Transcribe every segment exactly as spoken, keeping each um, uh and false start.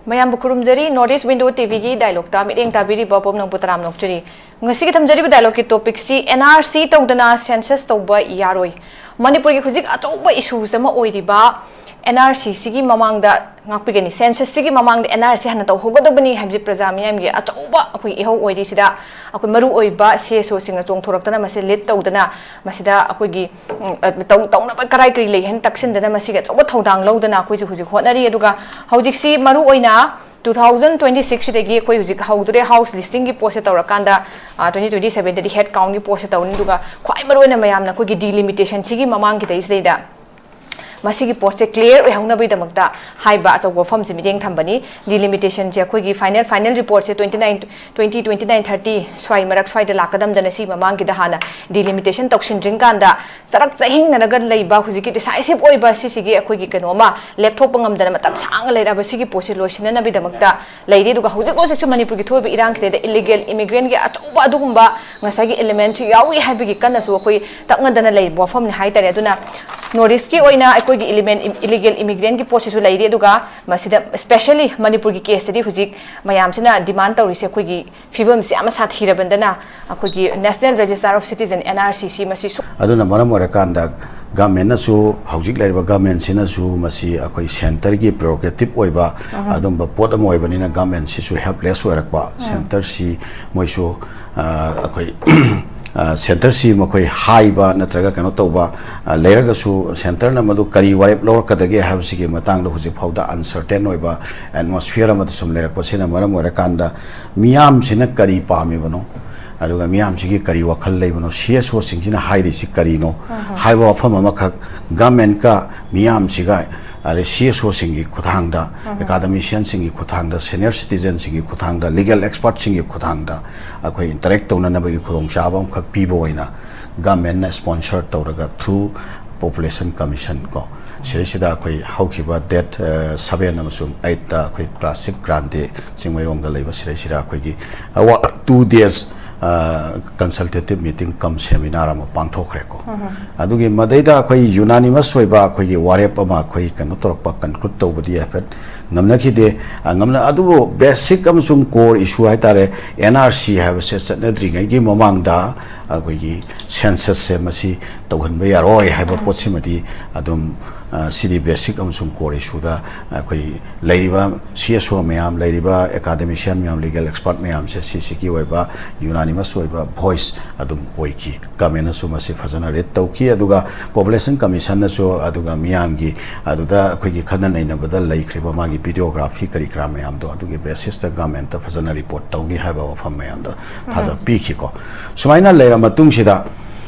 ꯃꯌꯥꯝꯕꯨ ꯈꯨꯔꯨꯝꯖꯔꯤ꯫ North East Window ꯇꯤꯚꯤꯒꯤ ꯗꯥꯏꯂꯣꯛꯇ ꯃꯤꯠꯌꯦꯡ ꯇꯥꯕꯤꯔꯤꯕ ꯄꯨꯝꯅꯃꯛꯄꯨ ꯇꯔꯥꯝꯅ ꯑꯣꯛꯆꯔꯤ꯫ ꯉꯁꯤꯒꯤ ꯊꯝꯖꯔꯤꯕ ꯗꯥꯏꯂꯣꯛꯀꯤ ꯇꯣꯄꯤꯛꯁꯤ ꯑꯦꯟ ꯑꯥꯔ ꯁꯤ ꯇꯧꯗꯅ ꯁꯦꯟꯁꯁ ꯇꯧꯕ ꯌꯥꯔꯣꯏ꯫ ꯃꯅꯤꯄꯨꯔꯒꯤ ꯍꯧꯖꯤꯛ ꯑꯆꯧꯕ ꯏꯁꯨꯁ ꯑꯃ ꯑꯣꯏꯔꯤꯕ ꯑꯦꯟ ꯑꯥꯔ ꯁꯤꯁꯤꯒꯤ ꯃꯃꯥꯡꯗ ꯉꯥꯛꯄꯤꯒꯅꯤ꯫ ꯁꯦꯟꯁꯁꯁꯤꯒꯤ ꯃꯃꯥꯡꯗ ꯑꯦꯟ ꯑꯥꯔ ꯁꯤ ꯍꯥꯟꯅ ꯇꯧꯍꯧꯒꯗꯕꯅꯤ ꯍꯥꯏꯕꯁꯤ ꯄ꯭ꯔꯖꯥ ꯃꯤꯌꯥꯝꯒꯤ ꯑꯆꯧꯕ ꯑꯩꯈꯣꯏ ꯏꯍꯧ ꯑꯣꯏꯔꯤꯁꯤꯗ ꯑꯩꯈꯣꯏ ꯃꯔꯨ ꯑꯣꯏꯕ ꯁꯤ ꯑꯦꯁ ꯑꯣꯁꯤꯡꯅ ꯆꯣꯡꯊꯣꯔꯛꯇꯅ ꯃꯁꯤ ꯂꯤꯗ ꯇꯧꯗꯅ ꯃꯁꯤꯗ ꯑꯩꯈꯣꯏꯒꯤ ꯎꯝ, ꯑ, ꯇꯧ-, ꯇꯧꯅꯕ ꯀꯔꯥꯏ ꯀꯔꯤ ꯂꯩ ꯍꯥꯏꯅ ꯇꯛꯁꯤꯟꯗꯅ ꯃꯁꯤꯒꯤ ꯑꯆꯧꯕ ꯊꯧꯗꯥꯡ ꯂꯧꯗꯅ ꯑꯩꯈꯣꯏꯁꯨ ꯍꯧꯖꯤꯛ ꯍꯣꯠꯅꯔꯤ꯫ ꯑꯗꯨꯒ ꯍꯧꯖꯤꯛꯁꯤ ꯃꯔꯨ ꯑꯣꯏꯅ two thousand twenty sixꯁꯤꯗꯒꯤ ꯑꯩꯈꯣꯏ ꯍꯧꯖꯤꯛ ꯍꯧꯗꯣꯔꯦ꯫ ꯍꯥꯎꯁ ꯂꯤꯁꯇꯤꯡꯒꯤ ꯄꯣꯠꯁꯦ ꯇꯧꯔꯀꯥꯟꯗ, ꯑ, twenty twenty sevenꯗꯗꯤ ꯍꯦꯗ ꯀꯥꯎꯟꯒꯤ ꯄꯣꯠꯁꯦ ꯇꯧꯔꯅꯤ꯫ ꯑꯗꯨꯒ ꯈ꯭ꯋꯥꯏ ꯃꯔꯨ ꯑꯣꯏꯅ ꯃꯌꯥꯝꯅ ꯑꯩꯈꯣꯏꯒꯤ ꯗꯤꯂꯤꯃꯤꯇꯦꯁꯟꯁꯤꯒꯤ ꯃꯃꯥꯡꯒꯤꯗꯩꯁꯤꯗꯩꯗ ꯃꯁꯤꯒꯤ ꯄꯣꯠꯁꯦ ꯀ꯭ꯂꯤꯌꯥꯔ ꯑꯣꯏꯍꯧꯅꯕꯒꯤꯗꯃꯛꯇ ꯍꯥꯏꯕ ꯑꯆꯧꯕ ꯋꯥꯐꯝꯁꯦ ꯃꯤꯠꯌꯦꯡ ꯊꯝꯕꯅꯤ꯫ ꯗꯤꯂꯤꯃꯤꯇꯦꯁꯟꯁꯦ ꯑꯩꯈꯣꯏꯒꯤ ꯐꯥꯏꯅꯦꯜ, ꯐꯥꯏꯅꯦꯜ ꯔꯤꯄꯣꯔꯠꯁꯦ twenty nine, twenty, twenty nine, thirty ꯁ꯭ꯋꯥꯏ ꯃꯔꯛ ꯁ꯭ꯋꯥꯏꯗ ꯂꯥꯛꯀꯗꯝꯗꯅ ꯁꯤ ꯃꯃꯥꯡꯒꯤꯗ ꯍꯥꯟꯅ ꯗꯤꯂꯤꯃꯤꯇꯦꯁꯟ ꯇꯧꯁꯤꯟꯗ꯭ꯔꯤꯀꯥꯟꯗ ꯆꯔꯛ ꯆꯍꯤꯡꯅꯔꯒ ꯂꯩꯕ ꯍꯧꯖꯤꯛꯀꯤ ꯗꯤꯁꯥꯏꯁꯤꯞ ꯑꯣꯏꯕ ꯁꯤꯁꯤꯒꯤ ꯑꯩꯈꯣꯏꯒꯤ ꯀꯩꯅꯣ ꯑꯃ ꯂꯦꯞꯊꯣꯛꯄ ꯉꯝꯗꯅ ꯃꯇꯝ ꯁꯥꯡꯅ ꯂꯩꯔꯛꯑꯕ ꯁꯤꯒꯤ ꯄꯣꯠꯁꯤ ꯂꯣꯏꯁꯤꯟꯅꯅꯕꯒꯤꯗꯃꯛꯇ ꯂꯩꯔꯤ꯫ ꯑꯗꯨꯒ ꯍꯧꯖꯤꯛ ꯍꯧꯖꯤꯛꯁꯨ ꯃꯅꯤꯄꯨꯔꯒꯤ ꯊꯣꯛꯏꯕ ꯏꯔꯥꯡꯁꯤꯗꯩꯗ ꯏꯂꯤꯒꯦꯜ ꯏꯃꯤꯒ꯭ꯔꯦꯟꯒꯤ ꯑꯆꯧꯕ ꯑꯗꯨꯒꯨꯝꯕ ꯉꯁꯥꯏꯒꯤ ꯏꯂꯤꯃꯦꯟꯁꯨ ꯌꯥꯎꯏ ꯍꯥꯏꯕꯒꯤ ꯀꯟꯅꯁꯨ ꯑꯩꯈꯣꯏ ꯇꯛꯅꯗꯅ ꯂꯩꯔꯤꯕ ꯋꯥꯐꯝꯅꯤ ꯍꯥꯏꯇꯥꯔꯦ꯫ ꯑꯗꯨꯅ ꯅꯣꯔꯠ ꯏꯁꯀꯤ ꯑꯣꯏꯅ ꯑꯩꯈꯣꯏꯒꯤ ꯏꯂꯤꯃꯦꯟ, ꯏꯂꯤꯒꯦꯜ ꯏꯃꯤꯒ꯭ꯔꯦꯟꯒꯤ ꯄꯣꯠꯁꯤꯁꯨ ꯂꯩꯔꯤ꯫ ꯑꯗꯨꯒ ꯃꯁꯤꯗ ꯁ꯭ꯄꯦꯁꯦꯜꯂꯤ ꯃꯅꯤꯄꯨꯔꯒꯤ ꯀꯦꯁꯇꯗꯤ ꯍꯧꯖꯤꯛ ꯃꯌꯥꯝꯁꯤꯅ ꯗꯤꯃꯥꯟ ꯇꯧꯔꯤꯁꯦ ꯑꯩꯈꯣꯏꯒꯤ ꯐꯤꯕꯝꯁꯤ ꯌꯥꯝꯅ ꯁꯥꯊꯤꯔꯕꯅꯤꯅ ꯑꯩꯈꯣꯏꯒꯤ National Register of Citizen, N R C C, ꯃꯁꯤ ꯁꯨ- ꯑꯗꯨꯅ ꯃꯔꯝ ꯑꯣꯏꯔꯀꯥꯟꯗ ꯒꯃꯦꯟꯅꯁꯨ, ꯍꯧꯖꯤꯛ ꯂꯩꯔꯤꯕ ꯒꯃꯦꯟꯁꯤꯅꯁꯨ ꯃꯁꯤ ꯑꯩꯈꯣꯏ ꯁꯦꯟꯇꯔꯒꯤ ꯄ꯭ꯔꯣꯒ꯭ꯔꯦꯇꯤꯞ ꯑꯣꯏꯕ ꯑꯗꯨꯝꯕ ꯄꯣꯠ ꯑꯃ ꯑꯣꯏꯕꯅꯤꯅ ꯒꯃꯦꯟꯁꯤꯁꯨ ꯍꯦꯜꯞꯂꯦꯁ ꯑꯣꯏꯔꯛꯄ, ꯁꯦꯟꯇꯔꯁꯤ ꯃꯣꯏꯁꯨ, ꯑ, ꯑꯩꯈꯣꯏ ꯑ, ꯁꯦꯟꯇꯔꯁꯤ ꯃꯈꯣꯏ ꯍꯥꯏꯕ ꯅꯠꯇ꯭ꯔꯒ ꯀꯩꯅꯣ ꯇꯧꯕ, ꯑ, ꯂꯩꯔꯒꯁꯨ ꯁꯦꯟꯇꯔꯅ ꯃꯗꯨ ꯀꯔꯤ ꯋꯥꯔꯦꯞ ꯂꯧꯔꯛꯀꯗꯒꯦ ꯍꯥꯏꯕꯁꯤꯒꯤ ꯃꯇꯥꯡꯗ ꯍꯧꯖꯤꯛ ꯐꯥꯎꯗ ꯑꯟꯁꯔꯇꯦꯟ ꯑꯣꯏꯕ ꯑꯦꯠꯃꯣꯁꯐꯤꯌꯔ ꯑꯃꯗ ꯁꯨꯝ ꯂꯩꯔꯛꯄꯁꯤꯅ ꯃꯔꯝ ꯑꯣꯏꯔꯀꯥꯟꯗ ꯃꯤꯌꯥꯝꯁꯤꯅ ꯀꯔꯤ ꯄꯥꯝꯃꯤꯕꯅꯣ, ꯑꯗꯨꯒ ꯃꯤꯌꯥꯝꯁꯤꯒꯤ ꯀꯔꯤ ꯋꯥꯈꯜ ꯂꯩꯕꯅꯣ, ꯁꯤ ꯑꯦꯁ ꯑꯣꯁꯤꯡꯁꯤꯅ ꯍꯥꯏꯔꯤꯁꯤ ꯀꯔꯤꯅꯣ ꯍꯥꯏꯕ ꯋꯥꯐꯝ ꯑꯃꯈꯛ ꯒꯃꯦꯟꯀ ꯃꯤꯌꯥꯝꯁꯤꯒ ꯑꯗꯩ ꯁꯤ ꯑꯦꯁ ꯑꯣꯁꯤꯡꯒꯤ ꯈꯨꯠꯊꯥꯡꯗ, ꯑꯦꯀꯥꯗꯃꯤꯁꯤꯌꯟꯁꯤꯡꯒꯤ ꯈꯨꯠꯊꯥꯡꯗ, ꯁꯦꯅꯤꯌꯔ ꯁꯤꯇꯤꯖꯟꯁꯤꯡꯒꯤ ꯈꯨꯠꯊꯥꯡꯗ, ꯂꯤꯒꯦꯜ ꯑꯦꯛꯁꯄꯔꯠꯁꯤꯡꯒꯤ ꯈꯨꯠꯊꯥꯡꯗ ꯑꯩꯈꯣꯏ ꯏꯟꯇꯔꯦꯛ ꯇꯧꯅꯅꯕꯒꯤ ꯈꯨꯗꯣꯡꯆꯥꯕ ꯑꯃꯈꯛ ꯄꯤꯕ ꯑꯣꯏꯅ ꯒꯃꯦꯟꯅ ꯁ꯭ꯄꯣꯟꯁꯔ ꯇꯧꯔꯒ ꯊ꯭ꯔꯨ ꯄꯣꯄꯨꯂꯦꯁꯟ ꯀꯃꯤꯁꯟ ꯀꯣ, ꯁꯤꯗꯩꯁꯤꯗ ꯑꯩꯈꯣꯏ ꯍꯧꯈꯤꯕ ꯗꯦꯠ ꯁꯕꯦꯟ ꯑꯃꯁꯨꯡ ꯑꯩꯠꯇ ꯑꯩꯈꯣꯏ ꯀ꯭ꯂꯥꯁꯤꯛ ꯒ꯭ꯔꯥꯟꯗꯦ ꯆꯤꯡꯃꯩꯔꯣꯡꯗ ꯂꯩꯕ ꯁꯤꯗꯩꯁꯤꯗ ꯑꯩꯈꯣꯏꯒꯤ ꯇꯨ ꯗꯦꯖ ꯀꯟꯁꯜꯇꯦꯇꯤꯞ ꯃꯤꯇꯤꯡ ꯀꯝ ꯁꯦꯃꯤꯅꯥꯔ ꯑꯃ ꯄꯥꯡꯊꯣꯛꯈ꯭ꯔꯦꯀꯣ꯫ ꯑꯗꯨꯒꯤ ꯃꯗꯩꯗ ꯑꯩꯈꯣꯏ ꯌꯨꯅꯥꯅꯤꯃꯁ ꯑꯣꯏꯕ ꯑꯩꯈꯣꯏꯒꯤ ꯋꯥꯔꯦꯞ ꯑꯃ ꯑꯩꯈꯣꯏ ꯀꯩꯅꯣ ꯇꯧꯔꯛꯄ, ꯀꯟꯀ꯭ꯂꯨꯗ ꯇꯧꯕꯗꯤ ꯍꯥꯏꯐꯦꯠ ꯉꯝꯅꯈꯤꯗꯦ꯫ ꯑ, ꯉꯝꯅ-, ꯑꯗꯨꯕꯨ ꯕꯦꯁꯤꯛ ꯑꯃꯁꯨꯡ ꯀꯣꯔ ꯏꯁꯨ ꯍꯥꯏꯇꯥꯔꯦ, ꯑꯦꯟ ꯑꯥꯔ ꯁꯤ ꯍꯥꯏꯕꯁꯦ ꯆꯠꯅꯗ꯭ꯔꯤꯉꯩꯒꯤ ꯃꯃꯥꯡꯗ ꯑꯩꯈꯣꯏꯒꯤ ꯁꯦꯟꯁꯁꯁꯦ ꯃꯁꯤ ꯇꯧꯍꯟꯕ ꯌꯥꯔꯣꯏ ꯍꯥꯏꯕ ꯄꯣꯠꯁꯤꯃꯗꯤ ꯑꯗꯨꯝ, ꯑ, ꯁꯤꯗꯤ ꯕꯦꯁꯤꯛ ꯑꯃꯁꯨꯡ ꯀꯣꯔ ꯏꯁꯨꯗ ꯑꯩꯈꯣꯏ ꯂꯩꯔꯤꯕ ꯁꯤ ꯑꯦꯁ ꯑꯣ ꯃꯌꯥꯝ, ꯂꯩꯔꯤꯕ ꯑꯦꯀꯥꯗꯃꯤꯁꯤꯌꯟ ꯃꯌꯥꯝ, ꯂꯤꯒꯦꯜ ꯑꯦꯛꯁꯄꯔꯠ ꯃꯌꯥꯝꯁꯦ ꯁꯤꯁꯤꯒꯤ ꯑꯣꯏꯕ ꯌꯨꯅꯥꯅꯤꯃꯁ ꯑꯣꯏꯕ ꯚꯣꯏꯁ ꯑꯗꯨꯝ ꯑꯣꯏꯈꯤ꯫ ꯒꯃꯦꯟꯅꯁꯨ ꯃꯁꯤ ꯐꯖꯅ ꯔꯤꯠ ꯇꯧꯈꯤ, ꯑꯗꯨꯒ ꯄꯣꯄꯨꯂꯦꯁꯟ ꯀꯃꯤꯁꯟꯅꯁꯨ, ꯑꯗꯨꯒ ꯃꯤꯌꯥꯝꯒꯤ ꯑꯗꯨꯗ ꯑꯩꯈꯣꯏꯒꯤ ꯈꯟꯅ ꯅꯩꯅꯕꯗ ꯂꯩꯈ꯭ꯔꯤꯕ ꯃꯥꯒꯤ ꯚꯤꯗꯤꯑꯣꯒ꯭ꯔꯥꯐꯤ ꯀꯔꯤ ꯀꯔꯥ ꯃꯌꯥꯝꯗꯣ ꯑꯗꯨꯒꯤ ꯕꯦꯁꯤꯁꯇ ꯒꯃꯦꯟꯇ ꯐꯖꯅ ꯔꯤꯄꯣꯔꯠ ꯇꯧꯅꯤ ꯍꯥꯏꯕ ꯋꯥꯐꯝ ꯃꯌꯥꯝꯗꯣ ꯊꯥꯖ ꯄꯤꯈꯤꯀꯣ꯫ ꯁꯨꯃꯥꯏꯅ ꯂꯩꯔ ꯃꯇꯨꯡꯁꯤꯗ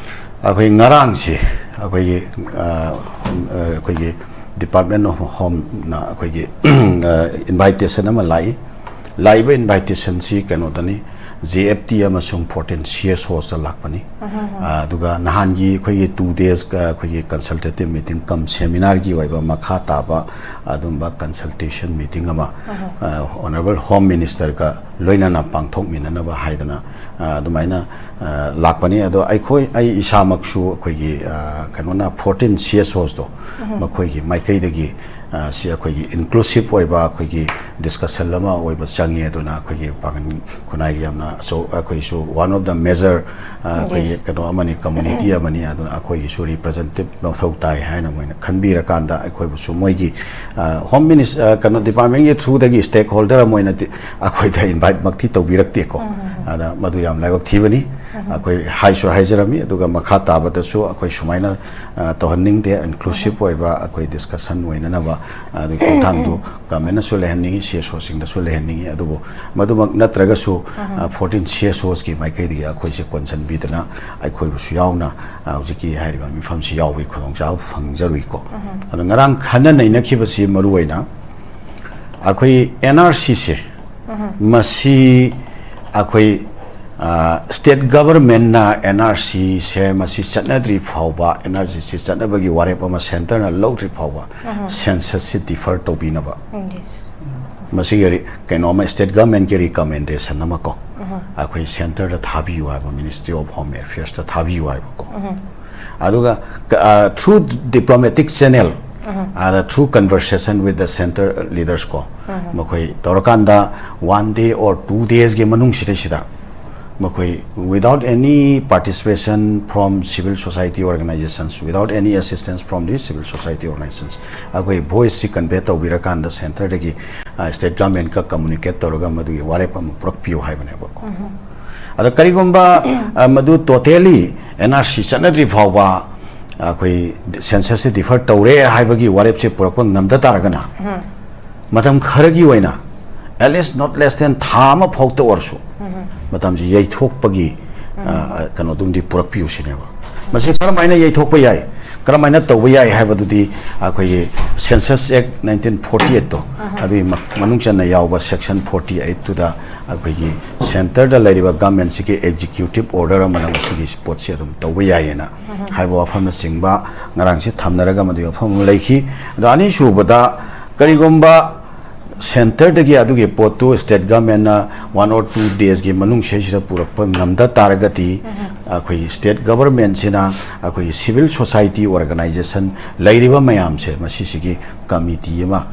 ꯑꯩꯈꯣꯏ ꯉꯔꯥꯡꯁꯤ ꯑꯩꯈꯣꯏꯒꯤ, ꯑ, ꯑꯩꯈꯣꯏꯒꯤ ꯗꯤꯄꯥꯔꯠꯃꯦꯟ ꯑꯣꯐ ꯍꯣꯝꯅ ꯑꯩꯈꯣꯏꯒꯤ ꯏꯟꯚꯥꯏꯇꯦꯁꯟ ꯑꯃ ꯂꯥꯛꯏ꯫ ꯂꯥꯛꯏꯕ ꯏꯟꯚꯥꯏꯇꯦꯁꯟꯁꯤ ꯀꯩꯅꯣꯗꯅꯤ, ꯖꯦ ꯑꯦꯐ ꯇꯤ ꯑꯃꯁꯨꯡ ꯐꯣꯔꯇꯤꯟ ꯁꯤ ꯑꯦꯁ ꯑꯣꯁꯇ ꯂꯥꯛꯄꯅꯤ꯫ ꯑ, ꯑꯗꯨꯒ ꯅꯍꯥꯟꯒꯤ ꯑꯩꯈꯣꯏꯒꯤ ꯇꯨ ꯗꯦꯖ ꯑꯩꯈꯣꯏꯒꯤ ꯀꯟꯁꯜꯇꯦꯇꯤꯞ ꯃꯤꯇꯤꯡ ꯀꯝ ꯁꯦꯃꯤꯅꯥꯔꯒꯤ ꯑꯣꯏꯕ ꯃꯈꯥ ꯇꯥꯕ ꯑꯗꯨꯝꯕ ꯀꯟꯁꯜꯇꯦꯁꯟ ꯃꯤꯇꯤꯡ ꯑꯃ, ꯑ, ꯑꯣꯅꯔꯦꯕꯜ ꯍꯣꯝ ꯃꯤꯅꯤꯁꯇꯔꯒ ꯂꯣꯏꯅꯅ ꯄꯥꯡꯊꯣꯛꯃꯤꯟꯅꯅꯕ ꯍꯥꯏꯗꯅ, ꯑ, ꯑꯗꯨꯃꯥꯏꯅ, ꯑ, ꯂꯥꯛꯄꯅꯤ꯫ ꯑꯗꯣ ꯑꯩꯈꯣꯏ, ꯑꯩ ꯏꯁꯥꯃꯛꯁꯨ ꯑꯩꯈꯣꯏꯒꯤ, ꯑ, ꯀꯩꯅꯣꯅ ꯐꯣꯔꯇꯤꯟ ꯁꯤ ꯑꯦꯁ ꯑꯣꯁꯇꯣ ꯃꯈꯣꯏꯒꯤ ꯃꯥꯏꯀꯩꯗꯒꯤ, ꯑ, ꯁꯤ ꯑꯩꯈꯣꯏꯒꯤ ꯏꯟꯀ꯭ꯂꯨꯁꯤꯞ ꯑꯣꯏꯕ ꯑꯩꯈꯣꯏꯒꯤ ꯗꯤꯁꯀꯁꯟ ꯑꯃ ꯑꯣꯏꯕ ꯆꯪꯉꯤ꯫ ꯑꯗꯨꯅ ꯑꯩꯈꯣꯏꯒꯤ ꯄꯥꯡꯒꯜ ꯈꯨꯟꯅꯥꯏꯒꯤ ꯌꯥꯝꯅ ꯑꯆꯧ-, ꯑꯩꯈꯣꯏꯁꯨ one of the major, ꯑ, ꯑꯩꯈꯣꯏꯒꯤ ꯀꯩꯅꯣ ꯑꯃꯅꯤ, ꯀꯝꯃꯨꯅꯤꯇꯤ ꯑꯃꯅꯤ꯫ ꯑꯗꯨꯅ ꯑꯩꯈꯣꯏꯒꯤꯁꯨ ꯔꯤꯄ꯭ꯔꯖꯦꯟꯇꯦꯇꯤꯞ ꯃꯊꯧ ꯇꯥꯏ ꯍꯥꯏꯅ ꯃꯣꯏꯅ ꯈꯟꯕꯤꯔꯀꯥꯟꯗ ꯑꯩꯈꯣꯏꯕꯨꯁꯨ ꯃꯣꯏꯒꯤ, ꯑ, ꯍꯣꯝ ꯃꯤꯅꯤꯁ-, ꯑ, ꯀꯩꯅꯣ ꯗꯤꯄꯥꯔꯠꯃꯦꯟꯒꯤ ꯊ꯭ꯔꯨꯗꯒꯤ ꯁ꯭ꯇꯦꯛ ꯍꯣꯜꯗꯔ ꯑꯃ ꯑꯣꯏꯅ ꯗꯤ-, ꯑꯩꯈꯣꯏꯗ ꯏꯟꯚꯥꯏꯠꯃꯛꯇꯤ ꯇꯧꯕꯤꯔꯛꯇꯦꯀꯣ꯫ ꯑꯗ ꯃꯗꯨ ꯌꯥꯝ ꯂꯥꯏꯕꯛ ꯊꯤꯕꯅꯤ꯫ ꯑꯩꯈꯣꯏ ꯍꯥꯏꯁꯨ ꯍꯥꯏꯖꯔꯝꯃꯤ, ꯑꯗꯨꯒ ꯃꯈꯥ ꯇꯥꯕꯗꯁꯨ ꯑꯩꯈꯣꯏ ꯁꯨꯃꯥꯏꯅ, ꯑ, ꯇꯧꯍꯟꯅꯤꯡꯗꯦ, inclusive ꯑꯣꯏꯕ ꯑꯩꯈꯣꯏ discussion ꯑꯣꯏꯅꯅꯕ, ꯑꯗꯨꯒꯤ ꯈꯣꯡꯊꯥꯡꯗꯨ governmentꯅꯁꯨ ꯂꯩꯍꯟꯅꯤꯡꯉꯤ, CSOꯁꯤꯡꯗꯁꯨ ꯂꯩꯍꯟꯅꯤꯡꯉꯤ꯫ ꯑꯗꯨꯕꯨ ꯃꯗꯨꯃꯛ ꯅꯠꯇ꯭ꯔꯒꯁꯨ, ꯑ, fourteen CSOsꯀꯤ ꯃꯥꯏꯀꯩꯗꯒꯤ ꯑꯩꯈꯣꯏꯁꯦ ꯀꯣꯟꯁꯤꯟꯕꯤꯗꯅ ꯑꯩꯈꯣꯏꯕꯨꯁꯨ ꯌꯥꯎꯅ, ꯑ, ꯍꯧꯖꯤꯛꯀꯤ ꯍꯥꯏꯔꯤꯕ ꯃꯤꯐꯝꯁꯤ ꯌꯥꯎꯕꯒꯤ ꯈꯨꯗꯣꯡꯆꯥꯕ ꯐꯪꯖꯔꯨꯏꯀꯣ꯫ ꯑꯗꯣ ꯉꯔꯥꯡ ꯈꯟꯅ ꯅꯩꯅꯈꯤꯕꯁꯤ ꯃꯔꯨ ꯑꯣꯏꯅ ꯑꯩꯈꯣꯏ NRCꯁꯦ, ꯃꯁꯤ ꯑꯩꯈꯣꯏ, ꯑ, state governmentꯅ NRCꯁꯦ ꯃꯁꯤ ꯆꯠꯅꯗ꯭ꯔꯤ ꯐꯥꯎꯕ, NRCꯁꯤ ꯆꯠꯅꯕꯒꯤ ꯋꯥꯔꯦꯞ ꯑꯃ centreꯅ ꯂꯧꯗ꯭ꯔꯤ ꯐꯥꯎꯕ censusꯁꯤ defer ꯇꯧꯕꯤꯅꯕ, ꯃꯁꯤꯒꯤ ꯔꯤ-, ꯀꯩꯅꯣ ꯑꯃ, state governmentꯀꯤ recommendation ꯑꯃ ꯀꯣ, ꯑꯩꯈꯣꯏ centreꯗ ꯊꯥꯕꯤꯌꯨ ꯍꯥꯏꯕ, Ministry of Home Affairsꯇ ꯊꯥꯕꯤꯌꯨ ꯍꯥꯏꯕꯀꯣ꯫ ꯑꯗꯨꯒ, ꯑ, through diplomatic channel, ꯑꯗ through conversation with the centre leaders ꯀꯣ, ꯃꯈꯣꯏ ꯇꯧꯔꯀꯥꯟꯗ one day or two daysꯀꯤ ꯃꯅꯨꯡꯁꯤꯗꯩꯁꯤꯗ ꯃꯈꯣꯏ, without any participation from civil society organizations, without any assistance from the civil society organizations, ꯑꯩꯈꯣꯏ voiceꯁꯤ convey ꯇꯧꯕꯤꯔꯀꯥꯟꯗ centreꯗꯒꯤ, ꯑ, state governmentꯀ communicate ꯇꯧꯔꯒ ꯃꯗꯨꯒꯤ ꯋꯥꯔꯦꯞ ꯑꯃ ꯄꯨꯔꯛꯄꯤꯌꯨ ꯍꯥꯏꯕꯅꯦꯕꯀꯣ꯫ ꯑꯗ ꯀꯔꯤꯒꯨꯝꯕ, ꯑ, ꯃꯗꯨ totally NRC ꯆꯠꯅꯗ꯭ꯔꯤ ꯐꯥꯎꯕ ꯑꯩꯈꯣꯏ censusꯁꯦ defer ꯇꯧꯔꯦ ꯍꯥꯏꯕꯒꯤ ꯋꯥꯔꯦꯞꯁꯦ ꯄꯨꯔꯛꯄ ꯉꯝꯗ ꯇꯥꯔꯒꯅ, ꯃꯇꯝ ꯈꯔꯒꯤ ꯑꯣꯏꯅ, at least not less than ꯊꯥ ꯑꯃ ꯐꯥꯎꯇ ꯑꯣꯏꯔꯁꯨ, ꯃꯇꯝꯁꯤ ꯌꯩꯊꯣꯛꯄꯒꯤ, ꯑ, ꯀꯩꯅꯣꯗꯨꯝꯗꯤ ꯄꯨꯔꯛꯄꯤꯌꯨ ꯁꯤꯅꯦꯕ꯫ ꯃꯁꯤ ꯀꯔꯝꯍꯥꯏꯅ ꯌꯩꯊꯣꯛꯄ ꯌꯥꯏ, ꯀꯔꯝꯍꯥꯏꯅ ꯇꯧꯕ ꯌꯥꯏ ꯍꯥꯏꯕꯗꯨꯗꯤ ꯑꯩꯈꯣꯏꯒꯤ Census Act nineteen forty eightꯇꯣ, ꯑꯗꯨꯒꯤ ꯃ-, ꯃꯅꯨꯡ ꯆꯟꯅ ꯌꯥꯎꯕ section forty eightꯇꯨꯗ ꯑꯩꯈꯣꯏꯒꯤ centreꯗ ꯂꯩꯔꯤꯕ governmentꯁꯤꯒꯤ executive order ꯑꯃꯅ ꯃꯁꯤꯒꯤ ꯄꯣꯠꯁꯤ ꯑꯗꯨꯝ ꯇꯧꯕ ꯌꯥꯏꯌꯦꯅ ꯍꯥꯏꯕ ꯋꯥꯐꯝꯅꯆꯤꯡꯕ ꯉꯔꯥꯡꯁꯤ ꯊꯝꯅꯔꯒ ꯃꯗꯨꯒꯤ ꯋꯥꯐꯝ ꯑꯃ ꯂꯩꯈꯤ꯫ ꯑꯗꯣ ꯑꯅꯤꯁꯨꯕꯗ, ꯀꯔꯤꯒꯨꯝꯕ centreꯗꯒꯤ ꯑꯗꯨꯒꯤ ꯄꯣꯠꯇꯨ state governmentꯅ one or two daysꯀꯤ ꯃꯅꯨꯡꯁꯤꯗꯩꯁꯤꯗ ꯄꯨꯔꯛꯄ ꯉꯝꯗ ꯇꯥꯔꯒꯗꯤ, ꯑꯩꯈꯣꯏꯒꯤ state governmentꯁꯤꯅ ꯑꯩꯈꯣꯏꯒꯤ civil society organization ꯂꯩꯔꯤꯕ ꯃꯌꯥꯝꯁꯦ ꯃꯁꯤꯁꯤꯒꯤ committee ꯑꯃ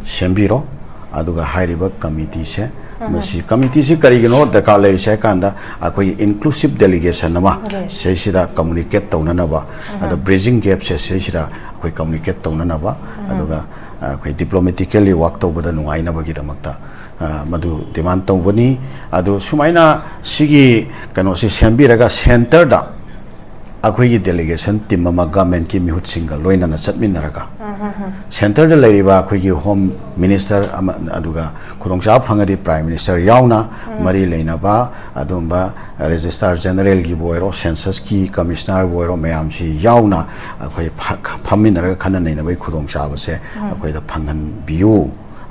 ꯁꯦꯝꯕꯤꯔꯣ꯫ ꯑꯗꯨꯒ ꯍꯥꯏꯔꯤꯕ committeeꯁꯦ, ꯃꯁꯤ committeeꯁꯤ ꯀꯔꯤꯒꯤꯅꯣ ꯗꯔꯀꯥꯔ ꯂꯩꯔꯤꯁꯦ ꯍꯥꯏ ꯀꯥꯟꯗ, ꯑꯩꯈꯣꯏꯒꯤ inclusive delegation ꯑꯃ ꯁꯤꯁꯤꯗ communicate ꯇꯧꯅꯅꯕ, ꯑꯗ bridging gapꯁꯦ ꯁꯤꯁꯤꯗ ꯑꯩꯈꯣꯏ communicate ꯇꯧꯅꯅꯕ, ꯑꯗꯨꯒ, ꯑ, ꯑꯩꯈꯣꯏ diplomatically work ꯇꯧꯕꯗ ꯅꯨꯡꯉꯥꯏꯅꯕꯒꯤꯗꯃꯛꯇ ꯑ, ꯃꯗꯨ ꯗꯤꯃꯥꯟ ꯇꯧꯕꯅꯤ꯫ ꯑꯗꯨ ꯁꯨꯃꯥꯏꯅ ꯁꯤꯒꯤ ꯀꯩꯅꯣꯁꯤ ꯁꯦꯝꯕꯤꯔꯒ ꯁꯦꯟꯇꯔꯗ ꯑꯩꯈꯣꯏꯒꯤ ꯗꯦꯂꯤꯒꯦꯁꯟ ꯇꯤꯝ ꯑꯃ ꯒꯃꯦꯟꯀꯤ ꯃꯤꯍꯨꯠꯁꯤꯡꯒ ꯂꯣꯏꯅꯅ ꯆꯠꯃꯤꯟꯅꯔꯒ ꯁꯦꯟꯇꯔꯗ ꯂꯩꯔꯤꯕ ꯑꯩꯈꯣꯏꯒꯤ ꯍꯣꯝ ꯃꯤꯅꯤꯁꯇꯔ ꯑꯃ, ꯑꯗꯨꯒ ꯈꯨꯗꯣꯡꯆꯥꯕ ꯐꯪꯉꯗꯤ ꯄ꯭ꯔꯥꯏꯝ ꯃꯤꯅꯤꯁꯇꯔ ꯌꯥꯎꯅ ꯃꯔꯤ ꯂꯩꯅꯕ ꯑꯗꯨꯒꯨꯝꯕ ꯔꯦꯖꯤꯁꯇ꯭ꯔꯥꯔ ꯖꯦꯅꯔꯦꯜꯒꯤꯕꯨ ꯑꯣꯏꯔꯣ, ꯁꯦꯟꯁꯁꯀꯤ ꯀꯃꯤꯁꯅꯔꯕꯨ ꯑꯣꯏꯔꯣ, ꯃꯌꯥꯝꯁꯤ ꯌꯥꯎꯅ ꯑꯩꯈꯣꯏ ꯐ-, ꯐꯝꯃꯤꯟꯅꯔꯒ ꯈꯟꯅ ꯅꯩꯅꯕꯒꯤ ꯈꯨꯗꯣꯡꯆꯥꯕꯁꯦ ꯑꯩꯈꯣꯏꯗ ꯐꯪꯍꯟꯕꯤꯌꯨ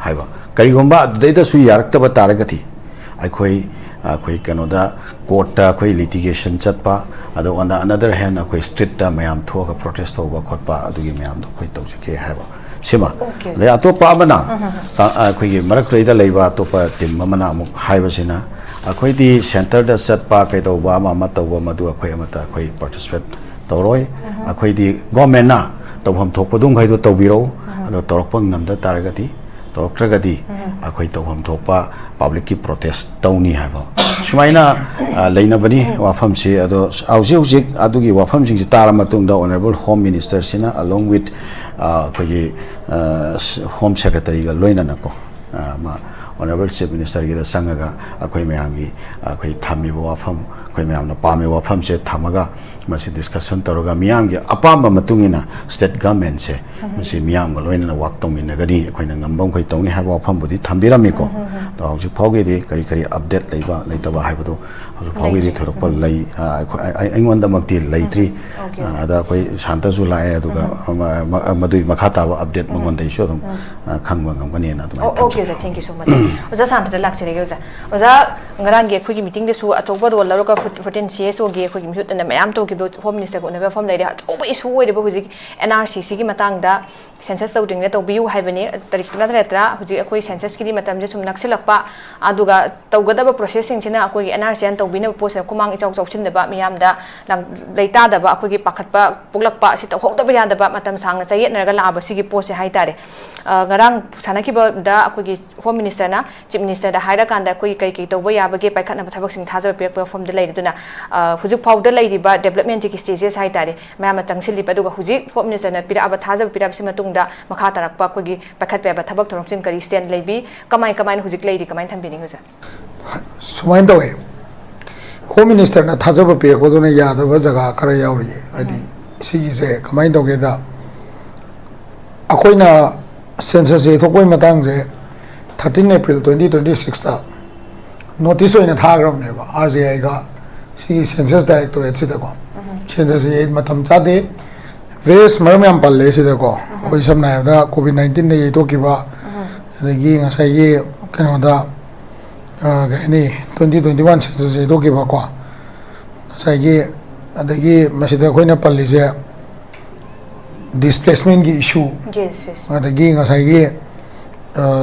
ꯍꯥꯏꯕ꯫ ꯀꯔꯤꯒꯨꯝꯕ ꯑꯗꯨꯗꯩꯗꯁꯨ ꯌꯥꯔꯛꯇꯕ ꯇꯥꯔꯒꯗꯤ ꯑꯩꯈꯣꯏ, ꯑꯩꯈꯣꯏ ꯀꯩꯅꯣꯗ, ꯀꯣꯔꯠꯇ ꯑꯩꯈꯣꯏ ꯂꯤꯇꯤꯒꯦꯁꯟ ꯆꯠꯄ, ꯑꯗꯣ on the another hand ꯑꯩꯈꯣꯏ ꯁ꯭ꯇ꯭ꯔꯤꯠꯇ ꯃꯌꯥꯝ ꯊꯣꯛꯑꯒ ꯄ꯭ꯔꯣꯇꯦꯁ ꯇꯧꯕ ꯈꯣꯠꯄ ꯑꯗꯨꯒꯤ ꯃꯌꯥꯝꯗꯣ ꯑꯩꯈꯣꯏ ꯇꯧꯖꯒꯦ ꯍꯥꯏꯕ ꯁꯤꯃ꯫ Okay. ꯑꯗꯩ ꯑꯇꯣꯞꯄ ꯑꯃꯅ, ꯑ, ꯑꯩꯈꯣꯏꯒꯤ ꯃꯔꯛꯇꯩꯗ ꯂꯩꯕ ꯑꯇꯣꯞꯄ ꯇꯤꯝ ꯑꯃꯅ ꯑꯃꯨꯛ ꯍꯥꯏꯕꯁꯤꯅ, ꯑꯩꯈꯣꯏꯗꯤ ꯁꯦꯟꯇꯔꯗ ꯆꯠꯄ ꯀꯩꯗꯧꯕ ꯑꯃ ꯑꯃ ꯇꯧꯕ ꯃꯗꯨ ꯑꯩꯈꯣꯏ ꯑꯃꯠꯇ ꯑꯩꯈꯣꯏ ꯄꯥꯔꯇꯤꯁꯤꯄꯦꯠ ꯇꯧꯔꯣꯏ꯫ ꯑꯩꯈꯣꯏꯗꯤ ꯒꯣꯔꯃꯦꯟꯅ ꯇꯧꯐꯝ ꯊꯣꯛꯄꯗꯨ ꯃꯈꯩꯗꯣ ꯇꯧꯕꯤꯔꯛꯎ, ꯑꯗꯣ ꯇꯧꯔꯛꯄ ꯉꯝꯗ ꯇꯥꯔꯒꯗꯤ, ꯇꯧꯔꯛꯇ꯭ꯔꯒꯗꯤ ꯑꯩꯈꯣꯏ ꯇꯧꯐꯝ ꯊꯣꯛꯄ ꯄꯕ꯭ꯂꯤꯛꯀꯤ ꯄ꯭ꯔꯣꯇꯦꯁ ꯇꯧꯅꯤ ꯍꯥꯏꯕ ꯁꯨꯃꯥꯏꯅ, ꯑ, ꯂꯩꯅꯕꯅꯤ ꯋꯥꯐꯝꯁꯤ꯫ ꯑꯗꯣ ꯍꯧꯖꯤꯛ ꯍꯧꯖꯤꯛ ꯑꯗꯨꯒꯤ ꯋꯥꯐꯝꯁꯤꯡꯁꯤ ꯇꯥꯔ ꯃꯇꯨꯡꯗ Honourable Home Ministerꯁꯤꯅ along with, ꯑ, ꯑꯩꯈꯣꯏꯒꯤ, ꯑ, ꯍꯣꯝ ꯁꯦꯀ꯭ꯔꯦꯇꯔꯤꯒ ꯂꯣꯏꯅꯅꯀꯣ, ꯑ, ꯃꯥ Honourable Chief Ministerꯒꯤꯗ ꯆꯪꯉꯒ ꯑꯩꯈꯣꯏ ꯃꯌꯥꯝꯒꯤ, ꯑꯩꯈꯣꯏ ꯊꯝꯃꯤꯕ ꯋꯥꯐꯝ, ꯑꯩꯈꯣꯏ ꯃꯌꯥꯝꯅ ꯄꯥꯝꯃꯤꯕ ꯋꯥꯐꯝꯁꯦ ꯊꯝꯃꯒ ꯃꯁꯤ ꯗꯤꯁꯀꯁꯟ ꯇꯧꯔꯒ ꯃꯤꯌꯥꯝꯒꯤ ꯑꯄꯥꯝꯕ ꯃꯇꯨꯡ ꯏꯟꯅ ꯁ꯭ꯇꯦꯠ ꯒꯃꯦꯟꯁꯦ ꯃꯁꯤ ꯃꯤꯌꯥꯝꯒ ꯂꯣꯏꯅꯅ ꯋꯥꯛ ꯇꯧꯃꯤꯟꯅꯒꯅꯤ, ꯑꯩꯈꯣꯏꯅ ꯉꯝꯕ ꯃꯈꯩ ꯇꯧꯅꯤ ꯍꯥꯏꯕ ꯋꯥꯐꯝꯕꯨꯗꯤ ꯊꯝꯕꯤꯔꯝꯃꯤꯀꯣ꯫ ꯑꯗꯣ ꯍꯧꯖꯤꯛ ꯐꯥꯎꯒꯤꯗꯤ ꯀꯔꯤ ꯀꯔꯤ ꯑꯞꯗꯦꯠ ꯂꯩꯕ ꯂꯩꯇꯕ ꯍꯥꯏꯕꯗꯨ ꯍꯧꯖꯤꯛ ꯐꯥꯎꯒꯤꯗꯤ ꯂꯩꯇ꯭ꯔꯤ꯫ ꯊꯣꯏꯗꯣꯛꯄ ꯂꯩ, ꯑ, ꯑꯩꯈꯣꯏ, ꯑꯩ-, ꯑꯩꯉꯣꯟꯗꯃꯛꯇꯤ ꯂꯩꯇ꯭ꯔꯤ꯫ Okay꯫ ꯑ, ꯑꯗ ꯑꯩꯈꯣꯏ ꯁꯥꯟꯇꯁꯨ ꯂꯥꯛꯑꯦ, ꯑꯗꯨꯒ ꯑꯃ-, ꯑꯃ-, ꯃꯗꯨꯒꯤ ꯃꯈꯥ ꯇꯥꯕ ꯑꯞꯗꯦꯠ ꯃꯉꯣꯟꯗꯒꯤꯁꯨ ꯑꯗꯨꯝ, ꯑ, ꯈꯪꯕ ꯉꯝꯒꯅꯤꯅ ꯑꯗꯨꯃꯥꯏꯅ ꯑꯣ, okay, ꯊꯝꯖꯒꯦ꯫ Sir, thank you so much꯫ ꯑꯣꯖꯥ ꯁꯥꯟꯇꯗ ꯂꯥꯛꯆꯔꯒꯦ, ꯑꯣꯖꯥ꯫ ꯑꯣꯖꯥ, ꯉꯔꯥꯡꯒꯤ ꯑꯩꯈꯣꯏꯒꯤ ꯃꯤꯇꯤꯡꯗꯁꯨ ꯑꯆꯧꯕ ꯔꯣꯜ ꯂꯧꯔꯒ ꯐꯣꯔ-, fourteen CSOꯒꯤ ꯑꯩꯈꯣꯏꯒꯤ ꯃꯤꯍꯨꯠ ꯑꯅ ꯃꯌꯥꯝ ꯇꯧꯈꯤꯕꯗꯣ ꯍꯣꯝ ꯃꯤꯅꯤꯁꯇꯔꯒ ꯎꯅꯕ ꯃꯐꯝ ꯂꯩꯔꯦ꯫ ꯑꯆꯧꯕ ꯏꯁꯨ ꯑꯣꯏꯔꯤꯕ ꯍꯧꯖꯤꯛ NRCCꯒꯤ ꯃꯇꯥꯡꯗ ꯁꯦꯟꯁꯁ ꯇꯧꯗ꯭ꯔꯤꯉꯩꯗ ꯇꯧꯕꯤꯌꯨ ꯍꯥꯏꯕꯅꯤ꯫ ꯇꯥꯔꯤꯛ ꯇꯔꯥꯇꯔꯦꯠꯇ, ꯍꯧꯖꯤꯛ ꯑꯩꯈꯣꯏ ꯁꯦꯟꯁꯁꯀꯤꯗꯤ ꯃꯇꯝꯁꯦ ꯁꯨꯝ ꯅꯛꯁꯤꯜꯂꯛꯄ, ꯑꯗꯨꯒ ꯇꯧꯒꯗꯕ ꯄ꯭ꯔꯣꯁꯦꯁꯁꯤꯡꯁꯤꯅ ꯑꯩꯈꯣꯏꯒꯤ NRCN ꯇꯧꯕꯤꯅꯕ ꯄꯣꯠꯁꯤꯗ ꯈꯨꯃꯥꯡ ꯏꯆꯥꯎ ꯆꯥꯎꯁꯤꯟꯗꯕ, ꯃꯤꯌꯥꯝꯗ ꯂꯥꯡ-, ꯂꯩꯇꯥꯗꯕ, ꯑꯩꯈꯣꯏꯒꯤ ꯄꯥꯈꯠꯄ ꯄꯣꯛꯂꯛꯄ, ꯑꯁꯤ ꯇꯧꯍꯧꯗꯕ ꯌꯥꯗꯕ, ꯃꯇꯝ ꯁꯥꯡꯅ ꯆꯌꯦꯠꯅꯔꯒ ꯂꯥꯛꯑꯕ ꯁꯤꯒꯤ ꯄꯣꯠꯁꯦ ꯍꯥꯏꯇꯥꯔꯦ꯫ ꯑ, ꯉꯔꯥꯡ ꯁꯥꯟꯅꯈꯤꯕꯗ ꯑꯩꯈꯣꯏꯒꯤ ꯍꯣꯝ ꯃꯤꯅꯤꯁꯇꯔꯅ ꯆꯤꯐ ꯃꯤꯅꯤꯁꯇꯔꯗ ꯍꯥꯏꯔꯀꯥꯟꯗ ꯑꯩꯈꯣꯏꯒꯤ ꯀꯔꯤ ꯀꯔꯤ ꯇꯧꯕ ꯌꯥꯕꯒꯦ ꯄꯥꯏꯈꯠꯅꯕ ꯊꯕꯛꯁꯤꯡ ꯊꯥꯖꯕ ꯄꯤꯔꯛꯄ ꯋꯥꯐꯝꯗ ꯂꯩꯔꯦ꯫ ꯑꯗꯨꯅ, ꯑ, ꯍꯧꯖꯤꯛ ꯐꯥꯎꯗ ꯂꯩꯔꯤꯕ ꯗꯦꯕꯂꯞ-, ꯃꯦꯟꯇꯤꯛ ꯁ꯭ꯇꯦꯖꯦꯁ ꯍꯥꯏꯇꯥꯔꯦ, ꯃꯌꯥꯝꯅ ꯆꯪꯁꯤꯜꯂꯤꯕ, ꯑꯗꯨꯒ ꯍꯧꯖꯤꯛ ꯍꯣꯝ ꯃꯤꯅꯤꯁꯇꯔꯅ ꯄꯤꯔꯛꯑꯕ, ꯊꯥꯖꯕ ꯄꯤꯔꯛꯑꯕꯁꯤ ꯃꯇꯨꯡꯗ ꯃꯈꯥ ꯇꯥꯔꯛꯄ ꯑꯩꯈꯣꯏꯒꯤ ꯄꯥꯏꯈꯠꯄ ꯌꯥꯕ ꯊꯕꯛ ꯊꯧꯔꯝꯁꯤꯡ ꯀꯔꯤ ꯁ꯭ꯇꯦꯟ ꯂꯩꯕꯤ, ꯀꯃꯥꯏ ꯀꯃꯥꯏꯅ ꯍꯧꯖꯤꯛ ꯂꯩꯔꯤ, ꯀꯃꯥꯏꯅ ꯊꯝꯕꯤꯅꯤꯡꯉꯤ ꯍꯧꯖꯤꯛ? ꯁꯨꯃꯥꯏꯅ ꯇꯧꯋꯦ, ꯍꯣꯝ ꯃꯤꯅꯤꯁꯇꯔꯅ ꯊꯥꯖꯕ ꯄꯤꯔꯛꯄꯗꯨꯅ ꯌꯥꯗꯕ ꯖꯒꯥ ꯈꯔ ꯌꯥꯎꯔꯤ꯫ ꯍꯥꯏꯗꯤ ꯁꯤꯒꯤꯁꯦ ꯀꯃꯥꯏꯅ ꯇꯧꯒꯦꯗ, ꯑꯩꯈꯣꯏꯅ ꯁꯦꯟꯁꯁ ꯌꯩꯊꯣꯛꯄꯒꯤ ꯃꯇꯥꯡꯁꯦ ꯊꯥꯔꯇꯤꯟ ꯑꯦꯄ꯭ꯔꯤꯜ ꯇ꯭ꯋꯦꯟꯇꯤ ꯇ꯭ꯋꯦꯟꯇꯤ ꯁꯤꯛꯁꯇ ꯅꯣꯇꯤꯁ ꯑꯣꯏꯅ ꯊꯥꯈ꯭ꯔꯕꯅꯦꯕ, ꯑꯥꯔ ꯖꯤ ꯑꯥꯏꯒ ꯁꯤꯒꯤ ꯁꯦꯟꯁꯁ ꯗꯥꯏꯔꯦꯛꯇꯣꯔꯦꯠꯁꯤꯗꯀꯣ꯫ ꯁꯦꯟꯁꯁꯁꯦ ꯃꯇꯝ ꯆꯥꯗꯦ, ꯚꯦꯔꯤꯌꯁ ꯃꯔꯝ ꯌꯥꯝ ꯄꯜꯂꯦ ꯁꯤꯗꯀꯣ꯫ ꯑꯩꯈꯣꯏ ꯁꯝꯅ ꯍꯥꯏꯔꯕꯗ ꯀꯣꯚꯤꯗ ꯅꯥꯏꯟꯇꯤꯟꯗ ꯌꯩꯊꯣꯛꯈꯤꯕ, ꯑꯗꯒꯤ ꯉꯁꯥꯏꯒꯤ ꯀꯩꯅꯣꯗ, ꯑ, ꯀꯩ ꯍꯥꯏꯅꯤ, ꯇ꯭ꯋꯦꯟꯇꯤ ꯇ꯭ꯋꯦꯟꯇꯤ ꯋꯥꯟ ꯁꯦꯟꯁꯁ ꯌꯩꯊꯣꯛꯈꯤꯕꯀꯣ, ꯉꯁꯥꯏꯒꯤ, ꯑꯗꯒꯤ ꯃꯁꯤꯗ ꯑꯩꯈꯣꯏꯅ ꯄꯜꯂꯤꯁꯦ ꯗꯤꯁꯄ꯭ꯂꯦꯁꯃꯦꯟꯒꯤ ꯏꯁꯨ, ꯌꯦꯁ, ꯌꯦꯁ꯫ ꯑꯗꯒꯤ ꯉꯁꯥꯏꯒꯤ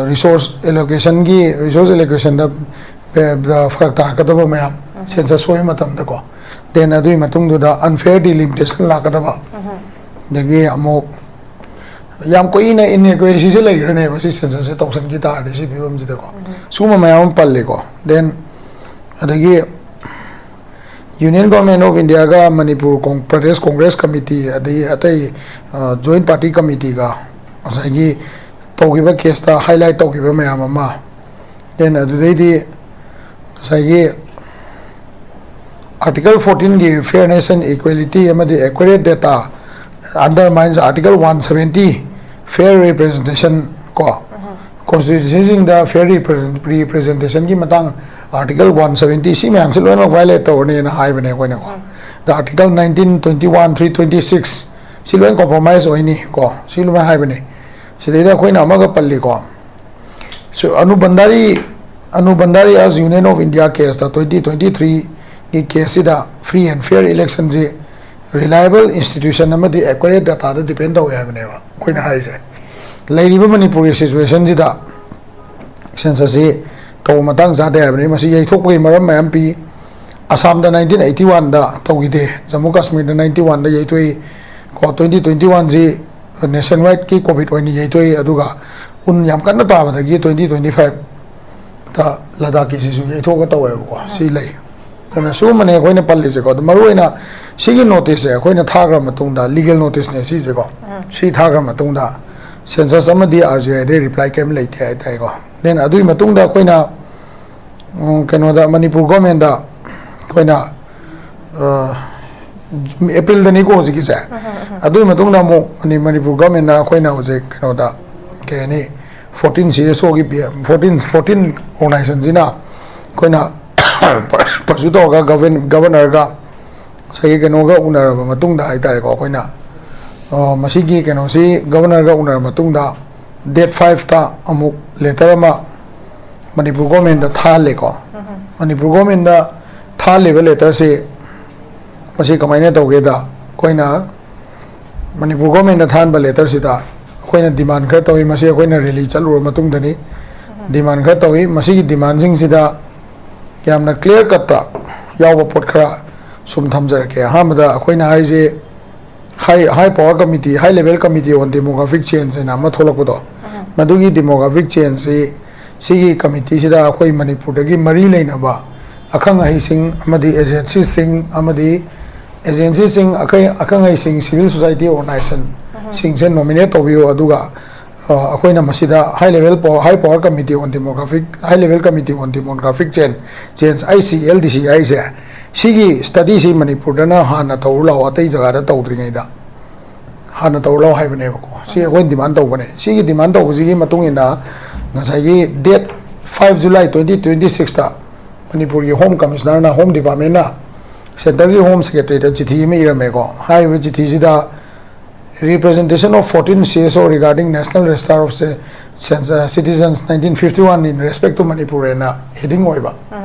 ꯔꯤꯁꯣꯔꯁ ꯑꯦꯂꯣꯀꯦꯁꯟꯒꯤ, ꯔꯤꯁꯣꯔꯁ ꯑꯦꯂꯣꯀꯦꯁꯟꯗ ꯐꯔꯛ ꯇꯥꯔꯛꯀꯗꯕ ꯃꯌꯥꯝ, ꯁꯦꯟꯁꯁ ꯁꯣꯏꯕ ꯃꯇꯝꯗꯀꯣ, ꯗꯦꯟ ꯑꯗꯨꯒꯤ ꯃꯇꯨꯡꯗꯨꯗ ꯑꯟꯐꯦꯌꯔ ꯗꯤꯂꯤꯃꯤꯇꯦꯁꯟ ꯂꯥꯛꯀꯗꯕ, ꯑꯗꯒꯤ ꯑꯃꯨꯛ ꯌꯥꯝ ꯀꯨꯏꯅ ꯏꯟꯑꯦꯀ꯭ꯌꯨꯔꯦꯁꯤꯁꯦ ꯂꯩꯈ꯭ꯔꯅꯦꯕ ꯁꯤ ꯁꯦꯟꯁꯁꯁꯦ ꯇꯧꯁꯟꯈꯤ ꯇꯥꯔꯗꯤ ꯁꯤ ꯐꯤꯕꯝꯁꯤꯗꯀꯣ꯫ ꯁꯤꯒꯨꯝꯕ ꯃꯌꯥꯝ ꯑꯃ ꯄꯜꯂꯤꯀꯣ꯫ ꯗꯦꯟ ꯑꯗꯒꯤ ꯌꯨꯅꯤꯌꯟ ꯒꯣꯔꯃꯦꯟ ꯑꯣꯐ ꯏꯟꯗꯤꯌꯥꯒ ꯃꯅꯤꯄꯨꯔ ꯀꯣꯡ-, ꯄ꯭ꯔꯗꯦꯁ ꯀꯣꯡꯒ꯭ꯔꯦꯁ ꯀꯃꯤꯇꯤ, ꯑꯗꯒꯤ ꯑꯇꯩ, ꯑ, ꯖꯣꯏꯟ ꯄꯥꯔꯇꯤ ꯀꯃꯤꯇꯤꯒ ꯉꯁꯥꯏꯒꯤ ꯇꯧꯈꯤꯕ ꯀꯦꯁꯇ ꯍꯥꯏꯂꯥꯏꯠ ꯇꯧꯈꯤꯕ ꯃꯌꯥꯝ ꯑꯃ, ꯗꯦꯟ ꯑꯗꯨꯗꯩꯗꯤ ꯉꯁꯥꯏꯒꯤ Article fourteenꯒꯤ fairness and equality ꯑꯃꯗꯤ accurate data undermines Article one seventy, fair representation ꯀꯣ, ꯀꯣꯟꯁꯇꯤꯇ꯭ꯌꯨꯁꯟꯁꯤꯡꯗ ꯐꯤꯌꯔ ꯔꯤꯄ꯭ꯔꯖꯦꯟꯇꯦꯁꯟꯒꯤ ꯃꯇꯥꯡ ꯑꯥꯔꯇꯤꯀꯜ ꯋꯥꯟ ꯁꯕꯦꯟꯇꯤ, ꯁꯤ ꯃꯌꯥꯝꯁꯤ ꯂꯣꯏꯅꯃꯛ ꯚꯥꯏꯑꯣꯂꯦꯠ ꯇꯧꯔꯅꯤꯅ ꯍꯥꯏꯕꯅꯦ ꯑꯩꯈꯣꯏꯅꯀꯣ꯫ ꯑꯗ article nineteen, twenty one, three twenty six, ꯁꯤ ꯂꯣꯏꯅ ꯀꯣꯝꯄ꯭ꯔꯣꯃꯥꯏꯁ ꯑꯣꯏꯅꯤ ꯀꯣ, ꯁꯤ ꯂꯣꯏꯅ ꯍꯥꯏꯕꯅꯤ꯫ ꯁꯤꯗꯩꯗ ꯑꯩꯈꯣꯏꯅ ꯑꯃꯒ ꯄꯜꯂꯤꯀꯣ, So, Anu Bhandari, Anu Bhandari as Union of India case ꯇ, twenty twenty three ꯒꯤ ꯀꯦꯁꯁꯤꯗ free and fair election ꯁꯤ reliable institution ꯑꯃꯗꯤ accurate data ꯗ depend ꯇꯧꯋꯦ ꯍꯥꯏꯕꯅꯦꯕ ꯑꯩꯈꯣꯏꯅ ꯍꯥꯏꯔꯤꯁꯦ꯫ ꯂꯩꯔꯤꯕ ꯃꯅꯤꯄꯨꯔꯒꯤ ꯁꯤꯆꯨꯋꯦꯁꯟꯁꯤꯗ ꯁꯦꯟꯁꯁꯁꯤ ꯇꯧꯕ ꯃꯇꯥꯡ ꯆꯥꯗꯦ ꯍꯥꯏꯕꯅꯤ꯫ ꯃꯁꯤ ꯌꯩꯊꯣꯛꯄꯒꯤ ꯃꯔꯝ ꯃꯌꯥꯝ ꯄꯤ꯫ ꯑꯁꯥꯝꯗ ꯅꯥꯏꯟꯇꯤꯟ ꯑꯩꯠꯇꯤ ꯋꯥꯟꯗ ꯇꯧꯈꯤꯗꯦ, ꯖꯝꯃꯨ ꯀꯥꯁꯃꯤꯔꯗ ꯅꯥꯏꯟꯇꯤ ꯋꯥꯟꯗ ꯌꯩꯊꯣꯛꯏ ꯀꯣ꯫ Twenty twenty one ꯁꯤ nationwide ꯀꯤ ꯀꯣꯚꯤꯗ ꯑꯣꯏꯅ ꯌꯩꯊꯣꯛꯏ, ꯑꯗꯨꯒ ꯎꯟ ꯌꯥꯝ ꯀꯟꯅ ꯇꯥꯕꯗꯒꯤ twenty twenty five ꯇ ꯂꯗꯥꯛꯀꯤꯁꯤꯁꯨ ꯌꯩꯊꯣꯛꯑꯒ ꯇꯧꯋꯦꯕꯀꯣ꯫ ꯁꯤ ꯂꯩ꯫ ꯑꯗꯨꯅ ꯁꯤꯒꯨꯝꯕꯅꯦ ꯑꯩꯈꯣꯏꯅ ꯄꯜꯂꯤꯁꯦꯀꯣ꯫ ꯑꯗꯨ ꯃꯔꯨꯑꯣꯏꯅ ꯁꯤꯒꯤ ꯅꯣꯇꯤꯁꯁꯦ ꯑꯩꯈꯣꯏꯅ ꯊꯥꯈ꯭ꯔ ꯃꯇꯨꯡꯗ, ꯂꯤꯒꯦꯜ ꯅꯣꯇꯤꯁꯅꯦ ꯁꯤꯁꯦꯀꯣ, ꯁꯤ ꯊꯥꯈ꯭ꯔ ꯃꯇꯨꯡꯗ ꯁꯦꯟꯁꯁ ꯑꯃꯗꯤ ꯑꯥꯔ ꯖꯤ ꯑꯥꯏꯗꯩ ꯔꯤꯄ꯭ꯂꯥꯏ ꯀꯔꯤꯝ ꯂꯩꯇꯦ ꯍꯥꯏꯇꯥꯔꯦꯀꯣ꯫ ꯗꯦꯟ ꯑꯗꯨꯒꯤ ꯃꯇꯨꯡꯗ ꯑꯩꯈꯣꯏꯅ ꯎꯝ, ꯀꯩꯅꯣꯗ, ꯃꯅꯤꯄꯨꯔ ꯒꯣꯔꯃꯦꯟꯗ ꯑꯩꯈꯣꯏꯅ, ꯑ, ꯑꯦꯄ꯭ꯔꯤꯜꯗꯅꯤꯀꯣ ꯍꯧꯖꯤꯛꯀꯤꯁꯦ꯫ ꯑꯗꯨꯒꯤ ꯃꯇꯨꯡꯗ ꯑꯃꯨꯛ ꯃꯅꯤ-, ꯃꯅꯤꯄꯨꯔ ꯒꯣꯔꯃꯦꯟꯅ ꯑꯩꯈꯣꯏꯅ ꯍꯧꯖꯤꯛ ꯀꯩꯅꯣꯗ, ꯀꯩ ꯍꯥꯏꯅꯤ, ꯐꯣꯔꯇꯤꯟ ꯁꯤ ꯑꯦꯁ ꯑꯣꯒꯤ ꯄꯤ-, ꯐꯣꯔꯇꯤꯟ, ꯐꯣꯔꯇꯤꯟ ꯑꯣꯔꯒꯅꯥꯏꯖꯦꯁꯟꯁꯤꯅ ꯑꯩꯈꯣꯏꯅ ꯄꯔꯁꯨ ꯇꯧꯔꯒ ꯒꯚꯔꯟ-, ꯒꯚꯔꯅꯔꯒ ꯉꯁꯥꯏꯒꯤ ꯀꯩꯅꯣꯒ ꯎꯅꯔꯕ ꯃꯇꯨꯡꯗ ꯍꯥꯏꯇꯥꯔꯦꯀꯣ, ꯑꯩꯈꯣꯏꯅ, ꯑ, ꯃꯁꯤꯒꯤ ꯀꯩꯅꯣꯁꯤ ꯒꯚꯔꯅꯔꯒ ꯎꯅꯔꯕ ꯃꯇꯨꯡꯗ, ꯗꯦꯠ ꯐꯥꯏꯚꯇ ꯑꯃꯨꯛ ꯂꯦꯇꯔ ꯑꯃ ꯃꯅꯤꯄꯨꯔ ꯒꯣꯔꯃꯦꯟꯗ ꯊꯥꯍꯜꯂꯦꯀꯣ꯫ ꯃꯅꯤꯄꯨꯔ ꯒꯣꯔꯃꯦꯟꯗ ꯊꯥꯍꯜꯂꯤꯕ ꯂꯦꯇꯔꯁꯤ ꯃꯁꯤ ꯀꯃꯥꯏꯅ ꯇꯧꯒꯦꯗ, ꯑꯩꯈꯣꯏꯅ ꯃꯅꯤꯄꯨꯔ ꯒꯣꯔꯃꯦꯟꯗ ꯊꯥꯍꯟꯕ ꯂꯦꯇꯔꯁꯤꯗ ꯑꯩꯈꯣꯏꯅ ꯗꯤꯃꯥꯟ ꯈꯔ ꯇꯧꯏ꯫ ꯃꯁꯤ ꯑꯩꯈꯣꯏꯅ ꯔꯦꯂꯤ ꯆꯠꯂꯨꯔꯕ ꯃꯇꯨꯡꯗꯅꯤ꯫ ꯗꯤꯃꯥꯟ ꯈꯔ ꯇꯧꯏ꯫ ꯃꯁꯤꯒꯤ ꯗꯤꯃꯥꯟꯁꯤꯡꯁꯤꯗ ꯌꯥꯝꯅ ꯀ꯭ꯂꯤꯌꯥꯔ ꯀꯠꯇ ꯌꯥꯎꯕ ꯄꯣꯠ ꯈꯔ ꯁꯨꯝ ꯊꯝꯖꯔꯛꯀꯦ꯫ ꯑꯍꯥꯟꯕꯗ ꯑꯩꯈꯣꯏꯅ ꯍꯥꯏꯔꯤꯁꯦ, ꯍꯥꯏ, ꯍꯥꯏ ꯄꯋꯥꯔ ꯀꯃꯤꯇꯤ, ꯍꯥꯏ ꯂꯦꯚꯦꯜ ꯀꯃꯤꯇꯤ ꯑꯣꯟ ꯗꯦꯃꯣꯒ꯭ꯔꯥꯐꯤꯛ ꯆꯦꯟꯖ ꯍꯥꯏꯅ ꯑꯃ ꯊꯣꯛꯂꯛꯄꯗꯣ, ꯃꯗꯨꯒꯤ ꯗꯦꯃꯣꯒ꯭ꯔꯥꯐꯤꯛ ꯆꯦꯟꯖꯁꯤ, ꯁꯤꯒꯤ ꯀꯃꯤꯇꯤꯁꯤꯗ ꯑꯩꯈꯣꯏ ꯃꯅꯤꯄꯨꯔꯗꯒꯤ ꯃꯔꯤ ꯂꯩꯅꯕ ꯑꯈꯪ ꯑꯍꯩꯁꯤꯡ ꯑꯃꯗꯤ ꯑꯦꯖꯦꯟꯁꯤꯁꯤꯡ ꯑꯃꯗꯤ ꯑꯦꯖꯦꯟꯁꯤꯁꯤꯡ, ꯑꯈꯪ-, ꯑꯈꯪ ꯑꯍꯩꯁꯤꯡ, ꯁꯤꯚꯤꯜ ꯁꯣꯁꯥꯏꯇꯤ ꯑꯣꯔꯒꯅꯥꯏꯖꯦꯁꯟꯁꯤꯡꯁꯦ ꯅꯣꯃꯤꯅꯦꯠ ꯇꯧꯕꯤꯌꯨ꯫ ꯑꯗꯨꯒ, ꯑ, ꯑꯩꯈꯣꯏꯅ ꯃꯁꯤꯗ ꯍꯥꯏ ꯂꯦꯚꯦꯜ ꯄꯥꯋꯔ, ꯍꯥꯏ ꯄꯥꯋꯔ ꯀꯃꯤꯇꯤ ꯑꯣꯟ ꯗꯦꯃꯣꯒ꯭ꯔꯥꯐꯤꯛ, ꯍꯥꯏ ꯂꯦꯚꯦꯜ ꯀꯃꯤꯇꯤ ꯑꯣꯟ ꯗꯦꯃꯣꯒ꯭ꯔꯥꯐꯤꯛ ꯆꯦꯟ-, ꯆꯦꯟꯖ, ꯑꯥꯏ ꯁꯤ ꯑꯦꯜ ꯗꯤ ꯁꯤ ꯍꯥꯏꯁꯦ, ꯁꯤꯒꯤ ꯁ꯭ꯇꯗꯤꯁꯤ ꯃꯅꯤꯄꯨꯔꯗꯅ ꯍꯥꯟꯅ ꯇꯧꯔꯨ ꯂꯥꯛꯑꯣ, ꯑꯇꯩ ꯖꯒꯥꯗ ꯇꯧꯗ꯭ꯔꯤꯉꯩꯗ ꯍꯥꯟꯅ ꯇꯧꯔꯨ ꯂꯥꯛꯑꯣ ꯍꯥꯏꯕꯅꯦꯕꯀꯣ꯫ ꯁꯤ ꯑꯩꯈꯣꯏꯅ ꯗꯤꯃꯥꯟ ꯇꯧꯕꯅꯦ꯫ ꯁꯤꯒꯤ ꯗꯤꯃꯥꯟ ꯇꯧꯕꯁꯤꯒꯤ ꯃꯇꯨꯡ ꯏꯟꯅ ꯉꯁꯥꯏꯒꯤ date five July twenty twenty ꯁꯤꯛꯁꯇ ꯃꯅꯤꯄꯨꯔꯒꯤ ꯍꯣꯝ ꯀꯃꯤꯁꯅꯔꯅ, ꯍꯣꯝ ꯗꯤꯄꯥꯔꯠꯃꯦꯟꯅ ꯁꯦꯟꯇꯔꯒꯤ ꯍꯣꯝ ꯁꯦꯀ꯭ꯔꯦꯇꯔꯤꯗ ꯆꯤꯊꯤ ꯑꯃ ꯏꯔꯝꯃꯦꯀꯣ꯫ ꯍꯥꯏꯔꯤꯕ ꯆꯤꯊꯤꯁꯤꯗ Representation of fourteen C S O regarding National Register of Ci-, Cens-, uh, Citizens nineteen fifty-one in respect to Manipur ꯍꯥꯏꯅ ꯍꯦꯗꯤꯡ ꯑꯣꯏꯕ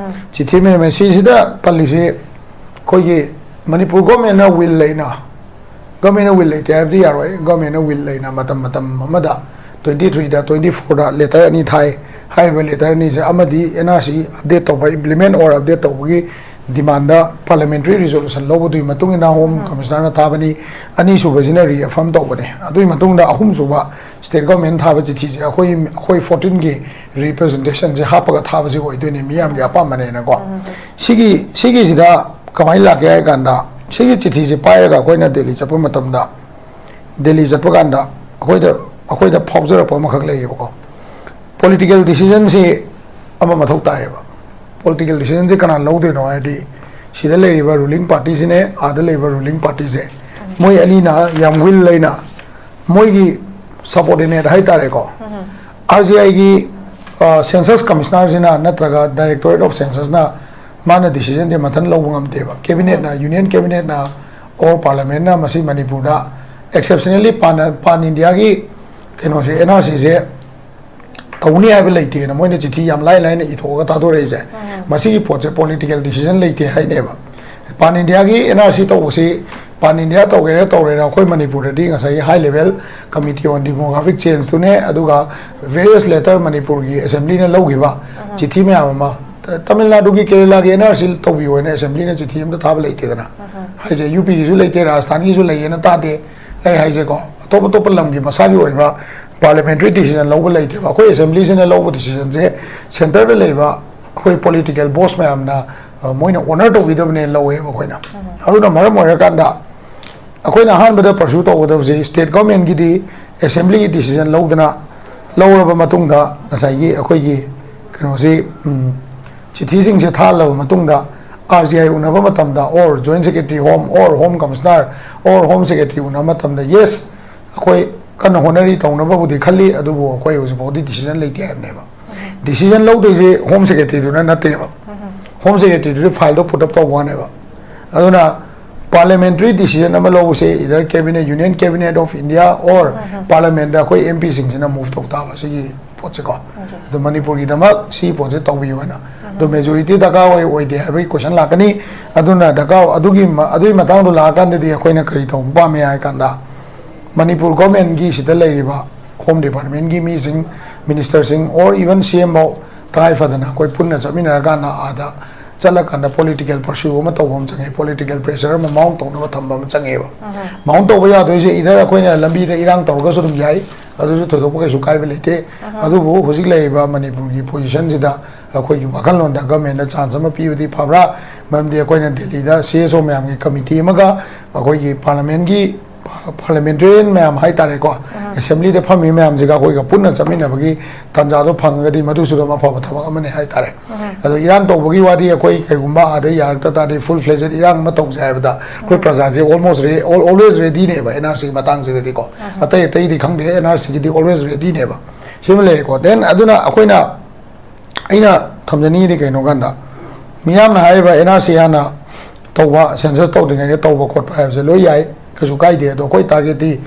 ꯆꯤꯊꯤ ꯑꯃ ꯏꯔꯝꯃꯦ꯫ ꯁꯤꯁꯤꯗ ꯄꯜꯂꯤꯁꯤ ꯑꯩꯈꯣꯏꯒꯤ ꯃꯅꯤꯄꯨꯔ ꯒꯣꯔꯃꯦꯟꯅ ꯋꯤꯜ ꯂꯩꯅ, ꯒꯣꯔꯃꯦꯟꯅ ꯋꯤꯜ ꯂꯩꯇꯦ ꯍꯥꯏꯕꯗꯤ ꯌꯥꯔꯣꯏ꯫ ꯒꯣꯔꯃꯦꯟꯅ ꯋꯤꯜ ꯂꯩꯅ ꯃꯇꯝ, ꯃꯇꯝ ꯑꯃꯗ ꯇ꯭ꯋꯦꯟꯇꯤ ꯊ꯭ꯔꯤꯗ, ꯇ꯭ꯋꯦꯟꯇꯤ ꯐꯣꯔꯗ ꯂꯦꯇꯔ ꯑꯅꯤ ꯊꯥꯏ꯫ ꯍꯥꯏꯔꯤꯕ ꯂꯦꯇꯔ ꯑꯅꯤꯁꯦ ꯑꯃꯗꯤ ꯑꯦꯟ ꯑꯥꯔ ꯁꯤ ꯑꯞꯗꯦꯠ ꯇꯧꯕ, implement or update ꯇꯧꯕꯒꯤ ꯗꯤꯃꯥꯟꯗ ꯄꯥꯔꯂꯤꯌꯥꯃꯦꯟꯇꯔꯤ ꯔꯤꯖꯣꯂꯨꯁꯟ ꯂꯧꯕꯗꯨꯒꯤ ꯃꯇꯨꯡ ꯏꯟꯅ ꯍꯣꯝ ꯀꯃꯤꯁꯅꯔꯅ ꯊꯥꯕꯅꯤ, ꯑꯅꯤꯁꯨꯕꯁꯤꯅ ꯔꯤꯑꯦꯐꯔꯝ ꯇꯧꯕꯅꯤ꯫ ꯑꯗꯨꯒꯤ ꯃꯇꯨꯡꯗ ꯑꯍꯨꯝꯁꯨꯕ ꯁ꯭ꯇꯦꯠ ꯒꯣꯔꯃꯦꯟ ꯊꯥꯕ ꯆꯤꯊꯤꯁꯦ ꯑꯩꯈꯣꯏ, ꯑꯩꯈꯣꯏ ꯐꯣꯔꯇꯤꯟꯒꯤ ꯔꯤꯄ꯭ꯔꯖꯦꯟꯇꯦꯁꯟꯁꯦ ꯍꯥꯞꯄꯒ ꯊꯥꯕꯁꯦ ꯑꯣꯏꯗꯣꯏꯅꯤ, ꯃꯤꯌꯥꯝꯒꯤ ꯑꯄꯥꯝꯕꯅꯦꯅꯀꯣ꯫ ꯁꯤꯒꯤ, ꯁꯤꯒꯤꯁꯤꯗ ꯀꯃꯥꯏꯅ ꯂꯥꯛꯀꯦ ꯍꯥꯏ ꯀꯥꯟꯗ, ꯁꯤꯒꯤ ꯆꯤꯊꯤꯁꯦ ꯄꯥꯏꯔꯒ ꯑꯩꯈꯣꯏꯅ ꯗꯦꯜꯂꯤ ꯆꯠꯄ ꯃꯇꯝꯗ, ꯗꯦꯜꯂꯤ ꯆꯠꯄ ꯀꯥꯟꯗ ꯑꯩꯈꯣꯏꯗ, ꯑꯩꯈꯣꯏꯗ ꯐꯥꯎꯖꯔꯛꯄ ꯑꯃꯈꯛ ꯂꯩꯌꯦꯕꯀꯣ꯫ ꯄꯣꯂꯤꯇꯤꯀꯦꯜ ꯗꯤꯁꯤꯖꯟꯁꯤ ꯑꯃ ꯃꯊꯧ ꯇꯥꯏꯌꯦꯕ꯫ ꯄꯣꯂꯤꯇꯤꯀꯦꯜ ꯗꯤꯁꯤꯖꯟꯁꯤ ꯀꯅꯥꯅ ꯂꯧꯗꯣꯏꯅꯣ ꯍꯥꯏꯗꯤ, ꯁꯤꯗ ꯂꯩꯔꯤꯕ ꯔꯨꯂꯤꯡ ꯄꯥꯔꯇꯤꯁꯤꯅꯦ, ꯑꯥꯗ ꯂꯩꯔꯤꯕ ꯔꯨꯂꯤꯡ ꯄꯥꯔꯇꯤꯁꯦ, ꯃꯣꯏ ꯑꯅꯤꯅ ꯌꯥꯝ ꯋꯤꯜ ꯂꯩꯅ, ꯃꯣꯏꯒꯤ ꯁꯕꯑꯣꯔꯗꯤꯅꯦꯠ ꯍꯥꯏꯇꯥꯔꯦꯀꯣ, ꯑꯥꯔ ꯖꯤ ꯑꯥꯏꯒꯤ ꯁꯦꯟꯁꯁ ꯀꯃꯤꯁꯅꯔꯁꯤꯅ ꯅꯠꯇ꯭ꯔꯒ ꯗꯥꯏꯔꯦꯛꯇꯣꯔꯦꯠ ꯑꯣꯐ ꯁꯦꯟꯁꯁꯅ ꯃꯥꯅ ꯗꯤꯁꯤꯖꯟꯁꯦ ꯃꯊꯟ ꯂꯧꯕ ꯉꯝꯗꯦꯕ꯫ ꯀꯦꯕꯤꯅꯦꯠꯅ, ꯌꯨꯅꯤꯌꯟ ꯀꯦꯕꯤꯅꯦꯠꯅ ꯑꯣꯔ ꯄꯥꯔꯂꯤꯌꯥꯃꯦꯟꯠꯅ ꯃꯁꯤ ꯃꯅꯤꯄꯨꯔꯗ ꯑꯦꯛꯁꯦꯞꯁꯅꯦꯜꯂꯤ ꯄꯥꯟ, ꯄꯥꯟ ꯏꯟꯗꯤꯌꯥꯒꯤ ꯀꯩꯅꯣꯁꯦ, ꯑꯦꯟ ꯑꯥꯔ ꯁꯤꯁꯦ ꯇꯧꯅꯤ ꯍꯥꯏꯕ ꯂꯩꯇꯦꯅ ꯃꯣꯏꯅ ꯆꯤꯊꯤ ꯌꯥꯝ ꯂꯥꯏ ꯂꯥꯏꯅ ꯏꯊꯣꯛꯑꯒ ꯊꯥꯗꯣꯔꯛꯏꯁꯦ꯫ ꯃꯁꯤꯒꯤ ꯄꯣꯠꯁꯦ ꯄꯣꯂꯤꯇꯤꯀꯦꯜ ꯗꯤꯁꯤꯖꯟ ꯂꯩꯇꯦ ꯍꯥꯏꯅꯦꯕ꯫ ꯄꯥꯟ ꯏꯟꯗꯤꯌꯥꯒꯤ ꯑꯦꯟ ꯑꯥꯔ ꯁꯤ ꯇꯧꯕꯁꯤ ꯄꯥꯟ ꯏꯟꯗꯤꯌꯥ ꯇꯧꯒꯦꯔꯥ ꯇꯧꯔꯦꯔꯥ, ꯑꯩꯈꯣꯏ ꯃꯅꯤꯄꯨꯔꯗꯗꯤ ꯉꯁꯥꯏꯒꯤ ꯍꯥꯏ ꯂꯦꯚꯦꯜ ꯀꯃꯤꯇꯤ ꯑꯣꯟ ꯗꯤꯃꯣꯒ꯭ꯔꯥꯐꯤꯛ ꯆꯦꯟꯖꯇꯨꯅꯦ, ꯑꯗꯨꯒ ꯚꯦꯔꯤꯌꯁ ꯂꯦꯇꯔ ꯃꯅꯤꯄꯨꯔꯒꯤ ꯑꯦꯁꯦꯝꯕ꯭ꯂꯤꯅ ꯂꯧꯈꯤꯕ ꯆꯤꯊꯤ ꯃꯌꯥꯝ ꯑꯃ, ꯇ-, ꯇꯥꯃꯤꯜ ꯅꯥꯗꯨꯒꯤ ꯀꯦꯔꯦꯂꯥꯒꯤ ꯑꯦꯟ ꯑꯥꯔ ꯁꯤ ꯇꯧꯕꯤꯌꯣ ꯍꯥꯏꯅ ꯑꯦꯁꯦꯝꯕ꯭ꯂꯤꯅ ꯆꯤꯊꯤ ꯑꯝꯇ ꯊꯥꯕ ꯂꯩꯇꯦꯗꯅ꯫ ꯍꯥꯏꯁꯦ ꯌꯨ ꯄꯤꯒꯤꯁꯨ ꯂꯩꯇꯦ, ꯔꯥꯖꯁꯊꯥꯟꯒꯤꯁꯨ ꯂꯩꯌꯦꯅ ꯇꯥꯗꯦ꯫ ꯑꯩ ꯍꯥꯏꯁꯦꯀꯣ, ꯑꯇꯣꯞ ꯑꯇꯣꯞꯄ ꯂꯝꯒꯤ ꯃꯁꯥꯒꯤ ꯑꯣꯏꯕ ꯄꯥꯔꯂꯤꯌꯥꯃꯦꯟꯇꯔꯤ ꯗꯤꯁꯤꯖꯟ ꯂꯧꯕ ꯂꯩꯇꯦꯕ꯫ ꯑꯩꯈꯣꯏ ꯑꯦꯁꯦꯝꯕ꯭ꯂꯤꯁꯤꯅ ꯂꯧꯕ ꯗꯤꯁꯤꯖꯟꯁꯦ ꯁꯦꯟꯇꯔꯗ ꯂꯩꯕ ꯑꯩꯈꯣꯏ ꯄꯣꯂꯤꯇꯤꯀꯦꯜ ꯕꯣꯁ ꯃꯌꯥꯝꯅ, ꯑ, ꯃꯣꯏꯅ ꯑꯣꯅꯔ ꯇꯧꯕꯤꯗꯕꯅꯦꯅ ꯂꯧꯋꯦꯕ ꯑꯩꯈꯣꯏꯅ꯫ ꯑꯗꯨꯅ ꯃꯔꯝ ꯑꯣꯏꯔꯀꯥꯟꯗ ꯑꯩꯈꯣꯏꯅ ꯑꯍꯥꯟꯕꯗ ꯄꯔꯁꯨ ꯇꯧꯒꯗꯕꯁꯤ ꯁ꯭ꯇꯦꯠ ꯒꯣꯔꯃꯦꯟꯒꯤꯗꯤ ꯑꯦꯁꯦꯝꯕ꯭ꯂꯤꯒꯤ ꯗꯤꯁꯤꯖꯟ ꯂꯧꯗꯅ, ꯂꯧꯔꯕ ꯃꯇꯨꯡꯗ ꯉꯁꯥꯏꯒꯤ ꯑꯩꯈꯣꯏꯒꯤ ꯀꯩꯅꯣꯁꯤ, ꯎꯝ, ꯆꯤꯊꯤꯁꯤꯡꯁꯦ ꯊꯥꯍꯜꯂꯕ ꯃꯇꯨꯡꯗ, ꯑꯥꯔ ꯖꯤ ꯑꯥꯏ ꯎꯅꯕ ꯃꯇꯝꯗ, or join secretary home, or home commissioner, or home secretary ꯎꯅꯕ ꯃꯇꯝꯗ, ꯌꯦꯁ, ꯑꯩꯈꯣꯏ ꯀꯟꯅ ꯍꯣꯠꯅꯔꯤ, ꯇꯧꯅꯕꯕꯨꯗꯤ ꯈꯜꯂꯤ, ꯑꯗꯨꯕꯨ ꯑꯩꯈꯣꯏ ꯍꯧꯖꯤꯛ ꯐꯥꯎꯗꯤ ꯗꯤꯁꯤꯖꯟ ꯂꯩꯇꯦ ꯍꯥꯏꯕꯅꯦꯕ꯫ ꯗꯤꯁꯤꯖꯟ ꯂꯧꯗꯣꯏꯁꯦ ꯍꯣꯝ ꯁꯦꯀ꯭ꯔꯦꯇꯔꯤꯗꯨꯅ ꯅꯠꯇꯦꯕ꯫ ꯍꯣꯝ ꯁꯦꯀ꯭ꯔꯦꯇꯔꯤꯗꯨꯗꯤ ꯐꯥꯏꯜꯗꯣ ꯄꯨꯠ ꯑꯞ ꯇꯧꯕ ꯋꯥꯅꯦꯕ꯫ ꯑꯗꯨꯅ ꯄꯥꯔꯂꯤꯌꯥꯃꯦꯟꯇꯔꯤ ꯗꯤꯁꯤꯖꯟ ꯑꯃ ꯂꯧꯕꯁꯦ either cabinet, Union Cabinet of India or ꯄꯥꯔꯂꯤꯌꯥꯃꯦꯟꯗ ꯑꯩꯈꯣꯏ ꯑꯦꯝ ꯄꯤꯁꯤꯡꯁꯤꯅ ꯃꯨꯚ ꯇꯧ ꯇꯥꯕ ꯁꯤꯒꯤ ꯄꯣꯠꯁꯦꯀꯣ꯫ ꯑꯗꯣ ꯃꯅꯤꯄꯨꯔꯒꯤꯗꯃꯛ ꯁꯤ ꯄꯣꯠꯁꯦ ꯇꯧꯕꯤꯌꯨ ꯍꯥꯏꯅ꯫ ꯑꯗꯣ ꯃꯦꯖꯣꯔꯤꯇꯤ ꯗꯔꯀꯥꯔ ꯑꯣꯏ ꯑꯣꯏꯗꯦ ꯍꯥꯏꯕꯒꯤ ꯀꯣꯏꯁꯟ ꯂꯥꯛꯀꯅꯤ꯫ ꯑꯗꯨꯅ ꯗꯔꯀꯥꯔ, ꯑꯗꯨꯒꯤ ꯃ-, ꯑꯗꯨꯒꯤ ꯃꯇꯥꯡꯗꯣ ꯂꯥꯛꯑꯀꯥꯟꯗꯗꯤ ꯑꯩꯈꯣꯏꯅ ꯀꯔꯤ ꯇꯧꯕ ꯄꯥꯝꯃꯤ ꯍꯥꯏ ꯀꯥꯟꯗ, ꯃꯅꯤꯄꯨꯔ ꯒꯣꯔꯃꯦꯟꯒꯤ ꯁꯤꯗ ꯂꯩꯔꯤꯕ ꯍꯣꯝ ꯗꯤꯄꯥꯔꯠꯃꯦꯟꯒꯤ ꯃꯤꯁꯤꯡ, ꯃꯤꯅꯤꯁꯇꯔꯁꯤꯡ, or even ꯁꯤ ꯑꯦꯝ ꯐꯥꯎ ꯇꯉꯥꯏ ꯐꯗꯅ ꯑꯩꯈꯣꯏ ꯄꯨꯟꯅ ꯆꯠꯃꯤꯟꯅꯔꯀꯥꯟꯗ ꯑꯥꯗ ꯆꯠꯂꯀꯥꯟꯗ political pursue ꯑꯃ ꯇꯧꯕ ꯑꯃ ꯆꯪꯉꯦ, political pressure ꯑꯃ mount ꯇꯧꯅꯕ ꯊꯝꯕ ꯑꯃ ꯆꯪꯉꯦꯕ꯫ Mount ꯇꯧꯕ ꯌꯥꯗꯣꯏꯁꯦ either ꯑꯩꯈꯣꯏꯅ ꯂꯝꯕꯤꯗ ꯏꯔꯥꯡ ꯇꯧꯔꯒꯁꯨ ꯑꯗꯨꯝ ꯌꯥꯏ, ꯑꯗꯨꯁꯨ ꯊꯣꯏꯗꯣꯛꯄ ꯀꯩꯁꯨ ꯀꯥꯏꯕ ꯂꯩꯇꯦ꯫ ꯑꯗꯨꯕꯨ ꯍꯧꯖꯤꯛ ꯂꯩꯔꯤꯕ ꯃꯅꯤꯄꯨꯔꯒꯤ position ꯁꯤꯗ ꯑꯩꯈꯣꯏꯒꯤ ꯋꯥꯈꯜꯂꯣꯟꯗ government ꯅ chance ꯑꯃ ꯄꯤꯕꯗꯤ ꯐꯕ꯭ꯔꯥ? ꯃꯔꯝꯗꯤ ꯑꯩꯈꯣꯏꯅ ꯗꯦꯜꯂꯤꯗ C S O ꯃꯌꯥꯝꯒꯤ committee ꯑꯃꯒ ꯑꯩꯈꯣꯏꯒꯤ parliament ꯀꯤ parliamentarian ꯃꯌꯥꯝ ꯍꯥꯏꯇꯥꯔꯦꯀꯣ, assembly ꯗ ꯐꯝꯃꯤ ꯃꯌꯥꯝꯁꯤꯒ ꯑꯩꯈꯣꯏꯒ ꯄꯨꯟꯅ ꯆꯠꯃꯤꯟꯅꯕꯒꯤ ꯇꯥꯟꯖꯥꯗꯣ ꯐꯪꯉꯒꯗꯤ ꯃꯗꯨꯁꯨ ꯑꯗꯨꯝ ꯑꯐꯕ ꯊꯕꯛ ꯑꯃꯅꯤ ꯍꯥꯏꯇꯥꯔꯦ꯫ ꯑꯗꯣ ꯏꯔꯥꯡ ꯇꯧꯕꯒꯤ ꯋꯥꯗꯤ ꯑꯩꯈꯣꯏ ꯀꯩꯒꯨꯝꯕ ꯑꯥꯗ ꯌꯥꯔꯛꯇ ꯇꯥꯔꯗꯤ full fledged ꯏꯔꯥꯡ ꯑꯃ ꯇꯧꯁꯦ ꯍꯥꯏꯕꯗ ꯑꯩꯈꯣꯏ ꯄ꯭ꯔꯖꯥꯁꯦ almost re-, al-, always ready ꯅꯦꯕ N R C ꯒꯤ ꯃꯇꯥꯡꯁꯤꯗꯗꯤꯀꯣ꯫ ꯑꯇꯩ ꯑꯇꯩꯗꯤ ꯈꯪꯗꯦ, N R C ꯒꯤꯗꯤ always ready ꯅꯦꯕ꯫ ꯁꯤꯃ ꯂꯩꯔꯦꯀꯣ꯫ Then ꯑꯗꯨꯅ ꯑꯩꯈꯣꯏꯅ, ꯑꯩꯅ ꯊꯝꯖꯅꯤꯡꯉꯤꯗꯤ ꯀꯩꯅꯣ ꯀꯥꯟꯗ, ꯃꯤꯌꯥꯝꯅ ꯍꯥꯏꯔꯤꯕ N R C ꯍꯥꯟꯅ ꯇꯧꯕ, census ꯇꯧꯗ꯭ꯔꯤꯉꯩꯗ ꯇꯧꯕ ꯈꯣꯠꯄ ꯍꯥꯏꯕꯁꯦ ꯂꯣꯏ ꯌꯥꯏ, ꯀꯩꯁꯨ ꯀꯥꯏꯗꯦ꯫ ꯑꯗꯣ ꯑꯩꯈꯣꯏ target ꯇꯤ,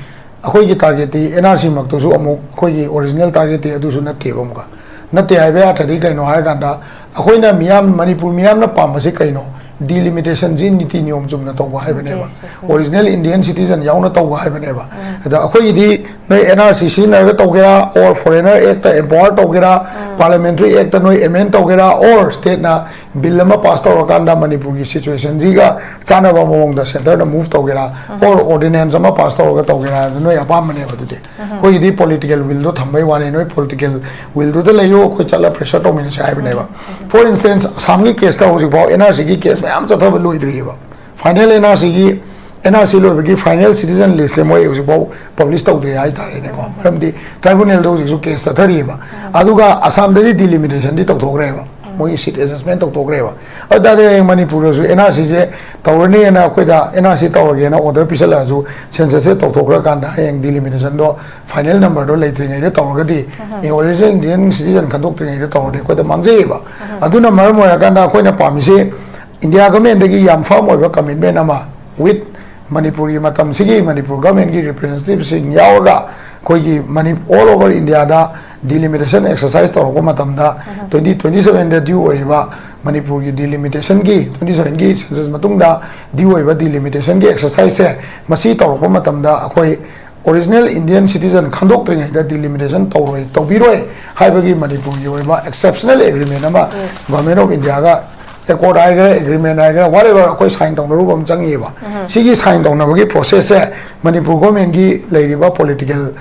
ꯑꯩꯈꯣꯏꯒꯤ target T N R C ꯃꯛꯇꯨꯁꯨ ꯑꯃꯨꯛ ꯑꯩꯈꯣꯏꯒꯤ original target ꯇꯤ ꯑꯗꯨꯁꯨ ꯅꯠꯇꯦꯕ꯫ ꯑꯃꯨꯛꯀ ꯅꯠꯇꯦ ꯍꯥꯏꯕ ꯌꯥꯗ꯭ꯔꯗꯤ ꯀꯩꯅꯣ ꯍꯥꯏꯔꯀꯥꯟꯗ, ꯑꯩꯈꯣꯏꯅ ꯃꯤꯌꯥꯝ, ꯃꯅꯤꯄꯨꯔ ꯃꯤꯌꯥꯝꯅ ꯄꯥꯝꯕꯁꯤ ꯀꯩꯅꯣ? Delimitation ꯁꯤ ꯅꯤꯇꯤ ꯅꯤꯌꯣꯝ ꯆꯨꯝꯅ ꯇꯧꯕ ꯍꯥꯏꯕꯅꯦꯕ꯫ Yes, yes, yes. Original Indian citizen ꯌꯥꯎꯅ ꯇꯧꯕ ꯍꯥꯏꯕꯅꯦꯕ꯫ ꯑꯗ ꯑꯩꯈꯣꯏꯒꯤꯗꯤ ꯅꯣꯏ N R C ꯁꯤꯖꯤꯟꯅꯔꯒ ꯇꯧꯒꯦꯔꯥ, or Foreigner Act ꯇ empower ꯇꯧꯒꯦꯔꯥ, Parliamentary Act ꯇ ꯅꯣꯏ amend ꯇꯧꯒꯦꯔꯥ, or state ꯅ bill ꯑꯃ pass ꯇꯧꯔꯀꯥꯟꯗ ꯃꯅꯤꯄꯨꯔꯒꯤ situation ꯁꯤꯒ ꯆꯥꯟꯅꯕ ꯃꯑꯣꯡꯗ centre ꯗ move ꯇꯧꯒꯦꯔꯥ, or ordinance ꯑꯃ pass ꯇꯧꯔꯒ ꯇꯧꯒꯦꯔꯥ, ꯑꯗꯨ ꯅꯣꯏ ꯑꯄꯥꯝꯕꯅꯦꯕ꯫ ꯑꯗꯨꯗꯤ ꯑꯩꯈꯣꯏꯒꯤꯗꯤ political will ꯗꯣ ꯊꯝꯕꯩ ꯋꯥꯅꯤ, ꯅꯣꯏ political will ꯗꯨꯗ ꯂꯩꯌꯨ, ꯑꯩꯈꯣꯏ ꯆꯠꯂ pressure ꯇꯧꯃꯤꯟꯅꯁꯦ ꯍꯥꯏꯕꯅꯦꯕ꯫ For instance, ꯑꯁꯥꯝꯒꯤ case ꯇ ꯍꯧꯖꯤꯛꯐꯥꯎ N R C ꯒꯤ case ꯃꯌꯥꯝ ꯆꯠꯊꯕ ꯂꯣꯏꯗ꯭ꯔꯤꯑꯕ꯫ Final N R C ꯒꯤ, N R C ꯂꯣꯏꯕꯒꯤ final citizen list ꯁꯦ ꯃꯣꯏ ꯍꯧꯖꯤꯛꯐꯥꯎ publish ꯇꯧꯗ꯭ꯔꯤ ꯍꯥꯏꯇꯥꯔꯦꯅꯦꯀꯣ꯫ ꯃꯔꯝꯗꯤ tribunal ꯗ ꯍꯧꯖꯤꯛꯁꯨ case ꯆꯠꯊꯔꯤꯑꯕ꯫ ꯑꯗꯨꯒ ꯑꯁꯥꯝꯗꯗꯤ delimitation ꯗꯤ ꯇꯧꯊꯣꯛꯈ꯭ꯔꯦꯕ, ꯃꯣꯏꯒꯤ seat adjustment ꯇꯧꯊꯣꯛꯈ꯭ꯔꯦꯕ꯫ ꯑꯗꯨ ꯇꯥꯔꯗꯤ ꯍꯌꯦꯡ ꯃꯅꯤꯄꯨꯔꯗꯁꯨ N R C ꯁꯦ ꯇꯧꯔꯅꯤꯅ, ꯑꯩꯈꯣꯏꯗ N R C ꯇꯧꯔꯒꯦꯅ order ꯄꯤꯁꯜꯂꯛꯑꯁꯨ, census ꯁꯦ ꯇꯧꯊꯣꯛꯈ꯭ꯔꯀꯥꯟꯗ ꯍꯌꯦꯡ delimitation ꯗꯣ final number ꯗꯣ ꯂꯩꯇ꯭ꯔꯤꯉꯩꯗ ꯇꯧꯔꯒꯗꯤ, ꯑꯦ, original Indian citizen ꯈꯟꯗꯣꯛꯇ꯭ꯔꯤꯉꯩꯗ ꯇꯧꯔꯗꯤ ꯑꯩꯈꯣꯏꯗ ꯃꯥꯡꯖꯩꯌꯦꯕ꯫ ꯑꯗꯨꯅ ꯃꯔꯝ ꯑꯣꯏꯔꯀꯥꯟꯗ ꯑꯩꯈꯣꯏꯅ ꯄꯥꯝꯃꯤꯁꯦ India government ꯗꯒꯤ ꯌꯥꯝ firm ꯑꯣꯏꯕ commitment ꯑꯃ with ꯃꯅꯤꯄꯨꯔꯒꯤ ꯃꯇꯝꯁꯤꯒꯤ ꯃꯅꯤꯄꯨꯔ government ꯀꯤ representative ꯁꯤꯡ ꯌꯥꯎꯔꯒ ꯑꯩꯈꯣꯏꯒꯤ ꯃꯅꯤ-, all over India ꯗ delimitation exercise ꯇꯧꯔꯛꯄ ꯃꯇꯝꯗ, twenty twenty seven ꯗ due ꯑꯣꯏꯔꯤꯕ ꯃꯅꯤꯄꯨꯔꯒꯤ delimitation ꯒꯤ, twenty seven ꯒꯤ census ꯃꯇꯨꯡꯗ due ꯑꯣꯏꯕ delimitation ꯒꯤ exercise ꯁꯦ, ꯃꯁꯤ ꯇꯧꯔꯛꯄ ꯃꯇꯝꯗ ꯑꯩꯈꯣꯏ original Indian citizen ꯈꯟꯗꯣꯛꯇ꯭ꯔꯤꯉꯩꯗ delimitation ꯇꯧꯔꯣꯏ, ꯇꯧꯕꯤꯔꯣꯏ ꯍꯥꯏꯕꯒꯤ ꯃꯅꯤꯄꯨꯔꯒꯤ ꯑꯣꯏꯕ exceptional agreement ꯑꯃ Government of India ꯒ ꯑꯦꯀꯣꯔꯗ ꯍꯥꯏꯒꯦꯔꯥ, ꯑꯦꯒ꯭ꯔꯤꯃꯦꯟ ꯍꯥꯏꯒꯦꯔꯥ, ꯋꯥꯠ ꯑꯦꯕꯔ, ꯑꯩꯈꯣꯏ ꯁꯥꯏꯟ ꯇꯧꯅꯔꯨꯕ ꯑꯃ ꯆꯪꯉꯤꯕ꯫ ꯁꯤꯒꯤ ꯁꯥꯏꯟ ꯇꯧꯅꯕꯒꯤ ꯄ꯭ꯔꯣꯁꯦꯁꯁꯦ ꯃꯅꯤꯄꯨꯔ ꯒꯣꯔꯃꯦꯟꯒꯤ ꯂꯩꯔꯤꯕ ꯄꯣꯂꯤꯇꯤꯀꯦꯜ,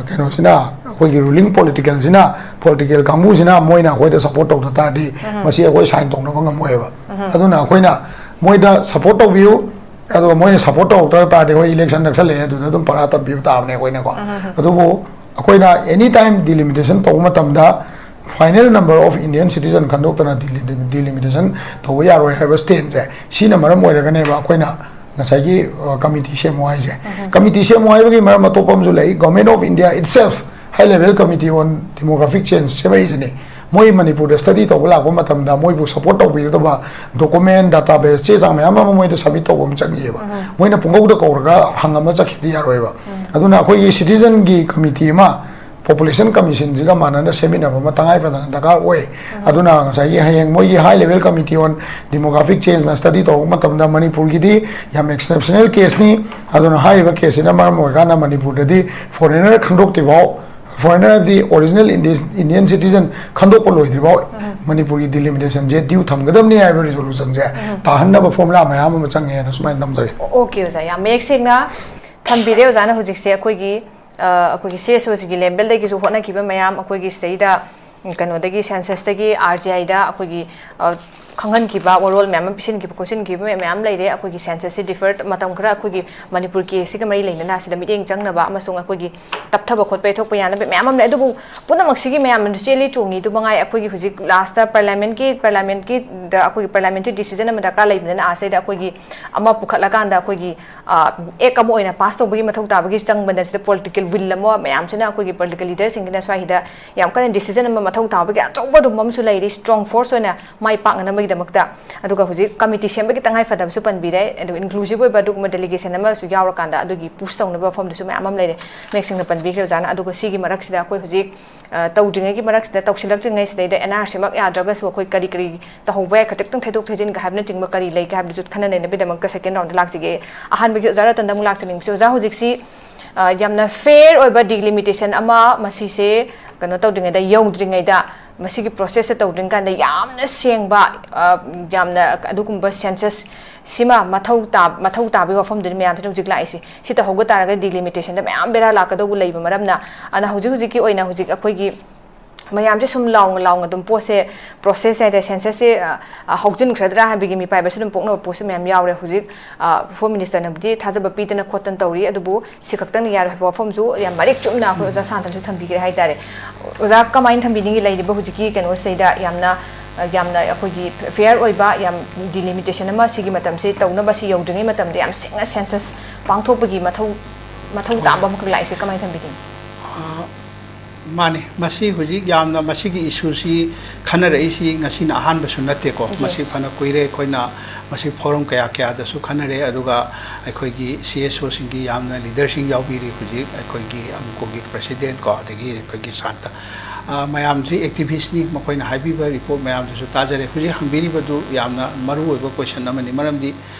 ꯀꯩꯅꯣꯁꯤꯅ, ꯑꯩꯈꯣꯏꯒꯤ ꯔꯨꯂꯤꯡ ꯄꯣꯂꯤꯇꯤꯀꯦꯜꯁꯤꯅ, ꯄꯣꯂꯤꯇꯤꯀꯦꯜ ꯀꯥꯡꯕꯨꯁꯤꯅ ꯃꯣꯏꯅ ꯑꯩꯈꯣꯏꯗ ꯁꯄꯣꯔꯠ ꯇꯧꯗ ꯇꯥꯔꯗꯤ ꯃꯁꯤ ꯑꯩꯈꯣꯏ ꯁꯥꯏꯟ ꯇꯧꯅꯕ ꯉꯝꯃꯣꯏꯕ꯫ ꯑꯗꯨꯅ ꯑꯩꯈꯣꯏꯅ ꯃꯣꯏꯗ ꯁꯄꯣꯔꯠ ꯇꯧꯕꯤꯌꯨ, ꯑꯗꯨꯒ ꯃꯣꯏꯅ ꯁꯄꯣꯔꯠ ꯇꯧꯔꯛꯇ ꯇꯥꯔꯗꯤ ꯑꯩꯈꯣꯏ ꯏꯂꯦꯛꯁꯟ ꯅꯛꯁꯜꯂꯛꯑꯦ, ꯑꯗꯨꯗ ꯑꯗꯨꯝ ꯄꯔꯥ ꯇꯝꯕꯤꯕ ꯇꯥꯕꯅꯦ ꯑꯩꯈꯣꯏꯅꯀꯣ꯫ ꯑꯗꯨꯕꯨ ꯑꯩꯈꯣꯏꯅ ꯑꯦꯅꯤ ꯇꯥꯏꯝ ꯗꯤꯂꯤꯃꯤꯇꯦꯁꯟ ꯇꯧꯕ ꯃꯇꯝꯗ final number of Indian citizen ꯈꯟꯗꯣꯛꯇꯅ ꯗꯤꯂꯤꯃꯤꯇꯦꯁꯟ ꯇꯧꯕ ꯌꯥꯔꯣꯏ ꯍꯥꯏꯕ ꯁ꯭ꯇꯦꯟꯁꯦ, ꯁꯤꯅ ꯃꯔꯝ ꯑꯣꯏꯔꯒꯅꯦꯕ ꯑꯩꯈꯣꯏꯅ ꯉꯁꯥꯏꯒꯤ ꯀꯃꯤꯇꯤ ꯁꯦꯝꯃꯨ ꯍꯥꯏꯁꯦ꯫ ꯀꯃꯤꯇꯤ ꯁꯦꯝꯃꯨ ꯍꯥꯏꯕꯒꯤ ꯃꯔꯝ ꯑꯇꯣꯞꯄ ꯑꯃꯁꯨ ꯂꯩ꯫ Government of India itself, high level committee on demographic change ꯁꯦꯝꯃꯛꯏꯁꯤꯅꯤ꯫ ꯃꯣꯏ ꯃꯅꯤꯄꯨꯔꯗ ꯁ꯭ꯇꯗꯤ ꯇꯧꯕ ꯂꯥꯛꯄ ꯃꯇꯝꯗ ꯃꯣꯏꯕꯨ ꯁꯄꯣꯔꯠ ꯇꯧꯕꯤꯒꯗꯕ ꯗꯣꯀꯨꯃꯦꯟ, ꯗꯥꯇꯥꯕꯦꯁ, ꯆꯦ ꯆꯥꯡ ꯃꯌꯥꯝ ꯑꯃ ꯃꯣꯏꯗ ꯁꯕꯃꯤꯠ ꯇꯧꯕ ꯑꯃ ꯆꯪꯉꯤꯑꯕ꯫ ꯃꯣꯏꯅ ꯄꯨꯡꯀꯧꯗ ꯀꯧꯔꯒ ꯍꯪꯉꯝꯃ ꯆꯠꯈꯤꯕꯗꯤ ꯌꯥꯔꯣꯏꯕ꯫ ꯑꯗꯨꯅ ꯑꯩꯈꯣꯏꯒꯤ ꯁꯤꯇꯤꯖꯟꯒꯤ ꯀꯃꯤꯇꯤ ꯑꯃ ꯄꯣꯄꯨꯂꯦꯁꯟ ꯀꯃꯤꯁꯟꯁꯤꯒ ꯃꯥꯟꯅꯅ ꯁꯦꯝꯃꯤꯟꯅꯕ ꯑꯃ ꯇꯉꯥꯏ ꯐꯗꯅ ꯗꯔꯀꯥꯔ ꯑꯣꯏ꯫ ꯑꯗꯨꯅ ꯉꯁꯥꯏꯒꯤ ꯍꯌꯦꯡ ꯃꯣꯏꯒꯤ high level committee on demographic changeꯅ ꯁ꯭ꯇꯗꯤ ꯇꯧꯔꯛꯄ ꯃꯇꯝꯗ ꯃꯅꯤꯄꯨꯔꯒꯤꯗꯤ ꯌꯥꯝ ꯑꯦꯛꯁꯦꯞꯁꯅꯦꯜ ꯀꯦꯁꯅꯤ꯫ ꯑꯗꯨꯅ ꯍꯥꯏꯔꯤꯕ ꯀꯦꯁꯁꯤꯅ ꯃꯔꯝ ꯑꯣꯏꯔꯀꯥꯟꯗ ꯃꯅꯤꯄꯨꯔꯗꯗꯤ ꯐꯣꯔꯦꯅꯔ ꯈꯟꯗꯣꯛꯇ꯭ꯔꯤꯐꯥꯎ, ꯐꯣꯔꯦꯅꯔꯗꯤ ꯑꯣꯔꯤꯖꯤꯅꯦꯜ ꯏꯟꯗꯤꯌꯟ ꯁꯤꯇꯤꯖꯟ ꯈꯟꯗꯣꯛꯄ ꯂꯣꯏꯗ꯭ꯔꯤꯐꯥꯎ ꯃꯅꯤꯄꯨꯔꯒꯤ ꯗꯤꯂꯤꯃꯤꯇꯦꯁꯟꯁꯦ ꯗ꯭ꯌꯨ ꯊꯝꯒꯗꯕꯅꯤ ꯍꯥꯏꯕ ꯔꯤꯖꯣꯂꯨꯁꯟꯁꯦ ꯇꯥꯍꯟꯅꯕ ꯐꯣꯔꯃꯨꯂꯥ ꯃꯌꯥꯝ ꯑꯃ ꯆꯪꯉꯦꯅ ꯁꯨꯃꯥꯏꯅ ꯊꯝꯖꯒꯦ꯫ ꯑꯣꯀꯦ ꯑꯣꯖꯥ, ꯌꯥꯝ ꯃꯌꯦꯛ ꯁꯦꯡꯅ ꯊꯝꯕꯤꯔꯦ ꯑꯣꯖꯥꯅ꯫ ꯍꯧꯖꯤꯛꯁꯦ ꯑꯩꯈꯣꯏꯒꯤ ꯑ, ꯑꯩꯈꯣꯏꯒꯤ ꯁꯤ ꯑꯦꯁ ꯑꯣꯁꯤꯒꯤ ꯂꯦꯚꯦꯜꯗꯒꯤꯁꯨ ꯍꯣꯠꯅꯈꯤꯕ ꯃꯌꯥꯝ, ꯑꯩꯈꯣꯏꯒꯤ ꯁꯤꯗꯩꯗ ꯀꯩꯅꯣꯗꯒꯤ ꯁꯦꯟꯁꯁꯇꯒꯤ ꯑꯥꯔ ꯇꯤ ꯑꯥꯏꯗ ꯑꯩꯈꯣꯏꯒꯤ ꯑ, ꯈꯪꯍꯟꯈꯤꯕ, ꯋꯥꯔꯣꯜ ꯃꯌꯥꯝ ꯑꯃ ꯄꯤꯁꯤꯟꯈꯤꯕ ꯈꯣꯠꯆꯤꯟꯈꯤꯕ ꯃꯌꯥꯝ ꯂꯩꯔꯦ꯫ ꯑꯩꯈꯣꯏꯒꯤ ꯁꯦꯟꯁꯁꯁꯤ ꯗꯤꯐꯔ ꯃꯇꯝ ꯈꯔ ꯑꯩꯈꯣꯏꯒꯤ ꯃꯅꯤꯄꯨꯔ ꯀꯦꯁꯁꯤꯒ ꯃꯔꯤ ꯂꯩꯅꯅ ꯁꯤꯗ ꯃꯤꯠꯌꯦꯡ ꯆꯪꯅꯕ ꯑꯃꯁꯨꯡ ꯑꯩꯈꯣꯏꯒꯤ ꯇꯞꯊꯕ ꯈꯣꯠꯄ ꯌꯩꯊꯣꯛꯄ ꯌꯥꯅꯕ ꯃꯌꯥꯝ ꯑꯃ ꯂꯩ꯫ ꯑꯗꯨꯕꯨ ꯄꯨꯝꯅꯃꯛꯁꯤꯒꯤ ꯃꯌꯥꯝꯅ ꯆꯦꯜꯂꯤ ꯆꯣꯡꯉꯤ ꯑꯗꯨ ꯃꯉꯥꯏ꯫ ꯑꯩꯈꯣꯏꯒꯤ ꯍꯧꯖꯤꯛ ꯂꯥꯁꯇ ꯄꯥꯔꯂꯤꯌꯥꯃꯦꯟꯠꯀꯤ, ꯄꯥꯔꯂꯤꯌꯥꯃꯦꯟꯠꯀꯤꯗ ꯑꯩꯈꯣꯏꯒꯤ ꯄꯥꯔꯂꯤꯌꯥꯃꯦꯟꯇꯔꯤ ꯗꯤꯁꯤꯖꯟ ꯑꯃ ꯗꯔꯀꯥꯔ ꯂꯩꯕꯅꯤꯅ ꯑꯥ ꯁꯤꯗꯩꯗ ꯑꯩꯈꯣꯏꯒꯤ ꯑꯃ ꯄꯨꯈꯠꯂꯀꯥꯟꯗ ꯑꯩꯈꯣꯏꯒꯤ ꯑꯦꯛ ꯑꯃ ꯑꯣꯏꯅ ꯄꯥꯁ ꯇꯧꯕꯒꯤ ꯃꯊꯧ ꯇꯥꯕꯒꯤ ꯆꯪꯕꯗ ꯁꯤꯗ ꯄꯣꯂꯤꯇꯤꯀꯦꯜ ꯋꯤꯜ ꯑꯃ ꯃꯌꯥꯝꯁꯤꯅ ꯑꯩꯈꯣꯏꯒꯤ ꯄꯣꯂꯤꯇꯤꯀꯦꯜ ꯂꯤꯗꯔꯁꯤꯡꯁꯤꯅ ꯁ꯭ꯋꯥꯏꯁꯤꯗ ꯌꯥꯝ ꯀꯟꯅ ꯗꯤꯁꯤꯖꯟ ꯑꯃ ꯃꯊꯧ ꯇꯥꯕꯒꯤ ꯑꯆꯧꯕ ꯑꯗꯨꯝꯕ ꯑꯃꯁꯨ ꯂꯩꯔꯤ꯫ ꯁ꯭ꯇꯔꯣꯡ ꯐꯣꯔꯁ ꯑꯣꯏꯅ ꯃꯥꯏ ꯄꯥꯛꯅꯅꯕꯒꯤꯗꯃꯛꯇ꯫ ꯑꯗꯨꯒ ꯍꯧꯖꯤꯛ ꯀꯃꯤꯇꯤ ꯁꯦꯝꯕꯒꯤ ꯇꯉꯥꯏ ꯐꯗꯕꯁꯨ ꯄꯟꯕꯤꯔꯦ, ꯑꯗꯨꯒ ꯏꯟꯀ꯭ꯂꯨꯁꯤꯞ ꯑꯣꯏꯕ ꯑꯗꯨꯒꯨꯝꯕ ꯗꯦꯂꯤꯒꯦꯁꯟ ꯑꯃꯁꯨ ꯌꯥꯎꯔꯀꯥꯟꯗ ꯑꯗꯨꯒꯤ ꯄꯨꯁ ꯇꯧꯅꯕ ꯃꯐꯝꯗꯨꯁꯨ ꯃꯌꯥꯝ ꯑꯃ ꯂꯩꯔꯦ꯫ ꯃꯌꯦꯛ ꯁꯦꯡꯅ ꯄꯟꯕꯤꯈ꯭ꯔꯦ ꯑꯣꯖꯥꯅ꯫ ꯑꯗꯨꯒ ꯁꯤꯒꯤ ꯃꯔꯛꯁꯤꯗ ꯑꯩꯈꯣꯏ ꯍꯧꯖꯤꯛ ꯑ, ꯇꯧꯗ꯭ꯔꯤꯉꯩꯒꯤ ꯃꯔꯛꯁꯤꯗ, ꯇꯧꯁꯤꯜꯂꯛꯇ꯭ꯔꯤꯉꯩꯁꯤꯗꯩꯗ ꯑꯦꯟ ꯑꯥꯔ ꯁꯤꯃꯛ ꯌꯥꯗ꯭ꯔꯒꯁꯨ ꯑꯩꯈꯣꯏ ꯀꯔꯤ ꯀꯔꯤ ꯇꯧꯍꯧꯕ ꯌꯥꯏ, ꯈꯖꯤꯛꯇꯪ ꯊꯩꯗꯣꯛ ꯊꯩꯖꯤꯟꯒ ꯍꯥꯏꯕꯅꯆꯤꯡꯕ ꯀꯔꯤ ꯂꯩꯒꯦ ꯍꯥꯏꯕꯗꯨꯁꯨ ꯈꯟꯅ ꯅꯩꯅꯕꯒꯤꯗꯃꯛꯇ ꯁꯦꯀꯦꯟ ꯔꯥꯎꯟꯗ ꯂꯥꯛꯆꯒꯦ꯫ ꯑꯍꯥꯟꯕꯒꯤ ꯑꯣꯖꯥ ꯔꯇꯟꯗ ꯑꯃꯨꯛ ꯂꯥꯛꯆꯅꯤꯡꯕꯁꯦ, ꯑꯣꯖꯥ ꯍꯧꯖꯤꯛꯁꯤ, ꯑ, ꯌꯥꯝꯅ ꯐꯦꯌꯔ ꯑꯣꯏꯕ ꯗꯤꯂꯤꯃꯤꯇꯦꯁꯟ ꯑꯃ ꯃꯁꯤꯁꯦ ꯀꯩꯅꯣ ꯇꯧꯗ꯭ꯔꯤꯉꯩꯗ, ꯌꯧꯗ꯭ꯔꯤꯉꯩꯗ ꯃꯁꯤꯒꯤ ꯄ꯭ꯔꯣꯁꯦꯁꯁꯦ ꯇꯧꯗ꯭ꯔꯤꯉꯩ ꯀꯥꯟꯗ ꯌꯥꯝꯅ ꯁꯦꯡꯕ, ꯑ, ꯌꯥꯝꯅ ꯑꯗꯨꯒꯨꯝꯕ ꯁꯦꯟꯁꯁ ꯁꯤꯃ ꯃꯊꯧ ꯇꯥ-, ꯃꯊꯧ ꯇꯥꯕꯒꯤ ꯋꯥꯐꯝꯗꯨꯅꯤ ꯃꯌꯥꯝꯁꯤꯅ ꯍꯧꯖꯤꯛ ꯂꯥꯛꯏꯁꯦ꯫ ꯁꯤ ꯇꯧꯍꯧꯕ ꯇꯥꯔꯒꯗꯤ ꯗꯤꯂꯤꯃꯤꯇꯦꯁꯟꯗ ꯃꯌꯥꯝ ꯕꯦꯔꯥ ꯂꯥꯛꯀꯗꯧꯕ ꯂꯩꯕ ꯃꯔꯝꯅ꯫ ꯑꯗꯨꯅ ꯍꯧꯖꯤꯛ ꯍꯧꯖꯤꯛꯀꯤ ꯑꯣꯏꯅ ꯍꯧꯖꯤꯛ ꯑꯩꯈꯣꯏꯒꯤ ꯃꯌꯥꯝꯁꯦ ꯁꯨꯝ ꯂꯥꯎꯅ ꯂꯥꯎꯅ ꯑꯗꯨꯝ ꯄꯣꯠꯁꯦ, ꯄ꯭ꯔꯣꯁꯦꯁ ꯍꯥꯏꯇꯥꯔꯦ, ꯁꯦꯟꯁꯁꯁꯦ, ꯑ, ꯑ, ꯍꯧꯖꯤꯟꯈ꯭ꯔꯗ꯭ꯔꯥ ꯍꯥꯏꯕꯒꯤ ꯃꯤꯄꯥꯏꯕꯁꯨ ꯑꯗꯨꯝ ꯄꯣꯛꯅꯕ ꯄꯣꯠꯁꯨ ꯃꯌꯥꯝ ꯌꯥꯎꯔꯦ꯫ ꯍꯧꯖꯤꯛ, ꯑ, ꯍꯣꯝ ꯃꯤꯅꯤꯁꯇꯔꯅꯕꯨꯗꯤ ꯊꯥꯖꯕ ꯄꯤꯗꯅ ꯈꯣꯠꯇꯅ ꯇꯧꯔꯤ, ꯑꯗꯨꯕꯨ ꯁꯤ ꯈꯛꯇꯪꯅ ꯌꯥꯔꯣꯏ ꯍꯥꯏꯕ ꯋꯥꯐꯝꯁꯨ ꯌꯥꯝ ꯃꯔꯤꯛ ꯆꯨꯝꯅ ꯑꯩꯈꯣꯏ ꯑꯣꯖꯥ ꯁꯥꯟꯇꯅꯁꯨ ꯊꯝꯕꯤꯈ꯭ꯔꯦ ꯍꯥꯏꯇꯥꯔꯦ꯫ ꯑꯣꯖꯥ ꯀꯃꯥꯏꯅ ꯊꯝꯕꯤꯅꯤꯡꯉꯤ? ꯂꯩꯔꯤꯕ ꯍꯧꯖꯤꯛꯀꯤ ꯀꯩꯅꯣꯁꯤꯗ ꯌꯥꯝꯅ, ꯌꯥꯝꯅ ꯑꯩꯈꯣꯏꯒꯤ ꯐꯤꯌꯔ ꯑꯣꯏꯕ, ꯌꯥꯝ ꯗꯤꯂꯤꯃꯤꯇꯦꯁꯟ ꯑꯃ ꯁꯤꯒꯤ ꯃꯇꯝꯁꯤ ꯇꯧꯅꯕ, ꯁꯤ ꯌꯧꯗ꯭ꯔꯤꯉꯩ ꯃꯇꯝꯗ ꯌꯥꯝ ꯁꯦꯡꯅ ꯁꯦꯟꯁꯁ ꯄꯥꯡꯊꯣꯛꯄꯒꯤ ꯃꯊꯧ, ꯃꯊꯧ ꯇꯥꯕ ꯑꯃꯈꯛ ꯂꯥꯛꯏꯁꯦ ꯀꯃꯥꯏꯅ ꯊꯝꯕꯤꯅꯤꯡꯉꯤ? ꯑ, ꯃꯥꯅꯤ, ꯃꯁꯤ ꯍꯧꯖꯤꯛ ꯌꯥꯝꯅ ꯃꯁꯤꯒꯤ ꯏꯁꯨꯁꯤ ꯈꯟꯅꯔꯛꯏꯁꯤ ꯉꯁꯤꯅ ꯑꯍꯥꯟꯕꯁꯨ ꯅꯠꯇꯦꯀꯣ꯫ ꯃꯁꯤ Yes. ꯐꯅ ꯀꯨꯏꯔꯦ ꯑꯩꯈꯣꯏꯅ ꯃꯁꯤ ꯐꯣꯔꯝ ꯀꯌꯥ ꯀꯌꯥꯗꯁꯨ ꯈꯟꯅꯔꯦ, ꯑꯗꯨꯒ ꯑꯩꯈꯣꯏꯒꯤ ꯁꯤ ꯑꯦꯁ ꯑꯣꯁꯤꯡꯒꯤ ꯌꯥꯝꯅ ꯂꯤꯗꯔꯁꯤꯡ ꯌꯥꯎꯕꯤꯔꯤ ꯍꯧꯖꯤꯛ ꯑꯩꯈꯣꯏꯒꯤ ꯑꯃꯨꯀꯣꯒꯤ ꯄ꯭ꯔꯁꯤꯗꯦꯟꯠ ꯀꯣ, ꯑꯗꯒꯤ ꯑꯩꯈꯣꯏꯒꯤ ꯁꯥꯟꯇ, ꯑ, ꯃꯌꯥꯝꯁꯤ ꯑꯦꯛꯇꯤꯚꯤꯁ꯭ꯠꯅꯤ, ꯃꯈꯣꯏꯅ ꯍꯥꯏꯕꯤꯕ ꯔꯤꯄꯣꯔꯠ ꯃꯌꯥꯝꯗꯨꯁꯨ ꯇꯥꯖꯔꯦ꯫ ꯍꯧꯖꯤꯛ ꯍꯪꯕꯤꯔꯤꯕꯗꯨ ꯌꯥꯝꯅ ꯃꯔꯨ ꯑꯣꯏꯕ ꯀꯣꯏꯁꯟ ꯑꯃꯅꯤ, ꯃꯔꯝꯗꯤ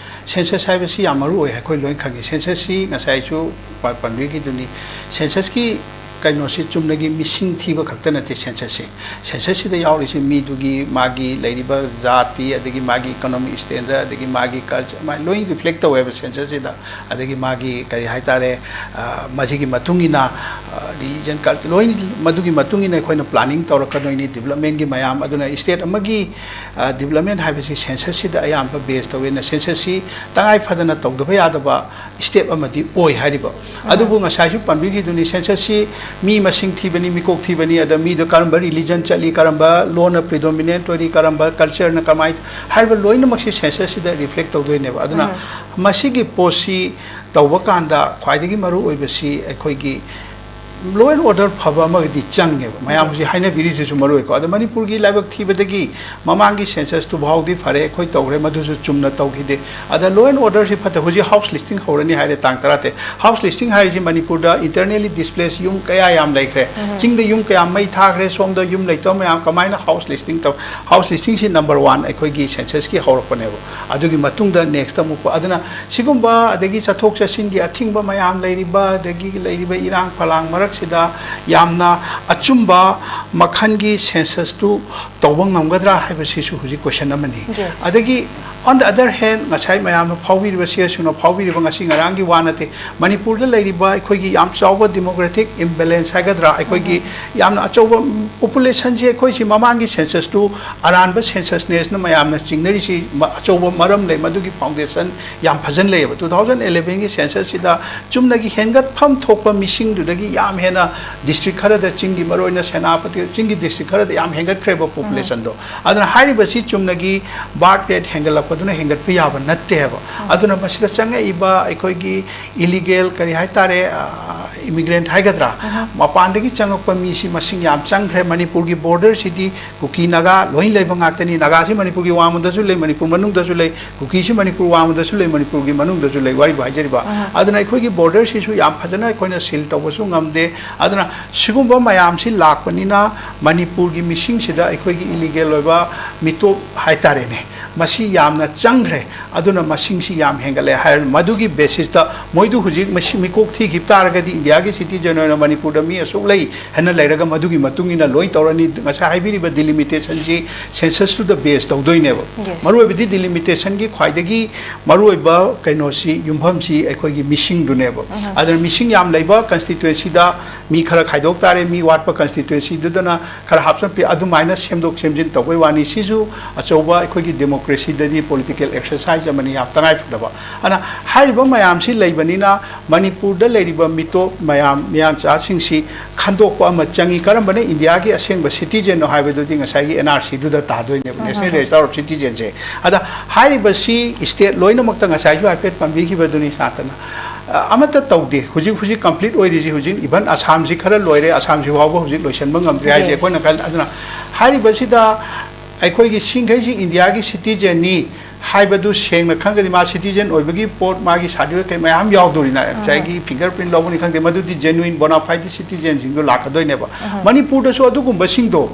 ꯁꯦꯟꯁꯁ ꯍꯥꯏꯕꯁꯤ ꯌꯥꯝ ꯃꯔꯨ ꯑꯣꯏ, ꯑꯩꯈꯣꯏ ꯂꯣꯏ ꯈꯪꯉꯤ꯫ ꯁꯦꯟꯁꯁꯁꯤ ꯉꯁꯥꯏꯁꯨ ꯄ-, ꯄꯟꯕꯤꯈꯤꯗꯨꯅꯤ, ꯁꯦꯟꯁꯁꯀꯤ ꯀꯩꯅꯣꯁꯤ ꯆꯨꯝꯅꯒꯤ ꯃꯤꯁꯤꯡ ꯊꯤꯕ ꯈꯛꯇ ꯅꯠꯇꯦ ꯁꯦꯟꯁꯁꯁꯤ꯫ ꯁꯦꯟꯁꯁꯁꯤꯗ ꯌꯥꯎꯔꯤꯁꯤ ꯃꯤꯗꯨꯒꯤ ꯃꯥꯒꯤ ꯂꯩꯔꯤꯕ ꯖꯥꯇꯤ, ꯑꯗꯒꯤ ꯃꯥꯒꯤ ꯏꯀꯣꯅꯣꯃꯤꯛ ꯁ꯭ꯇꯦꯟꯗꯔ, ꯑꯗꯒꯤ ꯃꯥꯒꯤ ꯀꯜꯆꯔ, ꯃꯥ ꯂꯣꯏ ꯔꯤꯐ꯭ꯂꯦꯛ ꯇꯧꯋꯦꯕ ꯁꯦꯟꯁꯁꯁꯤꯗ꯫ ꯑꯗꯒꯤ ꯃꯥꯒꯤ ꯀꯔꯤ ꯍꯥꯏꯇꯥꯔꯦ, ꯑ, ꯃꯁꯤꯒꯤ ꯃꯇꯨꯡ ꯏꯟꯅ, ꯑ, ꯔꯤꯂꯤꯖꯟ, ꯀꯜꯆꯔ, ꯂꯣꯏ ꯃꯗꯨꯒꯤ ꯃꯇꯨꯡ ꯏꯟꯅ ꯑꯩꯈꯣꯏꯅ ꯄ꯭ꯂꯥꯅꯤꯡ ꯇꯧꯔꯛꯀꯗꯣꯏꯅꯤ, ꯗꯤꯕꯂꯞꯃꯦꯟꯒꯤ ꯃꯌꯥꯝ꯫ ꯑꯗꯨꯅ ꯁ꯭ꯇꯦꯠ ꯑꯃꯒꯤ, ꯑ, ꯗꯤꯕꯂꯞꯃꯦꯟ ꯍꯥꯏꯕꯁꯤ ꯁꯦꯟꯁꯁꯁꯤꯗ ꯑꯌꯥꯝꯕ ꯕꯦꯖ ꯇꯧꯋꯦꯅ, ꯁꯦꯟꯁꯁꯁꯤ ꯇꯉꯥꯏ ꯐꯗꯅ ꯇꯧꯗꯕ ꯌꯥꯗꯕ ꯁ꯭ꯇꯦꯞ ꯑꯃꯗꯤ ꯑꯣꯏ ꯍꯥꯏꯔꯤꯕ꯫ ꯑꯗꯨꯕꯨ ꯉꯁꯥꯏꯁꯨ ꯄꯟꯕꯤꯈꯤꯗꯨꯅꯤ, ꯁꯦꯟꯁꯁꯁꯤ ꯃꯤ ꯃꯁꯤꯡ ꯊꯤꯕꯅꯤ, ꯃꯤꯀꯣꯛ ꯊꯤꯕꯅꯤ, ꯑꯗ ꯃꯤꯗꯣ ꯀꯔꯝꯕ ꯔꯤꯂꯤꯖꯟ ꯆꯠꯂꯤ, ꯀꯔꯝꯕ ꯂꯣꯟꯅ ꯄ꯭ꯔꯤꯗꯣꯃꯤꯅꯦꯟꯠ ꯑꯣꯏꯔꯤ, ꯀꯔꯝꯕ ꯀꯜꯆꯔꯅ ꯀꯃꯥꯏꯅ ꯍꯥꯏꯔꯤꯕ ꯂꯣꯏꯅꯃꯛꯁꯤ ꯁꯦꯟꯁꯁꯁꯤꯗ ꯔꯤꯐ꯭ꯂꯦꯛ ꯇꯧꯗꯣꯏꯅꯦꯕ꯫ ꯑꯗꯨꯅ ꯃꯁꯤꯒꯤ ꯄꯣꯠꯁꯤ ꯇꯧꯕ ꯀꯥꯟꯗ ꯈ꯭ꯋꯥꯏꯗꯒꯤ ꯃꯔꯨ ꯑꯣꯏꯕꯁꯤ ꯑꯩꯈꯣꯏꯒꯤ ꯂꯣ ꯑꯦꯟ ꯑꯣꯔꯗꯔ ꯐꯕ ꯑꯃꯒꯗꯤ ꯆꯪꯉꯦꯕ꯫ ꯃꯌꯥꯝ ꯍꯧꯖꯤꯛ ꯍꯥꯏꯅꯕꯤꯔꯤꯁꯤꯁꯨ ꯃꯔꯨ ꯑꯣꯏꯀꯣ꯫ ꯑꯗ ꯃꯅꯤꯄꯨꯔꯒꯤ ꯂꯥꯏꯕꯛ ꯊꯤꯕꯗꯒꯤ ꯃꯃꯥꯡꯒꯤ ꯁꯦꯟꯁꯁꯇꯨ ꯐꯥꯎꯗꯤ ꯐꯔꯦ, ꯑꯩꯈꯣꯏ ꯇꯧꯈ꯭ꯔꯦ, ꯃꯗꯨꯁꯨ ꯆꯨꯝꯅ ꯇꯧꯈꯤꯗꯦ꯫ ꯑꯗ ꯂꯣ ꯑꯦꯟ ꯑꯣꯔꯗꯔꯁꯤ ꯐꯠꯇ, ꯍꯧꯖꯤꯛ ꯍꯥꯎꯁ ꯂꯤꯁꯇꯤꯡ ꯍꯧꯔꯅꯤ ꯍꯥꯏꯔꯦ ꯇꯥꯡ ꯇꯔꯥꯇꯔꯦꯠ꯫ ꯍꯥꯎꯁ ꯂꯤꯁꯇꯤꯡ ꯍꯥꯏꯔꯤꯁꯤ ꯃꯅꯤꯄꯨꯔꯗ ꯏꯟꯇꯔꯅꯦꯂꯤ ꯗꯤꯁꯄ꯭ꯂꯦꯁ ꯌꯨꯝ ꯀꯌꯥ ꯌꯥꯝ ꯂꯩꯈ꯭ꯔꯦ꯫ ꯆꯤꯡꯗ ꯌꯨꯝ ꯀꯌꯥ ꯃꯩ ꯊꯥꯈ꯭ꯔꯦ, ꯁꯣꯝꯗ ꯌꯨꯝ ꯂꯩꯇꯕ ꯃꯌꯥꯝ ꯀꯃꯥꯏꯅ ꯍꯥꯎꯁ ꯂꯤꯁꯇꯤꯡ ꯇꯧ? ꯍꯥꯎꯁ ꯂꯤꯁꯇꯤꯡꯁꯤ ꯅꯝꯕꯔ ꯋꯥꯟ ꯑꯩꯈꯣꯏꯒꯤ ꯁꯦꯟꯁꯁꯀꯤ ꯍꯧꯔꯛꯄꯅꯦꯕ꯫ ꯑꯗꯨꯒꯤ ꯃꯇꯨꯡꯗ ꯅꯦꯛꯁꯇ ꯑꯃꯨꯛ, ꯑꯗꯨꯅ ꯁꯤꯒꯨꯝꯕ ꯑꯗꯒꯤ ꯆꯠꯊꯣꯛ ꯆꯠꯁꯤꯟꯒꯤ ꯑꯊꯤꯡꯕ ꯃꯌꯥꯝ ꯂꯩꯔꯤꯕ, ꯑꯗꯒꯤ ꯂꯩꯔꯤꯕ ꯏꯔꯥꯡ ꯐꯂꯥꯡ ꯃꯔꯛ ꯁꯤꯗ ꯌꯥꯝꯅ ꯑꯆꯨꯝꯕ ꯃꯈꯜꯒꯤ ꯁꯦꯟꯁꯁꯇꯨ ꯇꯧꯕ ꯉꯝꯒꯗ꯭ꯔꯥ ꯍꯥꯏꯕꯁꯤꯁꯨ ꯍꯧꯖꯤꯛ ꯀꯣꯏꯁꯟ ꯑꯃꯅꯤ꯫ ꯑꯗꯒꯤ on the other hand, ꯉꯁꯥꯏ ꯃꯌꯥꯝꯅ ꯐꯥꯎꯕꯤꯔꯤꯕ, ꯁꯤ ꯑꯦꯁ ꯌꯨꯅ ꯐꯥꯎꯕꯤꯔꯤꯕ, ꯉꯁꯤ ꯉꯔꯥꯡꯒꯤ ꯋꯥ ꯅꯠꯇꯦ꯫ ꯃꯅꯤꯄꯨꯔꯗ ꯂꯩꯔꯤꯕ ꯑꯩꯈꯣꯏꯒꯤ ꯌꯥꯝ ꯆꯥꯎꯕ demographic imbalance ꯍꯥꯏꯒꯗ꯭ꯔꯥ, ꯑꯩꯈꯣꯏꯒꯤ ꯌꯥꯝꯅ ꯑꯆꯧꯕ ꯄꯣꯄꯨꯂꯦꯁꯟꯁꯦ, ꯑꯩꯈꯣꯏꯁꯤ ꯃꯃꯥꯡꯒꯤ ꯁꯦꯟꯁꯁꯇꯨ ꯑꯔꯥꯟꯕ ꯁꯦꯟꯁꯁꯅꯦꯁꯅ ꯃꯌꯥꯝꯅ ꯆꯤꯡꯅꯔꯤꯁꯤ ꯑꯆꯧꯕ ꯃꯔꯝ ꯂꯩ꯫ ꯃꯗꯨꯒꯤ ꯐꯥꯎꯟꯗꯦꯁꯟ ꯌꯥꯝ ꯐꯖꯅ ꯂꯩꯌꯦꯕ꯫ Two thousand elevenꯒꯤ ꯁꯦꯟꯁꯁꯁꯤꯗ ꯆꯨꯝꯅꯒꯤ ꯍꯦꯟꯒꯠꯐꯝ ꯊꯣꯛꯄ ꯃꯤꯁꯤꯡꯗꯨꯗꯒꯤ ꯌꯥꯝ ꯍꯦꯟꯅ ꯗꯤꯁꯇ꯭ꯔꯤꯛ ꯈꯔꯗ, ꯆꯤꯡꯒꯤ, ꯃꯔꯨꯑꯣꯏꯅ ꯁꯦꯅꯥꯄꯇꯤ ꯆꯤꯡꯒꯤ ꯗꯤꯁꯇ꯭ꯔꯤꯛ ꯈꯔꯗ ꯌꯥꯝ ꯍꯦꯟꯒꯠꯈ꯭ꯔꯦꯕ ꯄꯣꯄꯨꯂꯦꯁꯟꯗꯣ꯫ ꯑꯗꯨꯅ ꯍꯥꯏꯔꯤꯕꯁꯤ ꯆꯨꯝꯅꯒꯤ ꯕꯥꯔꯊ ꯔꯦꯠ ꯍꯦꯟꯒꯠꯂꯛꯄꯗꯨꯅ ꯍꯦꯟꯒꯠꯄ ꯌꯥꯕ ꯅꯠꯇꯦꯕ꯫ ꯑꯗꯨꯅ ꯃꯁꯤꯗ ꯆꯪꯉꯛꯏꯕ ꯑꯩꯈꯣꯏꯒꯤ ꯏꯂꯤꯒꯦꯜ, ꯀꯔꯤ ꯍꯥꯏꯇꯥꯔꯦ, ꯏꯃꯤꯒ꯭ꯔꯦꯟꯠ ꯍꯥꯏꯒꯗ꯭ꯔꯥ, ꯃꯄꯥꯟꯗꯒꯤ ꯆꯪꯉꯛꯄ ꯃꯤꯁꯤ ꯃꯁꯤꯡ ꯌꯥꯝ ꯆꯪꯈ꯭ꯔꯦ꯫ ꯃꯅꯤꯄꯨꯔꯒꯤ ꯕꯣꯔꯗꯔꯁꯤꯗꯤ ꯀꯨꯀꯤ ꯅꯥꯒꯥ ꯂꯣꯏ ꯂꯩꯕ ꯉꯥꯛꯇꯅꯤ꯫ ꯅꯥꯒꯥꯁꯤ ꯃꯅꯤꯄꯨꯔꯒꯤ ꯋꯥꯡꯃꯗꯁꯨ ꯂꯩ, ꯃꯅꯤꯄꯨꯔ ꯃꯅꯨꯡꯗꯁꯨ ꯂꯩ, ꯀꯨꯀꯤꯁꯤ ꯃꯅꯤꯄꯨꯔ ꯋꯥꯡꯃꯗꯁꯨ ꯂꯩ, ꯃꯅꯤꯄꯨꯔꯒꯤ ꯃꯅꯨꯡꯗꯁꯨ ꯂꯩ, ꯋꯥꯔꯤꯕꯨ ꯍꯥꯏꯖꯔꯤꯕ꯫ ꯑꯗꯨꯅ ꯑꯩꯈꯣꯏꯒꯤ ꯕꯣꯔꯗꯔꯁꯤꯁꯨ ꯌꯥꯝ ꯐꯖꯅ ꯑꯩꯈꯣꯏꯅ ꯁꯤꯜ ꯇꯧꯕꯁꯨ ꯉꯝꯗꯦ꯫ ꯑꯗꯨꯅ ꯁꯤꯒꯨꯝꯕ ꯃꯌꯥꯝꯁꯤ ꯂꯥꯛꯄꯅꯤꯅ ꯃꯅꯤꯄꯨꯔꯒꯤ ꯃꯤꯁꯤꯡꯁꯤꯗ ꯑꯩꯈꯣꯏꯒꯤ ꯏꯂꯤꯒꯦꯜ ꯑꯣꯏꯕ ꯃꯤꯇꯣꯞ ꯍꯥꯏꯇꯥꯔꯦꯅꯦ, ꯃꯁꯤ ꯌꯥꯝꯅ ꯆꯪꯈ꯭ꯔꯦ꯫ ꯑꯗꯨꯅ ꯃꯁꯤꯡꯁꯤ ꯌꯥꯝ ꯍꯦꯟꯒꯠꯂꯦ ꯍꯥꯏꯔ ꯃꯗꯨꯒꯤ ꯕꯦꯁꯤꯁꯇ ꯃꯣꯏꯗꯨ ꯍꯧꯖꯤꯛ ꯃꯁꯤ ꯃꯤꯀꯣꯛ ꯊꯤꯈꯤꯕ ꯇꯥꯔꯒꯗꯤ ꯏꯟꯗꯤꯌꯥꯒꯤ ꯁꯤꯇꯤꯖꯦꯟ ꯑꯣꯏꯅ ꯃꯅꯤꯄꯨꯔꯗ ꯃꯤ ꯑꯁꯨꯛ ꯂꯩ ꯍꯥꯏꯅ ꯂꯩꯔꯒ ꯃꯗꯨꯒꯤ ꯃꯇꯨꯡ ꯏꯟꯅ ꯂꯣꯏ ꯇꯧꯔꯅꯤ꯫ ꯉꯁꯥꯏ ꯍꯥꯏꯕꯤꯔꯤꯕ ꯗꯤꯂꯤꯃꯤꯇꯦꯁꯟꯁꯤ ꯁꯦꯟꯁꯁꯇꯨꯗ ꯕꯦꯁ ꯇꯧꯗꯣꯏꯅꯦꯕ꯫ ꯃꯔꯨꯑꯣꯏꯕꯗꯤ ꯗꯤꯂꯤꯃꯤꯇꯦꯁꯟꯒꯤ ꯈ꯭ꯋꯥꯏꯗꯒꯤ ꯃꯔꯨꯑꯣꯏꯕ ꯀꯩꯅꯣꯁꯤ, ꯌꯨꯝꯐꯝꯁꯤ ꯑꯩꯈꯣꯏꯒꯤ ꯃꯤꯁꯤꯡꯗꯨꯅꯦꯕ꯫ ꯑꯗꯨꯅ ꯃꯤꯁꯤꯡ ꯌꯥꯝ ꯂꯩꯕ ꯀꯟꯁꯇꯤꯇ꯭ꯋꯦꯟꯁꯤꯗ ꯃꯤ ꯈꯔ ꯈꯥꯏꯗꯣꯛ ꯇꯥꯔꯦ, ꯃꯤ ꯋꯥꯠꯄ ꯀꯟꯁꯇꯤꯇ꯭ꯋꯦꯟꯁꯤꯗꯨꯗꯅ ꯈꯔ ꯍꯥꯞꯆꯤꯟꯕꯤ, ꯑꯗꯨꯃꯥꯏꯅ ꯁꯦꯝꯗꯣꯛ ꯁꯦꯝꯖꯤꯟ ꯇꯧꯕꯩ ꯋꯥꯅꯤ꯫ ꯁꯤꯁꯨ ꯑꯆꯧꯕ ꯑꯩꯈꯣꯏꯒꯤ ꯗꯦꯃꯣꯀ꯭ꯔꯦꯁꯤꯗꯗꯤ ꯄꯣꯂꯤꯇꯤꯀꯦꯜ ꯑꯦꯛꯁꯔꯁꯥꯏꯖ ꯑꯃꯅꯤ, ꯌꯥꯝ ꯇꯉꯥꯏꯐꯗꯕ꯫ ꯑꯗꯨꯅ ꯍꯥꯏꯔꯤꯕ ꯃꯌꯥꯝꯁꯤ ꯂꯩꯕꯅꯤꯅ ꯃꯅꯤꯄꯨꯔꯗ ꯂꯩꯔꯤꯕ ꯃꯤꯇꯣꯞ ꯃꯌꯥꯝ, ꯃꯤꯌꯥꯟꯆꯥꯁꯤꯡꯁꯤ ꯈꯟꯗꯣꯛꯄ ꯑꯃ ꯆꯪꯉꯤ꯫ ꯀꯔꯝꯕꯅ ꯏꯟꯗꯤꯌꯥꯒꯤ ꯑꯁꯦꯡꯕ ꯁꯤꯇꯤꯖꯦꯟꯅꯣ ꯍꯥꯏꯕꯗꯨꯗꯤ ꯉꯁꯥꯏꯒꯤ ꯑꯦꯟ ꯑꯥꯔ ꯁꯤꯗꯨꯗ ꯇꯥꯗꯣꯏꯅꯦꯕ, ꯅꯦꯁꯅꯦꯜ ꯔꯦꯖꯤꯁꯇꯥꯔ ꯑꯣꯐ ꯁꯤꯇꯤꯖꯦꯟꯁꯦ꯫ ꯑꯗ ꯍꯥꯏꯔꯤꯕꯁꯤ ꯁ꯭ꯇꯦꯠ ꯂꯣꯏꯅꯃꯛꯇ ꯉꯁꯥꯏꯁꯨ ꯍꯥꯏꯐꯦꯠ ꯄꯟꯕꯤꯈꯤꯕꯗꯨꯅꯤ ꯁꯥꯟꯇꯅ꯫ ꯑ, ꯑꯃꯠꯇ ꯇꯧꯗꯦ꯫ ꯍꯧꯖꯤꯛ, ꯍꯧꯖꯤꯛ ꯀꯝꯄ꯭ꯂꯤꯠ ꯑꯣꯏꯔꯤꯁꯤ, ꯍꯧꯖꯤꯛ ꯏꯚꯟ ꯑꯁꯥꯝꯁꯤ ꯈꯔ ꯂꯣꯏꯔꯦ, ꯑꯁꯥꯝꯁꯤ ꯐꯥꯎꯕ ꯍꯧꯖꯤꯛ ꯂꯣꯏꯁꯤꯟꯕ ꯉꯝꯗ꯭ꯔꯤ ꯍꯥꯏꯁꯦ ꯑꯩꯈꯣꯏꯅ ꯈꯜ-, ꯑꯗꯨꯅ ꯍꯥꯏꯔꯤꯕꯁꯤꯗ ꯑꯩꯈꯣꯏꯒꯤ ꯁꯤꯡꯈꯩꯁꯤ ꯏꯟꯗꯤꯌꯥꯒꯤ ꯁꯤꯇꯤꯖꯦꯟꯅꯤ ꯍꯥꯏꯕꯗꯨ ꯁꯦꯡꯅ ꯈꯪꯒꯗꯤ, ꯃꯥ ꯁꯤꯇꯤꯖꯦꯟ ꯑꯣꯏꯕꯒꯤ ꯄꯣꯠ, ꯃꯥꯒꯤ ꯁꯥꯔꯇꯤꯐꯤꯀꯦꯠ ꯃꯌꯥꯝ ꯌꯥꯎꯗꯣꯔꯤꯅ, ꯉꯁꯥꯏꯒꯤ ꯐꯤꯡꯒꯔ ꯄ꯭ꯔꯤꯟ ꯂꯧꯕꯅꯤ ꯈꯪꯗꯦ, ꯃꯗꯨꯗꯤ ꯖꯦꯅꯨꯏꯟ ꯕꯣꯅꯥꯐꯥꯏꯗ ꯁꯤꯇꯤꯖꯦꯟꯁꯤꯡꯗꯣ ꯂꯥꯛꯀꯗꯣꯏꯅꯦꯕ꯫ ꯃꯅꯤꯄꯨꯔꯗꯁꯨ ꯑꯗꯨꯒꯨꯝꯕꯁꯤꯡꯗꯣ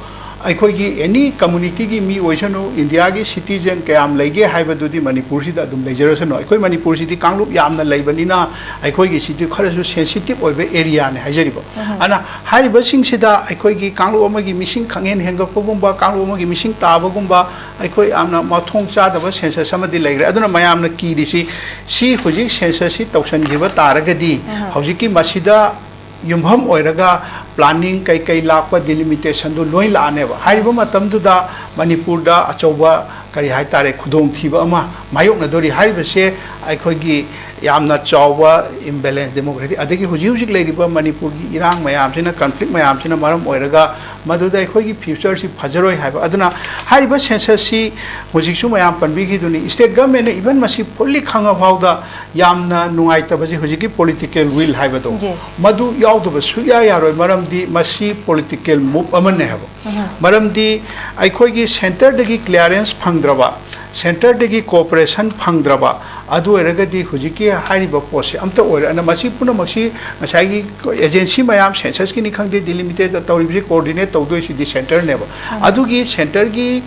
ꯑꯩꯈꯣꯏꯒꯤ ꯑꯦꯅꯤ ꯀꯝꯃꯨꯅꯤꯇꯤꯒꯤ ꯃꯤ ꯑꯣꯏꯁꯅꯨ, ꯏꯟꯗꯤꯌꯥꯒꯤ ꯁꯤꯇꯤꯖꯦꯟ ꯀꯌꯥꯝ ꯂꯩꯒꯦ ꯍꯥꯏꯕꯗꯨꯗꯤ ꯃꯅꯤꯄꯨꯔꯁꯤꯗ ꯑꯗꯨꯝ ꯂꯩꯖꯔꯁꯅꯨ꯫ ꯑꯩꯈꯣꯏ ꯃꯅꯤꯄꯨꯔꯁꯤꯗꯤ ꯀꯥꯡꯂꯨꯞ ꯌꯥꯝꯅ ꯂꯩꯕꯅꯤꯅ ꯑꯩꯈꯣꯏꯒꯤꯁꯤꯗꯤ ꯈꯔꯁꯨ ꯁꯦꯟꯁꯤꯇꯤꯞ ꯑꯣꯏꯕ ꯑꯦꯔꯤꯌꯥꯅꯤ ꯍꯥꯏꯖꯔꯤꯕ꯫ ꯑꯗꯨꯅ ꯍꯥꯏꯔꯤꯕꯁꯤꯡꯁꯤꯗ ꯑꯩꯈꯣꯏꯒꯤ ꯀꯥꯡꯂꯨꯞ ꯑꯃꯒꯤ ꯃꯤꯁꯤꯡ ꯈꯪꯍꯦꯟ ꯍꯦꯟꯒꯠꯄꯒꯨꯝꯕ, ꯀꯥꯡꯂꯨꯞ ꯑꯃꯒꯤ ꯃꯤꯁꯤꯡ ꯇꯥꯕꯒꯨꯝꯕ, ꯑꯩꯈꯣꯏ ꯌꯥꯝꯅ ꯃꯊꯣꯡ ꯆꯥꯗꯕ ꯁꯦꯟꯁꯁ ꯑꯃꯗꯤ ꯂꯩꯈ꯭ꯔꯦ꯫ ꯑꯗꯨꯅ ꯃꯌꯥꯝꯅ ꯀꯤꯔꯤꯁꯤ, ꯁꯤ ꯍꯧꯖꯤꯛ ꯁꯦꯟꯁꯁꯁꯤ ꯇꯧꯁꯤꯟꯈꯤꯕ ꯇꯥꯔꯒꯗꯤ, ꯍꯧꯖꯤꯛꯀꯤ ꯃꯁꯤꯗ ꯌꯨꯝꯐꯝ ꯑꯣꯏꯔꯒ ꯄ꯭ꯂꯥꯅꯤꯡ ꯀꯩꯀꯩ ꯂꯥꯛꯄ, ꯗꯤꯂꯤꯃꯤꯇꯦꯁꯟꯗꯨ ꯂꯣꯏ ꯂꯥꯛꯑꯅꯦꯕ꯫ ꯍꯥꯏꯔꯤꯕ ꯃꯇꯝꯗꯨꯗ ꯃꯅꯤꯄꯨꯔꯗ ꯑꯆꯧꯕ, ꯀꯔꯤ ꯍꯥꯏꯇꯥꯔꯦ, ꯈꯨꯗꯣꯡꯊꯤꯕ ꯑꯃ ꯃꯥꯌꯣꯛꯅꯗꯣꯔꯤ꯫ ꯍꯥꯏꯔꯤꯕꯁꯦ ꯑꯩꯈꯣꯏꯒꯤ ꯌꯥꯝꯅ ꯆꯥꯎꯕ ꯏꯝꯕꯦꯂꯦꯟꯁ ꯗꯦꯃꯣꯀ꯭ꯔꯦꯇꯤꯛ, ꯑꯗꯒꯤ ꯍꯧꯖꯤꯛ ꯍꯧꯖꯤꯛ ꯂꯩꯔꯤꯕ ꯃꯅꯤꯄꯨꯔꯒꯤ ꯏꯔꯥꯡ ꯃꯌꯥꯝꯁꯤꯅ, ꯀꯟꯐ꯭ꯂꯤꯛ ꯃꯌꯥꯝꯁꯤꯅ ꯃꯔꯝ ꯑꯣꯏꯔꯒ ꯃꯗꯨꯗ ꯑꯩꯈꯣꯏꯒꯤ ꯐ꯭ꯌꯨꯆꯔꯁꯤ ꯐꯖꯔꯣꯏ ꯍꯥꯏꯕ꯫ ꯑꯗꯨꯅ ꯍꯥꯏꯔꯤꯕ ꯁꯦꯟꯁꯁꯁꯤ ꯍꯧꯖꯤꯛꯁꯨ ꯃꯌꯥꯝ ꯄꯟꯕꯤꯈꯤꯗꯨꯅꯤ, ꯁ꯭ꯇꯦꯠ ꯒꯚꯔꯟꯃꯦꯟꯅ ꯏꯚꯟ ꯃꯁꯤ ꯐꯨꯜꯂꯤ ꯈꯪꯉ ꯐꯥꯎꯗ ꯌꯥꯝꯅ ꯅꯨꯡꯉꯥꯏꯇꯕꯁꯤ ꯍꯧꯖꯤꯛꯀꯤ ꯄꯣꯂꯤꯇꯤꯀꯦꯜ ꯋꯤꯜ ꯍꯥꯏꯕꯗꯣ, Yes. ꯃꯗꯨ ꯌꯥꯎꯗꯕ ꯁꯨꯛꯌꯥ ꯌꯥꯔꯣꯏ꯫ ꯃꯔꯝꯗꯤ ꯃꯁꯤ ꯄꯣꯂꯤꯇꯤꯀꯦꯜ ꯃꯨꯚ ꯑꯃꯅꯦ ꯍꯥꯏꯕ꯫ ꯃꯔꯝꯗꯤ ꯑꯩꯈꯣꯏꯒꯤ ꯁꯦꯟꯇꯔꯗꯒꯤ ꯀ꯭ꯂꯤꯌꯥꯔꯦꯟꯁ ꯐꯪꯗ꯭ꯔꯕ, ꯁꯦꯟꯇꯔꯗꯒꯤ ꯀꯣꯑꯣꯄꯔꯦꯁꯟ ꯐꯪꯗ꯭ꯔꯕ, ꯑꯗꯨ ꯑꯣꯏꯔꯒꯗꯤ ꯍꯧꯖꯤꯛꯀꯤ ꯍꯥꯏꯔꯤꯕ ꯄꯣꯠꯁꯦ ꯑꯝꯇ ꯑꯣꯏꯔꯣꯏ꯫ ꯑꯗꯨꯅ ꯃꯁꯤ ꯄꯨꯝꯅꯃꯛꯁꯤ ꯉꯁꯥꯏꯒꯤ ꯑꯦꯖꯦꯟꯁꯤ ꯃꯌꯥꯝ, ꯁꯦꯟꯁꯁꯀꯤꯅꯤ ꯈꯪꯗꯦ, ꯗꯤꯂꯤꯃꯤꯇꯦꯠ ꯇꯧꯔꯤꯕꯁꯤ, ꯀꯣꯑꯣꯔꯗꯤꯅꯦꯠ ꯇꯧꯗꯣꯏꯁꯤꯗꯤ ꯁꯦꯟꯇꯔꯅꯦꯕ꯫ ꯑꯗꯨꯒꯤ ꯁꯦꯟꯇꯔꯒꯤ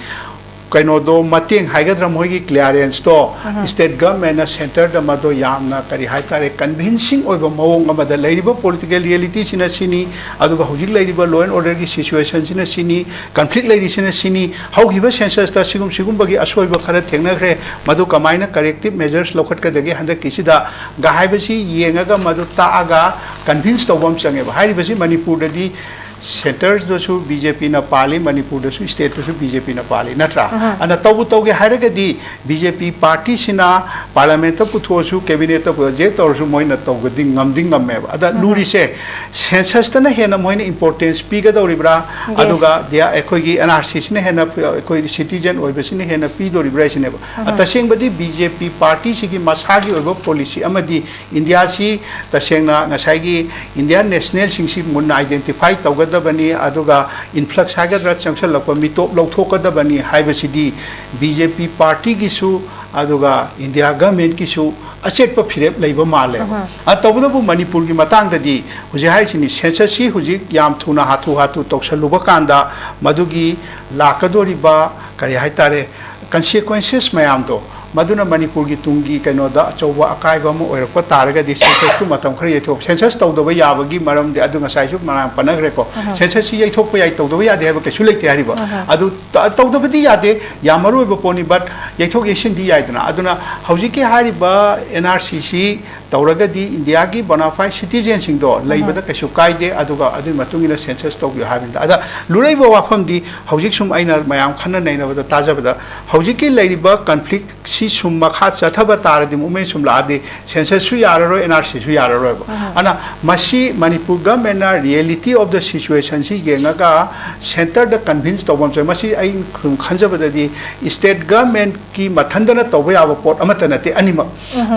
ꯀꯩꯅꯣꯗꯣ, ꯃꯇꯦꯡ ꯍꯥꯏꯒꯗ꯭ꯔꯥ, ꯃꯣꯏꯒꯤ ꯀ꯭ꯂꯤꯌꯥꯔꯦꯟꯁꯇꯣ, ꯁ꯭ꯇꯦꯠ ꯒꯚꯔꯟꯃꯦꯟꯅ ꯁꯦꯟꯇꯔꯗ ꯃꯗꯣ ꯌꯥꯝꯅ, ꯀꯔꯤ ꯍꯥꯏꯇꯥꯔꯦ, ꯀꯟꯚꯤꯟꯁꯤꯡ ꯑꯣꯏꯕ ꯃꯑꯣꯡ ꯑꯃꯗ, ꯂꯩꯔꯤꯕ ꯄꯣꯂꯤꯇꯤꯀꯦꯜ ꯔꯤꯌꯦꯂꯤꯇꯤꯁꯤꯅ ꯁꯤꯅꯤ, ꯑꯗꯨꯒ ꯍꯧꯖꯤꯛ ꯂꯩꯔꯤꯕ ꯂꯣ ꯑꯦꯟ ꯑꯣꯔꯗꯔꯒꯤ ꯁꯤꯆꯨꯋꯦꯁꯟꯁꯤꯅ ꯁꯤꯅꯤ, ꯀꯟꯐ꯭ꯂꯤꯛ ꯂꯩꯔꯤꯁꯤꯅ ꯁꯤꯅꯤ, ꯍꯧꯈꯤꯕ ꯁꯦꯟꯁꯁꯇ ꯁꯤꯒꯨꯝ ꯁꯤꯒꯨꯝꯕꯒꯤ ꯑꯁꯣꯏꯕ ꯈꯔ ꯊꯦꯡꯅꯈ꯭ꯔꯦ, ꯃꯗꯨ ꯀꯃꯥꯏꯅ ꯀꯔꯦꯛꯇꯤꯞ ꯃꯦꯖꯔꯁ ꯂꯧꯈꯠꯀꯗꯒꯦ ꯍꯟꯗꯛꯀꯤꯁꯤꯗ ꯒ ꯍꯥꯏꯕꯁꯤ ꯌꯦꯡꯉꯒ, ꯃꯗꯨ ꯇꯥꯛꯑꯒ ꯀꯟꯚꯤꯟꯁ ꯇꯧꯕ ꯑꯃ ꯆꯪꯉꯦꯕ꯫ ꯍꯥꯏꯔꯤꯕꯁꯤ ꯃꯅꯤꯄꯨꯔꯗꯁꯨ ꯕꯤ ꯖꯦ ꯄꯤꯅ ꯄꯥꯜꯂꯤ, ꯃꯅꯤꯄꯨꯔꯗꯁꯨ, ꯁ꯭ꯇꯦꯠꯇꯁꯨ ꯕꯤ ꯖꯦ ꯄꯤꯅ ꯄꯥꯜꯂꯤ, ꯅꯠꯇ꯭ꯔꯥ? ꯑꯗꯨꯅ ꯇꯧꯕꯨ ꯇꯧꯒꯦ ꯍꯥꯏꯔꯒꯗꯤ ꯕꯤ ꯖꯦ ꯄꯤ ꯄꯥꯔꯇꯤꯁꯤꯅ ꯄꯥꯔꯂꯤꯌꯥꯃꯦꯟꯠꯇ ꯄꯨꯊꯣꯛꯑꯁꯨ, ꯀꯦꯕꯤꯅꯦꯠꯇ ꯄꯨꯊꯣꯛꯑꯁꯨ, ꯖꯦꯛ ꯇꯧꯔꯁꯨ ꯃꯣꯏꯅ ꯇꯧꯕꯗꯤ ꯉꯝꯗꯤ ꯉꯝꯃꯦꯕ꯫ ꯑꯗ ꯂꯨꯔꯤꯁꯦ, ꯁꯦꯟꯁꯁꯇꯅ ꯍꯦꯟꯅ ꯃꯣꯏꯅ ꯏꯝꯄꯣꯔꯇꯦꯟꯁ ꯄꯤꯒꯗꯧꯔꯤꯕ꯭ꯔꯥ? Yes. ꯑꯗꯨꯒ ꯗꯤ-, ꯑꯩꯈꯣꯏꯒꯤ ꯑꯦꯟ ꯑꯥꯔ ꯁꯤꯁꯤꯅ ꯍꯦꯟꯅ, ꯑꯩꯈꯣꯏ ꯁꯤꯇꯤꯖꯦꯟ ꯑꯣꯏꯕꯁꯤꯅ ꯍꯦꯟꯅ ꯄꯤꯗꯣꯔꯤꯕ꯭ꯔꯥ ꯁꯤꯅꯦꯕ꯫ ꯇꯁꯦꯡꯕꯗꯤ ꯕꯤ ꯖꯦ ꯄꯤ ꯄꯥꯔꯇꯤꯁꯤꯒꯤ ꯃꯁꯥꯒꯤ ꯑꯣꯏꯕ ꯄꯣꯂꯤꯁꯤ ꯑꯃꯗꯤ ꯏꯟꯗꯤꯌꯥꯁꯤ ꯇꯁꯦꯡꯅ ꯉꯁꯥꯏꯒꯤ ꯏꯟꯗꯤꯌꯥꯟ ꯅꯦꯁꯅꯦꯜꯁꯤꯡꯁꯤ ꯃꯨꯟꯅ ꯑꯥꯏꯗꯦꯟꯇꯤꯐꯥꯏ ꯇꯧꯒꯗꯕ ꯗꯕꯅꯤ, ꯑꯗꯨꯒ influx ꯍꯥꯏꯒꯗ꯭ꯔꯥ, ꯆꯪꯁꯜꯂꯛꯄ ꯃꯤꯇꯣꯞ ꯂꯧꯊꯣꯛꯀꯗꯕꯅꯤ ꯍꯥꯏꯕꯁꯤꯗꯤ ꯕꯤ ꯖꯦ ꯄꯤ ꯄꯥꯔꯇꯤꯒꯤꯁꯨ ꯑꯗꯨꯒ ꯏꯟꯗꯤꯌꯥ ꯒꯃꯦꯟꯠꯀꯤꯁꯨ ꯑꯆꯦꯠꯄ ꯐꯤꯔꯦꯞ ꯂꯩꯕ ꯃꯥꯜꯂꯦꯕ꯫ ꯑ, ꯇꯧꯕꯇꯕꯨ ꯃꯅꯤꯄꯨꯔꯒꯤ ꯃꯇꯥꯡꯗꯗꯤ ꯍꯧꯖꯤꯛ ꯍꯥꯏꯔꯤꯁꯤꯅꯤ, census ꯁꯤ ꯍꯧꯖꯤꯛ ꯌꯥꯝ ꯊꯨꯅ ꯍꯥꯊꯨ ꯍꯥꯊꯨ ꯇꯧꯁꯜꯂꯨꯕ ꯀꯥꯟꯗ ꯃꯗꯨꯒꯤ ꯂꯥꯛꯀꯗꯣꯔꯤꯕ, ꯀꯔꯤ ꯍꯥꯏꯇꯥꯔꯦ, consequences ꯃꯌꯥꯝꯗꯣ, ꯃꯗꯨꯅ ꯃꯅꯤꯄꯨꯔꯒꯤ ꯇꯨꯡꯒꯤ ꯀꯩꯅꯣꯗ ꯑꯆꯧꯕ ꯑꯀꯥꯏꯕ ꯑꯃ ꯑꯣꯏꯔꯛꯄ ꯇꯥꯔꯒꯗꯤ census ꯇꯨ ꯃꯇꯝ ꯈꯔ ꯌꯩꯊꯣꯛ-, census ꯇꯧꯗꯕ ꯌꯥꯕꯒꯤ ꯃꯔꯝꯗꯤ ꯑꯗꯨ ꯉꯁꯥꯏꯁꯨ ꯃꯌꯥꯝ ꯄꯟꯅꯈ꯭ꯔꯦꯀꯣ꯫ Census ꯁꯤ ꯌꯩꯊꯣꯛꯄ ꯌꯥꯏ, ꯇꯧꯗꯕ ꯌꯥꯗꯦ ꯍꯥꯏꯕ ꯀꯩꯁꯨ ꯂꯩꯇꯦ ꯍꯥꯏꯔꯤꯕ꯫ ꯑꯗꯨ ꯇ-, ꯇꯧꯗꯕꯗꯤ ꯌꯥꯗꯦ, ꯌꯥꯝ ꯃꯔꯨ ꯑꯣꯏꯕ ꯄꯣꯠꯅꯤ, but ꯌꯩꯊꯣꯛ ꯌꯩꯁꯤꯟꯗꯤ ꯌꯥꯏꯗꯅ꯫ ꯑꯗꯨꯅ ꯍꯧꯖꯤꯛꯀꯤ ꯍꯥꯏꯔꯤꯕ N R C ꯁꯤ ꯇꯧꯔꯒꯗꯤ ꯏꯟꯗꯤꯌꯥꯒꯤ bona fide citizen ꯁꯤꯡꯗꯣ ꯂꯩꯕꯗ ꯀꯩꯁꯨ ꯀꯥꯏꯗꯦ, ꯑꯗꯨꯒ ꯑꯗꯨꯒꯤ ꯃꯇꯨꯡ ꯏꯟꯅ census ꯇꯧꯕꯤꯌꯨ ꯍꯥꯏꯕꯅꯤꯗ꯫ ꯑꯗ ꯂꯨꯔꯛꯏꯕ ꯋꯥꯐꯝꯗꯤ ꯍꯧꯖꯤꯛ ꯁꯨꯝ ꯑꯩꯅ ꯃꯌꯥꯝ ꯈꯟꯅ ꯅꯩꯅꯕꯗ ꯇꯥꯖꯕꯗ ꯍꯧꯖꯤꯛꯀꯤ ꯂꯩꯔꯤꯕ conflict ꯁꯤ ꯁꯨꯝ ꯃꯈꯥ ꯆꯠꯊꯕ ꯇꯥꯔꯗꯤ, movement ꯁꯨꯝ ꯂꯥꯛꯑꯗꯤ, census ꯁꯨ ꯌꯥꯔꯔꯣꯏ, N R C ꯁꯨ ꯌꯥꯔꯔꯣꯏꯕ꯫ ꯑꯗꯨꯅ ꯃꯁꯤ ꯃꯅꯤꯄꯨꯔ government ꯅ reality of the situation ꯁꯤ ꯌꯦꯡꯉꯒ centre ꯗ convince ꯇꯧꯕ ꯑꯃ ꯆꯪꯉꯤ꯫ ꯃꯁꯤ ꯑꯩ ꯁꯨꯝ ꯈꯟꯖꯕꯗꯗꯤ state government ꯀꯤ ꯃꯊꯟꯗꯅ ꯇꯧꯕ ꯌꯥꯕ ꯄꯣꯠ ꯑꯃꯠꯇ ꯅꯠꯇꯦ ꯑꯅꯤꯃꯛ꯫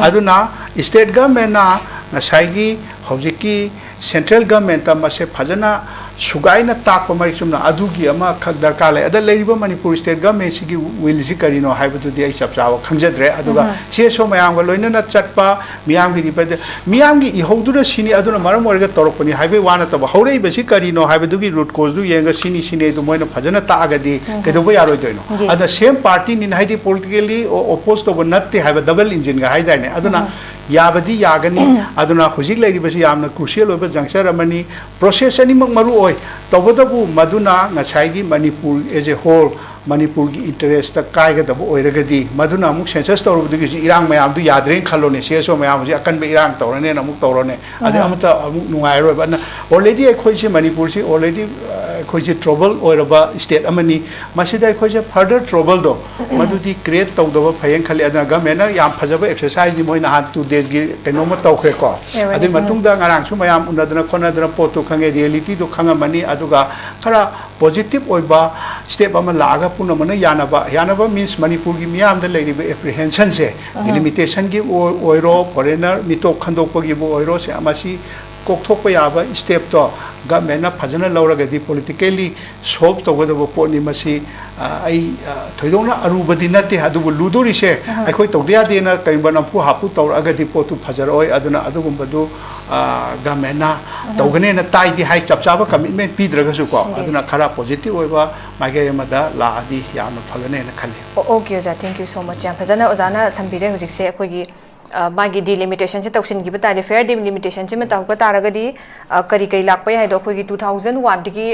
ꯑꯗꯨꯅ state government ꯅ ꯉꯁꯥꯏꯒꯤ ꯍꯧꯖꯤꯛꯀꯤ central government ꯇ ꯃꯁꯦ ꯐꯖꯅ ꯁꯨꯒꯥꯏꯅ ꯇꯥꯛꯄ ꯃꯔꯤꯛ ꯆꯨꯝꯅ ꯑꯗꯨꯒꯤ ꯑꯃꯈꯛ ꯗꯔꯀꯥꯔ ꯂꯩ꯫ ꯑꯗ ꯂꯩꯔꯤꯕ ꯃꯅꯤꯄꯨꯔ state government ꯁꯤꯒꯤ will ꯁꯤ ꯀꯔꯤꯅꯣ ꯍꯥꯏꯕꯗꯨꯗꯤ ꯑꯩ ꯆꯞ ꯆꯥꯕ ꯈꯪꯖꯗ꯭ꯔꯦ꯫ ꯑꯗꯨꯒ C S O ꯃꯌꯥꯝꯒ ꯂꯣꯏꯅꯅ ꯆꯠꯄ, ꯃꯤꯌꯥꯝꯒꯤ represent-, ꯃꯤꯌꯥꯝꯒꯤ ꯏꯍꯧꯗꯨꯅ ꯁꯤꯅꯤ, ꯑꯗꯨꯅ ꯃꯔꯝ ꯑꯣꯏꯔꯒ ꯇꯧꯔꯛꯄꯅꯤ ꯍꯥꯏꯕꯒꯤ ꯋꯥ ꯅꯠꯇꯕ, ꯍꯧꯔꯛꯏꯕꯁꯤ ꯀꯔꯤꯅꯣ ꯍꯥꯏꯕꯗꯨꯒꯤ root cause ꯗꯨ ꯌꯦꯡꯉꯒ ꯁꯤꯅꯤ, ꯁꯤꯅꯤ ꯑꯗꯨ ꯃꯣꯏꯅ ꯐꯖꯅ ꯇꯥꯛꯑꯒꯗꯤ ꯀꯩꯗꯧꯕ ꯌꯥꯔꯣꯏꯗꯣꯏꯅꯣ? Yes. ꯑꯗ same party ꯅꯤꯅ, ꯍꯥꯏꯗꯤ politically o-, oppose ꯇꯧꯕ ꯅꯠꯇꯦ ꯍꯥꯏꯕ double engine ꯒ ꯍꯥꯏꯗꯥꯏꯅꯦ? ꯑꯗꯨꯅ ꯌꯥꯕꯗꯤ ꯌꯥꯒꯅꯤ꯫ ꯑꯗꯨꯅ ꯍꯧꯖꯤꯛ ꯂꯩꯔꯤꯕꯁꯤ ꯌꯥꯝꯅ crucial ꯑꯣꯏꯕ juncture ꯑꯃꯅꯤ꯫ Process ꯑꯅꯤꯃꯛ ꯃꯔꯨ ꯑꯣꯏ꯫ ꯇꯧꯕꯇꯕꯨ ꯃꯗꯨꯅ ꯉꯁꯥꯏꯒꯤ ꯃꯅꯤꯄꯨꯔ as a whole, ꯃꯅꯤꯄꯨꯔꯒꯤ interest ꯇ ꯀꯥꯏꯒꯗꯕ ꯑꯣꯏꯔꯒꯗꯤ, ꯃꯗꯨꯅ ꯑꯃꯨꯛ census ꯇꯧꯔꯨꯕꯗꯒꯤ ꯍꯧꯖꯤꯛ ꯏꯔꯥꯡ ꯃꯌꯥꯝꯗꯨ ꯌꯥꯗ꯭ꯔꯦꯅ ꯈꯜꯂꯣꯅꯦ, C S O ꯃꯌꯥꯝ ꯍꯧꯖꯤꯛ ꯑꯀꯟꯕ ꯏꯔꯥꯡ ꯇꯧꯔꯅꯦꯅ ꯑꯃꯨꯛ ꯇꯧꯔꯅꯦ, ꯑꯗꯩ ꯑꯃꯠꯇ ꯑꯃꯨꯛ ꯅꯨꯡꯉꯥꯏꯔꯔꯣꯏꯕ꯫ ꯑꯗꯨꯅ already ꯑꯩꯈꯣꯏꯁꯤ, ꯃꯅꯤꯄꯨꯔꯁꯤ already, ꯑ, ꯑꯩꯈꯣꯏꯁꯤ trouble ꯑꯣꯏꯔꯕ state ꯑꯃꯅꯤ꯫ ꯃꯁꯤꯗ ꯑꯩꯈꯣꯏꯁꯦ further trouble ꯗꯣ, ꯃꯗꯨꯗꯤ create ꯇꯧꯗꯕ ꯐꯩꯌꯦꯅ ꯈꯜꯂꯤ꯫ ꯑꯗꯨꯅ government ꯅ ꯌꯥꯝ ꯐꯖꯕ exercise ꯅꯤ, ꯃꯣꯏ ꯅꯍꯥꯟ two days ꯒꯤ ꯀꯩꯅꯣꯝꯃ ꯇꯧꯈ꯭ꯔꯦꯀꯣ꯫ Awareness ꯑꯗꯨꯒꯤ ꯃꯇꯨꯡꯗ ꯉꯔꯥꯡꯁꯨ ꯃꯌꯥꯝ ꯎꯅꯗꯅ ꯈꯣꯠꯅꯗꯅ ꯄꯣꯠꯇꯨ ꯈꯪꯉꯦ, reality ꯗꯨ ꯈꯪꯉꯝꯃꯅꯤ꯫ ꯑꯗꯨꯒ ꯈꯔ positive ꯑꯣꯏꯕ step ꯑꯃ ꯂꯥꯛꯑꯒ ꯄꯨꯝꯅꯃꯛꯅ ꯌꯥꯅꯕ, ꯌꯥꯅꯕ means ꯃꯅꯤꯄꯨꯔꯒꯤ ꯃꯤꯌꯥꯝꯗ ꯂꯩꯔꯤꯕ apprehension ꯁꯦ, delimitation ꯒꯤ ꯑꯣꯏ-, ꯑꯣꯏꯔꯣ, foreigner ꯃꯤꯇꯣꯞ ꯈꯟꯗꯣꯛꯄꯒꯤꯕꯨ ꯑꯣꯏꯔꯣ, ꯁꯦ, ꯃꯁꯤ ꯀꯣꯛꯊꯣꯛꯄ ꯌꯥꯕ ꯁ꯭ꯇꯦꯞꯇꯣ ꯒꯃꯦꯟꯅ ꯐꯖꯅ ꯂꯧꯔꯒꯗꯤ ꯄꯣꯂꯤꯇꯤꯀꯦꯜꯂꯤ ꯁꯣꯜꯕ ꯇꯧꯒꯗꯕ ꯄꯣꯠꯅꯤ꯫ ꯃꯁꯤ ꯑ, ꯑꯩ ꯑ, ꯊꯣꯏꯗꯣꯛꯅ ꯑꯔꯨꯕꯗꯤ ꯅꯠꯇꯦ, ꯑꯗꯨꯕꯨ ꯂꯨꯗꯣꯔꯤꯁꯦ ꯑꯩꯈꯣꯏ ꯇꯧꯗ ꯌꯥꯗꯦꯅ ꯀꯔꯤꯒꯨꯝꯕ ꯅꯝꯐꯨ ꯍꯥꯐꯨ ꯇꯧꯔꯛꯑꯒꯗꯤ ꯄꯣꯠꯇꯨ ꯐꯖꯔꯛꯑꯣꯏ꯫ ꯑꯗꯨꯅ ꯑꯗꯨꯒꯨꯝꯕꯗꯨ ꯑ, ꯒꯃꯦꯟꯅ ꯇꯧꯒꯅꯦꯅ ꯇꯥꯏꯗꯤ ꯍꯥꯏ, ꯆꯞ ꯆꯥꯕ ꯀꯃꯤꯠꯃꯦꯟ ꯄꯤꯗ꯭ꯔꯒꯁꯨꯀꯣ꯫ ꯑꯗꯨꯅ ꯈꯔ ꯄꯣꯖꯤꯇꯤꯚ ꯑꯣꯏꯕ ꯃꯥꯏꯀꯩ ꯑꯃꯗ ꯂꯥꯛꯑꯗꯤ ꯌꯥꯝꯅ ꯐꯒꯅꯦꯅ ꯈꯜꯂꯤ꯫ ꯑꯣꯀꯦ ꯑꯣꯖꯥ, thank you so much꯫ ꯌꯥꯝ ꯐꯖꯅ ꯑꯣꯖꯥꯅ ꯊꯝꯕꯤꯔꯦ꯫ ꯍꯧꯖꯤꯛꯁꯦ ꯑꯩꯈꯣꯏꯒꯤ ꯑ, ꯃꯥꯒꯤ ꯗꯤꯂꯤꯃꯤꯇꯦꯁꯟꯁꯦ ꯇꯧꯁꯤꯟꯈꯤꯕ ꯇꯥꯔꯗꯤ, ꯐꯤꯌꯔ ꯗꯤꯂꯤꯃꯤꯇꯦꯁꯟꯁꯤꯃ ꯇꯧꯔꯛꯄ ꯇꯥꯔꯒꯗꯤ ꯑ, ꯀꯔꯤ ꯀꯔꯤ ꯂꯥꯛꯄ ꯌꯥꯏ ꯍꯥꯏꯗꯣ ꯑꯩꯈꯣꯏꯒꯤ ꯇꯨ ꯊꯥꯎꯖꯟ ꯋꯥꯟꯗꯒꯤ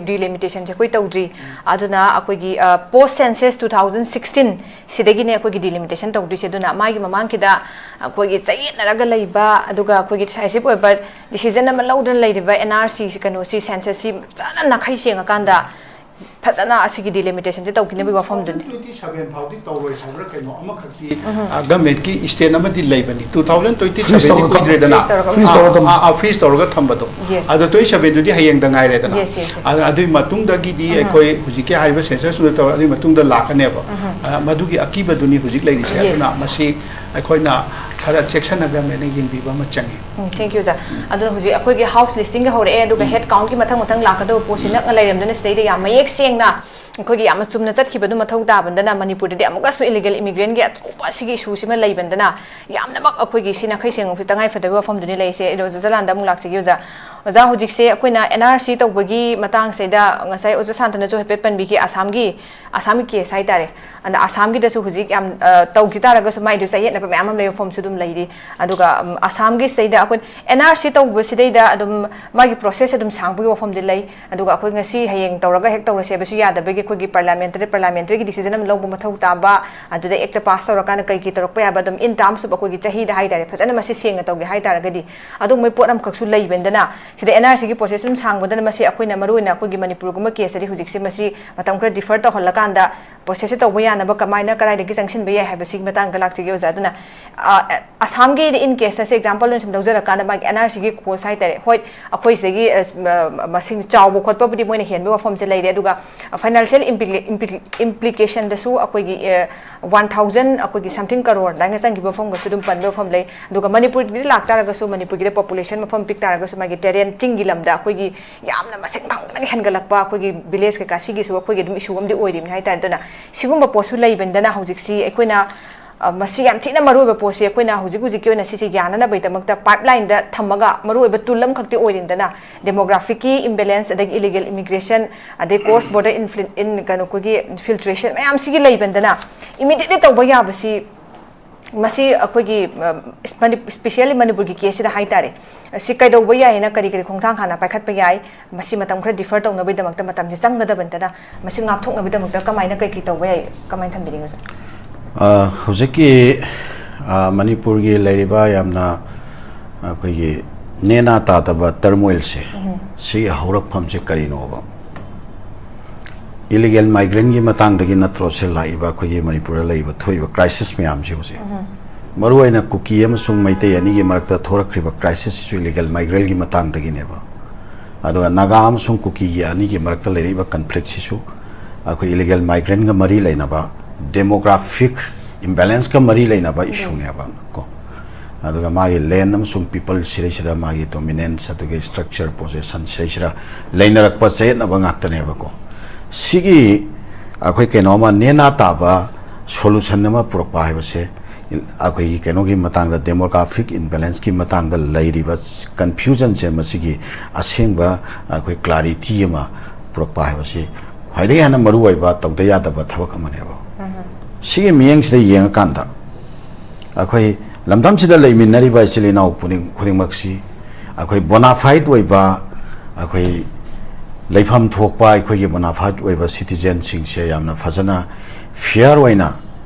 ꯗꯤꯂꯤꯃꯤꯇꯦꯁꯟꯁꯦ ꯑꯩꯈꯣꯏ ꯇꯧꯗ꯭ꯔꯤ꯫ ꯑꯗꯨꯅ ꯑꯩꯈꯣꯏꯒꯤ ꯄꯣꯁ ꯁꯦꯟꯁꯁ ꯇꯨ ꯊꯥꯎꯖꯟ ꯁꯤꯛꯁꯇꯤꯟ ꯁꯤꯗꯒꯤꯅꯦ ꯑꯩꯈꯣꯏꯒꯤ ꯗꯤꯂꯤꯃꯤꯇꯦꯁꯟ ꯇꯧꯗꯣꯏꯁꯦ꯫ ꯑꯗꯨꯅ ꯃꯥꯒꯤ ꯃꯃꯥꯡꯒꯤꯗ ꯑꯩꯈꯣꯏꯒꯤ ꯆꯌꯦꯠꯅꯔꯒ ꯂꯩꯕ, ꯑꯗꯨꯒ ꯑꯩꯈꯣꯏꯒꯤ ꯗꯤꯁꯥꯏꯁꯤꯞ ꯑꯣꯏꯕ ꯗꯤꯁꯤꯖꯟ ꯑꯃ ꯂꯧꯗꯅ ꯂꯩꯔꯤꯕ ꯑꯦꯟ ꯑꯥꯔ ꯁꯤ ꯀꯩꯅꯣꯁꯤ, ꯁꯦꯟꯁꯁꯁꯤ ꯐꯖꯅ ꯅꯥꯈꯩ ꯁꯦꯡꯉꯀꯥꯟꯗ ꯐꯖꯅ ꯑꯁꯤꯒꯤ ꯗꯤꯂꯤꯃꯤꯇꯦꯁꯟꯁꯦ ꯇꯧꯈꯤꯅꯕꯒꯤ ꯋꯥꯐꯝꯗꯨꯅꯤ꯫ ꯇ꯭ꯋꯦꯟꯇꯤ ꯁꯦꯚꯦꯟ ꯐꯥꯎꯗꯤ ꯇꯧꯔꯣꯏ ꯍꯥꯏꯕ꯭ꯔꯥ ꯀꯩꯅꯣ ꯑꯃꯈꯛꯇꯤ ꯒꯃꯦꯟꯠꯀꯤ ꯁ꯭ꯇꯦꯠ ꯑꯃꯗꯤ ꯂꯩꯕꯅꯤ꯫ ꯇꯨ ꯊꯥꯎꯖꯟ ꯇ꯭ꯋꯦꯟꯇꯤ ꯁꯦꯚꯦꯟꯗꯤ ꯀꯨꯏꯗ꯭ꯔꯦꯗꯅ꯫ ꯐ꯭ꯔꯤꯖ ꯇꯧꯔꯒ ꯊꯝꯕꯗꯣ꯫ ꯑꯗꯣ ꯇ꯭ꯋꯦꯟꯇꯤ ꯁꯦꯚꯦꯟꯗꯨꯗꯤ ꯍꯌꯦꯡꯗ ꯉꯥꯏꯔꯦꯗꯅ꯫ ꯑꯗꯨ ꯑꯗꯨꯒꯤ ꯃꯇꯨꯡꯗꯒꯤꯗꯤ ꯑꯩꯈꯣꯏ ꯍꯧꯖꯤꯛꯀꯤ ꯍꯥꯏꯔꯤꯕ ꯁꯦꯟꯁꯁꯇꯨꯗ ꯇꯧꯔ ꯑꯗꯨꯒꯤ ꯃꯇꯨꯡꯗ ꯂꯥꯛꯀꯅꯦꯕ꯫ ꯃꯗꯨꯒꯤ ꯑꯀꯤꯕꯗꯨꯅꯤ ꯍꯧꯖꯤꯛ ꯂꯩꯔꯤꯁꯦ꯫ ꯑꯗꯨꯅ ꯃꯁꯤ ꯑꯩꯈꯣꯏꯅ ꯈꯔ ꯆꯦꯛꯁꯤꯟꯅ ꯒꯃꯦꯟꯠꯅ ꯌꯦꯡꯕꯤꯕ ꯑꯃ ꯆꯪꯉꯤ꯫ ꯎꯝ, thank you, ꯑꯣꯖꯥ꯫ ꯑꯗꯨꯅ ꯍꯧꯖꯤꯛ ꯑꯩꯈꯣꯏꯒꯤ ꯍꯥꯎꯁ ꯂꯤꯁꯇꯤꯡꯒ ꯍꯧꯔꯛꯑꯦ, ꯑꯗꯨꯒ ꯍꯦꯗ ꯀꯥꯎꯟꯠꯀꯤ ꯃꯊꯪ ꯃꯊꯪ ꯂꯥꯛꯀꯗꯕ ꯄꯣꯠꯁꯤ ꯅꯛꯅ ꯂꯩꯔꯝꯗꯅ ꯁꯤꯗꯩꯗ ꯌꯥꯝ ꯃꯌꯦꯛ ꯁꯦꯡꯅ ꯑꯩꯈꯣꯏꯒꯤ ꯌꯥꯝꯅ ꯆꯨꯝꯅ ꯆꯠꯈꯤꯕꯗꯨ ꯃꯊꯧ ꯇꯥꯕꯅꯤꯅ, ꯃꯅꯤꯄꯨꯔꯗꯗꯤ ꯑꯃꯨꯛꯀꯁꯨ ꯏꯂꯤꯒꯦꯜ ꯏꯃꯤꯒ꯭ꯔꯦꯟꯒꯤ ꯑꯆꯧꯕ ꯑꯁꯤꯒꯤ ꯏꯁꯨꯁꯤꯃ ꯂꯩꯕꯅꯤꯅ, ꯌꯥꯝꯅꯃꯛ ꯑꯩꯈꯣꯏꯒꯤ ꯁꯤ ꯅꯥꯈꯩ ꯁꯦꯡꯕꯁꯤ ꯇꯉꯥꯏ ꯐꯗꯕ ꯋꯥꯐꯝꯗꯨꯅꯤ ꯂꯩꯔꯤꯁꯦ꯫ ꯑꯗꯣ ꯑꯣꯖꯥ ꯖꯂꯥꯟꯗ ꯑꯃꯨꯛ ꯂꯥꯛꯆꯒꯦ, ꯑꯣꯖꯥ꯫ ꯑꯣꯖꯥ, ꯍꯧꯖꯤꯛꯁꯦ ꯑꯩꯈꯣꯏꯅ ꯑꯦꯟ ꯑꯥꯔ ꯁꯤ ꯇꯧꯕꯒꯤ ꯃꯇꯥꯡꯁꯤꯗ ꯉꯁꯥꯏ ꯑꯣꯖꯥ ꯁꯥꯟꯇꯅꯁꯨ ꯍꯥꯏꯐꯦꯠ ꯄꯟꯕꯤꯈꯤ, ꯑꯁꯥꯝꯒꯤ, ꯑꯁꯥꯝꯒꯤ ꯀꯦꯁ ꯍꯥꯏꯇꯥꯔꯦ꯫ ꯑꯗ ꯑꯁꯥꯝꯒꯤꯗꯁꯨ ꯍꯧꯖꯤꯛ ꯌꯥꯝ, ꯑ, ꯇꯧꯈꯤ ꯇꯥꯔꯒꯁꯨ ꯃꯥꯏꯗꯨ ꯆꯌꯦꯠꯅꯕ ꯃꯌꯥꯝ ꯑꯃ ꯂꯩꯕ ꯐꯣꯝꯁꯨ ꯑꯗꯨꯝ ꯂꯩꯔꯤ꯫ ꯑꯗꯨꯒ, ꯎꯝ, ꯑꯁꯥꯝꯒꯤ ꯁꯤꯗꯩꯗ ꯑꯩꯈꯣꯏ ꯑꯦꯟ ꯑꯥꯔ ꯁꯤ ꯇꯧꯕꯁꯤꯗꯩꯗ ꯑꯗꯨꯝ ꯃꯥꯒꯤ ꯄ꯭ꯔꯣꯁꯦꯁ ꯑꯗꯨꯝ ꯁꯥꯡꯕꯒꯤ ꯋꯥꯐꯝꯗꯤ ꯂꯩ꯫ ꯑꯗꯨꯒ ꯑꯩꯈꯣꯏ ꯉꯁꯤ ꯍꯌꯦꯡ ꯇꯧꯔꯒ ꯍꯦꯛ ꯇꯧꯔꯁꯦ ꯍꯥꯏꯕꯁꯨ ꯌꯥꯗꯕꯒꯤ ꯑꯩꯈꯣꯏꯒꯤ ꯄꯥꯔꯂꯥꯃꯦꯟꯇꯔꯤ, ꯄꯥꯔꯂꯥꯃꯦꯟꯇꯔꯤꯒꯤ ꯗꯤꯁꯤꯖꯟ ꯑꯃ ꯂꯧꯕ ꯃꯊꯧ ꯇꯥꯕ, ꯑꯗꯨꯗ ꯑꯦꯛꯇ ꯄꯥꯁ ꯇꯧꯔꯀꯥꯟꯗ ꯀꯩ ꯀꯩ ꯇꯧꯔꯛꯄ ꯌꯥꯕ ꯑꯗꯨꯝ in terms of ꯑꯩꯈꯣꯏꯒꯤ ꯆꯍꯤꯗ ꯍꯥꯏꯇꯥꯔꯦ, ꯐꯖꯅ ꯃꯁꯤ ꯁꯦꯡꯅ ꯇꯧꯒꯦ ꯍꯥꯏꯇꯥꯔꯒꯗꯤ ꯑꯗꯨꯒꯨꯝꯕꯒꯤ ꯄꯣꯠ ꯑꯃꯈꯛꯁꯨ ꯂꯩꯕꯅꯤꯅ ꯁꯤꯗ ꯑꯦꯟ ꯑꯥꯔ ꯁꯤꯒꯤ ꯄ꯭ꯔꯣꯁꯦꯁ ꯑꯗꯨꯝ ꯁꯥꯡꯕꯗꯅ ꯃꯁꯤ ꯑꯩꯈꯣꯏꯅ ꯃꯔꯨꯑꯣꯏꯅ ꯑꯩꯈꯣꯏꯒꯤ ꯃꯅꯤꯄꯨꯔꯒꯨꯝꯕ ꯀꯦꯁꯇꯗꯤ ꯍꯧꯖꯤꯛꯁꯦ ꯃꯁꯤ ꯃꯇꯝ ꯈꯔ ꯗꯤꯐꯔ ꯇꯧꯍꯜꯂꯀꯥꯟꯗ ꯄ꯭ꯔꯣꯁꯦꯁꯁꯦ ꯇꯧꯕ ꯌꯥꯅꯕ ꯀꯃꯥꯏꯅ ꯀꯗꯥꯏꯗꯒꯤ ꯆꯪꯁꯤꯟꯕ ꯌꯥꯏ ꯍꯥꯏꯕꯁꯤꯒꯤ ꯃꯇꯥꯡꯗ ꯂꯥꯛꯆꯒꯦ ꯑꯣꯖꯥ꯫ ꯑꯗꯨꯅ ꯑ, ꯑꯁꯥꯝꯒꯤ in case ꯑꯁꯦ example ꯑꯣꯏꯅ ꯁꯨꯝ ꯂꯧꯖꯔꯀꯥꯟꯗ ꯃꯥꯒꯤ ꯑꯦꯟ ꯑꯥꯔ ꯁꯤꯒꯤ ꯀꯣꯁ ꯍꯥꯏꯇꯥꯔꯦ, ꯍꯣꯏ, ꯑꯩꯈꯣꯏ ꯁꯤꯗꯒꯤ ꯑ, ꯃ- ꯃꯁꯤꯡ ꯆꯥꯎꯕ ꯈꯣꯠꯄꯕꯨꯗꯤ ꯃꯣꯏꯅ ꯍꯦꯟꯕ ꯋꯥꯐꯝꯁꯦ ꯂꯩꯔꯦ, ꯑꯗꯨꯒ ꯐꯥꯏꯅꯥꯟꯁꯤꯌꯦꯜ ꯏꯝꯄ꯭ꯂꯤꯀꯦꯁꯟꯗꯁꯨ ꯑꯩꯈꯣꯏꯒꯤ ꯋꯥꯟ ꯊꯥꯎꯖꯟ ꯑꯩꯈꯣꯏꯒꯤ ꯁꯝꯊꯤꯡ ꯀꯔꯣꯔ ꯑꯗꯨꯃꯥꯏꯅ ꯆꯪꯈꯤꯕ ꯃꯐꯝꯒꯁꯨ ꯑꯗꯨꯝ ꯄꯟꯕ ꯃꯐꯝ ꯂꯩ꯫ ꯑꯗꯨꯒ ꯃꯅꯤꯄꯨꯔꯒꯤꯗꯤ ꯂꯥꯛꯇꯥꯔꯒꯁꯨ, ꯃꯅꯤꯄꯨꯔꯒꯤꯗꯤ ꯄꯣꯄꯨꯂꯦꯁꯟ ꯃꯐꯝ ꯄꯤꯛ ꯇꯥꯔꯒꯁꯨ, ꯃꯥꯒꯤ ꯇꯦꯔꯦꯟ ꯆꯤꯡꯒꯤ ꯂꯝꯗ ꯑꯩꯈꯣꯏꯒꯤ ꯌꯥꯝꯅ ꯃꯁꯤꯡ ꯈꯪꯗꯅ ꯍꯦꯟꯒꯠꯂꯛꯄ ꯑꯩꯈꯣꯏꯒꯤ ꯚꯤꯂꯦꯖ ꯀꯩꯀꯥ ꯁꯤꯒꯤꯁꯨ ꯑꯩꯈꯣꯏꯒꯤ ꯑꯗꯨꯝ ꯏꯁꯨ ꯑꯃꯗꯤ ꯑꯣꯏꯔꯤꯕꯅꯤ ꯍꯥꯏꯇꯥꯔꯦ꯫ ꯑꯗꯨꯅ ꯁꯤꯒꯨꯝꯕ ꯄꯣꯠꯁꯨ ꯂꯩꯕꯅꯤꯅ ꯍꯧꯖꯤꯛꯁꯤ ꯑꯩꯈꯣꯏꯅ ꯑ, ꯃꯁꯤ ꯌꯥꯝ ꯊꯤꯅ ꯃꯔꯨꯑꯣꯏꯕ ꯄꯣꯠꯁꯤ ꯑꯩꯈꯣꯏꯅ ꯍꯧꯖꯤꯛ ꯍꯧꯖꯤꯛꯀꯤ ꯑꯣꯏꯅ ꯁꯤꯁꯦ ꯌꯥꯅꯅꯕꯒꯤꯗꯃꯛꯇ ꯄꯥꯏꯞꯂꯥꯏꯟꯗ ꯊꯝꯃꯒ ꯃꯔꯨꯑꯣꯏꯕ ꯇꯨꯜ ꯑꯃꯈꯛꯇꯤ ꯑꯣꯏꯔꯤꯗꯅ꯫ ꯗꯦꯃꯣꯒ꯭ꯔꯥꯐꯤꯛꯀꯤ ꯏꯝꯕꯦꯂꯦꯟꯁ, ꯑꯗꯒꯤ ꯏꯂꯤꯒꯦꯜ ꯏꯃꯤꯒ꯭ꯔꯦꯁꯟ, ꯑꯗꯩ ꯀ꯭ꯔꯣꯁ ꯕꯣꯔꯗꯔ ꯏꯟꯐ꯭ꯂꯨ ꯏꯟ ꯀꯩꯅꯣ ꯑꯩꯈꯣꯏꯒꯤ ꯐꯤꯜꯇ꯭ꯔꯦꯁꯟ ꯃꯌꯥꯝꯁꯤꯒꯤ ꯂꯩꯕꯅꯤꯅ, ꯏꯃꯤꯗꯤꯌꯦꯠꯂꯤ ꯇꯧꯕ ꯌꯥꯕꯁꯤ ꯃꯁꯤ ꯑꯩꯈꯣꯏꯒꯤ ꯏꯁꯄꯤꯁꯤꯌꯦꯜꯂꯤ ꯃꯅꯤꯄꯨꯔꯒꯤ ꯀꯦꯁꯁꯤꯗ ꯍꯥꯏꯇꯥꯔꯦ, ꯁꯤ ꯀꯩꯗꯧꯕ ꯌꯥꯏꯅ, ꯀꯔꯤ ꯀꯔꯤ ꯈꯣꯡꯊꯥꯡ ꯍꯥꯟꯅ ꯄꯥꯏꯈꯠꯄ ꯌꯥꯏ? ꯃꯁꯤ ꯃꯇꯝ ꯈꯔ ꯗꯤꯐꯔ ꯇꯧꯅꯕꯒꯤꯗꯃꯛꯇ, ꯃꯇꯝꯁꯦ ꯆꯪꯒꯗꯕꯅꯤꯅ, ꯃꯁꯤ ꯉꯥꯛꯊꯣꯛꯅꯕꯒꯤꯗꯃꯛꯇ ꯀꯃꯥꯏꯅ ꯀꯩ ꯀꯩ ꯇꯧꯕ ꯌꯥꯏ, ꯀꯃꯥꯏꯅ ꯊꯝꯕꯤꯅꯤꯡꯉꯤ ꯑꯣꯖꯥ? ꯑ, ꯍꯧꯖꯤꯛꯀꯤ, ꯑ, ꯃꯅꯤꯄꯨꯔꯒꯤ ꯂꯩꯔꯤꯕ ꯌꯥꯝꯅ ꯑꯩꯈꯣꯏꯒꯤ ꯅꯦꯅꯥ ꯇꯥꯗꯕ ꯇꯔꯃꯣꯏꯜꯁꯦ, ꯁꯤꯒꯤ ꯍꯧꯔꯛꯐꯝꯁꯦ ꯀꯔꯤꯅꯣꯕ? ꯏꯂꯤꯒꯦꯜ ꯃꯥꯏꯒ꯭ꯔꯦꯟꯒꯤ ꯃꯇꯥꯡꯗꯒꯤ ꯅꯠꯇ꯭ꯔꯣ ꯁꯤ ꯂꯥꯛꯏꯕ, ꯑꯩꯈꯣꯏꯒꯤ ꯃꯅꯤꯄꯨꯔꯗ ꯂꯩꯕ ꯊꯣꯛꯏꯕ ꯀ꯭ꯔꯥꯏꯁꯤꯁ ꯃꯌꯥꯝꯁꯦ ꯍꯧꯖꯤꯛ? ꯃꯔꯨꯑꯣꯏꯅ ꯀꯨꯀꯤ ꯑꯃꯁꯨꯡ ꯃꯩꯇꯩ ꯑꯅꯤꯒꯤ ꯃꯔꯛꯇ ꯊꯣꯔꯛꯈ꯭ꯔꯤꯕ ꯀ꯭ꯔꯥꯏꯁꯤꯁꯁꯤꯁꯨ ꯏꯂꯤꯒꯦꯜ ꯃꯥꯏꯒ꯭ꯔꯦꯟꯒꯤ ꯃꯇꯥꯡꯗꯒꯤꯅꯦꯕ꯫ ꯑꯗꯨꯒ ꯅꯥꯒꯥ ꯑꯃꯁꯨꯡ ꯀꯨꯀꯤꯒꯤ ꯑꯅꯤꯒꯤ ꯃꯔꯛꯇ ꯂꯩꯔꯛꯏꯕ ꯀꯟꯐ꯭ꯂꯤꯛꯁꯤꯁꯨ ꯑꯩꯈꯣꯏ ꯏꯂꯤꯒꯦꯜ ꯃꯥꯏꯒ꯭ꯔꯦꯟꯒ ꯃꯔꯤ ꯂꯩꯅꯕ, ꯗꯦꯃꯣꯒ꯭ꯔꯥꯐꯤꯛ ꯏꯝꯕꯦꯂꯦꯟꯁꯀ ꯃꯔꯤ ꯂꯩꯅꯕ ꯏꯁꯨꯅꯦꯕ ꯀꯣ꯫ ꯑꯗꯨꯒ ꯃꯥꯒꯤ ꯂꯦꯟ ꯑꯃꯁꯨꯡ ꯄꯤꯄꯜ ꯁꯤꯗꯩꯁꯤꯗ ꯃꯥꯒꯤ ꯗꯣꯃꯤꯅꯦꯟꯁ, ꯑꯗꯨꯒ ꯁ꯭ꯇ꯭ꯔꯛꯆꯔ, ꯄꯣꯖꯤꯁꯟ ꯁꯤꯗꯩꯁꯤꯗ ꯂꯩꯅꯔꯛꯄ ꯆꯌꯦꯠꯅꯕ ꯉꯥꯛꯇꯅꯦꯕꯀꯣ꯫ ꯁꯤꯒꯤ ꯑꯩꯈꯣꯏ ꯀꯩꯅꯣ ꯑꯃ, ꯅꯦꯅꯥ ꯇꯥꯕ ꯁꯣꯂꯨꯁꯟ ꯑꯃ ꯄꯨꯔꯛꯄ ꯍꯥꯏꯕꯁꯦ, ꯑꯩꯈꯣꯏꯒꯤ ꯀꯩꯅꯣꯒꯤ ꯃꯇꯥꯡꯗ, ꯗꯦꯃꯣꯒ꯭ꯔꯥꯐꯤꯛ ꯏꯝꯕꯦꯂꯦꯟꯁꯀꯤ ꯃꯇꯥꯡꯗ ꯂꯩꯔꯤꯕ ꯀꯟꯐ꯭ꯌꯨꯖꯟꯁꯦ, ꯃꯁꯤꯒꯤ ꯑꯁꯦꯡꯕ ꯑꯩꯈꯣꯏ ꯀ꯭ꯂꯥꯔꯤꯇꯤ ꯑꯃ ꯄꯨꯔꯛꯄ ꯍꯥꯏꯕꯁꯤ ꯈ꯭ꯋꯥꯏꯗꯒꯤ ꯍꯦꯟꯅ ꯃꯔꯨꯑꯣꯏꯕ, ꯇꯧꯗ ꯌꯥꯗꯕ ꯊꯕꯛ ꯑꯃꯅꯦꯕ꯫ ꯁꯤꯒꯤ ꯃꯤꯠꯌꯦꯡꯁꯤꯗ ꯌꯦꯡꯉꯀꯥꯟꯗ, ꯑꯩꯈꯣꯏ ꯂꯝꯗꯝꯁꯤꯗ ꯂꯩꯃꯤꯟꯅꯔꯤꯕ ꯏꯆꯤꯜ ꯏꯅꯥꯎ ꯄꯨꯅꯤꯡ-, ꯈꯨꯗꯤꯡꯃꯛꯁꯤ ꯑꯩꯈꯣꯏ ꯕꯣꯅꯥꯐꯥꯏꯠ ꯑꯣꯏꯕ, ꯑꯩꯈꯣꯏ ꯂꯩꯐꯝ ꯊꯣꯛꯄ, ꯑꯩꯈꯣꯏꯒꯤ ꯕꯣꯅꯥꯐꯥꯏꯠ ꯑꯣꯏꯕ ꯁꯤꯇꯤꯖꯦꯟꯁꯤꯡꯁꯦ ꯌꯥꯝꯅ ꯐꯖꯅ, ꯐꯤꯌꯔ ꯑꯣꯏꯅ,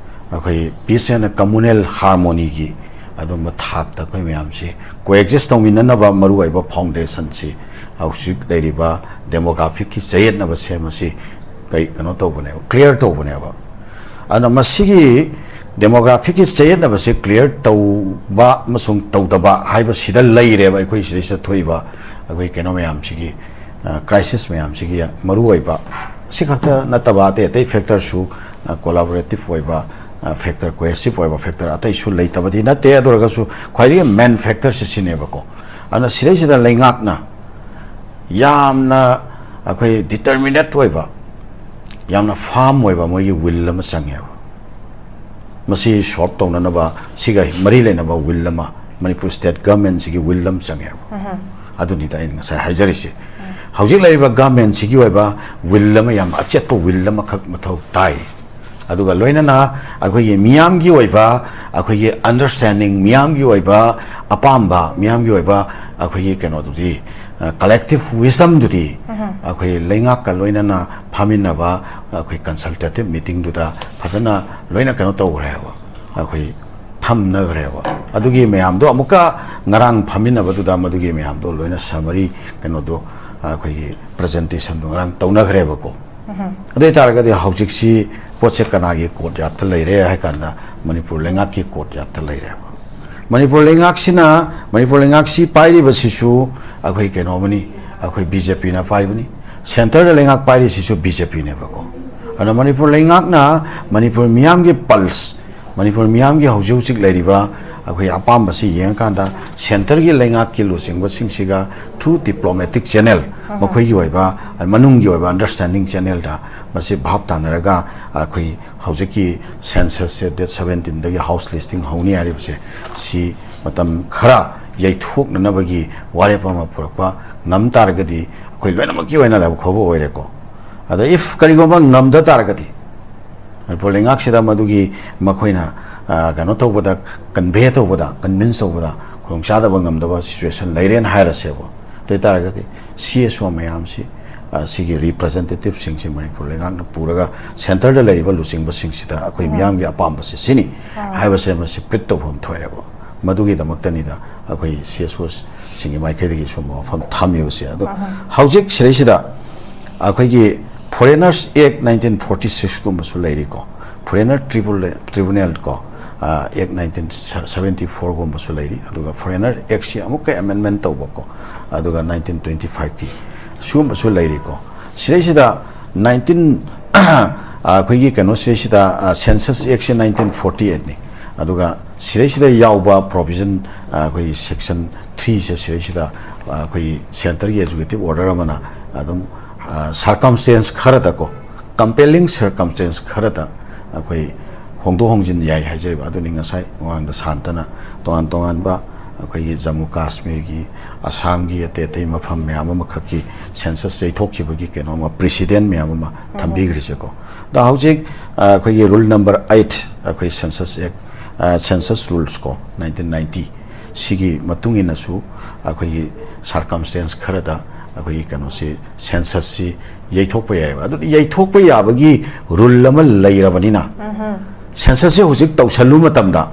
ꯑꯩꯈꯣꯏ ꯄꯤꯁ ꯑꯦꯟ ꯀꯝꯃꯨꯅꯦꯜ ꯍꯥꯔꯃꯣꯅꯤꯒꯤ ꯑꯗꯨꯝꯕ ꯊꯥꯛꯇ ꯑꯩꯈꯣꯏ ꯃꯌꯥꯝꯁꯤ ꯀꯣꯑꯦꯛꯖꯤꯁ ꯇꯧꯃꯤꯟꯅꯅꯕ ꯃꯔꯨꯑꯣꯏꯕ ꯐꯥꯎꯟꯗꯦꯁꯟꯁꯤ ꯍꯧꯖꯤꯛ ꯂꯩꯔꯤꯕ ꯗꯦꯃꯣꯒ꯭ꯔꯥꯐꯤꯛꯀꯤ ꯆꯌꯦꯠꯅꯕꯁꯦ ꯃꯁꯤ ꯀꯩ ꯀꯩꯅꯣ ꯇꯧꯕꯅꯦꯕ, ꯀ꯭ꯂꯤꯌꯥꯔ ꯇꯧꯕꯅꯦꯕ꯫ ꯑꯗꯨꯅ ꯃꯁꯤꯒꯤ ꯗꯦꯃꯣꯒ꯭ꯔꯥꯐꯤꯛꯀꯤ ꯆꯌꯦꯠꯅꯕꯁꯦ ꯀ꯭ꯂꯤꯌꯥꯔ ꯇꯧꯕ ꯑꯃꯁꯨꯡ ꯇꯧꯗꯕ ꯍꯥꯏꯕꯁꯤꯗ ꯂꯩꯔꯦꯕ ꯑꯩꯈꯣꯏ ꯁꯤꯗꯩꯁꯤꯗ ꯊꯣꯛꯏꯕ ꯑꯩꯈꯣꯏ ꯀꯩꯅꯣ ꯃꯌꯥꯝꯁꯤꯒꯤ, ꯀ꯭ꯔꯥꯏꯁꯤꯁ ꯃꯌꯥꯝꯁꯤꯒꯤ ꯃꯔꯨꯑꯣꯏꯕ, ꯁꯤ ꯈꯛꯇ ꯅꯠꯇꯕ ꯑꯇꯩ ꯑꯇꯩ ꯐꯦꯛꯇꯔꯁꯨ, ꯀꯣꯂꯥꯕꯣꯔꯦꯇꯤꯞ ꯑꯣꯏꯕ ꯐꯦꯛꯇꯔ, ꯀꯣꯍꯦꯁꯤꯞ ꯑꯣꯏꯕ ꯐꯦꯛꯇꯔ ꯑꯇꯩꯁꯨ ꯂꯩꯇꯕꯗꯤ ꯅꯠꯇꯦ꯫ ꯑꯗꯨ ꯑꯣꯏꯔꯒꯁꯨ ꯈ꯭ꯋꯥꯏꯗꯒꯤ ꯃꯦꯟ ꯐꯦꯛꯇꯔꯁꯦ ꯁꯤꯅꯦꯕꯀꯣ꯫ ꯑꯗꯨꯅ ꯁꯤꯗꯩꯁꯤꯗ ꯂꯩꯉꯥꯛꯅ ꯌꯥꯝꯅ ꯑꯩꯈꯣꯏ ꯗꯤꯇꯔꯃꯤꯅꯦꯠ ꯑꯣꯏꯕ, ꯌꯥꯝꯅ ꯐꯥꯝ ꯑꯣꯏꯕ ꯃꯣꯏꯒꯤ ꯋꯤꯜ ꯑꯃ ꯆꯪꯉꯦꯕ꯫ ꯃꯁꯤ ꯁꯣꯜꯕ ꯇꯧꯅꯅꯕ, ꯁꯤꯒ ꯃꯔꯤ ꯂꯩꯅꯕ ꯋꯤꯜ ꯑꯃ, ꯃꯅꯤꯄꯨꯔ ꯁ꯭ꯇꯦꯠ ꯒꯚꯔꯟꯃꯦꯟꯁꯤꯒꯤ ꯋꯤꯜ ꯑꯃ ꯆꯪꯉꯦꯕ꯫ ꯑꯗꯨꯅꯤꯗ ꯑꯩꯅ ꯉꯁꯥꯏ ꯍꯥꯏꯖꯔꯤꯁꯦ꯫ ꯍꯧꯖꯤꯛ ꯂꯩꯔꯤꯕ ꯒꯚꯔꯟꯃꯦꯟꯁꯤꯒꯤ ꯑꯣꯏꯕ ꯋꯤꯜ ꯑꯃ, ꯌꯥꯝ ꯑꯆꯦꯠꯄ ꯋꯤꯜ ꯑꯃꯈꯛ ꯃꯊꯧ ꯇꯥꯏ꯫ ꯑꯗꯨꯒ ꯂꯣꯏꯅꯅ ꯑꯩꯈꯣꯏꯒꯤ ꯃꯤꯌꯥꯝꯒꯤ ꯑꯣꯏꯕ, ꯑꯩꯈꯣꯏꯒꯤ ꯑꯟꯗꯔꯁ꯭ꯇꯦꯟꯗꯤꯡ, ꯃꯤꯌꯥꯝꯒꯤ ꯑꯣꯏꯕ ꯑꯄꯥꯝꯕ, ꯃꯤꯌꯥꯝꯒꯤ ꯑꯣꯏꯕ ꯑꯩꯈꯣꯏꯒꯤ ꯀꯩꯅꯣꯗꯨꯗꯤ, ꯀꯂꯦꯛꯇꯤꯞ ꯋꯤꯁꯗꯝꯗꯨꯗꯤ ꯑꯩꯈꯣꯏ ꯂꯩꯉꯥꯛꯀ ꯂꯣꯏꯅꯅ ꯐꯝꯃꯤꯟꯅꯕ, ꯑꯩꯈꯣꯏ ꯀꯟꯁꯜꯇꯦꯇꯤꯞ ꯃꯤꯇꯤꯡꯗꯨꯗ ꯐꯖꯅ ꯂꯣꯏꯅ ꯀꯩꯅꯣ ꯇꯧꯈ꯭ꯔꯦꯕ, ꯑꯩꯈꯣꯏ ꯊꯝꯅꯈ꯭ꯔꯦꯕ꯫ ꯑꯗꯨꯒꯤ ꯃꯌꯥꯝꯗꯣ ꯑꯃꯨꯛꯀ ꯉꯔꯥꯡ ꯐꯝꯃꯤꯟꯅꯕꯗꯨꯗ ꯃꯗꯨꯒꯤ ꯃꯌꯥꯝꯗꯣ ꯂꯣꯏꯅ ꯁꯃꯔꯤ ꯀꯩꯅꯣꯗꯣ, ꯑꯩꯈꯣꯏꯒꯤ ꯄ꯭ꯔꯖꯦꯟꯇꯦꯁꯟꯗꯣ ꯉꯔꯥꯡ ꯇꯧꯅꯈ꯭ꯔꯦꯕꯀꯣ꯫ ꯑꯗꯨ ꯑꯣꯏꯇꯥꯔꯒꯗꯤ ꯍꯧꯖꯤꯛꯁꯤ ꯄꯣꯠꯁꯦ ꯀꯅꯥꯒꯤ ꯀꯣꯔꯠ ꯌꯥꯠꯇ ꯂꯩꯔꯦ ꯍꯥꯏ ꯀꯥꯟꯗ ꯃꯅꯤꯄꯨꯔ ꯂꯩꯉꯥꯛꯀꯤ ꯀꯣꯔꯠ ꯌꯥꯠꯇ ꯂꯩꯔꯦꯕ꯫ ꯃꯅꯤꯄꯨꯔ ꯂꯩꯉꯥꯛꯁꯤꯅ, ꯃꯅꯤꯄꯨꯔ ꯂꯩꯉꯥꯛꯁꯤ ꯄꯥꯏꯔꯤꯕꯁꯤꯁꯨ ꯑꯩꯈꯣꯏ ꯀꯩꯅꯣ ꯑꯃꯅꯤ, ꯑꯩꯈꯣꯏ ꯕꯤ ꯖꯦ ꯄꯤꯅ ꯄꯥꯏꯕꯅꯤ꯫ ꯁꯦꯟꯇꯔꯗ ꯂꯩꯉꯥꯛ ꯄꯥꯏꯔꯤꯁꯤꯁꯨ ꯕꯤ ꯖꯦ ꯄꯤꯅꯦꯕꯀꯣ꯫ ꯑꯗꯨꯅ ꯃꯅꯤꯄꯨꯔ ꯂꯩꯉꯥꯛꯅ ꯃꯅꯤꯄꯨꯔ ꯃꯤꯌꯥꯝꯒꯤ ꯄꯜꯁ, ꯃꯅꯤꯄꯨꯔ ꯃꯤꯌꯥꯝꯒꯤ ꯍꯧꯖꯤꯛ ꯍꯧꯖꯤꯛ ꯂꯩꯔꯤꯕ ꯑꯩꯈꯣꯏ ꯑꯄꯥꯝꯕꯁꯤ ꯌꯦꯡꯉꯀꯥꯟꯗ ꯁꯦꯟꯇꯔꯒꯤ ꯂꯩꯉꯥꯛꯀꯤ ꯂꯨꯆꯤꯡꯕꯁꯤꯡꯁꯤꯒ ꯊ꯭ꯔꯨ ꯗꯤꯄ꯭ꯂꯣꯃꯦꯇꯤꯛ ꯆꯦꯅꯦꯜ, ꯃꯈꯣꯏꯒꯤ ꯑꯣꯏꯕ ꯃꯅꯨꯡꯒꯤ ꯑꯣꯏꯕ ꯑꯟꯗꯔꯁ꯭ꯇꯦꯟꯗꯤꯡ ꯆꯦꯅꯦꯜꯗ ꯃꯁꯤ ꯚꯥꯞ ꯇꯥꯅꯔꯒ ꯑꯩꯈꯣꯏ ꯍꯧꯖꯤꯛꯀꯤ ꯁꯦꯟꯁꯁꯁꯦ ꯗꯦꯠ ꯁꯕꯦꯟꯇꯤꯟꯗꯒꯤ ꯍꯥꯎꯁ ꯂꯤꯁꯇꯤꯡ ꯍꯧꯅꯤ ꯍꯥꯏꯔꯤꯕꯁꯦ, ꯁꯤ ꯃꯇꯝ ꯈꯔ ꯌꯩꯊꯣꯛꯅꯅꯕꯒꯤ ꯋꯥꯔꯦꯞ ꯑꯃ ꯄꯨꯔꯛꯄ ꯉꯝ ꯇꯥꯔꯒꯗꯤ ꯑꯩꯈꯣꯏ ꯂꯣꯏꯅꯃꯛꯀꯤ ꯑꯣꯏꯅ ꯂꯥꯏꯕꯛ ꯐꯕ ꯑꯣꯏꯔꯦꯀꯣ꯫ ꯑꯗ ꯏꯐ ꯀꯔꯤꯒꯨꯝꯕ ꯉꯝꯗ ꯇꯥꯔꯒꯗꯤ, ꯃꯅꯤꯄꯨꯔ ꯂꯩꯉꯥꯛꯁꯤꯗ ꯃꯗꯨꯒꯤ ꯃꯈꯣꯏꯅ, ꯑ, ꯀꯩꯅꯣ ꯇꯧꯕꯗ, ꯀꯟꯚꯦ ꯇꯧꯕꯗ, ꯀꯟꯚꯤꯟꯁ ꯇꯧꯕꯗ ꯈꯨꯗꯣꯡꯆꯥꯗꯕ ꯉꯝꯗꯕ ꯁꯤꯆꯨꯋꯦꯁꯟ ꯂꯩꯔꯦꯅ ꯍꯥꯏꯔꯁꯦꯕ꯫ ꯑꯗꯨ ꯑꯣꯏꯇꯥꯔꯒꯗꯤ ꯁꯤ ꯑꯦꯁ ꯑꯣ ꯃꯌꯥꯝꯁꯤ, ꯑ, ꯁꯤꯒꯤ ꯔꯤꯄ꯭ꯔꯖꯦꯟꯇꯦꯇꯤꯞꯁꯤꯡꯁꯤ ꯃꯅꯤꯄꯨꯔ ꯂꯩꯉꯥꯛꯅ ꯄꯨꯔꯒ ꯁꯦꯟꯇꯔꯗ ꯂꯩꯔꯤꯕ ꯂꯨꯆꯤꯡꯕꯁꯤꯡꯁꯤꯗ ꯑꯩꯈꯣꯏ ꯃꯤꯌꯥꯝꯒꯤ ꯑꯄꯥꯝꯕꯁꯤ ꯁꯤꯅꯤ ꯍꯥꯏꯕꯁꯦ ꯃꯁꯤ ꯄ꯭ꯂꯤꯠ ꯇꯧꯐꯝ ꯊꯣꯛꯑꯦꯕ꯫ ꯃꯗꯨꯒꯤꯗꯃꯛꯇꯅꯤꯗ ꯑꯩꯈꯣꯏ ꯁꯤ ꯑꯦꯁ ꯑꯣꯁꯤꯡꯒꯤ ꯃꯥꯏꯀꯩꯗꯒꯤ ꯁꯨꯝꯕ ꯋꯥꯐꯝ ꯊꯝꯃꯤꯕꯁꯦ꯫ ꯑꯗꯣ ꯍꯧꯖꯤꯛ ꯁꯤꯗꯩꯁꯤꯗ ꯑꯩꯈꯣꯏꯒꯤ Foreigners Act nineteen forty six ꯀꯨꯝꯕꯁꯨ ꯂꯩꯔꯤꯀꯣ, Foreigner Tribunal, Tribunal ꯀꯣ, ꯑꯦꯛ ꯅꯥꯏꯟꯇꯤꯟ ꯁꯕꯦꯟꯇꯤ ꯐꯣꯔꯒꯨꯝꯕꯁꯨ ꯂꯩꯔꯤ꯫ ꯑꯗꯨꯒ Foreigner Actꯁꯤ ꯑꯃꯨꯛꯀ amendment ꯇꯧꯕꯀꯣ, ꯑꯗꯨꯒ ꯅꯥꯏꯟꯇꯤꯟ ꯇ꯭ꯋꯦꯟꯇꯤ ꯐꯥꯏꯚꯀꯤ ꯁꯤꯒꯨꯝꯕꯁꯨ ꯂꯩꯔꯤꯀꯣ꯫ ꯁꯤꯗꯩꯁꯤꯗ ꯅꯥꯏꯟꯇꯤꯟ ꯑꯩꯈꯣꯏꯒꯤ ꯀꯩꯅꯣ ꯁꯤꯗꯩꯁꯤꯗ Census Actꯁꯦ ꯅꯥꯏꯟꯇꯤꯟ ꯐꯣꯔꯇꯤ ꯑꯩꯠꯅꯤ꯫ ꯑꯗꯨꯒ ꯁꯤꯗꯩꯁꯤꯗ ꯌꯥꯎꯕ provision, ꯑꯩꯈꯣꯏꯒꯤ section threeꯁꯦ, ꯁꯤꯗꯩꯁꯤꯗ ꯑꯩꯈꯣꯏꯒꯤ centreꯒꯤ executive order ꯑꯃꯅ ꯑꯗꯨꯝ circumstance ꯈꯔꯗꯀꯣ, compelling circumstance ꯈꯔꯗ ꯑꯩꯈꯣꯏ ꯍꯣꯡꯗꯣꯛ ꯍꯣꯡꯖꯤꯟ ꯌꯥꯏ ꯍꯥꯏꯖꯔꯤꯕ ꯑꯗꯨꯅꯤ꯫ ꯉꯁꯥꯏ ꯃꯃꯥꯡꯗ ꯁꯥꯟꯇꯅ ꯇꯣꯉꯥꯟ ꯇꯣꯉꯥꯟꯕ ꯑꯩꯈꯣꯏꯒꯤ ꯖꯝꯃꯨ ꯀꯥꯁꯃꯤꯔꯒꯤ, ꯑꯁꯥꯝꯒꯤ, ꯑꯇꯩ ꯑꯇꯩ ꯃꯐꯝ ꯃꯌꯥꯝ ꯑꯃꯈꯛꯀꯤ census ꯌꯩꯊꯣꯛꯈꯤꯕꯒꯤ ꯀꯩꯅꯣ ꯑꯃ, precedent ꯃꯌꯥꯝ ꯑꯃ ꯊꯝꯕꯤꯈ꯭ꯔꯤꯁꯦꯀꯣ꯫ ꯑꯗ ꯍꯧꯖꯤꯛ ꯑꯩꯈꯣꯏꯒꯤ rule number eight, ꯑꯩꯈꯣꯏ Census Act, Census Rules ꯀꯣ, ꯅꯥꯏꯟꯇꯤꯟ ꯅꯥꯏꯟꯇꯤ, ꯁꯤꯒꯤ ꯃꯇꯨꯡ ꯏꯟꯅꯁꯨ ꯑꯩꯈꯣꯏꯒꯤ circumstance ꯈꯔꯗ ꯑꯩꯈꯣꯏꯒꯤ ꯀꯩꯅꯣꯁꯤ, censusꯁꯤ ꯌꯩꯊꯣꯛꯄ ꯌꯥꯏꯑꯕ꯫ ꯑꯗꯨ ꯌꯩꯊꯣꯛꯄ ꯌꯥꯕꯒꯤ rule ꯑꯃ ꯂꯩꯔꯕꯅꯤꯅ, censusꯁꯤ ꯍꯧꯖꯤꯛ ꯇꯧꯁꯜꯂꯨ ꯃꯇꯝꯗ,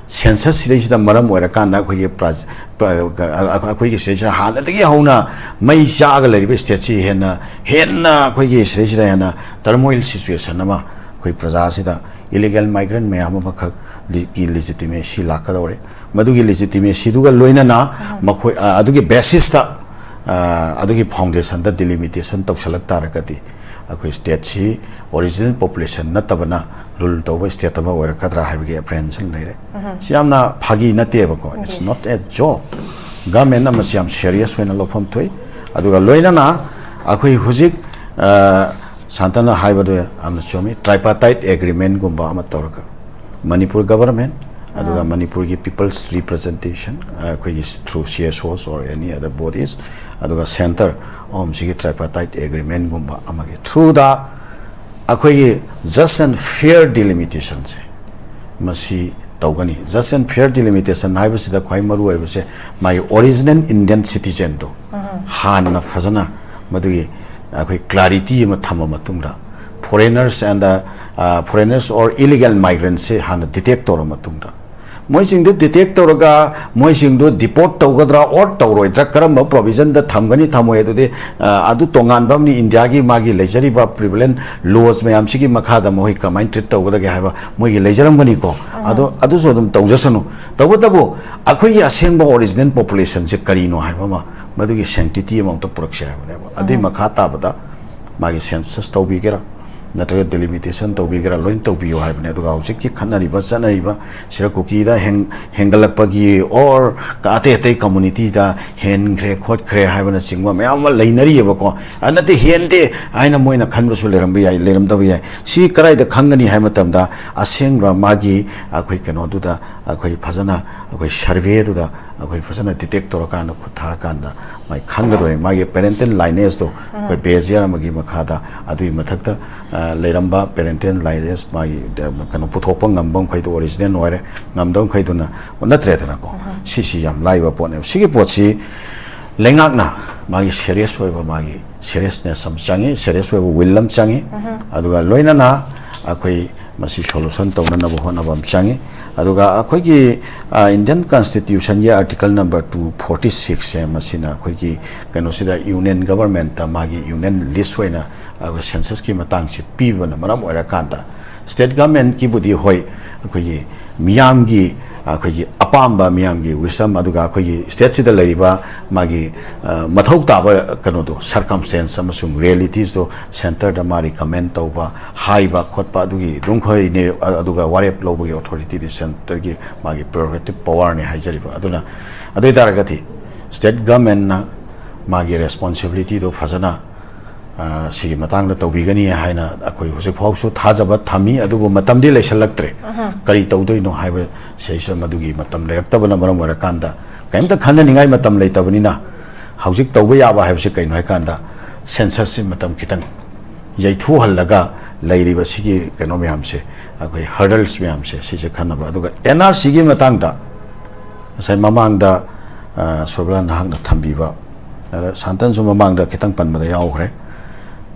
census ꯁꯤꯗꯩꯁꯤꯗ ꯃꯔꯝ ꯑꯣꯏꯔꯀꯥꯟꯗ ꯑꯩꯈꯣꯏꯒꯤ ꯄ꯭ꯔꯖ-, ꯄ꯭ꯔ-, ꯑ-, ꯑ-, ꯑꯩꯈꯣꯏꯒꯤ ꯁꯤꯗꯩꯁꯤꯗ ꯍꯥꯟꯅꯗꯒꯤ ꯍꯧꯅ ꯃꯩ ꯆꯥꯛꯑꯒ ꯂꯩꯔꯤꯕ stateꯁꯤ ꯍꯦꯟꯅ, ꯍꯦꯟꯅ ꯑꯩꯈꯣꯏꯒꯤ ꯁꯤꯗꯩꯁꯤꯗ ꯍꯦꯟꯅ turmoil situation ꯑꯃ, ꯑꯩꯈꯣꯏ ꯄ꯭ꯔꯖꯥꯁꯤꯗ illegal migrant ꯃꯌꯥꯝ ꯑꯃꯈꯛ ꯂꯤ-, ꯀꯤ legitimacy ꯂꯥꯛꯀꯗꯧꯔꯦ꯫ ꯃꯗꯨꯒꯤ legitimacyꯗꯨꯒ ꯂꯣꯏꯅꯅ ꯃꯈꯣꯏ, ꯑ, ꯑꯗꯨꯒꯤ basisꯇ, ꯑ, ꯑꯗꯨꯒꯤ foundationꯗ delimitation ꯇꯧꯁꯜꯂꯛ ꯇꯥꯔꯒꯗꯤ, ꯑꯩꯈꯣꯏ stateꯁꯤ original population ꯅꯠꯇꯕꯅ rule ꯇꯧꯕ state ꯑꯃ ꯑꯣꯏꯔꯛꯀꯗ꯭ꯔꯥ ꯍꯥꯏꯕꯒꯤ apprehension ꯂꯩꯔꯦ꯫ ꯁꯤ ꯌꯥꯝꯅ ꯐꯥꯒꯤ ꯅꯠꯇꯦꯕꯀꯣ, it's not a joke꯫ Governmentꯅ ꯃꯁꯤ ꯌꯥꯝ serious ꯑꯣꯏꯅ ꯂꯧꯐꯝ ꯊꯣꯛꯏ꯫ ꯑꯗꯨꯒ ꯂꯣꯏꯅꯅ ꯑꯩꯈꯣꯏ ꯍꯧꯖꯤꯛ, ꯑ, ꯁꯥꯟꯇꯅ ꯍꯥꯏꯕꯗꯨ ꯌꯥꯝꯅ ꯆꯨꯝꯃꯤ, tripartite agreementꯒꯨꯝꯕ ꯑꯃ ꯇꯧꯔꯒ Manipur government, ꯑꯗꯨꯒ ꯃꯅꯤꯄꯨꯔꯒꯤ people's representation, ꯑꯩꯈꯣꯏꯒꯤ through C S Os or any other bodies, ꯑꯗꯨꯒ centre, ꯑꯍꯨꯝꯁꯤꯒꯤ tripartite agreementꯒꯨꯝꯕ ꯑꯃꯒꯤ throughꯗ ꯑꯩꯈꯣꯏꯒꯤ just and fair delimitationꯁꯦ ꯃꯁꯤ ꯇꯧꯒꯅꯤ꯫ Just and fair delimitation ꯍꯥꯏꯕꯁꯤꯗ ꯈ꯭ꯋꯥꯏ ꯃꯔꯨ ꯑꯣꯏꯕꯁꯦ ꯃꯥꯒꯤ original Indian citizenꯗꯣ ꯍꯥꯟꯅ ꯐꯖꯅ ꯃꯗꯨꯒꯤ ꯑꯩꯈꯣꯏ clarity ꯑꯃ ꯊꯝꯃ ꯃꯇꯨꯡꯗ, foreigners and, uh, foreigners or illegal migrantꯁꯦ ꯍꯥꯟꯅ detect ꯇꯧꯔ ꯃꯇꯨꯡꯗ, ꯃꯣꯏꯁꯤꯡꯗꯨ detect ꯇꯧꯔꯒ ꯃꯣꯏꯁꯤꯡꯗꯨ deport ꯇꯧꯒꯗ꯭ꯔꯥ or ꯇꯧꯔꯣꯏꯗ꯭ꯔꯥ, ꯀꯔꯝꯕ provision ꯗ ꯊꯝꯒꯅꯤ ꯊꯝꯃꯣꯏ, ꯑꯗꯨꯗꯤ, ꯑ, ꯑꯗꯨ ꯇꯣꯉꯥꯟꯕ ꯑꯃꯅꯤ꯫ ꯏꯟꯗꯤꯌꯥꯒꯤ ꯃꯥꯒꯤ ꯂꯩꯖꯔꯤꯕ prevalent laws ꯃꯌꯥꯝꯁꯤꯒꯤ ꯃꯈꯥꯗ ꯃꯈꯣꯏ ꯀꯃꯥꯏꯅ treat ꯇꯧꯒꯗꯒꯦ ꯍꯥꯏꯕ ꯃꯣꯏꯒꯤ ꯂꯩꯖꯔꯝꯒꯅꯤꯀꯣ꯫ ꯑꯗꯣ ꯑꯗꯨꯁꯨ ꯑꯗꯨꯝ ꯇꯧꯖꯁꯅꯨ꯫ ꯇꯧꯕꯇꯕꯨ ꯑꯩꯈꯣꯏꯒꯤ ꯑꯁꯦꯡꯕ original population ꯁꯦ ꯀꯔꯤꯅꯣ ꯍꯥꯏꯕ ꯑꯃ, ꯃꯗꯨꯒꯤ sanctity ꯑꯃ ꯑꯝꯇ ꯄꯨꯔꯛꯁꯦ ꯍꯥꯏꯕꯅꯦꯕ꯫ ꯑꯗꯨꯏ ꯃꯈꯥ ꯇꯥꯕꯗ ꯃꯥꯒꯤ census ꯇꯧꯕꯤꯒꯦꯔꯥ, ꯅꯠꯇ꯭ꯔꯒ delimitation ꯇꯧꯕꯤꯒꯦꯔꯥ, ꯂꯣꯏꯅ ꯇꯧꯕꯤꯌꯨ ꯍꯥꯏꯕꯅꯦ꯫ ꯑꯗꯨꯒ ꯍꯧꯖꯤꯛꯀꯤ ꯈꯠꯅꯔꯤꯕ, ꯆꯠꯅꯔꯤꯕ, ꯁꯤꯔ ꯀꯨꯀꯤꯗ ꯍꯦꯟ-, ꯍꯦꯟꯒꯠꯂꯛꯄꯒꯤ or ꯑꯇꯩ ꯑꯇꯩ community ꯗ ꯍꯦꯟꯈ꯭ꯔꯦ ꯈꯣꯠꯈ꯭ꯔꯦ ꯍꯥꯏꯕꯅꯆꯤꯡꯕ ꯃꯌꯥꯝ ꯑꯃ ꯂꯩꯅꯔꯤꯑꯕꯀꯣ꯫ ꯑ, ꯅꯠꯇꯦ, ꯍꯦꯟꯗꯦ ꯍꯥꯏꯅ ꯃꯣꯏꯅ ꯈꯟꯕꯁꯨ ꯂꯩꯔꯝꯕ ꯌꯥꯏ, ꯂꯩꯔꯝꯗꯕ ꯌꯥꯏ꯫ ꯁꯤ ꯀꯗꯥꯏꯗ ꯈꯪꯒꯅꯤ ꯍꯥꯏꯕ ꯃꯇꯝꯗ, ꯑꯁꯦꯡꯕ ꯃꯥꯒꯤ ꯑꯩꯈꯣꯏ ꯀꯩꯅꯣꯗꯨꯗ, ꯑꯩꯈꯣꯏ ꯐꯖꯅ ꯑꯩꯈꯣꯏ survey ꯗꯨꯗ ꯑꯩꯈꯣꯏ ꯐꯖꯅ detect ꯇꯧꯔꯀꯥꯟꯗ, ꯈꯨꯠ ꯊꯥꯔꯀꯥꯟꯗ ꯃꯥꯏ ꯈꯪꯒꯗꯣꯏꯅꯤ꯫ ꯃꯥꯒꯤ parental lineage ꯇꯣ ꯑꯩꯈꯣꯏ base year ꯑꯃꯒꯤ ꯃꯈꯥꯗ, ꯑꯗꯨꯒꯤ ꯃꯊꯛꯇ, ꯑ, ꯂꯩꯔꯝꯕ parental lineage ꯃꯥꯒꯤ, ꯑ, ꯀꯩꯅꯣ ꯄꯨꯊꯣꯛꯄ ꯉꯝꯕ ꯃꯈꯩꯗꯣ original ꯑꯣꯏꯔꯦ, ꯉꯝꯗꯕ ꯃꯈꯩꯗꯨꯅ ꯅꯠꯇ꯭ꯔꯦꯗꯅꯀꯣ꯫ ꯁꯤꯁꯤ ꯌꯥꯝ ꯂꯥꯏꯕ ꯄꯣꯠꯅꯦꯕ꯫ ꯁꯤꯒꯤ ꯄꯣꯠꯁꯤ ꯂꯩꯉꯥꯛꯅ ꯃꯥꯒꯤ serious ꯑꯣꯏꯕ, ꯃꯥꯒꯤ seriousness ꯑꯃ ꯆꯪꯉꯤ, serious ꯑꯣꯏꯕ will ꯑꯃ ꯆꯪꯉꯤ꯫ ꯑꯗꯨꯒ ꯂꯣꯏꯅꯅ ꯑꯩꯈꯣꯏ ꯃꯁꯤ solution ꯇꯧꯅꯅꯕ ꯍꯣꯠꯅꯕ ꯑꯃ ꯆꯪꯉꯤ꯫ ꯑꯗꯨꯒ ꯑꯩꯈꯣꯏꯒꯤ, ꯑ, Indian Constitution ꯒꯤ article number two forty six ꯁꯦ, ꯃꯁꯤꯅ ꯑꯩꯈꯣꯏꯒꯤ ꯀꯩꯅꯣꯁꯤꯗ union government ꯇ ꯃꯥꯒꯤ union list ꯑꯣꯏꯅ ꯑꯩꯈꯣꯏ census ꯀꯤ ꯃꯇꯥꯡꯁꯤ ꯄꯤꯕꯅ ꯃꯔꯝ ꯑꯣꯏꯔꯀꯥꯟꯗ, state government ꯀꯤꯕꯨꯗꯤ ꯍꯣꯏ, ꯑꯩꯈꯣꯏꯒꯤ ꯃꯤꯌꯥꯝꯒꯤ, ꯑꯩꯈꯣꯏꯒꯤ ꯑꯄꯥꯝꯕ, ꯃꯤꯌꯥꯝꯒꯤ wish ꯑꯃ, ꯑꯗꯨꯒ ꯑꯩꯈꯣꯏꯒꯤ state ꯁꯤꯗ ꯂꯩꯔꯤꯕ ꯃꯥꯒꯤ, ꯑ, ꯃꯊꯧ ꯇꯥꯕ ꯀꯩꯅꯣꯗꯣ, circumstance ꯑꯃꯁꯨꯡ realities ꯇꯣ centre ꯗ ꯃꯥ recommend ꯇꯧꯕ, ꯍꯥꯏꯕ ꯈꯣꯠꯄ ꯑꯗꯨꯒꯤ ꯑꯗꯨꯝ ꯈꯣꯏꯅꯦ꯫ ꯑ-, ꯑꯗꯨꯒ ꯋꯥꯔꯦꯞ ꯂꯧꯕꯒꯤ authority ꯗꯤ centre ꯒꯤ ꯃꯥꯒꯤ prerogative power ꯅꯦ ꯍꯥꯏꯖꯔꯤꯕ꯫ ꯑꯗꯨꯅ ꯑꯗꯨ ꯑꯣꯏ ꯇꯥꯔꯒꯗꯤ state government ꯅ ꯃꯥꯒꯤ responsibility ꯗꯣ ꯐꯖꯅ, ꯑ, ꯁꯤꯒꯤ ꯃꯇꯥꯡꯗ ꯇꯧꯕꯤꯒꯅꯤ ꯍꯥꯏꯅ ꯑꯩꯈꯣꯏ ꯍꯧꯖꯤꯛ ꯐꯥꯎꯁꯨ ꯊꯥꯖꯕ ꯊꯝꯃꯤ꯫ ꯑꯗꯨꯕꯨ ꯃꯇꯝꯗꯤ ꯂꯩꯁꯜꯂꯛꯇ꯭ꯔꯦ꯫ ꯀꯔꯤ ꯇꯧꯗꯣꯏꯅꯣ ꯍꯥꯏꯕ ꯁꯤꯗꯩꯁꯤꯗ ꯃꯗꯨꯒꯤ ꯃꯇꯝ ꯂꯩꯔꯛꯇꯕꯅ ꯃꯔꯝ ꯑꯣꯏꯔꯀꯥꯟꯗ ꯀꯔꯤꯝꯇ ꯈꯟꯅꯅꯤꯡꯉꯥꯏ ꯃꯇꯝ ꯂꯩꯇꯕꯅꯤꯅ, ꯍꯧꯖꯤꯛ ꯇꯧꯕ ꯌꯥꯕ ꯍꯥꯏꯕꯁꯤ ꯀꯩꯅꯣ ꯍꯥꯏꯀꯥꯟꯗ, census ꯁꯤ ꯃꯇꯝ ꯈꯤꯇꯪ ꯌꯩꯊꯣꯛꯍꯜꯂꯒ ꯂꯩꯔꯤꯕ ꯁꯤꯒꯤ ꯀꯩꯅꯣ ꯃꯌꯥꯝꯁꯦ, ꯑꯩꯈꯣꯏ hurdles ꯃꯌꯥꯝꯁꯦ, ꯁꯤꯁꯦ ꯈꯟꯅꯕ꯫ ꯑꯗꯨꯒ N R C ꯒꯤ ꯃꯇꯥꯡꯗ ꯉꯁꯥꯏ ꯃꯃꯥꯡꯗ, ꯑ, ꯁꯨꯔꯕꯂꯥ ꯅꯍꯥꯛꯅ ꯊꯝꯕꯤꯕ, ꯑꯗ ꯁꯥꯟꯇꯟꯁꯨ ꯃꯃꯥꯡꯗ ꯈꯤꯇꯪ ꯄꯟꯕꯗ ꯌꯥꯎꯈ꯭ꯔꯦ꯫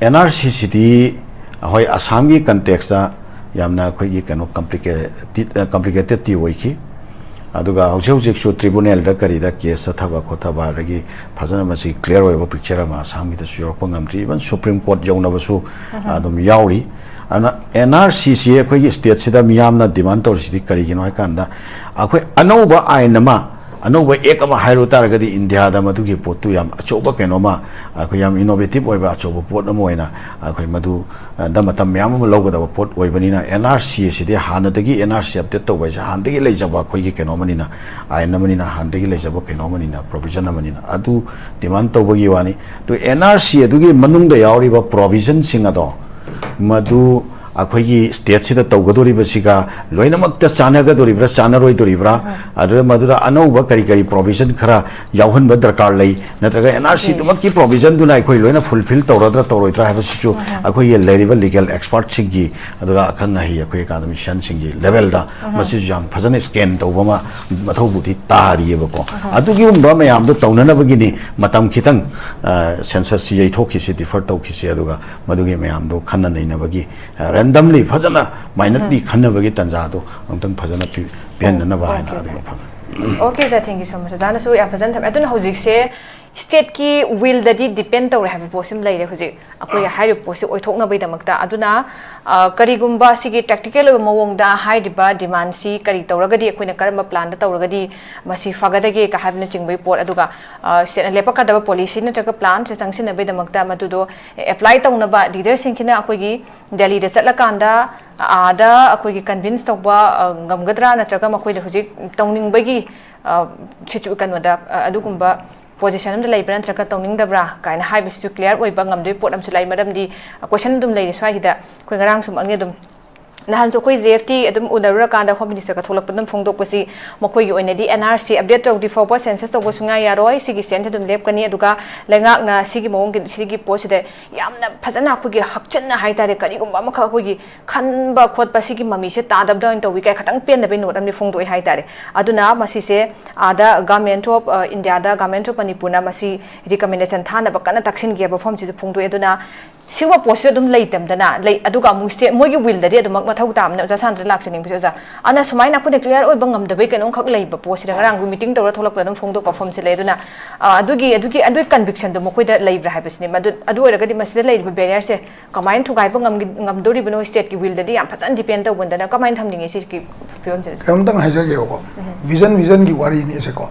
N R C ꯁꯤꯗꯤ ꯑꯩꯈꯣꯏ ꯑꯁꯥꯝꯒꯤ context ꯇ ꯌꯥꯝꯅ ꯑꯩꯈꯣꯏꯒꯤ ꯀꯩꯅꯣ complicated, ꯑ, complicated ꯇꯤ ꯑꯣꯏꯈꯤ꯫ ꯑꯗꯨꯒ ꯍꯧꯖꯤꯛ ꯍꯧꯖꯤꯛꯁꯨ ꯇ꯭ꯔꯤꯕꯨꯅꯦꯜꯗ ꯀꯔꯤꯗ ꯀꯦꯁ ꯆꯠꯊꯕ ꯈꯣꯠꯊꯕ, ꯑꯗꯒꯤ ꯐꯖꯅ ꯃꯁꯤ ꯀ꯭ꯂꯤꯌꯥꯔ ꯑꯣꯏꯕ ꯄꯤꯛꯆꯔ ꯑꯃ ꯑꯁꯥꯝꯒꯤꯗꯁꯨ ꯌꯧꯔꯛꯄ ꯉꯝꯗ꯭ꯔꯤ, ꯏꯚꯟ ꯁꯨꯄ꯭ꯔꯤꯝ ꯀꯣꯔꯠ ꯌꯧꯅꯕꯁꯨ ꯑꯗꯨꯝ ꯌꯥꯎꯔꯤ꯫ ꯑꯗꯨꯅ ꯑꯦꯟ ꯑꯥꯔ ꯁꯤꯁꯤ ꯑꯩꯈꯣꯏꯒꯤ ꯁ꯭ꯇꯦꯠꯁꯤꯗ ꯃꯤꯌꯥꯝꯅ ꯗꯤꯃꯥꯟ ꯇꯧꯔꯤꯁꯤꯗꯤ ꯀꯔꯤꯒꯤꯅꯣ ꯍꯥꯏ ꯀꯥꯟꯗ, ꯑꯩꯈꯣꯏ ꯑꯅꯧꯕ ꯑꯥꯏꯟ ꯑꯃ, ꯑꯅꯧꯕ ꯑꯦꯛ ꯑꯃ ꯍꯥꯏꯔꯨ ꯇꯥꯔꯒꯗꯤ ꯏꯟꯗꯤꯌꯥꯗ ꯃꯗꯨꯒꯤ ꯄꯣꯠꯇꯨ ꯌꯥꯝ ꯑꯆꯧꯕ ꯀꯩꯅꯣꯃ, ꯑꯩꯈꯣꯏ ꯌꯥꯝ ꯏꯅꯣꯚꯦꯇꯤꯚ ꯑꯣꯏꯕ ꯑꯆꯧꯕ ꯄꯣꯠ ꯑꯃ ꯑꯣꯏꯅ ꯑꯩꯈꯣꯏ ꯃꯗꯨ ꯗ ꯃꯇꯝ ꯃꯌꯥꯝ ꯑꯃ ꯂꯧꯒꯗꯕ ꯄꯣꯠ ꯑꯣꯏꯕꯅꯤꯅ, ꯑꯦꯟ ꯑꯥꯔ ꯁꯤ ꯑꯁꯤꯗꯤ ꯍꯥꯟꯅꯗꯒꯤ, ꯑꯦꯟ ꯑꯥꯔ ꯁꯤ ꯑꯞꯗꯦꯠ ꯇꯧꯕ ꯍꯥꯏꯁꯦ ꯍꯥꯟꯅꯗꯒꯤ ꯂꯩꯖꯕ ꯑꯩꯈꯣꯏꯒꯤ ꯀꯩꯅꯣ ꯑꯃꯅꯤꯅ, ꯑꯥꯏꯟ ꯑꯃꯅꯤꯅ, ꯍꯥꯟꯅꯗꯒꯤ ꯂꯩꯖꯕ ꯀꯩꯅꯣ ꯑꯃꯅꯤꯅ, ꯄ꯭ꯔꯣꯚꯤꯖꯟ ꯑꯃꯅꯤꯅ, ꯑꯗꯨ ꯗꯤꯃꯥꯟ ꯇꯧꯕꯒꯤ ꯋꯥꯅꯤ꯫ ꯑꯗꯨ ꯑꯦꯟ ꯑꯥꯔ ꯁꯤ ꯑꯗꯨꯒꯤ ꯃꯅꯨꯡꯗ ꯌꯥꯎꯔꯤꯕ ꯄ꯭ꯔꯣꯚꯤꯖꯟꯁꯤꯡ ꯑꯗꯣ ꯃꯗꯨ ꯑꯩꯈꯣꯏꯒꯤ ꯁ꯭ꯇꯦꯠꯁꯤꯗ ꯇꯧꯒꯗꯧꯔꯤꯕꯁꯤꯒ ꯂꯣꯏꯅꯃꯛꯇ ꯆꯥꯟꯅꯒꯗꯧꯔꯤꯕ꯭ꯔꯥ, ꯆꯥꯟꯅꯔꯣꯏꯗꯧꯔꯤꯕ꯭ꯔꯥ, ꯑꯗꯨꯗ ꯃꯗꯨꯗ ꯑꯅꯧꯕ ꯀꯔꯤ ꯀꯔꯤ ꯄ꯭ꯔꯣꯚꯤꯖꯟ ꯈꯔ ꯌꯥꯎꯍꯟꯕ ꯗꯔꯀꯥꯔ ꯂꯩ, ꯅꯠꯇ꯭ꯔꯒ ꯑꯦꯟ ꯑꯥꯔ ꯁꯤꯗꯨꯃꯛꯀꯤ ꯄ꯭ꯔꯣꯚꯤꯖꯟꯗꯨꯅ ꯑꯩꯈꯣꯏ ꯂꯣꯏꯅ ꯐꯨꯜꯐꯤꯜ ꯇꯧꯔꯗ꯭ꯔꯥ ꯇꯧꯔꯣꯏꯗ꯭ꯔꯥ ꯍꯥꯏꯕꯁꯤꯁꯨ ꯑꯩꯈꯣꯏꯒꯤ ꯂꯩꯔꯤꯕ ꯂꯤꯒꯦꯜ ꯑꯦꯛꯁꯄꯔꯠꯁꯤꯡꯒꯤ, ꯑꯗꯨꯒ ꯑꯈꯪ ꯑꯍꯩ ꯑꯩꯈꯣꯏ ꯑꯦꯀꯥꯗꯃꯤꯁꯤꯌꯟꯁꯤꯡꯒꯤ ꯂꯦꯚꯦꯜꯗ ꯃꯁꯤꯁꯨ ꯌꯥꯝ ꯐꯖꯅ ꯁ꯭ꯀꯦꯟ ꯇꯧꯕ ꯑꯃ ꯃꯊꯧꯕꯨꯗꯤ ꯇꯥꯔꯤꯑꯕꯀꯣ꯫ ꯑꯗꯨꯒꯤꯒꯨꯝꯕ ꯃꯌꯥꯝꯗꯣ ꯇꯧꯅꯅꯕꯒꯤꯅꯤ ꯃꯇꯝ ꯈꯤꯇꯪ, ꯑ, ꯁꯦꯟꯁꯁꯁꯤ ꯌꯩꯊꯣꯛꯈꯤꯁꯤ, ꯗꯤꯐꯔ ꯇꯧꯈꯤꯁꯤ, ꯑꯗꯨꯒ ꯃꯗꯨꯒꯤ ꯃꯌꯥꯝꯗꯣ ꯈꯟꯅ ꯅꯩꯅꯕꯒꯤ, ꯑ, ꯔꯦꯟꯗꯝꯂꯤ ꯐꯖꯅ ꯃꯥꯏꯅꯠꯂꯤ ꯈꯟꯅꯕꯒꯤ ꯇꯥꯟꯖꯥꯗꯣ ꯑꯃꯨꯛꯇꯪ ꯐꯖꯅ ꯄꯤ-, ꯄꯤꯍꯟꯅꯅꯕ ꯍꯥꯏꯅ ꯑꯣꯀꯦ, ꯑꯗꯨꯒꯤ ꯋꯥꯐꯝ꯫ Okay, sir, thank you so much꯫ ꯑꯣꯖꯥꯅꯁꯨ ꯌꯥꯝ ꯐꯖꯅ ꯊꯝꯃꯦ꯫ ꯑꯗꯨꯅ ꯍꯧꯖꯤꯛꯁꯦ ꯁ꯭ꯇꯦꯠꯀꯤ ꯋꯤꯜꯗꯗꯤ ꯗꯤꯄꯦꯟ ꯇꯧꯔꯦ ꯍꯥꯏꯕ ꯄꯣꯠꯁꯤꯃ ꯂꯩꯔꯦ ꯍꯧꯖꯤꯛ ꯑꯩꯈꯣꯏ ꯍꯥꯏꯔꯤꯕ ꯄꯣꯠꯁꯤ ꯑꯣꯏꯊꯣꯛꯅꯕꯒꯤꯗꯃꯛꯇ꯫ ꯑꯗꯨꯅ, ꯑ, ꯀꯔꯤꯒꯨꯝꯕ ꯁꯤꯒꯤ ꯄ꯭ꯔꯦꯛꯇꯤꯀꯦꯜ ꯑꯣꯏꯕ ꯃꯑꯣꯡꯗ ꯍꯥꯏꯔꯤꯕ ꯗꯤꯃꯥꯟꯁꯤ ꯀꯔꯤ ꯇꯧꯔꯒꯗꯤ, ꯑꯩꯈꯣꯏꯅ ꯀꯔꯝꯕ ꯄ꯭ꯂꯥꯟꯗ ꯇꯧꯔꯒꯗꯤ ꯃꯁꯤ ꯐꯒꯗꯒꯦ ꯀ ꯍꯥꯏꯕꯅꯆꯤꯡꯕꯒꯤ ꯄꯣꯠ, ꯑꯗꯨꯒ, ꯑ, ꯁ꯭ꯇꯦꯠꯅ ꯂꯦꯞꯄꯛꯀꯗꯕ ꯄꯣꯂꯤꯁꯤ ꯅꯠꯇ꯭ꯔꯒ ꯄ꯭ꯂꯥꯟꯁꯦ ꯆꯪꯁꯤꯟꯅꯕꯒꯤꯗꯃꯛꯇ ꯃꯗꯨꯗꯣ ꯑꯦꯄ꯭ꯂꯥꯏ ꯇꯧꯅꯕ ꯂꯤꯗꯔꯁꯤꯡꯁꯤꯅ ꯑꯩꯈꯣꯏꯒꯤ ꯗꯦꯜꯂꯤꯗ ꯆꯠꯂꯀꯥꯟꯗ ꯑꯥꯗ ꯑꯩꯈꯣꯏꯒꯤ ꯀꯟꯚꯤꯟꯁ ꯇꯧꯕ, ꯑ, ꯉꯝꯒꯗ꯭ꯔꯥ, ꯅꯠꯇ꯭ꯔꯒ ꯃꯈꯣꯏꯗ ꯍꯧꯖꯤꯛ ꯇꯧꯅꯤꯡꯕꯒꯤ, ꯑ, ꯁꯤꯆꯨ-, ꯀꯩꯅꯣꯗ, ꯑ, ꯑꯗꯨꯒꯨꯝꯕ ꯄꯣꯖꯤꯁꯟ ꯑꯃꯗ ꯂꯩꯕ꯭ꯔꯥ ꯅꯠꯇ꯭ꯔꯒ ꯇꯧꯅꯤꯡꯗꯕ꯭ꯔꯥ ꯀꯥꯏꯅ ꯍꯥꯏꯕꯁꯤꯁꯨ ꯀ꯭ꯂꯤꯌꯥꯔ ꯑꯣꯏꯕ ꯉꯝꯗꯣꯏꯕ ꯄꯣꯠ ꯑꯃꯁꯨ ꯂꯩ꯫ ꯃꯔꯝꯗꯤ ꯀꯣꯏꯁꯟ ꯑꯗꯨꯝ ꯂꯩꯔꯤ ꯁ꯭ꯋꯥꯏꯁꯤꯗ꯫ ꯑꯩꯈꯣꯏ ꯉꯔꯥꯡꯁꯨ ꯃꯛꯅꯤ ꯑꯗꯨꯝ, ꯅꯍꯥꯟꯁꯨ ꯑꯩꯈꯣꯏ ꯖꯦ ꯑꯦꯐ ꯇꯤ ꯑꯗꯨꯝ ꯎꯅꯔꯨꯔꯀꯥꯟꯗ ꯍꯣꯝ ꯃꯤꯅꯤꯁꯇꯔꯒ ꯊꯣꯛꯂꯛꯄ ꯑꯗꯨꯝ ꯐꯣꯡꯗꯣꯛꯄꯁꯤ, ꯃꯈꯣꯏꯒꯤ ꯑꯣꯏꯅꯗꯤ ꯑꯦꯟ ꯑꯥꯔ ꯁꯤ ꯑꯞꯗꯦꯠ ꯇꯧꯗ꯭ꯔꯤ ꯐꯥꯎꯕ ꯁꯦꯟꯁꯁ ꯇꯧꯕ ꯁꯨꯡꯌꯥ ꯌꯥꯔꯣꯏ, ꯁꯤꯒꯤ ꯁ꯭ꯇꯦꯟꯁ ꯑꯗꯨꯝ ꯂꯦꯞꯀꯅꯤ꯫ ꯑꯗꯨꯒ ꯂꯩꯉꯥꯛꯅ ꯁꯤꯒꯤ ꯃꯑꯣꯡꯒꯤ, ꯁꯤꯒꯤ ꯄꯣꯠꯁꯤꯗ ꯌꯥꯝꯅ ꯐꯖꯅ ꯑꯩꯈꯣꯏꯒꯤ ꯍꯛꯆꯤꯟꯅ ꯍꯥꯏꯇꯥꯔꯦ, ꯀꯔꯤꯒꯨꯝꯕ ꯑꯃꯈꯛ ꯑꯩꯈꯣꯏꯒꯤ ꯈꯟꯕ ꯈꯣꯠꯄ ꯁꯤꯒꯤ ꯃꯃꯤꯁꯦ ꯇꯥꯗꯕꯗ ꯑꯣꯏꯅ ꯇꯧꯋꯤ ꯀꯥꯏ ꯈꯇꯪ ꯄꯦꯟꯗꯕꯩ ꯅꯣꯠ ꯑꯃꯗꯤ ꯐꯣꯡꯗꯣꯛꯑꯦ ꯍꯥꯏꯇꯥꯔꯦ꯫ ꯑꯗꯨꯅ ꯃꯁꯤꯁꯦ ꯑꯥꯗ Government of, ꯑ, India ꯗ Government of ꯃꯅꯤꯄꯨꯔꯅ ꯃꯁꯤ ꯔꯤꯀꯃꯦꯟꯗꯦꯁꯟ ꯊꯥꯅꯕ ꯀꯟꯅ ꯇꯛꯁꯤꯟꯒꯦ ꯍꯥꯏꯕ ꯋꯥꯐꯝꯁꯤꯁꯨ ꯐꯣꯡꯗꯣꯛꯑꯦ꯫ ꯑꯗꯨꯅ ꯁꯤꯒꯨꯝꯕ ꯄꯣꯠꯁꯨ ꯑꯗꯨꯝ ꯂꯩꯇꯝꯗꯅ ꯂꯩ꯫ ꯑꯗꯨꯒ ꯑꯃꯨꯛ ꯁ꯭ꯇꯦꯠ ꯃꯣꯏꯒꯤ ꯋꯤꯜꯗꯗꯤ ꯑꯗꯨꯃꯛ ꯃꯊꯧ ꯇꯥꯕꯅ ꯑꯣꯖꯥ ꯁꯥꯟꯇ ꯂꯥꯛꯆꯅꯤꯡꯕꯁꯦ ꯑꯣꯖꯥ꯫ ꯑꯗꯨꯅ ꯁꯨꯃꯥꯏꯅ ꯑꯩꯈꯣꯏꯅ ꯀ꯭ꯂꯤꯌꯥꯔ ꯑꯣꯏꯕ ꯉꯝꯗꯕꯩ ꯀꯩꯅꯣꯝꯈꯛ ꯂꯩꯕ ꯄꯣꯠꯁꯤꯗ ꯉꯔꯥꯡ ꯃꯤꯇꯤꯡ ꯇꯧꯔ ꯊꯣꯛꯂꯛꯄꯗ ꯑꯗꯨꯝ ꯐꯣꯡꯗꯣꯛꯄ ꯐꯣꯝꯁꯦ ꯂꯩ꯫ ꯑꯗꯨꯅ ꯑ, ꯑꯗꯨꯒꯤ ꯑꯗꯨꯒꯤ ꯑꯗꯨꯒꯤ ꯀꯟꯕꯤꯛꯁꯟꯗꯣ ꯃꯈꯣꯏꯗ ꯂꯩꯕ꯭ꯔꯥ ꯍꯥꯏꯕꯁꯤꯅꯦ꯫ ꯃꯗꯨ ꯑꯗꯨ ꯑꯣꯏꯔꯒꯗꯤ ꯃꯁꯤꯗ ꯂꯩꯔꯤꯕ ꯕꯦꯔꯤꯌꯔꯁꯦ ꯀꯃꯥꯏꯅ ꯊꯨꯒꯥꯏꯕ ꯉꯝꯒꯤ ꯉꯝꯗꯣꯔꯤꯕꯅꯣ? ꯁ꯭ꯇꯦꯠꯀꯤ ꯋꯤꯜꯗꯗꯤ ꯌꯥꯝ ꯐꯖꯅ ꯗꯤꯄꯦꯟ ꯇꯧꯕꯗꯅ ꯀꯃꯥꯏꯅ ꯊꯝꯅꯤꯡꯉꯤ ꯁꯤꯒꯤ ꯐꯤꯕꯝꯁꯤꯗ? ꯀꯩꯅꯣꯝꯇꯪ ꯍꯥꯏꯖꯒꯦꯕꯀꯣ꯫ ꯚꯤꯖꯟ ꯚꯤꯖꯟꯒꯤ ꯋꯥꯔꯤꯅꯤ ꯁꯦꯀꯣ꯫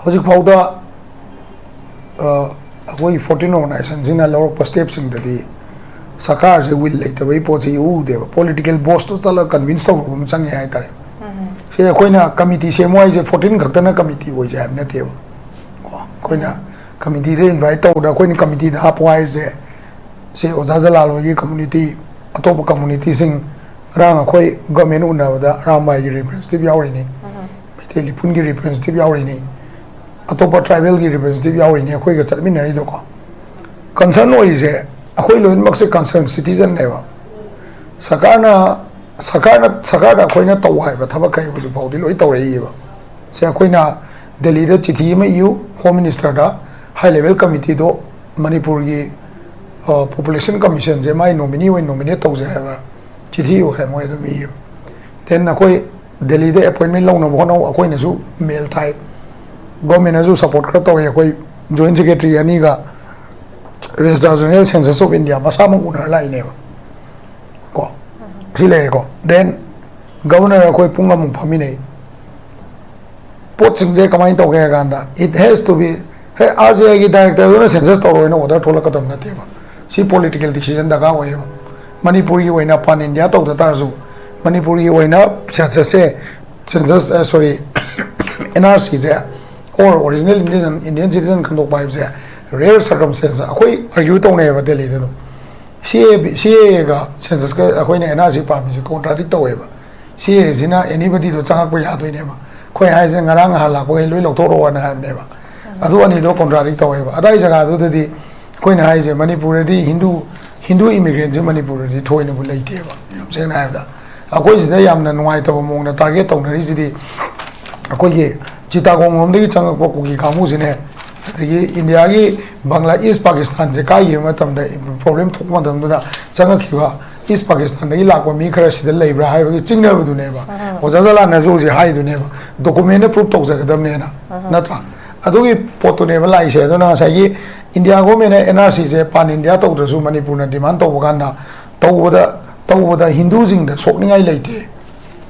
ꯍꯧꯖꯤꯛꯐꯥꯎꯗ ꯑ, ꯑꯩꯈꯣꯏ ꯐꯣꯔꯇꯤꯟ ꯑꯣꯔꯒꯅꯥꯏꯖꯦꯁꯟꯁꯤꯡꯅ ꯂꯧꯔꯛꯄ ꯁ꯭ꯇꯦꯞꯁꯤꯡꯗꯗꯤ ꯁꯔꯀꯥꯔꯁꯦ ꯋꯤꯜ ꯂꯩꯇꯕꯒꯤ ꯄꯣꯠꯁꯦ ꯎꯗꯦꯕ꯫ ꯄꯣꯂꯤꯇꯤꯀꯦꯜ ꯕꯣꯁꯇꯣ ꯆꯠꯂꯒ ꯀꯟꯚꯤꯟꯁ ꯇꯧꯔꯨꯕ ꯑꯃ ꯆꯪꯉꯦ ꯍꯥꯏꯇꯥꯔꯦ꯫ ꯁꯤ ꯑꯩꯈꯣꯏꯅ ꯀꯃꯤꯇꯤ ꯁꯦꯝꯃꯨ ꯍꯥꯏꯁꯦ ꯐꯣꯔꯇꯤꯟ ꯈꯛꯇꯅ ꯀꯃꯤꯇꯤ ꯑꯣꯏꯁꯦ ꯍꯥꯏꯕ ꯅꯠꯇꯦꯕ꯫ ꯀꯣ, ꯑꯩꯈꯣꯏꯅ ꯀꯃꯤꯇꯤꯗ ꯏꯟꯚꯥꯏꯠ ꯇꯧꯕꯗ ꯑꯩꯈꯣꯏꯅ ꯀꯃꯤꯇꯤꯗ ꯍꯥꯞꯄꯨ ꯍꯥꯏꯔꯤꯁꯦ ꯁꯤ ꯑꯣꯖꯥ ꯖꯂꯥꯜ ꯍꯣꯏꯒꯤ ꯀꯝꯃꯨꯅꯤꯇꯤ, ꯑꯇꯣꯞꯄ ꯀꯝꯃꯨꯅꯤꯇꯤꯁꯤꯡ, ꯉꯔꯥꯡ ꯑꯩꯈꯣꯏ ꯒꯃꯦꯟ ꯎꯅꯕꯗ ꯑꯔꯥꯝꯕꯥꯏꯒꯤ ꯔꯤꯄ꯭ꯔꯖꯦꯟꯇꯦꯇꯤꯚ ꯌꯥꯎꯔꯤꯅꯤ, ꯃꯩꯇꯩ ꯂꯤꯄꯨꯟꯒꯤ ꯔꯤꯄ꯭ꯔꯖꯦꯟꯇꯦꯇꯤꯚ ꯌꯥꯎꯔꯤꯅꯤ, ꯑꯇꯣꯞꯄ ꯇ꯭ꯔꯥꯏꯕꯦꯜꯒꯤ ꯔꯤꯄ꯭ꯔꯖꯦꯟꯇꯦꯇꯤꯚ ꯌꯥꯎꯔꯤꯅꯤ ꯑꯩꯈꯣꯏꯒ ꯆꯠꯃꯤꯟꯅꯔꯤꯗꯣꯀꯣ꯫ ꯀꯟꯁꯔꯟ ꯑꯣꯏꯔꯤꯁꯦ ꯑꯩꯈꯣꯏ ꯂꯣꯏꯅꯃꯛꯁꯦ ꯀꯟꯁꯔꯟ ꯁꯤꯇꯤꯖꯟꯅꯦꯕ꯫ ꯁꯔꯀꯥꯔꯅ ꯁꯔꯀꯥꯔꯅ ꯁꯔꯀꯥꯔꯗ ꯑꯩꯈꯣꯏꯅ ꯇꯧ ꯍꯥꯏꯕ ꯊꯕꯛꯈꯩ ꯍꯧꯖꯤꯛ ꯐꯥꯎꯗꯤ ꯂꯣꯏ ꯇꯧꯔꯛꯏꯕ꯫ ꯁꯦ ꯑꯩꯈꯣꯏꯅ ꯗꯦꯜꯂꯤꯗ ꯆꯤꯊꯤ ꯑꯃ ꯏꯌꯨ, ꯍꯣꯝ ꯃꯤꯅꯤꯁꯇꯔꯗ ꯍꯥꯏ ꯂꯦꯚꯦꯜ ꯀꯃꯤꯇꯤꯗꯣ ꯃꯅꯤꯄꯨꯔꯒꯤ ꯄꯣꯄꯨꯂꯦꯁꯟ ꯀꯃꯤꯁꯟꯁꯦ ꯃꯥꯏ ꯅꯣꯃꯤꯅꯤ ꯑꯣꯏꯅ ꯅꯣꯃꯤꯅꯦꯠ ꯇꯧꯖꯩ ꯍꯥꯏꯕ ꯆꯤꯊꯤ ꯏꯌꯨ ꯍꯥꯏ ꯃꯣꯏ ꯑꯗꯨꯝ ꯏꯌꯨ꯫ ꯗꯦꯟ ꯑꯩꯈꯣꯏ ꯗꯦꯜꯂꯤꯗ ꯑꯦꯄꯣꯏꯟꯃꯦꯟ ꯂꯧꯅꯕ ꯍꯣꯠꯅꯧ, ꯑꯩꯈꯣꯏꯅꯁꯨ ꯃꯦꯜ ꯊꯥꯏ, ꯒꯣꯔꯃꯦꯟꯅꯁꯨ ꯁꯄꯣꯔꯠ ꯈꯔ ꯇꯧꯋꯤ꯫ ꯑꯩꯈꯣꯏ ꯖꯣꯏꯟ ꯁꯦꯀ꯭ꯔꯦꯇꯔꯤ ꯑꯅꯤꯒ ꯔꯦꯖꯤꯁꯇ꯭ꯔꯥꯔ ꯖꯦꯅꯔꯦꯜ ꯁꯦꯟꯁꯁ ꯑꯣꯐ ꯏꯟꯗꯤꯌꯥ ꯃꯁꯥꯃꯛ ꯎꯅꯔ ꯂꯥꯛꯏꯅꯦꯕ꯫ ꯀꯣ ꯁꯤ ꯂꯩꯔꯦꯀꯣ꯫ ꯗꯦꯟ ꯒꯕꯔꯅꯔ ꯑꯩꯈꯣꯏ ꯄꯨꯡ ꯑꯃꯨꯛ ꯐꯝꯃꯤꯟꯅꯩ꯫ ꯄꯣꯠꯁꯤꯡꯁꯦ ꯀꯃꯥꯏꯅ ꯇꯧꯒꯦ ꯍꯥꯏ ꯀꯥꯟꯗ, it has to be, ꯍꯦ, ꯑꯥꯔ ꯖꯤ ꯑꯥꯏꯒꯤ ꯗꯥꯏꯔꯦꯛꯇꯔꯗꯨꯅ ꯁꯦꯟꯁꯁ ꯇꯧꯔꯣꯏꯅ ꯑꯣꯔꯗꯔ ꯊꯣꯛꯂꯛꯀꯗꯕ ꯅꯠꯇꯦꯕ꯫ ꯁꯤ ꯄꯣꯂꯤꯇꯤꯀꯦꯜ ꯗꯤꯁꯤꯖꯟ ꯗꯔꯀꯥꯔ ꯑꯣꯏꯌꯦꯕ꯫ ꯃꯅꯤꯄꯨꯔꯒꯤ ꯑꯣꯏꯅ ꯄꯥꯟ ꯏꯟꯗꯤꯌꯥ ꯇꯧꯗ ꯇꯥꯔꯁꯨ, ꯃꯅꯤꯄꯨꯔꯒꯤ ꯑꯣꯏꯅ ꯁꯦꯟꯁꯁꯁꯦ, ꯁꯦꯟꯁꯁ, ꯁꯣꯔꯤ, ꯑꯦꯟ ꯑꯥꯔ ꯁꯤꯁꯦ, or original Indian, Indian citizen ꯈꯟꯗꯣꯛꯄ ꯍꯥꯏꯕꯁꯦ ꯔꯦꯌꯔ ꯁꯔꯀꯝꯁꯇꯦꯟꯁ ꯑꯩꯈꯣꯏ ꯑꯥꯔꯒ꯭ꯌꯨ ꯇꯧꯅꯩꯌꯦꯕ ꯗꯦꯜꯂꯤꯗ ꯑꯗꯨꯝ꯫ ꯁꯤ ꯑꯦ ꯁꯤ ꯑꯦ ꯑꯦꯒ ꯁꯦꯟꯁꯁꯀ ꯑꯩꯈꯣꯏꯅ ꯑꯦꯟ ꯑꯥꯔ ꯁꯤ ꯄꯥꯝꯃꯤꯁꯦ ꯀꯣꯟꯇ꯭ꯔꯥꯗꯤꯛ ꯇꯧꯋꯦꯕ꯫ ꯁꯤ ꯑꯦ ꯑꯦꯁꯤꯅ ꯑꯦꯅꯤꯕꯗꯤꯗꯣ ꯆꯪꯉꯛꯄ ꯌꯥꯗꯣꯏꯅꯦꯕ꯫ ꯑꯩꯈꯣꯏ ꯍꯥꯏꯁꯦ ꯉꯔꯥꯡ ꯅꯍꯥꯟ ꯂꯥꯛꯄꯈꯩ ꯂꯣꯏ ꯂꯧꯊꯣꯔꯛꯑꯣꯅ ꯍꯥꯏꯕꯅꯦꯕ꯫ ꯑꯗꯨ ꯑꯅꯤꯗꯣ ꯀꯣꯟꯇ꯭ꯔꯥꯗꯤꯛ ꯇꯧꯋꯦꯕ꯫ ꯑꯗꯥꯏ ꯖꯒꯥꯗꯨꯗꯗꯤ ꯑꯩꯈꯣꯏꯅ ꯍꯥꯏꯁꯦ ꯃꯅꯤꯄꯨꯔꯗꯗꯤ ꯍꯤꯟꯗꯨ ꯍꯤꯟꯗꯨ ꯏꯃꯤꯒ꯭ꯔꯦꯟꯁꯦ ꯃꯅꯤꯄꯨꯔꯗꯗꯤ ꯊꯣꯏꯅꯕꯨ ꯂꯩꯇꯦꯕ꯫ ꯌꯥꯝ ꯁꯦꯡꯅ ꯍꯥꯏꯕꯗ ꯑꯩꯈꯣꯏ ꯁꯤꯗ ꯌꯥꯝꯅ ꯅꯨꯡꯉꯥꯏꯇꯕ ꯃꯑꯣꯡꯗ ꯇꯥꯔꯒꯦꯠ ꯇꯧꯅꯔꯤꯁꯤꯗꯤ ꯑꯩꯈꯣꯏꯒꯤ ꯆꯤꯇꯥꯒꯣꯡ ꯂꯣꯝꯗꯒꯤ ꯆꯪꯉꯛꯄ ꯀꯨꯀꯤ ꯀꯥꯡꯕꯨꯁꯤꯅꯦ꯫ ꯑꯗꯒꯤ ꯏꯟꯗꯤꯌꯥꯒꯤ ꯕꯪꯒ꯭ꯂꯥ, ꯏꯁ ꯄꯥꯀꯤꯁꯇꯥꯟꯁꯦ ꯀꯥꯏꯈꯤꯕ ꯃꯇꯝꯗ, ꯄ꯭ꯔꯣꯕ꯭ꯂꯦꯝ ꯊꯣꯛꯄ ꯃꯇꯝꯗꯨꯗ ꯆꯪꯉꯛꯈꯤꯕ ꯏꯁ ꯄꯥꯀꯤꯁꯇꯥꯟꯗꯒꯤ ꯂꯥꯛꯄ ꯃꯤ ꯈꯔ ꯁꯤꯗ ꯂꯩꯕ꯭ꯔꯥ ꯍꯥꯏꯕꯒꯤ ꯆꯤꯡꯅꯕꯗꯨꯅꯦꯕ꯫ ꯑꯣꯖꯥ ꯖꯂꯥꯟꯅꯁꯨ ꯍꯧꯖꯤꯛ ꯍꯥꯏꯗꯨꯅꯦꯕ, ꯗꯣꯀꯨꯃꯦꯟꯅ ꯄ꯭ꯔꯨꯞ ꯇꯧꯖꯒꯗꯕꯅꯦꯅ, ꯅꯠꯇ꯭ꯔꯥ? ꯑꯗꯨꯒꯤ ꯄꯣꯠꯇꯨꯅꯦꯕ ꯂꯥꯛꯏꯁꯦ꯫ ꯑꯗꯨꯅ ꯉꯁꯥꯏꯒꯤ ꯏꯟꯗꯤꯌꯥ ꯒꯣꯔꯃꯦꯟꯅ ꯑꯦꯟ ꯑꯥꯔ ꯁꯤꯁꯦ ꯄꯥꯟ ꯏꯟꯗꯤꯌꯥ ꯇꯧꯗ꯭ꯔꯁꯨ ꯃꯅꯤꯄꯨꯔꯅ ꯗꯤꯃꯥꯟ ꯇꯧꯕ ꯀꯥꯟꯗ, ꯇꯧꯕꯗ ꯇꯧꯕꯗ ꯍꯤꯟꯗꯨꯁꯤꯡꯗ ꯁꯣꯛꯅꯤꯡꯉꯥꯏ ꯂꯩꯇꯦ꯫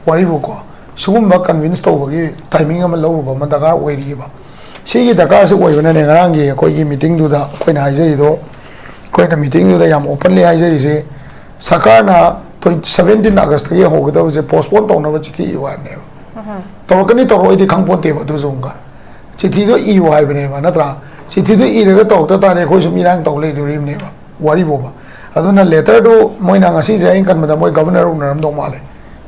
ꯋꯥꯔꯤꯕꯨꯀꯣ, ꯁꯤꯒꯨꯝꯕ ꯀꯟꯚꯤꯟꯁ ꯇꯧꯕꯒꯤ ꯇꯥꯏꯃꯤꯡ ꯑꯃ ꯂꯧꯔꯨꯕ ꯑꯃ ꯗꯔꯀꯥꯔ ꯑꯣꯏꯔꯤꯕ꯫ ꯁꯤꯒꯤ ꯗꯔꯀꯥꯔꯁꯤ ꯑꯣꯏꯕꯅꯅꯦ, ꯉꯔꯥꯡꯒꯤ ꯑꯩꯈꯣꯏꯒꯤ ꯃꯤꯇꯤꯡꯗꯨꯗ ꯑꯩꯈꯣꯏꯅ ꯍꯥꯏꯖꯔꯤꯗꯣ, ꯑꯩꯈꯣꯏꯅ ꯃꯤꯇꯤꯡꯗꯨꯗ ꯌꯥꯝ ꯑꯣꯄꯟꯂꯤ ꯍꯥꯏꯖꯔꯤꯁꯦ, ꯁꯔꯀꯥꯔꯅ ꯇ꯭ꯋꯦꯟꯇꯤ, ꯁꯚꯦꯟꯇꯤꯟ ꯑꯥꯒꯁꯇꯒꯤ ꯍꯧꯒꯗꯕꯁꯦ ꯄꯣꯁꯄꯣꯟ ꯇꯧꯅꯕ ꯆꯤꯊꯤ ꯏꯌꯨ ꯍꯥꯏꯕꯅꯦꯕ꯫ ꯇꯧꯔꯛꯀꯅꯤ ꯇꯧꯔꯛꯑꯣꯏꯗꯤ ꯈꯪꯄꯣꯟꯇꯦꯕ, ꯑꯗꯨꯁꯨ ꯑꯃꯨꯛꯀ ꯆꯤꯊꯤꯗꯣ ꯏꯌꯨ ꯍꯥꯏꯕꯅꯦꯕ, ꯅꯠꯇ꯭ꯔꯥ? ꯆꯤꯊꯤꯗꯣ ꯏꯔꯒ ꯇꯧꯔꯛꯇ ꯇꯥꯔꯗꯤ ꯑꯩꯈꯣꯏ ꯁꯨꯝ ꯏꯔꯥꯡ ꯇꯧ ꯂꯩꯗꯣꯔꯤꯕꯅꯦꯕ, ꯋꯥꯔꯤꯕꯣꯕ꯫ ꯑꯗꯨꯅ ꯂꯦꯇꯔꯗꯨ ꯃꯣꯏꯅ ꯉꯁꯤꯁꯦ ꯑꯩꯅ ꯈꯟꯕꯗ ꯃꯣꯏ ꯒꯕꯔꯅꯔ ꯎꯅꯔꯝꯗꯧ ꯃꯥꯜꯂꯦ,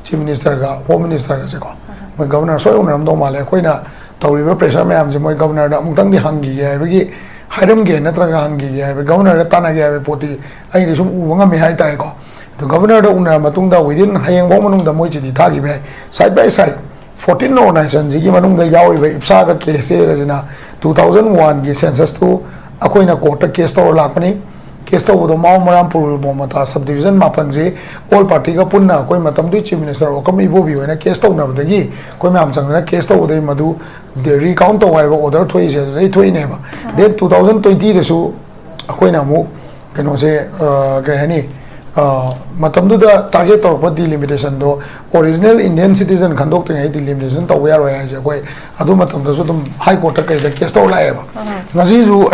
ꯆꯤꯐ ꯃꯤꯅꯤꯁꯇꯔꯒ ꯍꯣꯝ ꯃꯤꯅꯤꯁꯇꯔꯒꯁꯦꯀꯣ꯫ ꯃꯣꯏ ꯒꯕꯔꯅꯔ ꯁꯣꯏ ꯎꯅꯔꯝꯗꯧ ꯃꯥꯜꯂꯦ꯫ ꯑꯩꯈꯣꯏꯅ ꯇꯧꯔꯤꯕ ꯄ꯭ꯔꯦꯁꯔ ꯃꯌꯥꯝꯁꯦ ꯃꯣꯏ ꯒꯕꯔꯅꯔꯗ ꯑꯃꯨꯛꯇꯪꯗꯤ ꯍꯪꯈꯤꯒꯦ ꯍꯥꯏꯕꯒꯤ, ꯍꯥꯏꯔꯝꯒꯦ ꯅꯠꯇ꯭ꯔꯒ ꯍꯪꯈꯤꯒꯦ ꯍꯥꯏꯕ, ꯒꯕꯔꯅꯔꯗ ꯇꯥꯟꯅꯒꯦ ꯍꯥꯏꯕ ꯄꯣꯠꯇꯤ ꯑꯩꯗꯤ ꯁꯨꯝ ꯎꯕ ꯉꯝꯃꯦ ꯍꯥꯏꯇꯥꯔꯦꯀꯣ꯫ ꯑꯗꯣ ꯒꯕꯔꯅꯔꯗ ꯎꯅꯔ ꯃꯇꯨꯡꯗ within ꯍꯌꯦꯡꯐꯥꯎ ꯃꯅꯨꯡꯗ ꯃꯣꯏ ꯆꯤꯊꯤ ꯊꯥꯈꯤꯕ ꯌꯥꯏ, side by side꯫ ꯐꯣꯔꯇꯤꯟ ꯑꯣꯔꯒꯅꯥꯏꯖꯦꯁꯟꯁꯤꯒꯤ ꯃꯅꯨꯡꯗ ꯌꯥꯎꯔꯤꯕ ꯏꯞꯁꯥꯒ ꯀꯦ ꯑꯦꯁ ꯑꯦꯒꯁꯤꯅ ꯇꯨ ꯊꯥꯎꯖꯟ ꯋꯥꯟꯒꯤ ꯁꯦꯟꯁꯁꯇꯨ ꯑꯩꯈꯣꯏꯅ ꯀꯣꯔꯠꯇ ꯀꯦꯁ ꯇꯧꯔ ꯂꯥꯛꯄꯅꯤ꯫ ꯀꯦꯁ ꯇꯧꯕꯗꯣ ꯃꯥꯎ ꯃꯔꯥꯝ ꯄꯨꯔꯨꯜ ꯃꯣꯃꯇꯥ ꯁꯕ ꯗꯤꯕꯤꯖꯟ ꯃꯥꯄꯟꯁꯤ ꯑꯣꯜ ꯄꯥꯔꯇꯤꯒ ꯄꯨꯟꯅ ꯑꯩꯈꯣꯏ ꯃꯇꯝꯗꯨꯒꯤ ꯆꯤꯐ ꯃꯤꯅꯤꯁꯇꯔ ꯑꯣꯀꯝ ꯏꯕꯣꯕꯤ ꯍꯣꯏꯅ ꯀꯦꯁ ꯇꯧꯅꯕꯗꯒꯤ ꯑꯩꯈꯣꯏ ꯃꯌꯥꯝ ꯆꯪꯗꯅ ꯀꯦꯁ ꯇꯧꯕꯗꯒꯤ ꯃꯗꯨ ꯔꯤꯀꯥꯎꯟ ꯇꯧ ꯍꯥꯏꯕ ꯑꯣꯔꯗꯔ ꯊꯣꯛꯏꯁꯦ ꯑꯗꯨꯗꯩ ꯊꯣꯛꯏꯅꯦꯕ꯫ ꯗꯦꯠ ꯇꯨ ꯊꯥꯎꯖꯟ ꯇ꯭ꯋꯦꯟꯇꯤꯗꯁꯨ ꯑꯩꯈꯣꯏꯅ ꯑꯃꯨꯛ ꯀꯩꯅꯣꯁꯦ, ꯑ, ꯀꯩ ꯍꯥꯏꯅꯤ, ꯑ, ꯃꯇꯝꯗꯨꯗ ꯇꯥꯔꯒꯦꯠ ꯇꯧꯔꯛꯄ ꯗꯤꯂꯤꯃꯤꯇꯦꯁꯟꯗꯣ ꯑꯣꯔꯤꯖꯤꯅꯦꯜ ꯏꯟꯗꯤꯌꯟ ꯁꯤꯇꯤꯖꯟ ꯈꯟꯗꯣꯛꯇ꯭ꯔꯤꯉꯩ ꯗꯤꯂꯤꯃꯤꯇꯦꯁꯟ ꯇꯧꯕ ꯌꯥꯔꯣꯏ ꯍꯥꯏꯁꯦ ꯑꯩꯈꯣꯏ ꯑꯗꯨ ꯃꯇꯝꯗꯁꯨ ꯑꯗꯨꯝ ꯍꯥꯏ ꯀꯣꯔꯠꯇ ꯀꯩꯗ ꯀꯦꯁ ꯇꯧꯔ ꯂꯥꯛꯑꯦꯕ꯫ ꯉꯁꯤꯁꯨ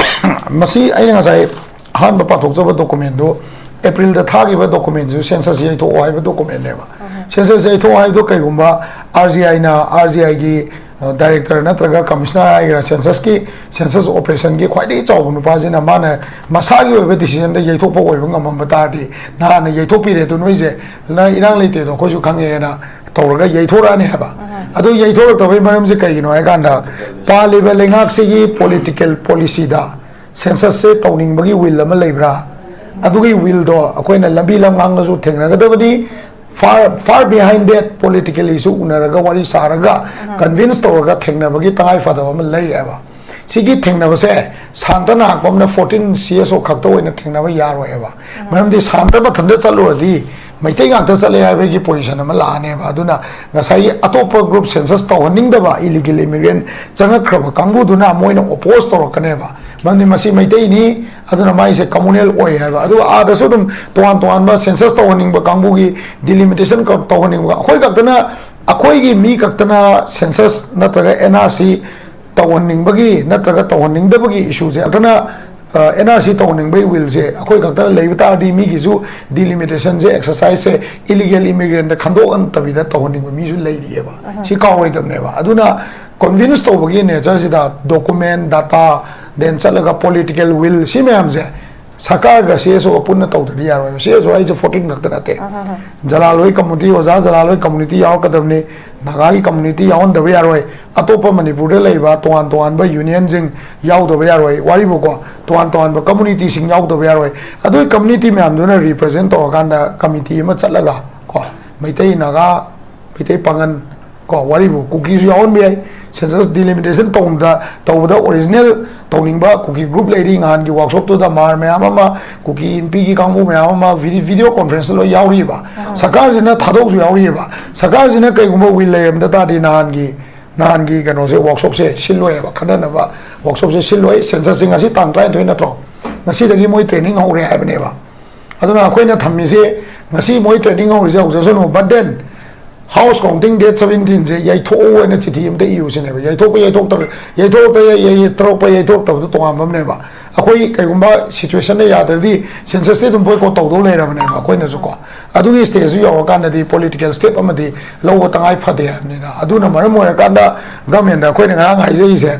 ꯃꯁꯤ ꯑꯩꯅ ꯉꯁꯥꯏ ꯑꯍꯥꯟꯕ ꯄꯥꯊꯣꯛꯆꯕ ꯗꯣꯀꯨꯃꯦꯟꯗꯨ ꯑꯦꯄ꯭ꯔꯤꯜꯗ ꯊꯥꯈꯤꯕ ꯗꯣꯀꯨꯃꯦꯟꯁꯤꯁꯨ ꯁꯦꯟꯁꯁ ꯌꯩꯊꯣꯛꯑꯣ ꯍꯥꯏꯕ ꯗꯣꯀꯨꯃꯦꯟꯅꯦꯕ꯫ ꯁꯦꯟꯁꯁ ꯌꯩꯊꯣꯛꯑꯣ ꯍꯥꯏꯕꯗꯣ ꯀꯩꯒꯨꯝꯕ ꯑꯥꯔ ꯖꯤ ꯑꯥꯏꯅ, ꯑꯥꯔ ꯖꯤ ꯑꯥꯏꯒꯤ ꯗꯥꯏꯔꯦꯛꯇꯔ ꯅꯠꯇ꯭ꯔꯒ ꯀꯃꯤꯁꯅꯔ ꯍꯥꯏꯒꯦꯔꯥ, ꯁꯦꯟꯁꯁꯀꯤ, ꯁꯦꯟꯁꯁ ꯑꯣꯄꯔꯦꯁꯟꯒꯤ ꯈ꯭ꯋꯥꯏꯗꯒꯤ ꯆꯥꯎꯕ ꯅꯨꯄꯥꯁꯤꯅ ꯃꯥꯅ ꯃꯁꯥꯒꯤ ꯑꯣꯏꯕ ꯗꯤꯁꯤꯖꯟꯗ ꯌꯩꯊꯣꯛꯄ ꯑꯣꯏꯕ ꯉꯝꯃꯝꯕ ꯇꯥꯔꯗꯤ ꯅꯍꯥꯟꯅ ꯌꯩꯊꯣꯛꯄꯤꯔꯦ, ꯑꯗꯨ ꯅꯣꯏꯁꯦ ꯅ ꯏꯔꯥꯡ ꯂꯩꯇꯦꯗꯣ ꯑꯩꯈꯣꯏꯁꯨ ꯈꯪꯉꯦꯅ ꯇꯧꯔꯒ ꯌꯩꯊꯣꯔꯛꯑꯅꯤ ꯍꯥꯏꯕ꯫ ꯑꯗꯨ ꯌꯩꯊꯣꯔꯛꯇꯕꯒꯤ ꯃꯔꯝꯁꯦ ꯀꯩꯒꯤꯅꯣ ꯍꯥꯏ ꯀꯥꯟꯗ, ꯄꯥꯜꯂꯤꯕ ꯂꯩꯉꯥꯛꯁꯤꯒꯤ ꯄꯣꯂꯤꯇꯤꯀꯦꯜ ꯄꯣꯂꯤꯁꯤꯗ ꯁꯦꯟꯁꯁꯁꯦ ꯇꯧꯅꯤꯡꯕꯒꯤ ꯋꯤꯜ ꯑꯃ ꯂꯩꯕ꯭ꯔꯥ? ꯑꯗꯨꯒꯤ ꯋꯤꯜꯗꯣ ꯑꯩꯈꯣꯏꯅ ꯂꯝꯕꯤ ꯂꯝꯉꯥꯡꯗꯁꯨ ꯊꯦꯡꯅꯒꯗꯕꯅꯤ꯫ Far, far behind that politically ꯁꯨ ꯎꯅꯔꯒ ꯋꯥꯔꯤ ꯁꯥꯔꯒ ꯀꯟꯚꯤꯟꯁ ꯇꯧꯔꯒ ꯊꯦꯡꯅꯕꯒꯤ ꯇꯉꯥꯏ ꯐꯗꯕ ꯑꯃ ꯂꯩꯌꯦꯕ꯫ ꯁꯤꯒꯤ ꯊꯦꯡꯅꯕꯁꯦ ꯁꯥꯟꯇ ꯅꯥꯍꯛꯄꯝꯅ ꯐꯣꯔꯇꯤꯟ ꯁꯤ ꯑꯦꯁ ꯑꯣ ꯈꯛꯇ ꯑꯣꯏꯅ ꯊꯦꯡꯅꯕ ꯌꯥꯔꯣꯏꯕ꯫ ꯃꯔꯝꯗꯤ ꯁꯥꯟꯇ ꯃꯊꯟꯇ ꯆꯠꯂꯨꯔꯗꯤ ꯃꯩꯇꯩ ꯉꯥꯛꯇ ꯆꯠꯂꯦ ꯍꯥꯏꯕꯒꯤ ꯄꯣꯖꯤꯁꯟ ꯑꯃ ꯂꯥꯛꯑꯅꯦꯕ꯫ ꯑꯗꯨꯅ ꯉꯁꯥꯏꯒꯤ ꯑꯇꯣꯞꯄ ꯒ꯭ꯔꯨꯞ ꯁꯦꯟꯁꯁ ꯇꯧꯍꯟꯅꯤꯡꯗꯕ ꯏꯂꯤꯒꯦꯜ ꯏꯃꯤꯒ꯭ꯔꯦꯟ ꯆꯪꯉꯛꯈ꯭ꯔꯕ ꯀꯥꯡꯕꯨꯗꯨꯅ ꯃꯣꯏꯅ ꯑꯣꯄꯣꯖ ꯇꯧꯔꯛꯀꯅꯦꯕ꯫ ꯃꯔꯝꯗꯤ ꯃꯁꯤ ꯃꯩꯇꯩꯅꯤ, ꯑꯗꯨꯅ ꯃꯥꯏꯁꯦ ꯀꯝꯃꯨꯅꯦꯜ ꯑꯣꯏ ꯍꯥꯏꯕ꯫ ꯑꯗꯨꯒ ꯑꯥꯗꯁꯨ ꯑꯗꯨꯝ ꯇꯣꯉꯥꯟ ꯇꯣꯉꯥꯟꯕ ꯁꯦꯟꯁꯁ ꯇꯧꯍꯟꯅꯤꯡꯕ ꯀꯥꯡꯕꯨꯒꯤ ꯗꯤꯂꯤꯃꯤꯇꯦꯁꯟ ꯇꯧꯍꯟꯅꯤꯡꯕ, ꯑꯩꯈꯣꯏ ꯈꯛꯇꯅ, ꯑꯩꯈꯣꯏꯒꯤ ꯃꯤ ꯈꯛꯇꯅ ꯁꯦꯟꯁꯁ ꯅꯠꯇ꯭ꯔꯒ ꯑꯦꯟ ꯑꯥꯔ ꯁꯤ ꯇꯧꯍꯟꯅꯤꯡꯕꯒꯤ ꯅꯠꯇ꯭ꯔꯒ ꯇꯧꯍꯟꯅꯤꯡꯗꯕꯒꯤ ꯏꯁꯨꯁꯦ ꯑꯗꯨꯅ ꯑꯦꯟ ꯑꯥꯔ ꯁꯤ ꯇꯧꯍꯟꯅꯤꯡꯕꯒꯤ ꯋꯤꯜꯁꯦ ꯑꯩꯈꯣꯏ ꯈꯛꯇꯅ ꯂꯩꯕ ꯇꯥꯔꯗꯤ ꯃꯤꯒꯤꯁꯨ ꯗꯤꯂꯤꯃꯤꯇꯦꯁꯟꯁꯦ, ꯑꯦꯛꯁꯔꯁꯥꯏꯖꯁꯦ ꯏꯂꯤꯒꯦꯜ ꯏꯃꯤꯒ꯭ꯔꯦꯟꯗ ꯈꯟꯗꯣꯛꯍꯟꯗꯕꯤꯗ ꯇꯧꯍꯟꯅꯤꯡꯕ ꯃꯤꯁꯨ ꯂꯩꯔꯤꯑꯕ꯫ ꯁꯤ ꯀꯥꯎꯔꯣꯏꯗꯕꯅꯦꯕ꯫ ꯑꯗꯨꯅ ꯀꯟꯚꯤꯟꯁ ꯇꯧꯕꯒꯤ ꯅꯦꯆꯔꯁꯤꯗ ꯗꯣꯀꯨꯃꯦꯟ, ꯗꯥꯇꯥ, ꯗꯦꯟ ꯆꯠꯂꯒ ꯄꯣꯂꯤꯇꯤꯀꯦꯜ ꯋꯤꯜ, ꯁꯤ ꯃꯌꯥꯝꯁꯦ ꯁꯔꯀꯥꯔꯒ ꯁꯤ ꯑꯦꯁ ꯑꯣꯒ ꯄꯨꯟꯅ ꯇꯧꯗ꯭ꯔꯗꯤ ꯌꯥꯔꯣꯏꯕ꯫ ꯁꯤ ꯑꯦꯁ ꯑꯣ ꯍꯥꯏꯁꯦ ꯐꯣꯔꯇꯤꯟ ꯈꯛꯇ ꯅꯠꯇꯦ꯫ ꯖꯂꯥꯜ ꯍꯣꯏ ꯀꯝꯃꯨꯅꯤꯇꯤ, ꯑꯣꯖꯥ ꯖꯂꯥꯜ ꯍꯣꯏ ꯀꯝꯃꯨꯅꯤꯇꯤ ꯌꯥꯎꯔꯛꯀꯗꯕꯅꯤ, ꯅꯥꯒꯥꯒꯤ ꯀꯝꯃꯨꯅꯤꯇꯤ ꯌꯥꯎꯍꯟꯗꯕ ꯌꯥꯔꯣꯏ, ꯑꯇꯣꯞꯄ ꯃꯅꯤꯄꯨꯔꯗ ꯂꯩꯕ ꯇꯣꯉꯥꯟ ꯇꯣꯉꯥꯟꯕ ꯌꯨꯅꯤꯌꯟꯁꯤꯡ ꯌꯥꯎꯗꯕ ꯌꯥꯔꯣꯏ, ꯋꯥꯔꯤꯕꯨꯀꯣ, ꯇꯣꯉꯥꯟ ꯇꯣꯉꯥꯟꯕ ꯀꯝꯃꯨꯅꯤꯇꯤꯁꯤꯡ ꯌꯥꯎꯗꯕ ꯌꯥꯔꯣꯏ꯫ ꯑꯗꯨꯒꯤ ꯀꯝꯃꯨꯅꯤꯇꯤ ꯃꯌꯥꯝꯗꯨꯅ ꯔꯤꯄ꯭ꯔꯖꯦꯟ ꯇꯧꯔꯀꯥꯟꯗ ꯀꯃꯤꯇꯤ ꯑꯃ ꯆꯠꯂꯒ ꯀꯣ, ꯃꯩꯇꯩ, ꯅꯥꯒꯥ, ꯃꯩꯇꯩ ꯄꯥꯉꯟ, ꯀꯣ, ꯋꯥꯔꯤꯕꯨ ꯀꯨꯀꯤꯁꯨ ꯌꯥꯎꯍꯟꯕ ꯌꯥꯏ꯫ ꯁꯦꯟꯁꯁ ꯗꯤꯂꯤꯃꯤꯇꯦꯁꯟ ꯇꯧꯕꯗ, ꯇꯧꯕꯗ ꯑꯣꯔꯤꯖꯤꯅꯦꯜ ꯇꯧꯅꯤꯡꯕ ꯀꯨꯀꯤ ꯒ꯭ꯔꯨꯞ ꯂꯩꯔꯤ꯫ ꯅꯍꯥꯟꯒꯤ ꯋꯥꯛꯁꯣꯞꯇꯨꯗ ꯃꯥꯔ ꯃꯌꯥꯝ ꯑꯃ, ꯀꯨꯀꯤ ꯏꯟꯄꯤꯒꯤ ꯀꯥꯡꯕꯨ ꯃꯌꯥꯝ ꯑꯃ ꯚꯤꯗꯤ-, ꯚꯤꯗꯤꯑꯣ ꯀꯣꯟꯐ꯭ꯔꯦꯟꯁꯇ ꯂꯣꯏ ꯌꯥꯎꯔꯤꯕ꯫ ꯁꯔꯀꯥꯔꯁꯤꯅ ꯊꯥꯗꯣꯛꯁꯨ ꯌꯥꯎꯔꯤꯕ꯫ ꯁꯔꯀꯥꯔꯁꯤꯅ ꯀꯩꯒꯨꯝꯕ ꯋꯤꯜ ꯂꯩꯔꯝꯗ ꯇꯥꯔꯗꯤ ꯅꯍꯥꯟꯒꯤ, ꯅꯍꯥꯟꯒꯤ ꯀꯩꯅꯣꯁꯦ, ꯋꯥꯛꯁꯣꯞꯁꯦ ꯁꯤꯜꯂꯣꯏꯕ, ꯈꯟꯅꯅꯕ ꯋꯥꯛꯁꯣꯞꯁꯦ ꯁꯤꯜꯂꯣꯏ꯫ ꯁꯦꯟꯁꯁꯁꯦ ꯉꯁꯤ ꯇꯥꯡ ꯇꯔꯥꯅꯤꯊꯣꯏ ꯅꯠꯇ꯭ꯔꯣ? ꯉꯁꯤꯗꯒꯤ ꯃꯣꯏ ꯇ꯭ꯔꯦꯅꯤꯡ ꯍꯧꯔꯦ ꯍꯥꯏꯕꯅꯦꯕ꯫ ꯑꯗꯨꯅ ꯑꯩꯈꯣꯏꯅ ꯊꯝꯃꯤꯁꯦ, ꯉꯁꯤ ꯃꯣꯏ ꯇ꯭ꯔꯦꯅꯤꯡ ꯍꯧꯔꯤꯁꯦ ꯍꯧꯖꯁꯅꯨ, but then house counting date seventeenꯁꯦ ꯌꯩꯊꯣꯛꯎ ꯍꯥꯏꯅ ꯆꯤꯊꯤ ꯑꯝꯇ ꯏꯌꯨ ꯁꯤꯅꯦꯕ꯫ ꯌꯩꯊꯣꯛꯄ ꯌꯩꯊꯣꯛꯇꯕ, ꯌꯩꯊꯣꯛꯇ ꯌꯩ-, ꯌꯩ-, ꯌꯩꯊꯣꯛꯄ ꯌꯩꯊꯣꯛꯇꯕꯗꯨ ꯇꯣꯉꯥꯟꯕ ꯑꯃꯅꯦꯕ꯫ ꯑꯩꯈꯣꯏ ꯀꯩꯒꯨꯝꯕ ꯁꯤꯆꯨꯋꯦꯁꯟꯗ ꯌꯥꯗ꯭ꯔꯗꯤ ꯁꯦꯟꯁꯁꯇꯤ ꯑꯗꯨꯝ ꯕꯣꯏꯀꯣꯠ ꯇꯧꯗꯧ ꯂꯩꯔꯕꯅꯦꯕ ꯑꯩꯈꯣꯏꯅꯁꯨꯀꯣ꯫ ꯑꯗꯨꯒꯤ ꯁ꯭ꯇꯦꯖꯇꯨ ꯌꯧꯔꯀꯥꯟꯗꯗꯤ ꯄꯣꯂꯤꯇꯤꯀꯦꯜ ꯁ꯭ꯇꯦꯞ ꯑꯃꯗꯤ ꯂꯧꯕ ꯇꯉꯥꯏ ꯐꯗꯦ ꯍꯥꯏꯕꯅꯤꯅ꯫ ꯑꯗꯨꯅ ꯃꯔꯝ ꯑꯣꯏꯔꯀꯥꯟꯗ ꯒꯃꯦꯟꯗ ꯑꯩꯈꯣꯏꯅ ꯉꯔꯥꯡ ꯍꯥꯏꯖꯔꯤꯁꯦ,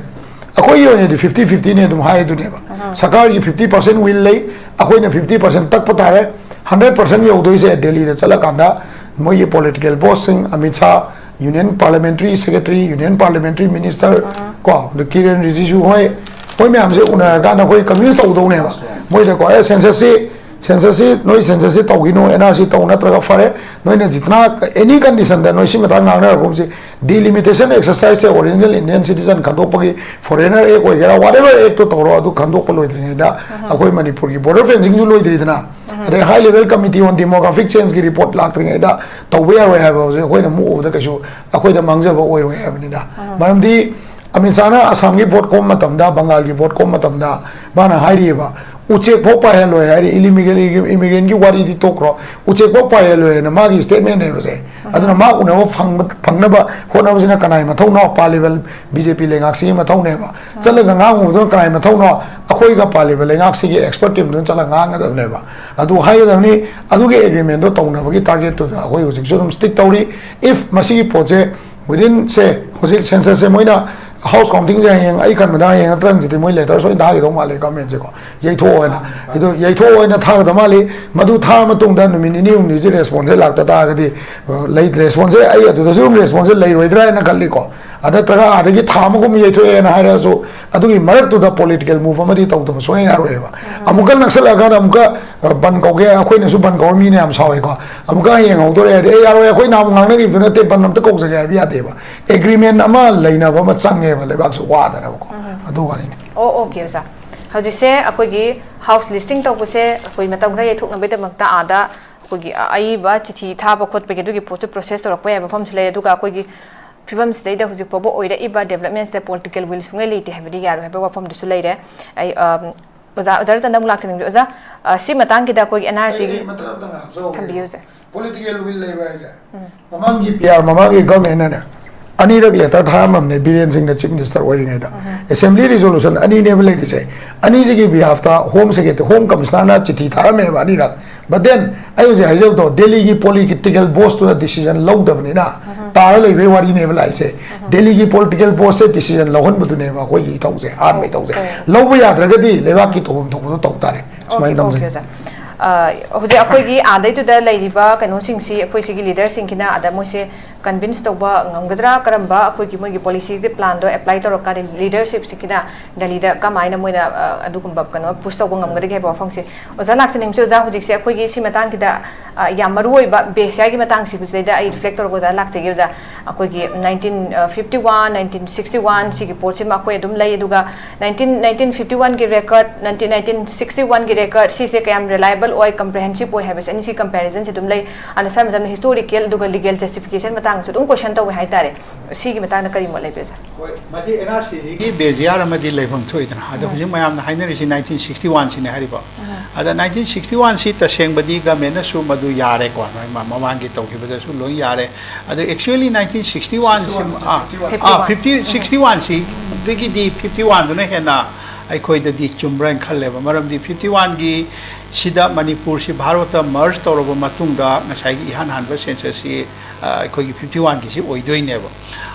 ꯑꯩꯈꯣꯏꯒꯤ ꯑꯣꯏꯅꯗꯤ ꯐꯤꯐꯇꯤ ꯐꯤꯐꯇꯤꯅꯦ ꯑꯗꯨꯝ ꯍꯥꯏꯗꯨꯅꯦꯕ꯫ ꯁꯔꯀꯥꯔꯒꯤ ꯐꯤꯐꯇꯤ ꯄꯥꯔꯁꯦꯟ ꯋꯤꯜ ꯂꯩ, ꯑꯩꯈꯣꯏꯅ ꯐꯤꯐꯇꯤ ꯄꯥꯔꯁꯦꯟ ꯇꯛꯄ ꯇꯥꯔꯦ꯫ ꯍꯟꯗ꯭ꯔꯦꯠ ꯄꯥꯔꯁꯦꯟ ꯌꯧꯗꯣꯏꯁꯦ ꯗꯦꯜꯂꯤꯗ ꯆꯠꯂꯀꯥꯟꯗ ꯃꯣꯏꯒꯤ ꯄꯣꯂꯤꯇꯤꯀꯦꯜ ꯕꯣꯁꯁꯤꯡ, Amit Shah, union parliamentary secretary, union parliamentary minister, ꯀꯣ, ꯑꯗꯨ ꯀꯤꯔꯦꯟ ꯔꯤꯖꯤꯖꯨ ꯍꯣꯏ, ꯃꯣꯏ ꯃꯌꯥꯝꯁꯦ ꯎꯅꯔꯀꯥꯟꯗ ꯑꯩꯈꯣꯏ ꯀꯟꯚꯤꯟꯁ ꯇꯧꯗꯧꯅꯦꯕ꯫ ꯃꯣꯏꯗꯀꯣ, ꯑꯦ, ꯁꯦꯟꯁꯁꯁꯤ Census ꯁꯤ, ꯅꯣꯏ census ꯁꯤ ꯇꯧꯈꯤꯅꯨ, N R C ꯇꯧ, ꯅꯠꯇ꯭ꯔꯒ ꯐꯔꯦ, ꯅꯣꯏꯅ ꯖꯤꯇꯅꯥ, any condition ꯗ ꯅꯣꯏ ꯁꯤ ꯃꯇꯥꯡ ꯉꯥꯡꯅꯔꯒꯨꯝꯁꯤ, delimitation exercise ꯁꯦ original Indian citizen ꯈꯟꯗꯣꯛꯄꯒꯤ, foreigner act ꯑꯣꯏꯒꯦꯔꯥ, whatever act ꯇꯣ ꯇꯧꯔꯣ, ꯑꯗꯨ ꯈꯟꯗꯣꯛꯄ ꯂꯣꯏꯗ꯭ꯔꯤꯉꯩꯗ ꯑꯩꯈꯣꯏ ꯃꯅꯤꯄꯨꯔꯒꯤ border fencing ꯁꯨ ꯂꯣꯏꯗ꯭ꯔꯤꯗꯅ, ꯑꯗꯩ high level committee on demographic change ꯒꯤ report ꯂꯥꯛꯇ꯭ꯔꯤꯉꯩꯗ ꯇꯧꯕ ꯌꯥꯔꯣꯏ ꯍꯥꯏꯕ ꯍꯧꯖꯤꯛ ꯑꯩꯈꯣꯏꯅ ꯃꯨꯛꯎꯕꯗ ꯀꯩꯁꯨ ꯑꯩꯈꯣꯏꯗ ꯃꯥꯡꯖꯕ ꯑꯣꯏꯔꯣꯏ ꯍꯥꯏꯕꯅꯤꯗ꯫ ꯃꯔꯝꯗꯤ ꯑꯃꯤꯠ ꯁꯥꯍꯅ ꯑꯁꯥꯝꯒꯤ vote ꯈꯣꯝꯕ ꯃꯇꯝꯗ, ꯕꯪꯒꯥꯜꯒꯤ vote ꯈꯣꯝꯕ ꯃꯇꯝꯗ ꯃꯥꯅ ꯍꯥꯏꯔꯤꯑꯕ, "ꯎꯆꯦꯛ ꯐꯥꯎ ꯄꯥꯏꯍꯜꯂꯣꯏ" ꯍꯥꯏꯔꯤ꯫ Illegal immigrant ꯀꯤ ꯋꯥꯔꯤꯗꯤ ꯇꯣꯛꯈ꯭ꯔꯣ, ꯎꯆꯦꯛ ꯐꯥꯎ ꯄꯥꯏꯍꯜꯂꯣꯏ ꯍꯥꯏꯅ ꯃꯥꯒꯤ statement ꯅꯦꯕꯁꯦ꯫ ꯑꯗꯨꯅ ꯃꯥ ꯎꯅꯕ ꯐꯪꯕ, ꯐꯪꯅꯕ ꯍꯣꯠꯅꯕꯁꯤꯅ ꯀꯅꯥꯏ ꯃꯊꯧꯅꯣ? ꯄꯥꯜꯂꯤꯕ B J P ꯂꯩꯉꯥꯛꯁꯤꯒꯤ ꯃꯊꯧꯅꯦꯕ꯫ ꯆꯠꯂꯒ ꯉꯥꯡꯉꯨꯕꯗꯨꯅ ꯀꯅꯥꯏ ꯃꯊꯧꯅꯣ? ꯑꯩꯈꯣꯏꯒ ꯄꯥꯜꯂꯤꯕ ꯂꯩꯉꯥꯛꯁꯤꯒꯤ expert team ꯗꯨꯅ ꯆꯠꯂꯒ ꯉꯥꯡꯒꯗꯕꯅꯦꯕ꯫ ꯑꯗꯨ ꯍꯥꯏꯒꯗꯕꯅꯤ꯫ ꯑꯗꯨꯒꯤ agreement ꯗꯣ ꯇꯧꯅꯕꯒꯤ target ꯇꯨꯗ ꯑꯩꯈꯣꯏ ꯍꯧꯖꯤꯛꯁꯨ ꯑꯗꯨꯝ stick ꯇꯧꯔꯤ꯫ If ꯃꯁꯤꯒꯤ ꯄꯣꯠꯁꯦ within, ꯁꯦ, ꯍꯧꯖꯤꯛ census ꯁꯦ ꯃꯣꯏꯅ house counting ꯁꯦ ꯍꯌꯦꯡ, ꯑꯩ ꯈꯟꯕꯗ ꯍꯌꯦꯡ ꯅꯠꯇ꯭ꯔꯒ ꯍꯪꯆꯤꯠꯇꯤ ꯃꯣꯏ letter ꯁꯣꯏꯅ ꯊꯥꯈꯤꯗꯧ ꯃꯥꯜꯂꯦ government ꯁꯦꯀꯣ, ꯌꯩꯊꯣꯛꯑꯣ ꯍꯥꯏꯅ꯫ ꯑꯗꯣ ꯌꯩꯊꯣꯛꯑꯣ ꯍꯥꯏꯅ ꯊꯥꯒꯗꯕ ꯃꯥꯜꯂꯤ꯫ ꯃꯗꯨ ꯊꯥꯔ ꯃꯇꯨꯡꯗ ꯅꯨꯃꯤꯠ ꯅꯤꯅꯤ ꯍꯨꯝꯅꯤꯁꯤ response ꯁꯦ ꯂꯥꯛꯇ ꯇꯥꯔꯒꯗꯤ, ꯑ, ꯂꯩ, response ꯁꯦ, ꯑꯩ ꯑꯗꯨꯗꯁꯨ ꯑꯗꯨꯝ response ꯁꯦ ꯂꯩꯔꯣꯏꯗ꯭ꯔꯥ ꯍꯥꯏꯅ ꯈꯜꯂꯤꯀꯣ꯫ ꯑꯗ ꯅꯠꯇ꯭ꯔꯒ ꯑꯥꯗꯒꯤ ꯊꯥ ꯑꯃꯒꯨꯝꯕ ꯌꯩꯊꯣꯛꯑꯦꯅ ꯍꯥꯏꯔꯒꯁꯨ, ꯑꯗꯨꯒꯤ ꯃꯔꯛꯇꯨꯗ political move ꯑꯃꯗꯤ ꯇꯧꯗꯕ ꯁꯨꯡꯌꯥ ꯌꯥꯔꯣꯏꯕ꯫ ꯑꯃꯨꯛꯀ ꯅꯛꯁꯜꯂꯛꯑꯀꯥꯟꯗ ꯑꯃꯨꯛꯀ, ꯑ, ꯕꯟ ꯀꯧꯒꯦ, ꯑꯩꯈꯣꯏꯅꯁꯨ ꯕꯟ ꯀꯧꯔ ꯃꯤꯅ ꯌꯥꯝ ꯁꯥꯎꯋꯦꯀꯣ꯫ ꯑꯃꯨꯛꯀ ꯍꯌꯦꯡ ꯍꯧꯗꯣꯔꯛꯑꯦ ꯍꯥꯏꯗꯤ, "ꯑꯦ, ꯌꯥꯔꯣꯏ, ꯑꯩꯈꯣꯏ ꯅꯍꯥꯟ ꯉꯥꯡꯅꯈꯤꯕꯗꯨ ꯅꯠꯇꯦ, ꯕꯟ ꯑꯝꯇ ꯀꯧꯖꯒꯦ" ꯍꯥꯏꯕ ꯌꯥꯗꯦꯕ꯫ Agreement ꯑꯃ ꯂꯩꯅꯕ ꯑꯃ ꯆꯪꯉꯦꯕ ꯂꯩꯕꯥꯛꯁꯨ ꯋꯥꯗꯅꯕꯀꯣ꯫ ꯑꯗꯨ ꯋꯥꯅꯤꯅꯦ꯫ ꯑꯣ, okay, ꯑꯣꯖꯥ꯫ ꯍꯧꯖꯤꯛꯁꯦ ꯑꯩꯈꯣꯏꯒꯤ house listing ꯇꯧꯕꯁꯦ ꯑꯩꯈꯣꯏ ꯃꯇꯝ ꯈꯔ ꯌꯩꯊꯣꯛꯅꯕꯒꯤꯗꯃꯛꯇ ꯑꯥꯗ ꯑꯩꯈꯣꯏꯒꯤ ꯑ-, ꯑꯏꯕ ꯆꯤꯊꯤ ꯊꯥꯕ ꯈꯣꯠꯄꯒꯤ ꯑꯗꯨꯒꯤ ꯄꯣꯠꯁꯨ process ꯇꯧꯔꯛꯄ ꯌꯥꯕ ꯃꯐꯝꯁꯨ ꯂꯩ꯫ ꯑꯗꯨꯒ ꯑꯩꯈꯣꯏꯒꯤ ꯐꯤꯕꯝꯁꯤꯗꯩꯗ ꯍꯧꯖꯤꯛ ꯐꯥꯎꯕ ꯑꯣꯏꯔꯛꯏꯕ development ꯁꯤꯗ political will ꯁꯨꯡꯂꯩ ꯂꯩꯇꯦ ꯍꯥꯏꯕꯗꯤ ꯌꯥꯔꯣꯏ ꯍꯥꯏꯕ ꯋꯥꯐꯝꯗꯨꯁꯨ ꯂꯩꯔꯦ꯫ ꯑꯩ, ꯑꯝ, ꯑꯣꯖꯥ, ꯑꯣꯖꯥ ꯔꯇꯟꯗ ꯑꯃꯨꯛ ꯂꯥꯛꯆꯅꯤꯡꯕ꯫ ꯑꯣꯖꯥ, ꯑ, ꯁꯤ ꯃꯇꯥꯡꯒꯤꯗ ꯑꯩꯈꯣꯏꯒꯤ N R C ꯑꯩ, ꯒꯤ ꯑꯩ ꯃꯇꯠ ꯑꯝꯇ ꯉꯥꯏꯍꯥꯛ ꯆꯠꯍꯧꯒꯦ꯫ ꯊꯝꯕꯤꯌꯨ, ꯁꯦ꯫ Political will ꯂꯩꯕ ꯍꯥꯏꯁꯦ, ꯃꯃꯥꯡꯒꯤ P R ꯃꯃꯥꯡꯒꯤ government ꯅꯅꯦ ꯑꯅꯤꯔꯛ letter ꯊꯥꯔꯝꯃꯕꯅꯦ, ꯕꯤꯔꯦꯟ ꯁꯤꯡꯅ chief minister ꯑꯣꯏꯔꯤꯉꯩꯗ꯫ Assembly resolution ꯑꯅꯤꯅꯦꯕ ꯂꯩꯔꯤꯁꯦ꯫ ꯑꯅꯤꯁꯤꯒꯤ behalf ꯇ Home Secretary, Home Commissioner ꯅ ꯆꯤꯊꯤ ꯊꯥꯔꯝꯃꯦꯕ ꯑꯅꯤꯔꯛ꯫ But then, ꯑꯩ ꯍꯧꯖꯤꯛ ꯍꯥꯏꯖꯕꯗꯣ, ꯗꯦꯜꯂꯤꯒꯤ political boss ꯇꯨꯅ decision ꯂꯧꯗꯕꯅꯤꯅ ꯇꯥꯔ ꯂꯩꯕꯩ ꯋꯥꯔꯤꯅꯦꯕ ꯂꯥꯛꯏꯁꯦ꯫ ꯗꯦꯜꯂꯤꯒꯤ political boss ꯁꯦ decision ꯂꯧꯍꯟꯕꯗꯨꯅꯦꯕ ꯑꯩꯈꯣꯏꯒꯤ ꯏꯊꯧꯁꯦ, ꯑꯍꯥꯟꯕ ꯏꯊꯧꯁꯦ꯫ ꯑꯣ꯫ ꯂꯧꯕ ꯌꯥꯗ꯭ꯔꯒꯗꯤ ꯂꯩꯕꯥꯛꯀꯤ ꯇꯧꯐꯝ ꯊꯣꯛꯄꯗꯣ ꯇꯧ ꯇꯥꯔꯦ꯫ ꯁꯨꯃꯥꯏꯅ Okay, ꯇꯝꯖꯩ꯫ Okay, ꯑꯣꯖꯥ꯫ ꯑ, ꯍꯧꯖꯤꯛ ꯑꯩꯈꯣꯏꯒꯤ ꯑꯥꯗꯩꯗꯨꯗ ꯂꯩꯔꯤꯕ ꯀꯩꯅꯣꯁꯤꯡꯁꯤ, ꯑꯩꯈꯣꯏ ꯁꯤꯒꯤ ꯂꯤꯗꯔꯁꯤꯡꯁꯤꯅ ꯑꯥꯗ ꯃꯣꯏꯁꯦ ꯀꯟꯚꯤꯟꯁ ꯇꯧꯕ ꯉꯝꯒꯗ꯭ꯔꯥ? ꯀꯔꯝꯕ ꯑꯩꯈꯣꯏꯒꯤ ꯃꯣꯏꯒꯤ ꯄꯣꯂꯤꯁꯤꯒꯤ ꯄ꯭ꯂꯥꯟꯗꯣ ꯑꯦꯄ꯭ꯂꯥꯏ ꯇꯧꯔꯀꯥꯟꯗ ꯂꯤꯗꯔꯁꯤꯞꯁꯤꯡꯁꯤꯅ ꯗꯦꯜꯂꯤꯗ ꯀꯃꯥꯏꯅ ꯃꯣꯏꯅ, ꯑ, ꯑꯗꯨꯒꯨꯝꯕ ꯀꯩꯅꯣ ꯄꯨꯁ ꯇꯧꯕ ꯉꯝꯒꯗꯒꯦ ꯍꯥꯏꯕ ꯋꯥꯐꯝꯁꯦ? ꯑꯣꯖꯥ ꯂꯥꯛꯆꯅꯤꯡꯕꯁꯦ, ꯑꯣꯖꯥ, ꯍꯧꯖꯤꯛꯁꯦ ꯑꯩꯈꯣꯏꯒꯤ ꯁꯤ ꯃꯇꯥꯡꯁꯤꯗ, ꯑ, ꯌꯥꯝ ꯃꯔꯨ ꯑꯣꯏꯕ ꯕꯦꯖꯤꯌꯥꯒꯤ ꯃꯇꯥꯡꯁꯤꯕꯨ ꯁꯤꯗꯩꯗ ꯑꯩ ꯔꯤꯐ꯭ꯂꯦꯛ ꯇꯧꯔꯒ ꯑꯣꯖꯥ ꯂꯥꯛꯆꯒꯦ, ꯑꯣꯖꯥ꯫ ꯑꯩꯈꯣꯏꯒꯤ nineteen fifty one, nineteen sixty one ꯁꯤꯒꯤ ꯄꯣꯠꯁꯤꯃ ꯑꯩꯈꯣꯏ ꯑꯗꯨꯝ ꯂꯩ, ꯑꯗꯨꯒ ꯅꯥꯏꯟꯇꯤꯟ, ꯅꯥꯏꯟꯇꯤꯟ ꯐꯤꯐꯇꯤ ꯋꯥꯟꯒꯤ ꯔꯦꯀꯣꯔꯗ, ꯅꯥꯏꯟꯇꯤꯟ, ꯅꯥꯏꯟꯇꯤꯟ ꯁꯤꯛꯁꯇꯤ ꯋꯥꯟꯒꯤ ꯔꯦꯀꯣꯔꯗ ꯁꯤꯁꯦ ꯀꯌꯥꯝ ꯔꯤꯂꯥꯏꯕꯜ ꯑꯣꯏ, ꯀꯝꯄ꯭ꯔꯦꯍꯦꯟꯁꯤꯞ ꯑꯣꯏ ꯍꯥꯏꯕꯁꯦ ꯑꯅꯤꯁꯤ ꯀꯝꯄꯦꯔꯤꯖꯟꯁꯦ ꯑꯗꯨꯝ ꯂꯩ꯫ ꯑꯗꯨꯅ ꯁ꯭ꯋꯥꯏ ꯃꯇꯝꯗ ꯍꯤꯁꯇꯣꯔꯤꯀꯦꯜ ꯑꯗꯨꯒ ꯂꯤꯒꯦꯜ ꯖꯁꯇꯤꯐꯤꯀꯦꯁꯟ ꯃꯇꯥꯡꯗꯁꯨ ꯑꯗꯨꯝ ꯀꯣꯏꯁꯟ ꯇꯧꯋꯦ ꯍꯥꯏꯇꯥꯔꯦ꯫ ꯁꯤꯒꯤ ꯃꯇꯥꯡꯗ ꯀꯔꯤ ꯃꯣꯠ ꯂꯩꯕꯤꯕꯁꯦ? ꯍꯣꯏ, ꯃꯁꯤ ꯑꯦꯟ ꯑꯥꯔ ꯁꯤꯁꯤꯒꯤ ꯕꯦꯖꯤꯌꯥꯔ ꯑꯃꯗꯤ ꯂꯩꯐꯝ ꯊꯣꯛꯏꯗꯅ꯫ ꯑꯗ ꯎꯝ꯫ ꯍꯧꯖꯤꯛ ꯃꯌꯥꯝꯅ ꯍꯥꯏꯅꯔꯤꯁꯤ ꯅꯥꯏꯟꯇꯤꯟ ꯁꯤꯛꯁꯇꯤ ꯋꯥꯟꯁꯤꯅꯦ ꯍꯥꯏꯔꯤꯕ꯫ ꯎꯝ꯫ ꯑꯗ ꯅꯥꯏꯟꯇꯤꯟ ꯁꯤꯛꯁꯇꯤ ꯋꯥꯟꯁꯤ ꯇꯁꯦꯡꯕꯗꯤ ꯒꯃꯦꯟꯅꯁꯨ ꯃꯗꯨ ꯌꯥꯔꯦꯀꯣ, ꯅꯣꯏ ꯃ-, ꯃꯃꯥꯡꯒꯤ ꯇꯧꯈꯤꯕꯗꯁꯨ ꯂꯣꯏ ꯌꯥꯔꯦ꯫ ꯑꯗ ꯑꯦꯛꯆꯨꯋꯦꯂꯤ ꯅꯥꯏꯟꯇꯤꯟ ꯁꯤꯛꯁꯇꯤ ꯋꯥꯟꯁꯤ, ꯐꯤꯐꯇꯤ ꯋꯥꯟ꯫ ꯑꯥ, ꯐꯤꯐꯇꯤ ꯋꯥꯟ꯫ ꯐꯤꯐꯇꯤ, ꯁꯤꯛꯁꯇꯤ ꯋꯥꯟꯁꯤꯗꯒꯤꯗꯤ ꯐꯤꯐꯇꯤ ꯋꯥꯟꯗꯨꯅ ꯍꯦꯟꯅ ꯑꯩꯈꯣꯏꯗꯗꯤ ꯆꯨꯝꯕ꯭ꯔꯥ ꯍꯥꯏꯅ ꯈꯜꯂꯦꯕ꯫ ꯃꯔꯝꯗꯤ ꯐꯤꯐꯇꯤ ꯋꯥꯟꯒꯤ ꯁꯤꯗ ꯃꯅꯤꯄꯨꯔꯁꯤ ꯚꯥꯔꯠꯇ ꯃꯔꯖ ꯇꯧꯔꯕ ꯃꯇꯨꯡꯗ ꯉꯁꯥꯏꯒꯤ ꯏꯍꯥꯟ ꯍꯥꯟꯕ ꯁꯦꯟꯁꯁꯁꯤ, ꯑ, ꯑꯩꯈꯣꯏꯒꯤ ꯐꯤꯐꯇꯤ ꯋꯥꯟꯒꯤꯁꯤ ꯑꯣꯏꯗꯣꯏꯅꯦꯕ꯫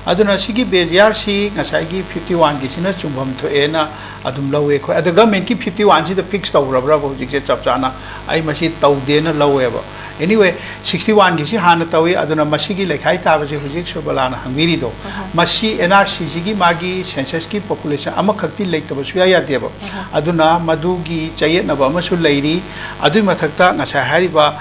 ꯑꯗꯨꯅ ꯁꯤꯒꯤ ꯕꯦꯖꯤꯌꯥꯔꯁꯤ ꯉꯁꯥꯏꯒꯤ ꯐꯤꯐꯇꯤ ꯋꯥꯟꯒꯤꯁꯤꯅ ꯆꯨꯝꯐꯝ ꯊꯣꯛꯑꯦꯅ ꯑꯗꯨꯝ ꯂꯧꯋꯦ ꯑꯩꯈꯣꯏ꯫ ꯑꯗ ꯒꯃꯦꯟꯀꯤ ꯐꯤꯐꯇꯤ ꯋꯥꯟꯁꯤꯗ ꯐꯤꯛꯁ ꯇꯧꯈ꯭ꯔꯕ꯭ꯔꯕ ꯍꯧꯖꯤꯛꯁꯦ ꯆꯞ ꯆꯥꯅ? ꯑꯩ ꯃꯁꯤ ꯇꯧꯗꯦꯅ ꯂꯧꯋꯦꯕ꯫ ꯑꯦꯅꯤꯋꯦ, ꯁꯤꯛꯁꯇꯤ ꯋꯥꯟꯒꯤꯁꯤ ꯍꯥꯟꯅ ꯇꯧꯏ, ꯑꯗꯨꯅ ꯃꯁꯤꯒꯤ ꯂꯩꯈꯥꯏ ꯇꯥꯕꯁꯤ ꯍꯧꯖꯤꯛ ꯁꯨꯕꯂꯥꯅ ꯍꯪꯕꯤꯔꯤꯗꯣ, ꯑꯍ꯫ ꯃꯁꯤ ꯑꯦꯟ ꯑꯥꯔ ꯁꯤꯁꯤꯒꯤ ꯃꯥꯒꯤ ꯁꯦꯟꯁꯁꯀꯤ ꯄꯣꯄꯨꯂꯦꯁꯟ ꯑꯃꯈꯛꯇꯤ ꯂꯩꯇꯕ ꯁꯨꯡꯌꯥ ꯌꯥꯗꯦꯕ꯫ ꯑꯍ꯫ ꯑꯗꯨꯅ ꯃꯗꯨꯒꯤ ꯆꯌꯦꯠꯅꯕ ꯑꯃꯁꯨ ꯂꯩꯔꯤ꯫ ꯑꯗꯨꯒꯤ ꯃꯊꯛꯇ ꯉꯁꯥꯏ ꯍꯥꯏꯔꯤꯕ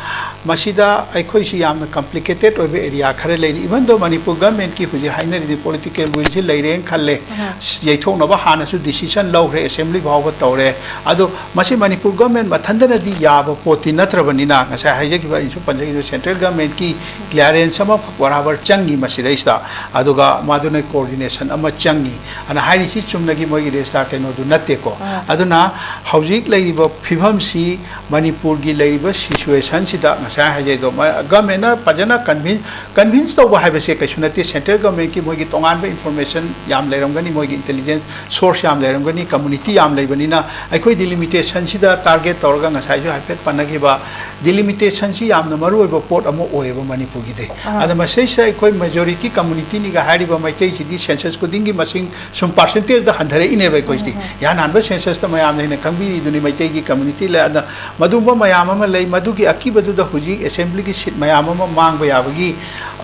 ꯃꯁꯤꯗ ꯑꯩꯈꯣꯏꯁꯤ ꯌꯥꯝꯅ ꯀꯝꯄ꯭ꯂꯤꯀꯦꯇꯦꯠ ꯑꯣꯏꯕ ꯑꯦꯔꯤꯌꯥ ꯈꯔ ꯂꯩꯔꯤ꯫ Even though ꯃꯅꯤꯄꯨꯔ ꯒꯃꯦꯟꯀꯤ ꯍꯧꯖꯤꯛ ꯍꯥꯏꯅꯔꯤꯗꯤ ꯄꯣꯂꯤꯇꯤꯀꯦꯜ ꯋꯤꯜꯁꯤ ꯂꯩꯔꯦꯅ ꯈꯜꯂꯦ, ꯑꯍ꯫ ꯌꯩꯊꯣꯛꯅꯕ ꯍꯥꯟꯅꯁꯨ ꯗꯤꯁꯤꯖꯟ ꯂꯧꯈ꯭ꯔꯦ, ꯑꯦꯁꯦꯝꯕ꯭ꯂꯤ ꯐꯥꯎꯕ ꯇꯧꯔꯦ꯫ ꯑꯗꯣ ꯃꯁꯤ ꯃꯅꯤꯄꯨꯔ ꯒꯃꯦꯟ ꯃꯊꯟꯇꯅꯗꯤ ꯌꯥꯕ ꯄꯣꯠꯇꯤ ꯅꯠꯇ꯭ꯔꯕꯅꯤꯅ, ꯉꯁꯥꯏ ꯍꯥꯏꯖꯈꯤꯕ, ꯑꯩꯅꯁꯨ ꯄꯟꯖꯈꯤꯕ, ꯁꯦꯟꯇ꯭ꯔꯦꯜ ꯒꯃꯦꯟꯀꯤ ꯀ꯭ꯂꯤꯌꯥꯔꯦꯟꯁ ꯑꯃ ꯕꯔꯥꯕꯔ ꯆꯪꯉꯤ ꯃꯁꯤꯗꯩꯁꯤꯗ꯫ ꯑꯗꯨꯒ ꯃꯗꯨꯅ ꯀꯣꯑꯣꯔꯗꯤꯅꯦꯁꯟ ꯑꯃ ꯆꯪꯉꯤ꯫ ꯑꯗꯨꯅ ꯍꯥꯏꯔꯤꯁꯤ ꯆꯨꯝꯅꯒꯤ ꯃꯣꯏꯒꯤ ꯔꯦꯖꯤꯁꯇ꯭ꯔꯥꯔ ꯀꯩꯅꯣꯗꯨ ꯅꯠꯇꯦꯀꯣ꯫ ꯑꯥ꯫ ꯑꯗꯨꯅ ꯍꯧꯖꯤꯛ ꯂꯩꯔꯤꯕ ꯐꯤꯕꯝꯁꯤ ꯃꯅꯤꯄꯨꯔꯒꯤ ꯂꯩꯔꯤꯕ ꯁꯤꯆꯨꯋꯦꯁꯟꯁꯤꯗ ꯉꯁꯥꯏ ꯍꯥꯏꯖꯩꯗꯣ, ꯃ-, ꯒꯃꯦꯟꯅ ꯐꯖꯅ ꯀꯟꯚꯤꯟꯁ, ꯀꯟꯚꯤꯟꯁ ꯇꯧꯕ ꯍꯥꯏꯕꯁꯦ ꯀꯩꯁꯨ ꯅꯠꯇꯦ꯫ ꯁꯦꯟꯇ꯭ꯔꯦꯜ ꯒꯃꯦꯟꯀꯤ ꯃꯣꯏꯒꯤ ꯇꯣꯉꯥꯟꯕ ꯏꯟꯐꯣꯔꯃꯦꯁꯟ ꯌꯥꯝ ꯂꯩꯔꯝꯒꯅꯤ, ꯃꯣꯏꯒꯤ ꯏꯟꯇꯦꯂꯤꯖꯦꯟꯁ ꯁꯣꯔꯁ ꯌꯥꯝ ꯂꯩꯔꯝꯒꯅꯤ, ꯀꯝꯃꯨꯅꯤꯇꯤ ꯌꯥꯝ ꯂꯩꯕꯅꯤꯅ꯫ ꯑꯩꯈꯣꯏ ꯗꯤꯂꯤꯃꯤꯇꯦꯁꯟꯁꯤꯗ ꯇꯥꯔꯒꯦꯠ ꯇꯧꯔꯒ ꯉꯁꯥꯏꯁꯨ ꯍꯥꯏꯐꯦꯠ ꯄꯟꯅꯈꯤꯕ, ꯗꯤꯂꯤꯃꯤꯇꯦꯁꯟꯁꯤ ꯌꯥꯝꯅ ꯃꯔꯨ ꯑꯣꯏꯕ ꯄꯣꯠ ꯑꯃ ꯑꯣꯏꯌꯦꯕ ꯃꯅꯤꯄꯨꯔꯒꯤꯗꯤ꯫ ꯑꯥ꯫ ꯑꯗ ꯃꯁꯤꯗꯩꯁꯤꯗ ꯑꯩꯈꯣꯏ ꯃꯦꯖꯣꯔꯤꯇꯤ ꯀꯝꯃꯨꯅꯤꯇꯤꯅꯤꯒ ꯍꯥꯏꯔꯤꯕ ꯃꯩꯇꯩꯁꯤꯗꯤ ꯁꯦꯟꯁꯁ ꯈꯨꯗꯤꯡꯒꯤ ꯃꯁꯤꯡ ꯁꯨꯝ ꯄꯥꯔꯁꯦꯟꯇꯦꯖꯇ ꯍꯟꯊꯔꯛꯏꯅꯦꯕ ꯑꯩꯈꯣꯏꯁꯤꯗꯤ꯫ ꯎꯝ, ꯎꯝ꯫ ꯏꯍꯥꯟ ꯍꯥꯟꯕ ꯁꯦꯟꯁꯁꯇ ꯃꯌꯥꯝꯅ ꯍꯦꯟꯅ ꯈꯪꯕ ꯄꯤꯔꯤꯗꯨꯅꯤ, ꯃꯩꯇꯩꯒꯤ community ꯂꯩ꯫ ꯑꯗ ꯃꯗꯨꯒꯨꯝꯕ ꯃꯌꯥꯝ ꯑꯃ ꯂꯩ꯫ ꯃꯗꯨꯒꯤ ꯑꯀꯤꯕꯗꯨꯗ ꯍꯧꯖꯤꯛ assembly ꯒꯤ seat ꯃꯌꯥꯝ ꯑꯃ ꯃꯥꯡꯕ ꯌꯥꯕꯒꯤ,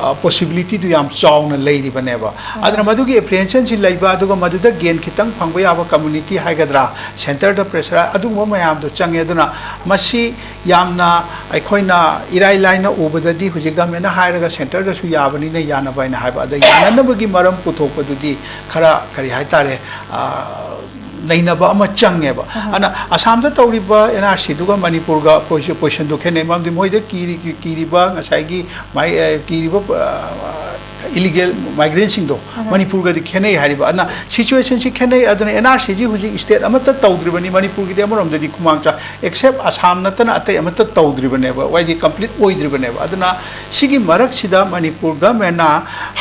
ꯑ, possibility ꯗꯨ ꯌꯥꯝ ꯆꯥꯎꯅ ꯂꯩꯔꯤꯕꯅꯦꯕ꯫ ꯑꯗꯨꯅ ꯃꯗꯨꯒꯤ apprehension ꯁꯤ ꯂꯩꯕ, ꯑꯗꯨꯒ ꯃꯗꯨꯗ gain ꯈꯤꯇꯪ ꯐꯪꯕ ꯌꯥꯕ community ꯍꯥꯏꯒꯗ꯭ꯔꯥ, centre ꯗ pressure, ꯑꯗꯨꯒꯨꯝꯕ ꯃꯌꯥꯝꯗꯣ ꯆꯪꯉꯦ꯫ ꯑꯗꯨꯅ ꯃꯁꯤ ꯌꯥꯝꯅ ꯑꯩꯈꯣꯏꯅ ꯏꯔꯥꯏ ꯂꯥꯏꯅ ꯎꯕꯗꯗꯤ ꯍꯧꯖꯤꯛ government ꯅ ꯍꯥꯏꯔꯒ centre ꯗꯁꯨ ꯌꯥꯕꯅꯤꯅ ꯌꯥꯅꯕ ꯍꯥꯏꯅ ꯍꯥꯏꯕ, ꯑꯗ ꯌꯥꯅꯅꯕꯒꯤ ꯃꯔꯝ ꯄꯨꯊꯣꯛꯄꯗꯨꯗꯤ ꯈꯔ, ꯀꯔꯤ ꯍꯥꯏꯇꯥꯔꯦ, ꯑ, ꯅꯩꯅꯕ ꯑꯃ ꯆꯪꯉꯦꯕ꯫ ꯑꯗꯨꯅ ꯑꯁꯥꯝꯗ ꯇꯧꯔꯤꯕ N R C ꯗꯨꯒ ꯃꯅꯤꯄꯨꯔꯒ ꯄꯣꯖꯤ-, position ꯗꯨ ꯈꯦꯠꯅꯩ꯫ ꯃꯔꯝꯗꯤ ꯃꯣꯏꯗ ꯀꯤꯔꯤ-, ꯀꯤꯔꯤꯕ ꯉꯁꯥꯏꯒꯤ ꯃꯥꯏ-, ꯑ, ꯀꯤꯔꯤꯕ, ꯑ, illegal migrant ꯁꯤꯡꯗꯣ ꯃꯅꯤꯄꯨꯔꯒꯗꯤ ꯈꯦꯠꯅꯩ ꯍꯥꯏꯔꯤꯕ꯫ ꯑꯗꯨꯅ situation ꯁꯤ ꯈꯦꯠꯅꯩ꯫ ꯑꯗꯨꯅ N R C ꯁꯤ ꯍꯧꯖꯤꯛ state ꯑꯃꯠꯇ ꯇꯧꯗ꯭ꯔꯤꯕꯅꯤ꯫ ꯃꯅꯤꯄꯨꯔꯒꯤꯗꯤ ꯑꯃꯔꯣꯝꯗꯗꯤ ꯈꯨꯃꯥꯡ ꯆꯥ-, except ꯑꯁꯥꯝ ꯅꯠꯇꯅ ꯑꯇꯩ ꯑꯃꯠꯇ ꯇꯧꯗ꯭ꯔꯤꯕꯅꯦꯕ, ꯍꯥꯏꯗꯤ complete ꯑꯣꯏꯗ꯭ꯔꯤꯕꯅꯦꯕ꯫ ꯑꯗꯨꯅ ꯁꯤꯒꯤ ꯃꯔꯛꯁꯤꯗ ꯃꯅꯤꯄꯨꯔ government ꯅ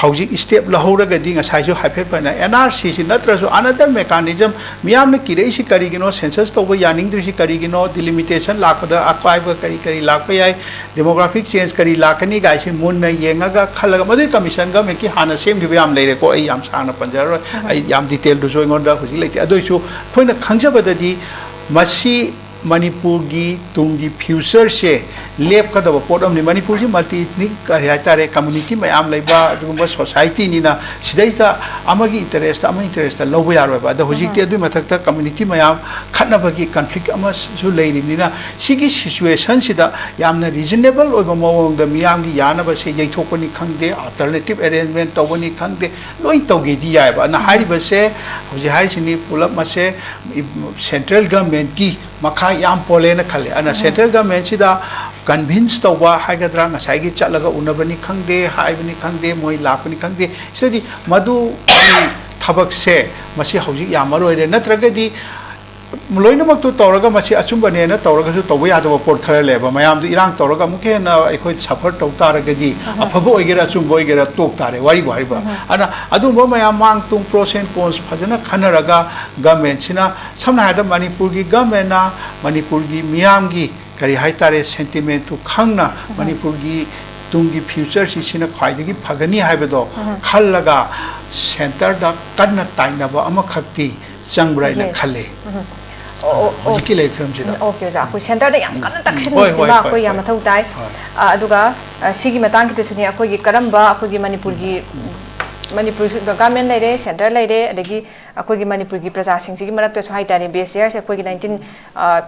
ꯍꯧꯖꯤꯛ step ꯂꯧꯍꯧꯔꯒꯗꯤ, ꯉꯁꯥꯏꯁꯨ ꯍꯥꯏꯐꯦꯠ ꯐꯅ N R C ꯁꯤ ꯅꯠꯇ꯭ꯔꯁꯨ another mechanism, ꯃꯤꯌꯥꯝꯅ ꯀꯤꯔꯛꯏꯁꯤ ꯀꯔꯤꯒꯤꯅꯣ, census ꯇꯧꯕ ꯌꯥꯅꯤꯡꯗ꯭ꯔꯤꯁꯤ ꯀꯔꯤꯒꯤꯅꯣ, delimitation ꯂꯥꯛꯄꯗ ꯑꯀꯥꯏꯕ ꯀꯔꯤ ꯀꯔꯤ ꯂꯥꯛꯄ ꯌꯥꯏ, demographic change ꯀꯔꯤ ꯂꯥꯛꯀꯅꯤ ꯒꯥꯏꯁꯤ ꯃꯨꯟꯅ ꯌꯦꯡꯉꯒ ꯈꯜꯂꯒ, ꯃꯗꯨꯒꯤ commission government ꯀꯤ ꯍꯥꯟꯅ ꯁꯦꯝꯈꯤꯕ ꯌꯥꯝ ꯂꯩꯔꯦꯀꯣ, ꯑꯩ ꯌꯥꯝ ꯁꯥꯡꯅ ꯄꯟꯖꯔꯔꯣꯏ, ꯑꯩ ꯌꯥꯝ detail ꯗꯨꯁꯨ ꯑꯩꯉꯣꯟꯗ ꯍꯧꯖꯤꯛ ꯂꯩꯇꯦ꯫ ꯑꯗꯨ ꯑꯣꯏꯁꯨ ꯑꯩꯈꯣꯏꯅ ꯈꯪꯖꯕꯗꯗꯤ ꯃꯁꯤ ꯃꯅꯤꯄꯨꯔꯒꯤ ꯇꯨꯡꯒꯤ future ꯁꯦ ꯂꯦꯞꯀꯗꯕ ꯄꯣꯠ ꯑꯃꯅꯤ꯫ ꯃꯅꯤꯄꯨꯔꯁꯤ multi ethnic, ꯀꯔꯤ ꯍꯥꯏꯇꯥꯔꯦ, community ꯃꯌꯥꯝ ꯂꯩꯕ ꯑꯗꯨꯒꯨꯝꯕ society ꯅꯤꯅ, ꯁꯤꯗꯩꯁꯤꯗ ꯑꯃꯒꯤ interest ꯑꯃꯒꯤ interest ꯂꯧꯕ ꯌꯥꯔꯣꯏꯕ꯫ ꯑꯗꯣ ꯍꯧꯖꯤꯛꯇꯤ ꯑꯗꯨꯒꯤ ꯃꯊꯛꯇ community ꯃꯌꯥꯝ ꯈꯠꯅꯕꯒꯤ conflict ꯑꯃꯁꯨ ꯂꯩꯔꯤꯕꯅꯤꯅ, ꯁꯤꯒꯤ situation ꯁꯤꯗ ꯌꯥꯝꯅ reasonable ꯑꯣꯏꯕ ꯃꯑꯣꯡꯗ ꯃꯤꯌꯥꯝꯒꯤ ꯌꯥꯅꯕꯁꯦ ꯌꯩꯊꯣꯛꯄꯅꯤ ꯈꯪꯗꯦ, alternative arrangement ꯇꯧꯕꯅꯤ ꯈꯪꯗꯦ, ꯂꯣꯏ ꯇꯧꯒꯦꯗꯤ ꯌꯥꯏꯑꯕ꯫ ꯑꯗꯨꯅ ꯍꯥꯏꯔꯤꯕꯁꯦ, ꯍꯧꯖꯤꯛ ꯍꯥꯏꯔꯤꯁꯤꯅꯤ, ꯄꯨꯂꯞ ꯃꯁꯦ central government ꯀꯤ ꯃꯈꯥ ꯌꯥꯝ ꯄꯣꯜꯂꯦꯅ ꯈꯜꯂꯦ꯫ ꯑꯗꯨꯅ central government ꯁꯤꯗ convince ꯇꯧꯕ ꯍꯥꯏꯒꯗ꯭ꯔꯥ, ꯉꯁꯥꯏꯒꯤ ꯆꯠꯂꯒ ꯎꯅꯕꯅꯤ ꯈꯪꯗꯦ, ꯍꯥꯏꯕꯅꯤ ꯈꯪꯗꯦ, ꯃꯣꯏ ꯂꯥꯛꯄꯅꯤ ꯈꯪꯗꯦ, ꯁꯤꯗꯗꯤ ꯃꯗꯨꯒꯤ ꯊꯕꯛꯁꯦ ꯃꯁꯤ ꯍꯧꯖꯤꯛ ꯌꯥꯝꯃꯔꯣꯏꯔꯦ꯫ ꯅꯠꯇ꯭ꯔꯒꯗꯤ ꯂꯣꯏꯅꯃꯛꯇꯨ ꯇꯧꯔꯒ ꯃꯁꯤ ꯑꯆꯨꯝꯕꯅꯦꯅ ꯇꯧꯔꯒꯁꯨ ꯇꯧꯕ ꯌꯥꯗꯕ ꯄꯣꯠ ꯈꯔ ꯂꯩꯌꯦꯕ꯫ ꯃꯌꯥꯝꯗꯨ ꯏꯔꯥꯡ ꯇꯧꯔꯒ ꯑꯃꯨꯛꯀ ꯍꯦꯟꯅ ꯑꯩꯈꯣꯏ suffer ꯇꯧ ꯇꯥꯔꯒꯗꯤ, ꯑꯐꯕ ꯑꯣꯏꯒꯦꯔꯥ ꯑꯆꯨꯝꯕ ꯑꯣꯏꯒꯦꯔꯥ ꯇꯣꯛ ꯇꯥꯔꯦ, ꯋꯥꯔꯤꯕꯨ ꯍꯥꯏꯔꯤꯕ꯫ ꯑꯗꯨꯅ ꯑꯗꯨꯝꯕ ꯃꯌꯥꯝ ꯃꯥꯡ ꯇꯨꯡ, pros and cons ꯐꯖꯅ ꯈꯟꯅꯔꯒ government ꯁꯤꯅ, ꯁꯝꯅ ꯍꯥꯏꯔꯕꯗ ꯃꯅꯤꯄꯨꯔꯒꯤ government ꯅ ꯃꯅꯤꯄꯨꯔꯒꯤ ꯃꯤꯌꯥꯝꯒꯤ, ꯀꯔꯤ ꯍꯥꯏꯇꯥꯔꯦ, sentiment ꯇꯨ ꯈꯪꯅ, ꯃꯅꯤꯄꯨꯔꯒꯤ ꯇꯨꯡꯒꯤ future ꯁꯤ ꯁꯤꯅ ꯈ꯭ꯋꯥꯏꯗꯒꯤ ꯐꯒꯅꯤ ꯍꯥꯏꯕꯗꯣ ꯈꯜꯂꯒ centre ꯗ ꯀꯟꯅ ꯇꯥꯏꯅꯕ ꯑꯃꯈꯛꯇꯤ ꯆꯪꯕ꯭ꯔꯥ ꯍꯥꯏꯅ ꯈꯜꯂꯤ꯫ ꯍꯧꯖꯤꯛꯀꯤ ꯂꯩꯔꯤꯕ ꯐꯤꯕꯝꯁꯤꯗ꯫ ꯑꯣꯀꯦ ꯑꯣꯖꯥ, ꯑꯩꯈꯣꯏ ꯁꯦꯟꯇꯔꯗ ꯌꯥꯝ ꯀꯟꯅ ꯍꯣꯏ, ꯇꯛꯁꯤꯟꯕꯁꯤꯃ ꯍꯣꯏ, ꯑꯩꯈꯣꯏ ꯌꯥꯝ ꯍꯣꯏ꯫ ꯃꯊꯧ ꯇꯥꯏ꯫ ꯍꯣꯏ꯫ ꯑ, ꯑꯗꯨꯒ ꯑ, ꯁꯤꯒꯤ ꯃꯇꯥꯡꯒꯤꯗꯁꯨꯅꯦ, ꯑꯩꯈꯣꯏꯒꯤ ꯀꯔꯝꯕ ꯑꯩꯈꯣꯏꯒꯤ ꯃꯅꯤꯄꯨꯔꯒꯤ ꯃꯅꯤꯄꯨꯔ ꯒꯚꯔꯟꯃꯦꯟ ꯂꯩꯔꯦ, ꯁꯦꯟꯇꯔ ꯂꯩꯔꯦ, ꯑꯗꯒꯤ ꯑꯩꯈꯣꯏꯒꯤ ꯃꯅꯤꯄꯨꯔꯒꯤ ꯄ꯭ꯔꯖꯥꯁꯤꯡꯁꯤꯒꯤ ꯃꯔꯛꯇꯁꯨ ꯍꯥꯏꯇꯥꯔꯦ, ꯕꯤ ꯑꯦꯁ ꯁꯤ ꯑꯥꯔꯁꯦ ꯑꯩꯈꯣꯏꯒꯤ ꯅꯥꯏꯟꯇꯤꯟ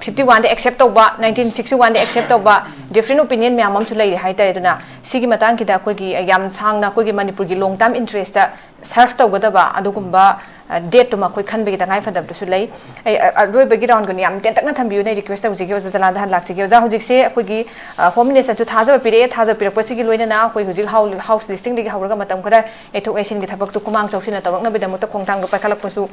ꯐꯤꯐꯇꯤ ꯋꯥꯟꯗ ꯑꯦꯛꯁꯦꯞ ꯇꯧꯕ, ꯅꯥꯏꯟꯇꯤꯟ ꯁꯤꯛꯁꯇꯤ ꯋꯥꯟꯗ ꯑꯦꯛꯁꯦꯞ ꯇꯧꯕ, ꯗꯤꯐ꯭ꯔꯦꯟ ꯑꯣꯄꯤꯅꯤꯌꯟ ꯃꯌꯥꯝ ꯑꯃꯁꯨ ꯂꯩꯔꯦ ꯍꯥꯏꯇꯥꯔꯦ꯫ ꯑꯗꯨꯅ ꯁꯤꯒꯤ ꯃꯇꯥꯡꯒꯤꯗ ꯑꯩꯈꯣꯏꯒꯤ ꯌꯥꯝ ꯁꯥꯡꯅ ꯑꯩꯈꯣꯏꯒꯤ ꯃꯅꯤꯄꯨꯔꯒꯤ ꯂꯣꯡ ꯇꯔꯝ ꯏꯟꯇꯔꯦꯁꯇ ꯁꯔꯐ ꯇꯧꯒꯗꯕ ꯑꯗꯨꯒꯨꯝꯕ ꯗꯦꯠꯇꯨꯃ ꯑꯩꯈꯣꯏ ꯈꯟꯕꯒꯤ ꯇꯉꯥꯏ ꯐꯗꯕꯗꯨꯁꯨ ꯂꯩ꯫ ꯑꯩ ꯑ, ꯑꯔꯣꯏꯕꯒꯤ ꯔꯥꯎꯟꯒꯅꯤ, ꯌꯥꯝ ꯇꯦꯟꯇꯛꯅ ꯊꯝꯕꯤꯌꯨꯅꯦ, ꯔꯤꯀ꯭ꯋꯦꯁ ꯇꯧꯖꯒꯦ ꯑꯣꯖꯥ ꯖꯂꯥꯟꯗ ꯍꯥꯟꯅ ꯂꯥꯛꯆꯒꯦ꯫ ꯑꯣꯖꯥ, ꯍꯧꯖꯤꯛꯁꯦ ꯑꯩꯈꯣꯏꯒꯤ ꯍꯣꯝ ꯃꯤꯅꯤꯁꯇꯔꯁꯨ ꯊꯥꯖꯕ ꯄꯤꯔꯛꯑꯦ, ꯊꯥꯖꯕ ꯄꯤꯔꯛꯄꯁꯤꯒꯤ ꯂꯣꯏꯅꯅ ꯑꯩꯈꯣꯏ ꯍꯧꯖꯤꯛ ꯍꯥꯎ ꯍꯥꯎꯁ ꯂꯤꯁꯇꯤꯡꯗꯒꯤ ꯍꯧꯔꯒ ꯃꯇꯝ ꯈꯔ ꯌꯩꯊꯣꯛ ꯌꯩꯁꯤꯟꯒꯤ ꯊꯕꯛꯇꯨ ꯈꯨꯃꯥꯡ ꯆꯥꯎꯁꯤꯟꯅ ꯇꯧꯔꯛꯅꯕꯒꯤꯗꯃꯛꯇ ꯈꯣꯡꯊꯥꯡꯗꯣ ꯄꯥꯏꯈꯠꯂꯛꯄꯁꯨ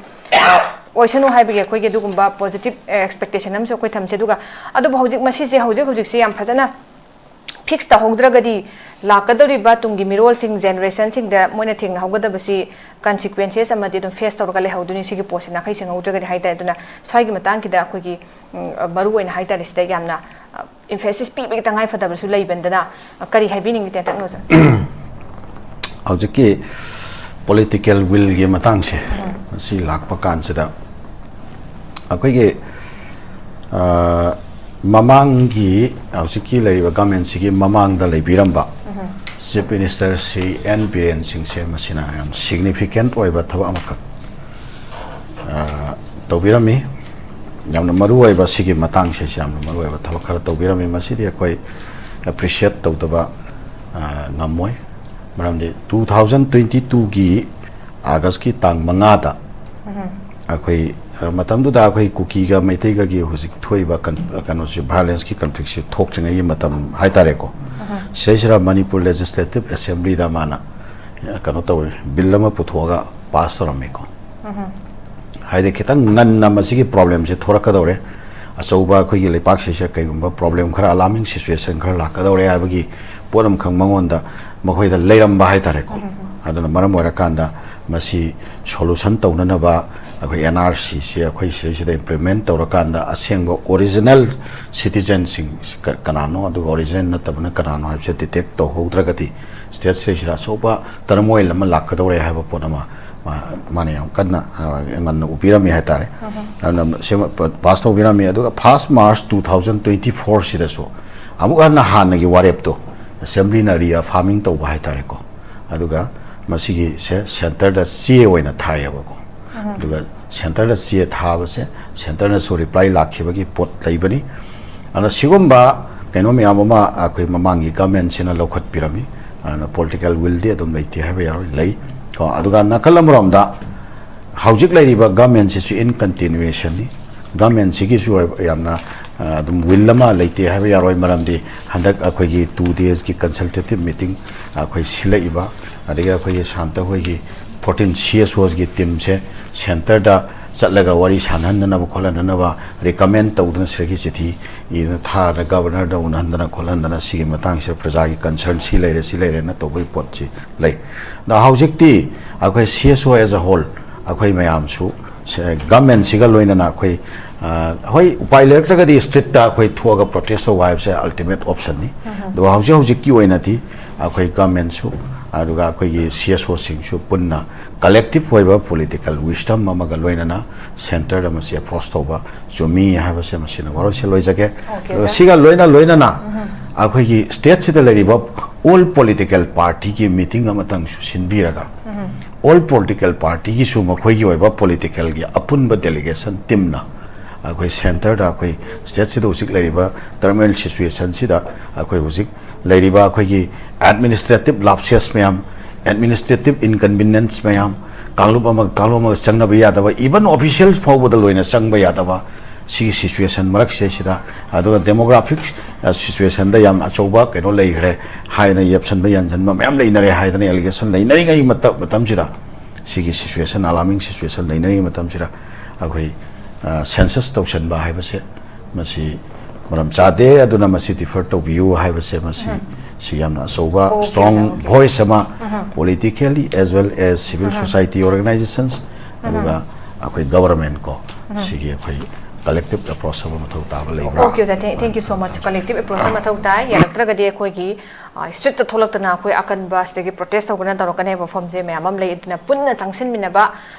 ꯑ, ꯑꯣꯏꯁꯅꯨ ꯍꯥꯏꯕꯒꯤ ꯑꯩꯈꯣꯏꯒꯤ ꯑꯗꯨꯒꯨꯝꯕ ꯄꯣꯖꯤꯇꯤꯚ ꯑꯦꯛꯁꯄꯦꯛꯇꯦꯁꯟ ꯑꯃꯁꯨ ꯑꯩꯈꯣꯏ ꯊꯝꯁꯦ꯫ ꯑꯗꯨꯒ ꯑꯗꯨꯕꯨ ꯍꯧꯖꯤꯛ ꯃꯁꯤꯁꯦ ꯍꯧꯖꯤꯛ ꯍꯧꯖꯤꯛꯁꯦ ꯌꯥꯝ ꯐꯖꯅ ꯐꯤꯛꯁ ꯇꯧꯍꯧꯗ꯭ꯔꯒꯗꯤ ꯂꯥꯛꯀꯗꯧꯔꯤꯕ ꯇꯨꯡꯒꯤ ꯃꯤꯔꯣꯜꯁꯤꯡ, ꯖꯦꯅꯦꯔꯦꯁꯟꯁꯤꯡꯗ ꯃꯣꯏꯅ ꯊꯦꯡꯅꯍꯧꯒꯗꯕꯁꯤ ꯀꯟꯁꯤꯀ꯭ꯋꯦꯟꯁꯦꯁ ꯑꯃꯗꯤ ꯑꯗꯨꯝ ꯐꯦꯁ ꯇꯧꯔꯒ ꯂꯩꯍꯧꯗꯣꯏꯅꯤ, ꯁꯤꯒꯤ ꯄꯣꯠꯁꯦ ꯅꯥꯈꯩ ꯁꯦꯡꯍꯧꯗ꯭ꯔꯒꯗꯤ ꯍꯥꯏꯇꯥꯔꯦ꯫ ꯑꯗꯨꯅ ꯁ꯭ꯋꯥꯏꯒꯤ ꯃꯇꯥꯡꯁꯤꯗ ꯑꯩꯈꯣꯏꯒꯤ ꯎꯝ, ꯃꯔꯨ ꯑꯣꯏꯅ ꯍꯥꯏꯇꯥꯔꯦ, ꯁꯤꯗ ꯌꯥꯝꯅ ꯏꯝꯐꯦꯁꯤꯁ ꯄꯤꯕꯒꯤ ꯇꯉꯥꯏ ꯐꯗꯕꯁꯨ ꯂꯩꯕꯅꯤꯅ, ꯀꯔꯤ ꯍꯥꯏꯕꯤꯅꯤꯡꯉꯤ ꯇꯦꯟꯇꯛꯅ ꯑꯣꯖꯥ? ꯍꯧꯖꯤꯛꯀꯤ ꯄꯣꯂꯤꯇꯤꯀꯦꯜ ꯋꯤꯜꯒꯤ ꯃꯇꯥꯡꯁꯦ, ꯃꯁꯤ ꯂꯥꯛꯄ ꯀꯥꯟꯁꯤꯗ ꯑꯩꯈꯣꯏꯒꯤ ꯑ, ꯃꯃꯥꯡꯒꯤ, ꯍꯧꯖꯤꯛꯀꯤ ꯂꯩꯔꯤꯕ ꯒꯃꯦꯟꯁꯤꯒꯤ ꯃꯃꯥꯡꯗ ꯂꯩꯕꯤꯔꯝꯕ chief minister Shri N Biren ꯁꯤꯡꯁꯦ ꯃꯁꯤꯅ ꯌꯥꯝ ꯁꯤꯒꯅꯤꯐꯤꯀꯦꯟꯠ ꯑꯣꯏꯕ ꯊꯕꯛ ꯑꯃꯈꯛ ꯑ, ꯇꯧꯕꯤꯔꯝꯃꯤ꯫ ꯌꯥꯝꯅ ꯃꯔꯨ ꯑꯣꯏꯕ ꯁꯤꯒꯤ ꯃꯇꯥꯡꯁꯤꯁꯨ ꯌꯥꯝꯅ ꯃꯔꯨ ꯑꯣꯏꯕ ꯊꯕꯛ ꯈꯔ ꯇꯧꯕꯤꯔꯝꯃꯤ꯫ ꯃꯁꯤꯗꯤ ꯑꯩꯈꯣꯏ ꯑꯦꯄ꯭ꯔꯤꯁꯤꯌꯦꯠ ꯇꯧꯗꯕ ꯑ, ꯉꯝꯃꯣꯏ꯫ ꯃꯔꯝꯗꯤ ꯇꯨ ꯊꯥꯎꯖꯟ ꯇ꯭ꯋꯦꯟꯇꯤ ꯇꯨꯒꯤ ꯑꯥꯒꯁꯀꯤ ꯇꯥꯡ ꯃꯉꯥꯗ ꯑꯩꯈꯣꯏ ꯑ, ꯃꯇꯝꯗꯨꯗ ꯑꯩꯈꯣꯏ ꯀꯨꯀꯤꯒ ꯃꯩꯇꯩꯒꯒꯤ ꯍꯧꯖꯤꯛ ꯊꯣꯛꯏꯕ ꯀꯟ-, ꯀꯩꯅꯣꯁꯤ, ꯚꯥꯏꯑꯣꯂꯦꯟꯁꯀꯤ ꯀꯟꯐ꯭ꯂꯤꯛꯁꯤ ꯊꯣꯛꯇ꯭ꯔꯤꯉꯩꯒꯤ ꯃꯇꯝ ꯍꯥꯏꯇꯥꯔꯦꯀꯣ꯫ ꯁꯤꯗꯩꯁꯤꯗ ꯃꯅꯤꯄꯨꯔ ꯂꯦꯖꯤꯁꯂꯦꯇꯤꯚ ꯑꯦꯁꯦꯝꯕ꯭ꯂꯤꯗ ꯃꯥꯅ ꯑ, ꯀꯩꯅꯣ ꯇꯧꯔꯦ, ꯕꯤꯜ ꯑꯃ ꯄꯨꯊꯣꯛꯑꯒ ꯄꯥꯁ ꯇꯧꯔꯝꯃꯤꯀꯣ꯫ ꯍꯥꯏꯗꯤ ꯈꯤꯇꯪ ꯉꯟꯅ ꯃꯁꯤꯒꯤ ꯄ꯭ꯔꯣꯕ꯭ꯂꯦꯝꯁꯦ ꯊꯣꯔꯛꯀꯗꯧꯔꯦ, ꯑꯆꯧꯕ ꯑꯩꯈꯣꯏꯒꯤ ꯂꯩꯄꯥꯛꯁꯤꯁꯦ ꯀꯩꯒꯨꯝꯕ ꯄ꯭ꯔꯣꯕ꯭ꯂꯦꯝ ꯈꯔ, ꯑꯂꯥꯔꯃꯤꯡ ꯁꯤꯆꯨꯋꯦꯁꯟ ꯈꯔ ꯂꯥꯛꯀꯗꯧꯔꯦ ꯍꯥꯏꯕꯒꯤ ꯄꯣꯠ ꯑꯃꯈꯛ ꯃꯉꯣꯟꯗ, ꯃꯈꯣꯏꯗ ꯂꯩꯔꯝꯕ ꯍꯥꯏꯇꯥꯔꯦꯀꯣ꯫ ꯑꯗꯨꯅ ꯃꯔꯝ ꯑꯣꯏꯔꯀꯥꯟꯗ ꯃꯁꯤ ꯁꯣꯂꯨꯁꯟ ꯇꯧꯅꯅꯕ ꯑꯩꯈꯣꯏ ꯑꯦꯟ ꯑꯥꯔ ꯁꯤꯁꯦ ꯑꯩꯈꯣꯏ ꯁꯤꯗꯩꯁꯤꯗ ꯏꯝꯄ꯭ꯂꯤꯃꯦꯟ ꯇꯧꯔꯀꯥꯟꯗ ꯑꯁꯦꯡꯕ ꯑꯣꯔꯤꯖꯤꯅꯦꯜ ꯁꯤꯇꯤꯖꯟꯁꯤꯡ ꯀ-, ꯀꯅꯥꯅꯣ, ꯑꯗꯨꯒ ꯑꯣꯔꯤꯖꯤꯅꯦꯜ ꯅꯠꯇꯕꯅ ꯀꯅꯥꯅꯣ ꯍꯥꯏꯕꯁꯦ ꯗꯤꯇꯦꯛ ꯇꯧꯍꯧꯗ꯭ꯔꯒꯗꯤ ꯁ꯭ꯇꯦꯠꯁꯤꯗꯩꯁꯤꯗ ꯑꯆꯧꯕ ꯇꯔꯃꯣꯏꯜ ꯑꯃ ꯂꯥꯛꯀꯗꯧꯔꯦ ꯍꯥꯏꯕ ꯄꯣꯠ ꯑꯃ ꯃꯥꯅ ꯌꯥꯝ ꯀꯟꯅ ꯉꯟꯅ ꯎꯕꯤꯔꯝꯃꯤ ꯍꯥꯏꯇꯥꯔꯦ꯫ ꯑꯗꯨꯅ ꯁꯦꯝ ꯄꯥꯁ ꯇꯧꯕꯤꯔꯝꯃꯤ꯫ ꯑꯗꯨꯒ first March two thousand twenty four ꯁꯤꯗꯁꯨ ꯑꯃꯨꯛ ꯍꯟꯅ ꯍꯥꯟꯅꯒꯤ ꯋꯥꯔꯦꯞꯇꯣ ꯑꯦꯁꯦꯝꯕ꯭ꯂꯤꯅ ꯔꯤꯑꯐꯥꯔꯃꯤꯡ ꯇꯧꯕ ꯍꯥꯏꯇꯥꯔꯦꯀꯣ꯫ ꯑꯗꯨꯒ ꯃꯁꯤꯒꯤꯁꯦ ꯁꯦꯟꯇꯔꯗ ꯆꯦ ꯑꯣꯏꯅ ꯊꯥꯏꯌꯦꯕꯀꯣ꯫ ꯑꯗꯨꯒ ꯁꯦꯟꯇꯔꯗ ꯆꯦ ꯊꯥꯕꯁꯦ ꯁꯦꯟꯇꯔꯅꯁꯨ ꯔꯤꯄ꯭ꯂꯥꯏ ꯂꯥꯛꯈꯤꯕꯒꯤ ꯄꯣꯠ ꯂꯩꯕꯅꯤ꯫ ꯑꯗꯨꯅ ꯁꯤꯒꯨꯝꯕ ꯀꯩꯅꯣ ꯃꯌꯥꯝ ꯑꯃ ꯑꯩꯈꯣꯏ ꯃꯃꯥꯡꯒꯤ ꯒꯃꯦꯟꯁꯤꯅ ꯂꯧꯈꯠꯄꯤꯔꯝꯃꯤ꯫ ꯑꯗꯨꯅ ꯄꯣꯂꯤꯇꯤꯀꯦꯜ ꯋꯤꯜꯗꯤ ꯑꯗꯨꯝ ꯂꯩꯇꯦ ꯍꯥꯏꯕ ꯌꯥꯔꯣꯏ, ꯂꯩ ꯀꯣ꯫ ꯑꯗꯨꯒ ꯅꯥꯀꯜ ꯑꯃꯔꯣꯝꯗ ꯍꯧꯖꯤꯛ ꯂꯩꯔꯤꯕ ꯒꯃꯦꯟꯁꯤꯁꯨ ꯏꯟ ꯀꯟꯇꯤꯅ꯭ꯌꯨꯑꯦꯁꯟꯅꯤ꯫ ꯒꯃꯦꯟꯁꯤꯒꯤꯁꯨ ꯌꯥꯝꯅ ꯑꯗꯨꯝ ꯋꯤꯜ ꯑꯃ ꯂꯩꯇꯦ ꯍꯥꯏꯕ ꯌꯥꯔꯣꯏ꯫ ꯃꯔꯝꯗꯤ ꯍꯟꯗꯛ ꯑꯩꯈꯣꯏꯒꯤ ꯇꯨ ꯗꯦꯖꯀꯤ ꯀꯟꯁꯜꯇꯦꯇꯤꯞ ꯃꯤꯇꯤꯡ ꯑꯩꯈꯣꯏ ꯁꯤꯜꯂꯛꯏꯕ, ꯑꯗꯒꯤ ꯑꯩꯈꯣꯏꯒꯤ ꯁꯥꯟꯇ ꯍꯣꯏꯒꯤ ꯐꯣꯔꯇꯤꯟ ꯁꯤ ꯑꯦꯁ ꯑꯣꯁꯒꯤ ꯇꯤꯝꯁꯦ ꯁꯦꯟꯇꯔꯗ ꯆꯠꯂꯒ ꯋꯥꯔꯤ ꯁꯥꯟꯅꯍꯟꯗꯅꯕ ꯈꯣꯠꯍꯟꯗꯅꯕ, ꯔꯤꯀꯃꯦꯟ ꯇꯧꯗꯅ ꯁꯤꯗꯒꯤ ꯆꯤꯊꯤ ꯏꯗꯨꯅ ꯊꯥꯗꯅ ꯒꯕꯔꯅꯔꯗ ꯎꯅꯍꯟꯗꯅ ꯈꯣꯠꯍꯟꯗꯅ ꯁꯤꯒꯤ ꯃꯇꯥꯡꯁꯤꯗ ꯄ꯭ꯔꯖꯥꯒꯤ ꯀꯟꯁꯔꯟ ꯁꯤ ꯂꯩꯔꯦ, ꯁꯤ ꯂꯩꯔꯦꯅ ꯇꯧꯕꯒꯤ ꯄꯣꯠꯁꯤ ꯂꯩ꯫ ꯑꯗ ꯍꯧꯖꯤꯛꯇꯤ ꯑꯩꯈꯣꯏ C S O as a whole, ꯑꯩꯈꯣꯏ ꯃꯌꯥꯝꯁꯨ ꯒꯃꯦꯟꯁꯤꯒ ꯂꯣꯏꯅꯅ ꯑꯩꯈꯣꯏ, ꯍꯣꯏ, ꯎꯄꯥꯏ ꯂꯩꯔꯛꯇ꯭ꯔꯒꯗꯤ ꯁ꯭ꯇ꯭ꯔꯤꯠꯇ ꯑꯩꯈꯣꯏ ꯊꯣꯛꯑꯒ ꯄ꯭ꯔꯣꯇꯦꯁ ꯇꯧꯕ ꯍꯥꯏꯕꯁꯦ ꯑꯜꯇꯤꯃꯦꯠ ꯑꯣꯞꯁꯟꯅꯤ꯫ ꯑꯗꯨꯒ ꯍꯧꯖꯤꯛ ꯍꯧꯖꯤꯛꯀꯤ ꯑꯣꯏꯅꯗꯤ ꯑꯩꯈꯣꯏ ꯒꯃꯦꯟꯁꯨ, ꯑꯗꯨꯒ ꯑꯩꯈꯣꯏꯒꯤ C S O ꯁꯤꯡꯁꯨ ꯄꯨꯟꯅ ꯀꯂꯦꯛꯇꯤꯞ ꯑꯣꯏꯕ ꯄꯣꯂꯤꯇꯤꯀꯦꯜ ꯋꯤꯁꯗꯝ ꯑꯃꯒ ꯂꯣꯏꯅꯅ ꯁꯦꯟꯇꯔꯗ ꯃꯁꯤ ꯑꯦꯄ꯭ꯔꯣꯁ ꯇꯧꯕ ꯆꯨꯝꯃꯤ ꯍꯥꯏꯕꯁꯦ ꯃꯁꯤꯅ ꯋꯥꯔꯣꯏꯁꯤꯜ ꯑꯣꯏꯖꯒꯦ꯫ ꯑꯣꯀꯦ, ꯑꯗꯨꯒ ꯁꯤꯒ ꯂꯣꯏꯅ ꯂꯣꯏꯅꯅ ꯑꯩꯈꯣꯏꯒꯤ ꯁ꯭ꯇꯦꯠꯁꯤꯗ ꯂꯩꯔꯤꯕ ꯑꯣꯜ ꯄꯣꯂꯤꯇꯤꯀꯦꯜ ꯄꯥꯔꯇꯤꯒꯤ ꯃꯤꯇꯤꯡ ꯑꯃꯇꯪꯁꯨ ꯁꯤꯟꯕꯤꯔꯒ, ꯑꯣꯜ ꯄꯣꯂꯤꯇꯤꯀꯦꯜ ꯄꯥꯔꯇꯤꯒꯤꯁꯨ ꯃꯈꯣꯏꯒꯤ ꯑꯣꯏꯕ ꯄꯣꯂꯤꯇꯤꯀꯦꯜꯒꯤ ꯑꯄꯨꯟꯕ ꯗꯦꯂꯤꯒꯦꯁꯟ ꯇꯤꯝꯅ ꯑꯩꯈꯣꯏ ꯁꯦꯟꯇꯔꯗ, ꯑꯩꯈꯣꯏ ꯁ꯭ꯇꯦꯠꯁꯤꯗ ꯍꯧꯖꯤꯛ ꯂꯩꯔꯤꯕ ꯇꯔꯃꯣꯏꯜ ꯁꯤꯆꯨꯋꯦꯁꯟꯁꯤꯗ ꯑꯩꯈꯣꯏ ꯍꯧꯖꯤꯛ ꯂꯩꯔꯤꯕ ꯑꯩꯈꯣꯏꯒꯤ ꯑꯦꯗꯃꯤꯅꯤꯁꯇ꯭ꯔꯦꯇꯤꯞ ꯂꯥꯞꯁꯦꯁ ꯃꯌꯥꯝ, ꯑꯦꯗꯃꯤꯅꯤꯁꯇ꯭ꯔꯦꯇꯤꯞ ꯏꯟꯀꯟꯚꯤꯅꯤꯌꯦꯟꯁ ꯃꯌꯥꯝ, ꯀꯥꯡꯂꯨꯞ ꯑꯃꯒ ꯀꯥꯡꯂꯨꯞ ꯑꯃꯒ ꯆꯪꯅꯕ ꯌꯥꯗꯕ, ꯏꯚꯟ ꯑꯣꯐꯤꯁꯤꯌꯦꯜ ꯐꯥꯎꯕꯗ ꯂꯣꯏꯅ ꯆꯪꯕ ꯌꯥꯗꯕ, ꯁꯤꯒꯤ ꯁꯤꯆꯨꯋꯦꯁꯟ ꯃꯔꯛꯁꯤꯗꯩꯁꯤꯗ, ꯑꯗꯨꯒ ꯗꯦꯃꯣꯒ꯭ꯔꯥꯐꯤꯛ ꯁꯤꯆꯨꯋꯦꯁꯟꯗ ꯌꯥꯝꯅ ꯑꯆꯧꯕ ꯀꯩꯅꯣ ꯂꯩꯈ꯭ꯔꯦ ꯍꯥꯏꯅ ꯌꯦꯞꯁꯟꯕ ꯌꯥꯟꯁꯤꯟꯕ ꯃꯌꯥꯝ ꯂꯩꯅꯔꯦ ꯍꯥꯏꯗꯅ ꯑꯦꯂꯤꯒꯦꯁꯟ ꯂꯩꯅꯔꯤꯉꯩ ꯃꯇꯝ, ꯃꯇꯝꯁꯤꯗ ꯁꯤꯒꯤ ꯁꯤꯆꯨꯋꯦꯁꯟ, ꯑꯂꯥꯔꯃꯤꯡ ꯁꯤꯆꯨꯋꯦꯁꯟ ꯂꯩꯅꯔꯤꯉꯩ ꯃꯇꯝꯁꯤꯗ ꯑꯩꯈꯣꯏ ꯁꯦꯟꯁꯁ ꯇꯧꯁꯟꯕ ꯍꯥꯏꯕꯁꯦ ꯃꯁꯤ ꯃꯔꯝ ꯆꯥꯗꯦ꯫ ꯑꯗꯨꯅ ꯃꯁꯤ ꯗꯤꯐꯔ ꯇꯧꯕꯤꯌꯨ ꯍꯥꯏꯕꯁꯦ ꯃꯁꯤ, ꯁꯤ ꯌꯥꯝꯅ ꯑꯆꯧꯕ, ꯑꯣꯀꯦ, ꯁ꯭ꯇ꯭ꯔꯣꯡ ꯑꯣꯀꯦ꯫ ꯚꯣꯏꯁ ꯑꯃ, politically as well as civil society organisations, ꯑꯗꯨꯒ ꯑꯩꯈꯣꯏ ꯒꯕꯔꯃꯦꯟ ꯀꯣ, ꯁꯤꯒꯤ ꯑꯩꯈꯣꯏ collective approach ꯑꯃ ꯃꯊꯧ ꯇꯥꯕ ꯂꯩꯕ꯭ꯔꯥ? Okay, ꯑꯣꯖꯥ, thank, thank you so much. Collective approach ꯑꯃ ꯃꯊꯧ ꯇꯥꯏ꯫ ꯌꯥꯔꯛꯇ꯭ꯔꯒꯗꯤ ꯑꯩꯈꯣꯏꯒꯤ streetꯇ ꯊꯣꯛꯂꯛꯇꯅ ꯑꯩꯈꯣꯏ ꯑꯀꯟꯕ ꯁꯤꯗꯒꯤ protest ꯇꯧꯕꯅ ꯇꯧꯔꯛꯀꯅꯤ ꯍꯥꯏꯕ ꯋꯥꯐꯝꯁꯦ ꯃꯌꯥꯝ ꯑꯃ ꯂꯩ꯫ ꯑꯗꯨꯅ ꯄꯨꯟꯅ ꯆꯪꯁꯤꯟꯃꯤꯟꯅꯕ,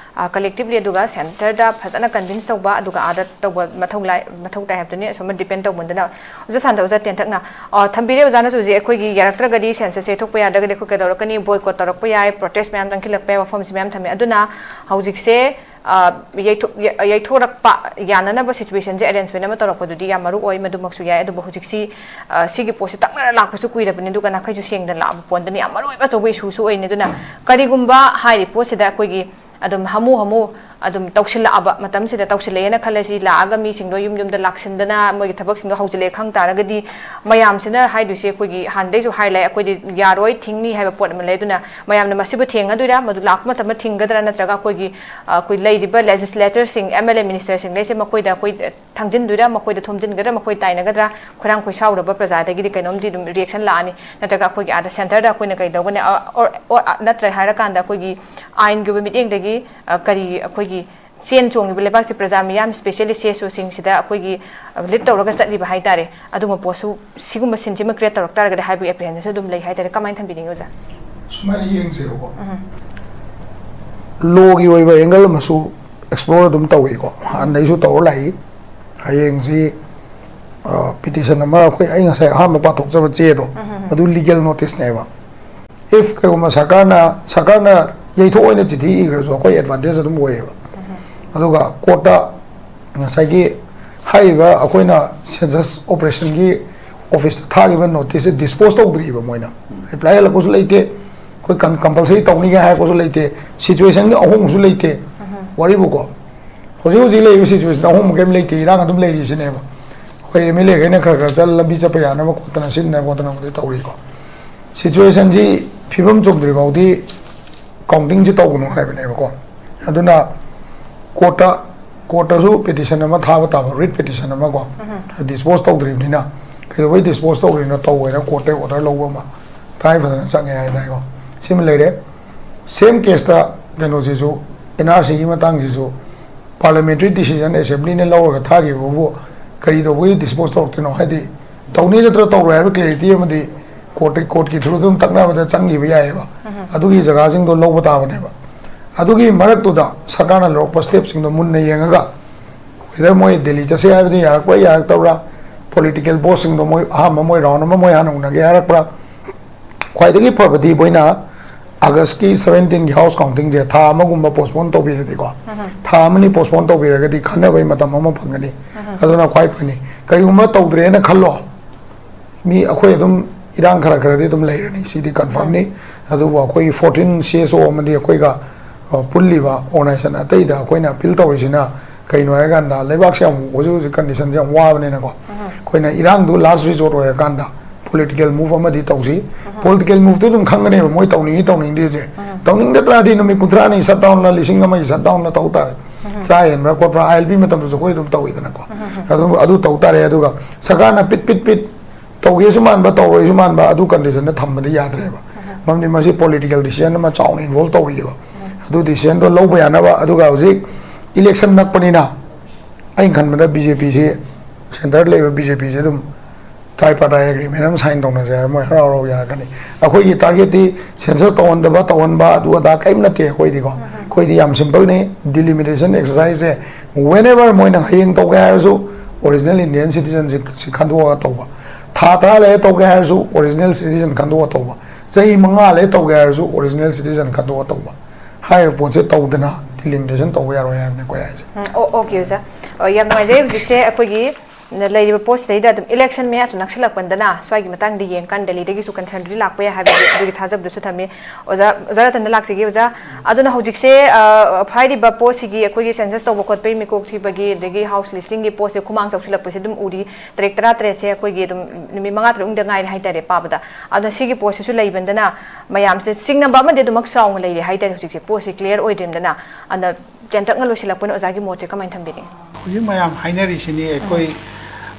collectively, ꯑꯗꯨꯒ centreꯗ ꯐꯖꯅ convince ꯇꯧꯕ, ꯑꯗꯨꯒ ꯑꯥꯗ ꯇꯧꯕ ꯃꯊꯧ ꯂꯥꯏ-, ꯃꯊꯧ ꯇꯥꯏ ꯍꯥꯏꯕꯗꯨꯅꯤ꯫ ꯑꯁꯣꯝꯕ depend ꯇꯧꯃꯟꯗꯅ꯫ ꯑꯣꯖꯥ ꯁꯥꯟꯇ, ꯑꯣꯖꯥ ꯇꯦꯟꯊꯛꯅ, ꯑ, ꯊꯝꯕꯤꯔꯦ ꯑꯣꯖꯥꯅꯁꯨ ꯍꯧꯖꯤꯛ ꯑꯩꯈꯣꯏꯒꯤ ꯌꯥꯔꯛꯇ꯭ꯔꯒꯗꯤ census ꯌꯩꯊꯣꯛꯄ ꯌꯥꯗ꯭ꯔꯒꯗꯤ ꯑꯩꯈꯣꯏ ꯀꯩꯗꯧꯔꯛꯀꯅꯤ? Boycott ꯇꯧꯔꯛꯄ ꯌꯥꯏ, protest ꯃꯌꯥꯝ ꯆꯪꯈꯠꯂꯛꯄ ꯌꯥꯏ, ꯋꯥꯐꯝꯁꯤ ꯃꯌꯥꯝ ꯊꯝꯃꯦ꯫ ꯑꯗꯨꯅ ꯍꯧꯖꯤꯛꯁꯦ, ꯑ, ꯌꯩꯊꯣꯛ-, ꯌ-, ꯌꯩꯊꯣꯔꯛꯄ ꯌꯥꯅꯅꯕ situationꯁꯦ arrangement ꯑꯃ ꯇꯧꯔꯛꯄꯗꯨꯗꯤ ꯌꯥꯝ ꯃꯔꯨ ꯑꯣꯏ꯫ ꯃꯗꯨꯃꯛꯁꯨ ꯌꯥꯏ꯫ ꯑꯗꯨꯕꯨ ꯍꯧꯖꯤꯛꯁꯤ, ꯑ, ꯁꯤꯒꯤ ꯄꯣꯠꯁꯤ ꯇꯛꯅꯔ ꯂꯥꯛꯄꯁꯨ ꯀꯨꯏꯔꯕꯅꯤ, ꯑꯗꯨꯒ ꯅꯥꯈꯩꯁꯨ ꯁꯦꯡꯅ ꯂꯥꯛꯑꯕ ꯄꯣꯠꯇꯅꯤ꯫ ꯌꯥꯝ ꯃꯔꯨ ꯑꯣꯏꯕ ꯑꯆꯧꯕ issueꯁꯨ ꯑꯣꯏꯅꯤ꯫ ꯑꯗꯨꯅ ꯀꯔꯤꯒꯨꯝꯕ ꯍꯥꯏꯔꯤꯕ ꯄꯣꯠꯁꯤꯗ ꯑꯩꯈꯣꯏꯒꯤ ꯑꯗꯨꯝ ꯍꯥꯃꯨ ꯍꯥꯃꯨ ꯑꯗꯨꯝ ꯇꯧꯁꯤꯜꯂꯛꯑꯕ ꯃꯇꯝꯁꯤꯗ, ꯇꯧꯁꯤꯜꯂꯛꯑꯦꯅ ꯈꯜꯂꯁꯤ, ꯂꯥꯛꯑꯒ ꯃꯤꯁꯤꯡꯗꯣ ꯌꯨꯝ ꯌꯨꯝꯗ ꯂꯥꯛꯁꯤꯟꯗꯅ ꯃꯣꯏꯒꯤ ꯊꯕꯛꯁꯤꯡꯗꯣ ꯍꯧꯖꯤꯜꯂꯛꯑꯦ ꯈꯪ ꯇꯥꯔꯒꯗꯤ, ꯃꯌꯥꯝꯁꯤꯅ ꯍꯥꯏꯗꯣꯏꯁꯦ, ꯑꯩꯈꯣꯏꯒꯤ ꯍꯥꯟꯅꯗꯩꯁꯨ ꯍꯥꯏ ꯂꯥꯛꯑꯦ, ꯑꯩꯈꯣꯏꯗꯤ ꯌꯥꯔꯣꯏ, ꯊꯤꯡꯅꯤ ꯍꯥꯏꯕ ꯄꯣꯠ ꯑꯃ ꯂꯩ꯫ ꯑꯗꯨꯅ ꯃꯌꯥꯝꯅ ꯃꯁꯤꯕꯨ ꯊꯦꯡꯒꯗꯣꯏꯔꯥ, ꯃꯗꯨ ꯂꯥꯛꯄ ꯃꯇꯝꯗ ꯊꯤꯡꯒꯗ꯭ꯔꯥ, ꯅꯠꯇ꯭ꯔꯒ ꯑꯩꯈꯣꯏꯒꯤ, ꯑ, ꯑꯩꯈꯣꯏ ꯂꯩꯔꯤꯕ legislatorꯁꯤꯡ, MLA ministerꯁꯤꯡ ꯂꯩꯁꯦ, ꯃꯈꯣꯏꯗ ꯑꯩꯈꯣꯏ ꯊꯥꯡꯖꯤꯟꯗꯣꯏꯔꯥ, ꯃꯈꯣꯏꯗ ꯊꯣꯝꯖꯤꯟꯒꯗ꯭ꯔꯥ, ꯃꯈꯣꯏ ꯇꯥꯏꯅꯒꯗ꯭ꯔꯥ, ꯈꯣꯏꯔꯥꯡ ꯈꯣꯏꯁꯥꯎꯔꯕ ꯄ꯭ꯔꯖꯥꯗꯒꯤꯗꯤ ꯀꯩꯅꯣꯝꯗꯤ ꯑꯗꯨꯝ reaction ꯂꯥꯛꯑꯅꯤ꯫ ꯅꯠꯇ꯭ꯔꯒ ꯑꯩꯈꯣꯏꯒꯤ ꯑꯥꯗ centreꯗ ꯑꯩꯈꯣꯏꯅ ꯀꯩꯗꯧꯒꯅꯤ, ꯑ, or, or, ꯑ, ꯅꯠꯇ꯭ꯔꯦ ꯍꯥꯏꯔꯀꯥꯟꯗ ꯑꯩꯈꯣꯏꯒꯤ ꯑꯥꯏꯟꯒꯤ ꯑꯣꯏꯕ ꯃꯤꯠꯌꯦꯡꯗꯒꯤ, ꯑ, ꯀꯔꯤ ꯑꯩꯈꯣꯏꯒꯤ ꯆꯦꯟ ꯆꯣꯡꯉꯤꯕ ꯂꯩꯕꯥꯛꯁꯤ ꯄ꯭ꯔꯖꯥ ꯃꯤꯌꯥꯝ, specially CSOꯁꯤꯡꯁꯤꯗ ꯑꯩꯈꯣꯏꯒꯤ, ꯑ, lead ꯇꯧꯔꯒ ꯆꯠꯂꯤꯕ ꯍꯥꯏꯇꯥꯔꯦ꯫ ꯑꯗꯨꯒꯨꯝꯕ ꯄꯣꯠꯁꯨ, ꯁꯤꯒꯨꯝꯕ sceneꯁꯤꯃ create ꯇꯧꯔꯛ ꯇꯥꯔꯒꯗꯤ ꯍꯥꯏꯕꯒꯤ apprehensionꯁꯨ ꯑꯗꯨꯝ ꯂꯩ ꯍꯥꯏꯇꯥꯔꯦ꯫ ꯀꯃꯥꯏꯅ ꯊꯝꯕꯤꯅꯤꯡꯉꯤ ꯑꯣꯖꯥ? ꯁꯨꯃꯥꯏꯅ ꯌꯦꯡꯁꯦꯕꯀꯣ, lawꯒꯤ ꯑꯣꯏꯕ angle ꯑꯃꯁꯨ explore ꯑꯗꯨꯝ ꯇꯧꯏꯀꯣ, ꯍꯥꯟꯅꯗꯩꯁꯨ ꯇꯧꯔ ꯂꯥꯛꯏ꯫ ꯍꯌꯦꯡꯁꯤ, ꯑ, petition ꯑꯃ ꯑꯩꯈꯣꯏ, ꯑꯩ ꯉꯁꯥꯏ ꯑꯍꯥꯟꯕ ꯄꯥꯊꯣꯛꯆꯕ ꯆꯦꯗꯣ, ꯑꯗꯨ legal noticeꯅꯦꯕ꯫ If ꯀꯩꯒꯨꯝꯕ ꯁꯔꯀꯥꯔꯅ, ꯁꯔꯀꯥꯔꯅ ꯌꯩꯊꯣꯛ ꯑꯣꯏꯅ ꯆꯤꯊꯤ ꯏꯈ꯭ꯔꯁꯨ ꯑꯩꯈꯣꯏ advantage ꯑꯗꯨꯝ ꯑꯣꯏꯌꯦꯕ꯫ ꯑꯗꯨꯒ courtꯇ ꯉꯁꯥꯏꯒꯤ ꯍꯥꯏꯔꯤꯕ ꯑꯩꯈꯣꯏꯅ census operationꯒꯤ officeꯇ ꯊꯥꯈꯤꯕ noticeꯁꯦ dispose ꯇꯧꯗ꯭ꯔꯤꯕ ꯃꯣꯏꯅ꯫ Reply ꯍꯜꯂꯛꯄꯁꯨ ꯂꯩꯇꯦ, ꯑꯩꯈꯣꯏ ꯀꯝ-, compulsory ꯇꯧꯅꯤ ꯀꯥꯏ ꯍꯥꯏꯔꯛꯄꯁꯨ ꯂꯩꯇꯦ, situationꯒꯤ ꯑꯍꯣꯡꯕꯁꯨ ꯂꯩꯇꯦ꯫ ꯋꯥꯔꯤꯕꯨꯀꯣ, ꯍꯧꯖꯤꯛ ꯍꯧꯖꯤꯛ ꯂꯩꯔꯤꯕ situation ꯑꯍꯣꯡꯕ ꯀꯔꯤꯝ ꯂꯩꯇꯦ, ꯏꯔꯥꯡ ꯑꯗꯨꯝ ꯂꯩꯔꯤꯁꯤꯅꯦꯕ꯫ ꯑꯩꯈꯣꯏ MLAꯈꯩꯅ ꯈꯔ ꯈꯔ ꯆꯠꯂ ꯂꯝꯕꯤ ꯆꯠꯄ ꯌꯥꯅꯕ ꯈꯣꯠꯇꯅ ꯁꯤꯟꯗꯅ ꯈꯣꯠꯇꯅꯕꯨꯗꯤ ꯇꯧꯔꯤꯀꯣ꯫ Situationꯁꯤ ꯐꯤꯕꯝ ꯆꯨꯝꯗ꯭ꯔꯤ ꯐꯥꯎꯗꯤ countingꯁꯤ ꯇꯧꯒꯅꯨ ꯍꯥꯏꯕꯅꯦꯕꯀꯣ꯫ ꯑꯗꯨꯅ courtꯇ, courtꯇꯁꯨ petition ꯑꯃ ꯊꯥꯕ ꯇꯥꯕ, writ petition ꯑꯃ ꯀꯣ, dispose ꯇꯧꯗ꯭ꯔꯤꯕꯅꯤꯅ꯫ ꯀꯩꯗꯧꯕꯩ dispose ꯇꯧꯗ꯭ꯔꯤꯅꯣ? ꯇꯧꯋꯦꯅ courtꯇꯩ order ꯂꯧꯕ ꯑꯃ ꯇꯉꯥꯏ ꯐꯗꯅ ꯆꯪꯉꯦ ꯍꯥꯏꯇꯥꯔꯦꯀꯣ꯫ ꯁꯤꯃ ꯂꯩꯔꯦ꯫ Same caseꯇ ꯀꯩꯅꯣꯁꯤꯁꯨ, NRCꯒꯤ ꯃꯇꯥꯡꯁꯤꯁꯨ ꯄꯥꯔꯂꯤꯌꯥꯃꯦꯟꯇꯔꯤ ꯗꯤꯁꯤꯖꯟ ꯑꯦꯁꯦꯝꯕ꯭ꯂꯤꯅ ꯂꯧꯔꯒ ꯊꯥꯈꯤꯕꯕꯨ ꯀꯔꯤ ꯇꯧꯕꯒꯤ ꯗꯤꯁꯄꯣꯁ ꯇꯧꯔꯛꯇꯣꯏꯅꯣ? ꯍꯥꯏꯗꯤ ꯇꯧꯅꯤ ꯅꯠꯇ꯭ꯔ ꯇꯧꯔꯣꯏ ꯍꯥꯏꯕ ꯀ꯭ꯂꯦꯔꯤꯇꯤ ꯑꯃꯗꯤ ꯀꯣꯔꯠ ꯀꯣꯔꯠꯀꯤ ꯊ꯭ꯔꯨ ꯑꯗꯨꯝ ꯇꯛꯅꯕꯗ ꯆꯪꯈꯤꯕ ꯌꯥꯏꯑꯕ꯫ ꯑꯗꯨꯒꯤ ꯖꯒꯥꯁꯤꯡꯗꯣ ꯂꯧꯕ ꯇꯥꯕꯅꯦꯕ꯫ ꯑꯗꯨꯒꯤ ꯃꯔꯛꯇꯨꯗ ꯁꯔꯀꯥꯔꯅ ꯂꯧꯔꯛꯄ ꯁ꯭ꯇꯦꯞꯁꯤꯡꯗꯣ ꯃꯨꯟꯅ ꯌꯦꯡꯉꯒ, ꯋꯦꯗꯔ ꯃꯣꯏ ꯗꯦꯜꯂꯤ ꯆꯠꯁꯦ ꯍꯥꯏꯕꯗꯨ ꯌꯥꯔꯛꯄ꯭ꯔꯥ ꯌꯥꯔꯛꯇꯕ꯭ꯔꯥ, ꯄꯣꯂꯤꯇꯤꯀꯦꯜ ꯕꯣꯁꯁꯤꯡꯗꯣ ꯃꯣꯏ ꯑꯍꯥꯟꯕ ꯃꯣꯏ ꯔꯥꯎꯟ ꯑꯃ ꯃꯣꯏ ꯍꯥꯟꯅ ꯎꯅꯒꯦ ꯍꯥꯏꯔꯛꯄ꯭ꯔꯥ? ꯈ꯭ꯋꯥꯏꯗꯒꯤ ꯐꯕꯗꯤ ꯃꯣꯏꯅ ꯑꯥꯒꯁꯀꯤ ꯁꯚꯦꯟꯇꯤꯟꯒꯤ ꯍꯥꯎꯁ ꯀꯥꯎꯟꯇꯤꯡꯁꯦ ꯊꯥ ꯑꯃꯒꯨꯝꯕ ꯄꯣꯁꯄꯣꯟ ꯇꯧꯕꯤꯔꯗꯤꯀꯣ, ꯊꯥ ꯑꯃꯅꯤ ꯄꯣꯁꯄꯣꯟ ꯇꯧꯕꯤꯔꯒꯗꯤ ꯈꯟꯅꯕꯒꯤ ꯃꯇꯝ ꯑꯃ ꯐꯪꯒꯅꯤ꯫ ꯑꯗꯨꯅ ꯈ꯭ꯋꯥꯏ ꯐꯅꯤ꯫ ꯀꯔꯤꯒꯨꯝꯕ ꯇꯧꯗ꯭ꯔꯦꯅ ꯈꯜꯂꯣ, ꯃꯤ ꯑꯩꯈꯣꯏ ꯑꯗꯨꯝ ꯏꯔꯥꯡ ꯈꯔ ꯈꯔꯗꯤ ꯑꯗꯨꯝ ꯂꯩꯔꯅꯤ, ꯁꯤꯗꯤ ꯀꯟꯐꯥꯔꯝꯅꯤ꯫ ꯑꯗꯨꯕꯨ ꯑꯩꯈꯣꯏꯒꯤ ꯐꯣꯔꯇꯤꯟ ꯁꯤ ꯑꯦꯁ ꯑꯣ ꯑꯃꯗꯤ ꯑꯩꯈꯣꯏꯒ, ꯑ, ꯄꯨꯜꯂꯤꯕ ꯑꯣꯔꯒꯅꯥꯏꯖꯦꯁꯟ ꯑꯇꯩꯗ ꯑꯩꯈꯣꯏꯅ ꯑꯄꯤꯜ ꯇꯧꯔꯤꯁꯤꯅ ꯀꯩꯅꯣ ꯍꯥꯏꯀꯥꯟꯗ, ꯂꯩꯕꯥꯛꯁꯦ ꯌꯥꯝ, ꯍꯧꯖꯤꯛ ꯍꯧꯖꯤꯛ ꯀꯟꯗꯤꯁꯟꯁꯦ ꯌꯥꯝ ꯋꯥꯕꯅꯤꯅꯀꯣ, ꯑꯩꯈꯣꯏꯅ ꯏꯔꯥꯡꯗꯨ ꯂꯥꯁ ꯔꯤꯖꯣꯔꯠ ꯑꯣꯏꯔꯀꯥꯟꯗ ꯄꯣꯂꯤꯇꯤꯀꯦꯜ ꯃꯨꯚ ꯑꯃꯗꯤ ꯇꯧꯁꯤ꯫ ꯄꯣꯂꯤꯇꯤꯀꯦꯜ ꯃꯨꯚꯇꯨ ꯑꯗꯨꯝ ꯈꯪꯒꯅꯦꯕ ꯃꯣꯏ ꯇꯧꯅꯤꯡꯉꯤ ꯇꯧꯅꯤꯡꯗꯦꯁꯦ꯫ ꯇꯧꯅꯤꯡꯗ ꯇꯥꯔꯗꯤ ꯅꯨꯃꯤꯠ ꯀꯨꯟꯊ꯭ꯔꯥꯅꯤ ꯁꯠ ꯗꯥꯎꯟꯅ, ꯂꯤꯁꯤꯡ ꯑꯃꯒꯤ ꯁꯠ ꯗꯥꯎꯟꯅ ꯇꯧ ꯇꯥꯔꯦ꯫ ꯆꯥ ꯍꯦꯟꯕ꯭ꯔꯥ ꯈꯣꯠꯄ꯭ꯔꯥ, ꯑꯥꯏ ꯑꯦꯜ ꯄꯤ ꯃꯇꯝꯗꯁꯨ ꯑꯩꯈꯣꯏ ꯑꯗꯨꯝ ꯇꯧꯋꯤꯗꯅꯀꯣ꯫ ꯑꯗꯨ, ꯑꯗꯨ ꯇꯧ ꯇꯥꯔꯦ꯫ ꯑꯗꯨꯒ ꯁꯔꯀꯥꯔꯅ ꯄꯤꯠ ꯄꯤꯠ ꯄꯤꯠ ꯇꯧꯒꯦꯁꯨ ꯃꯥꯟꯕ, ꯇꯧꯔꯣꯏꯁꯨ ꯃꯥꯟꯕ, ꯑꯗꯨ ꯀꯟꯗꯤꯁꯟꯗ ꯊꯝꯕꯗꯤ ꯌꯥꯗ꯭ꯔꯦꯕ꯫ ꯃꯔꯝꯗꯤ ꯃꯁꯤ ꯄꯣꯂꯤꯇꯤꯀꯦꯜ ꯗꯤꯁꯤꯖꯟ ꯑꯃ ꯆꯥꯎꯅ ꯏꯟꯚꯣꯜꯕ ꯇꯧꯔꯤꯑꯕ꯫ ꯑꯗꯨ ꯗꯤꯁꯤꯖꯟꯗꯣ ꯂꯧꯕ ꯌꯥꯅꯕ, ꯑꯗꯨꯒ ꯍꯧꯖꯤꯛ ꯏꯂꯦꯛꯁꯟ ꯅꯛꯄꯅꯤꯅ ꯑꯩꯅ ꯈꯟꯕꯗ ꯕꯤ ꯖꯦ ꯄꯤꯁꯤ, ꯁꯦꯟꯇꯔꯗ ꯂꯩꯕ ꯕꯤ ꯖꯦ ꯄꯤꯁꯤ ꯑꯗꯨꯝ ꯇ꯭ꯔꯥꯏꯄꯥꯔꯇꯥꯏꯠ ꯑꯦꯒ꯭ꯔꯤꯃꯦꯟ ꯑꯃ ꯁꯥꯏꯟ ꯇꯧꯅꯁꯦ ꯍꯥꯏꯔ ꯃꯣꯏ ꯍꯔꯥꯎ ꯍꯔꯥꯎ ꯌꯥꯔꯛꯀꯅꯤ꯫ ꯑꯩꯈꯣꯏꯒꯤ ꯇꯥꯔꯒꯦꯠꯇꯤ ꯁꯦꯟꯁꯁ ꯇꯧꯍꯟꯗꯕ, ꯇꯧꯍꯟꯕ, ꯑꯗꯨ ꯑꯗꯥ ꯀꯔꯤꯝ ꯅꯠꯇꯦ ꯑꯩꯈꯣꯏꯗꯤꯀꯣ꯫ ꯑꯩꯈꯣꯏꯗꯤ ꯌꯥꯝ ꯁꯤꯝꯄꯜꯅꯤ꯫ ꯗꯤꯂꯤꯃꯤꯇꯦꯁꯟ ꯑꯦꯛꯁꯔꯁꯥꯏꯖꯁꯦ whenever ꯃꯣꯏꯅ ꯍꯌꯦꯡ ꯇꯧꯒꯦ ꯍꯥꯏꯔꯁꯨ ꯑꯣꯔꯤꯖꯤꯅꯦꯜ ꯏꯟꯗꯤꯌꯟ ꯁꯤꯇꯤꯖꯟꯁꯤꯞꯁꯤ ꯈꯟꯗꯣꯛꯑꯒ ꯇꯧꯕ, ꯊꯥ ꯇꯔꯥ ꯂꯩꯔ ꯇꯧꯒꯦ ꯍꯥꯏꯔꯁꯨ ꯑꯣꯔꯤꯖꯤꯅꯦꯜ ꯁꯤꯇꯤꯖꯟ ꯈꯟꯗꯣꯛꯑꯒ ꯇꯧꯕ, ꯆꯍꯤ ꯃꯉꯥ ꯂꯩꯔ ꯇꯧꯒꯦ ꯍꯥꯏꯔꯁꯨ ꯑꯣꯔꯤꯖꯤꯅꯦꯜ ꯁꯤꯇꯤꯖꯟ ꯈꯟꯗꯣꯛꯑꯒ ꯇꯧꯕ꯫ ꯍꯥꯏꯔꯤꯕ ꯄꯣꯠꯁꯦ ꯇꯧꯗꯅ ꯗꯤꯂꯤꯃꯤꯇꯦꯁꯟ ꯇꯧꯕ ꯌꯥꯔꯣꯏ ꯍꯥꯏꯕꯅꯤ ꯑꯩꯈꯣꯏ ꯍꯥꯏꯁꯦ꯫ ꯎꯝ, ꯑꯣ, ꯑꯣꯀꯦ ꯑꯣꯖꯥ꯫ ꯑꯣ, ꯌꯥꯝ ꯅꯨꯡꯉꯥꯏꯖꯩ꯫ ꯍꯧꯖꯤꯛꯁꯦ ꯑꯩꯈꯣꯏꯒꯤ ꯂꯩꯔꯤꯕ ꯄꯣꯠꯁꯤꯗꯩꯗ ꯑꯗꯨꯝ ꯏꯂꯦꯛꯁꯟ ꯃꯌꯥꯁꯨ ꯅꯛꯁꯤꯜꯂꯛꯄꯗꯅ ꯁ꯭ꯋꯥꯏꯒꯤ ꯃꯇꯥꯡꯗ ꯌꯦꯡꯀꯥꯟꯗ ꯗꯦꯜꯂꯤꯗꯒꯤꯁꯨ ꯀꯟꯁꯔꯟꯗꯨꯗꯤ ꯂꯥꯛꯄ ꯌꯥꯏ ꯍꯥꯏꯕꯒꯤ ꯑꯗꯨꯒꯤ ꯊꯥꯖꯕꯗꯨꯁꯨ ꯊꯝꯃꯤ꯫ ꯑꯣꯖꯥ, ꯑꯣꯖꯥ ꯔꯇꯟꯗ ꯂꯥꯛꯆꯒꯦ꯫ ꯑꯣꯖꯥ, ꯑꯗꯨꯅ ꯍꯧꯖꯤꯛꯁꯦ, ꯑ, ꯍꯥꯏꯔꯤꯕ ꯄꯣꯠꯁꯤꯒꯤ ꯑꯩꯈꯣꯏꯒꯤ ꯁꯦꯟꯁꯁ ꯇꯧꯕ ꯈꯣꯠꯄꯒꯤ, ꯃꯤꯀꯣꯛ ꯊꯤꯕꯒꯤ, ꯑꯗꯒꯤ ꯍꯥꯎꯁ ꯂꯤꯁꯇꯤꯡꯒꯤ ꯄꯣꯠꯁꯦ ꯈꯨꯃꯥꯡ ꯆꯥꯎꯁꯤꯜꯂꯛꯄꯁꯦ ꯑꯗꯨꯝ ꯎꯔꯤ꯫ ꯇꯥꯔꯤꯛ ꯇꯔꯥꯇꯔꯦꯠꯁꯦ ꯑꯩꯈꯣꯏꯒꯤ ꯑꯗꯨꯝ ꯅꯨꯃꯤꯠ ꯃꯉꯥ ꯇꯔꯨꯛꯅꯤꯗ ꯉꯥꯏꯔꯦ ꯍꯥꯏꯇꯥꯔꯦ ꯄꯥꯕꯗ꯫ ꯑꯗꯨꯅ ꯁꯤꯒꯤ ꯄꯣꯠꯁꯤꯁꯨ ꯂꯩꯕꯅꯤꯅ ꯃꯌꯥꯝꯁꯦ ꯆꯤꯡꯅꯕ ꯑꯃꯗꯤ ꯑꯗꯨꯃꯛ ꯆꯥꯎꯅ ꯂꯩꯔꯦ ꯍꯥꯏꯇꯥꯔꯦ ꯍꯧꯖꯤꯛꯁꯦ꯫ ꯄꯣꯠꯁꯤ ꯀ꯭ꯂꯤꯌꯥꯔ ꯑꯣꯏꯗ꯭ꯔꯤꯕꯅꯤꯅ꯫ ꯑꯗ ꯇꯦꯟꯇꯛꯅ ꯂꯣꯏꯁꯤꯜꯂꯛꯄꯅ ꯑꯣꯖꯥꯒꯤ ꯃꯣꯠꯁꯦ ꯀꯃꯥꯏꯅ ꯊꯝꯕꯤꯅꯤꯡꯉꯤ? ꯍꯧꯖꯤꯛ ꯃꯌꯥꯝ ꯍꯥꯏꯅꯔꯤꯁꯤꯅꯤ, ꯑꯩꯈꯣꯏ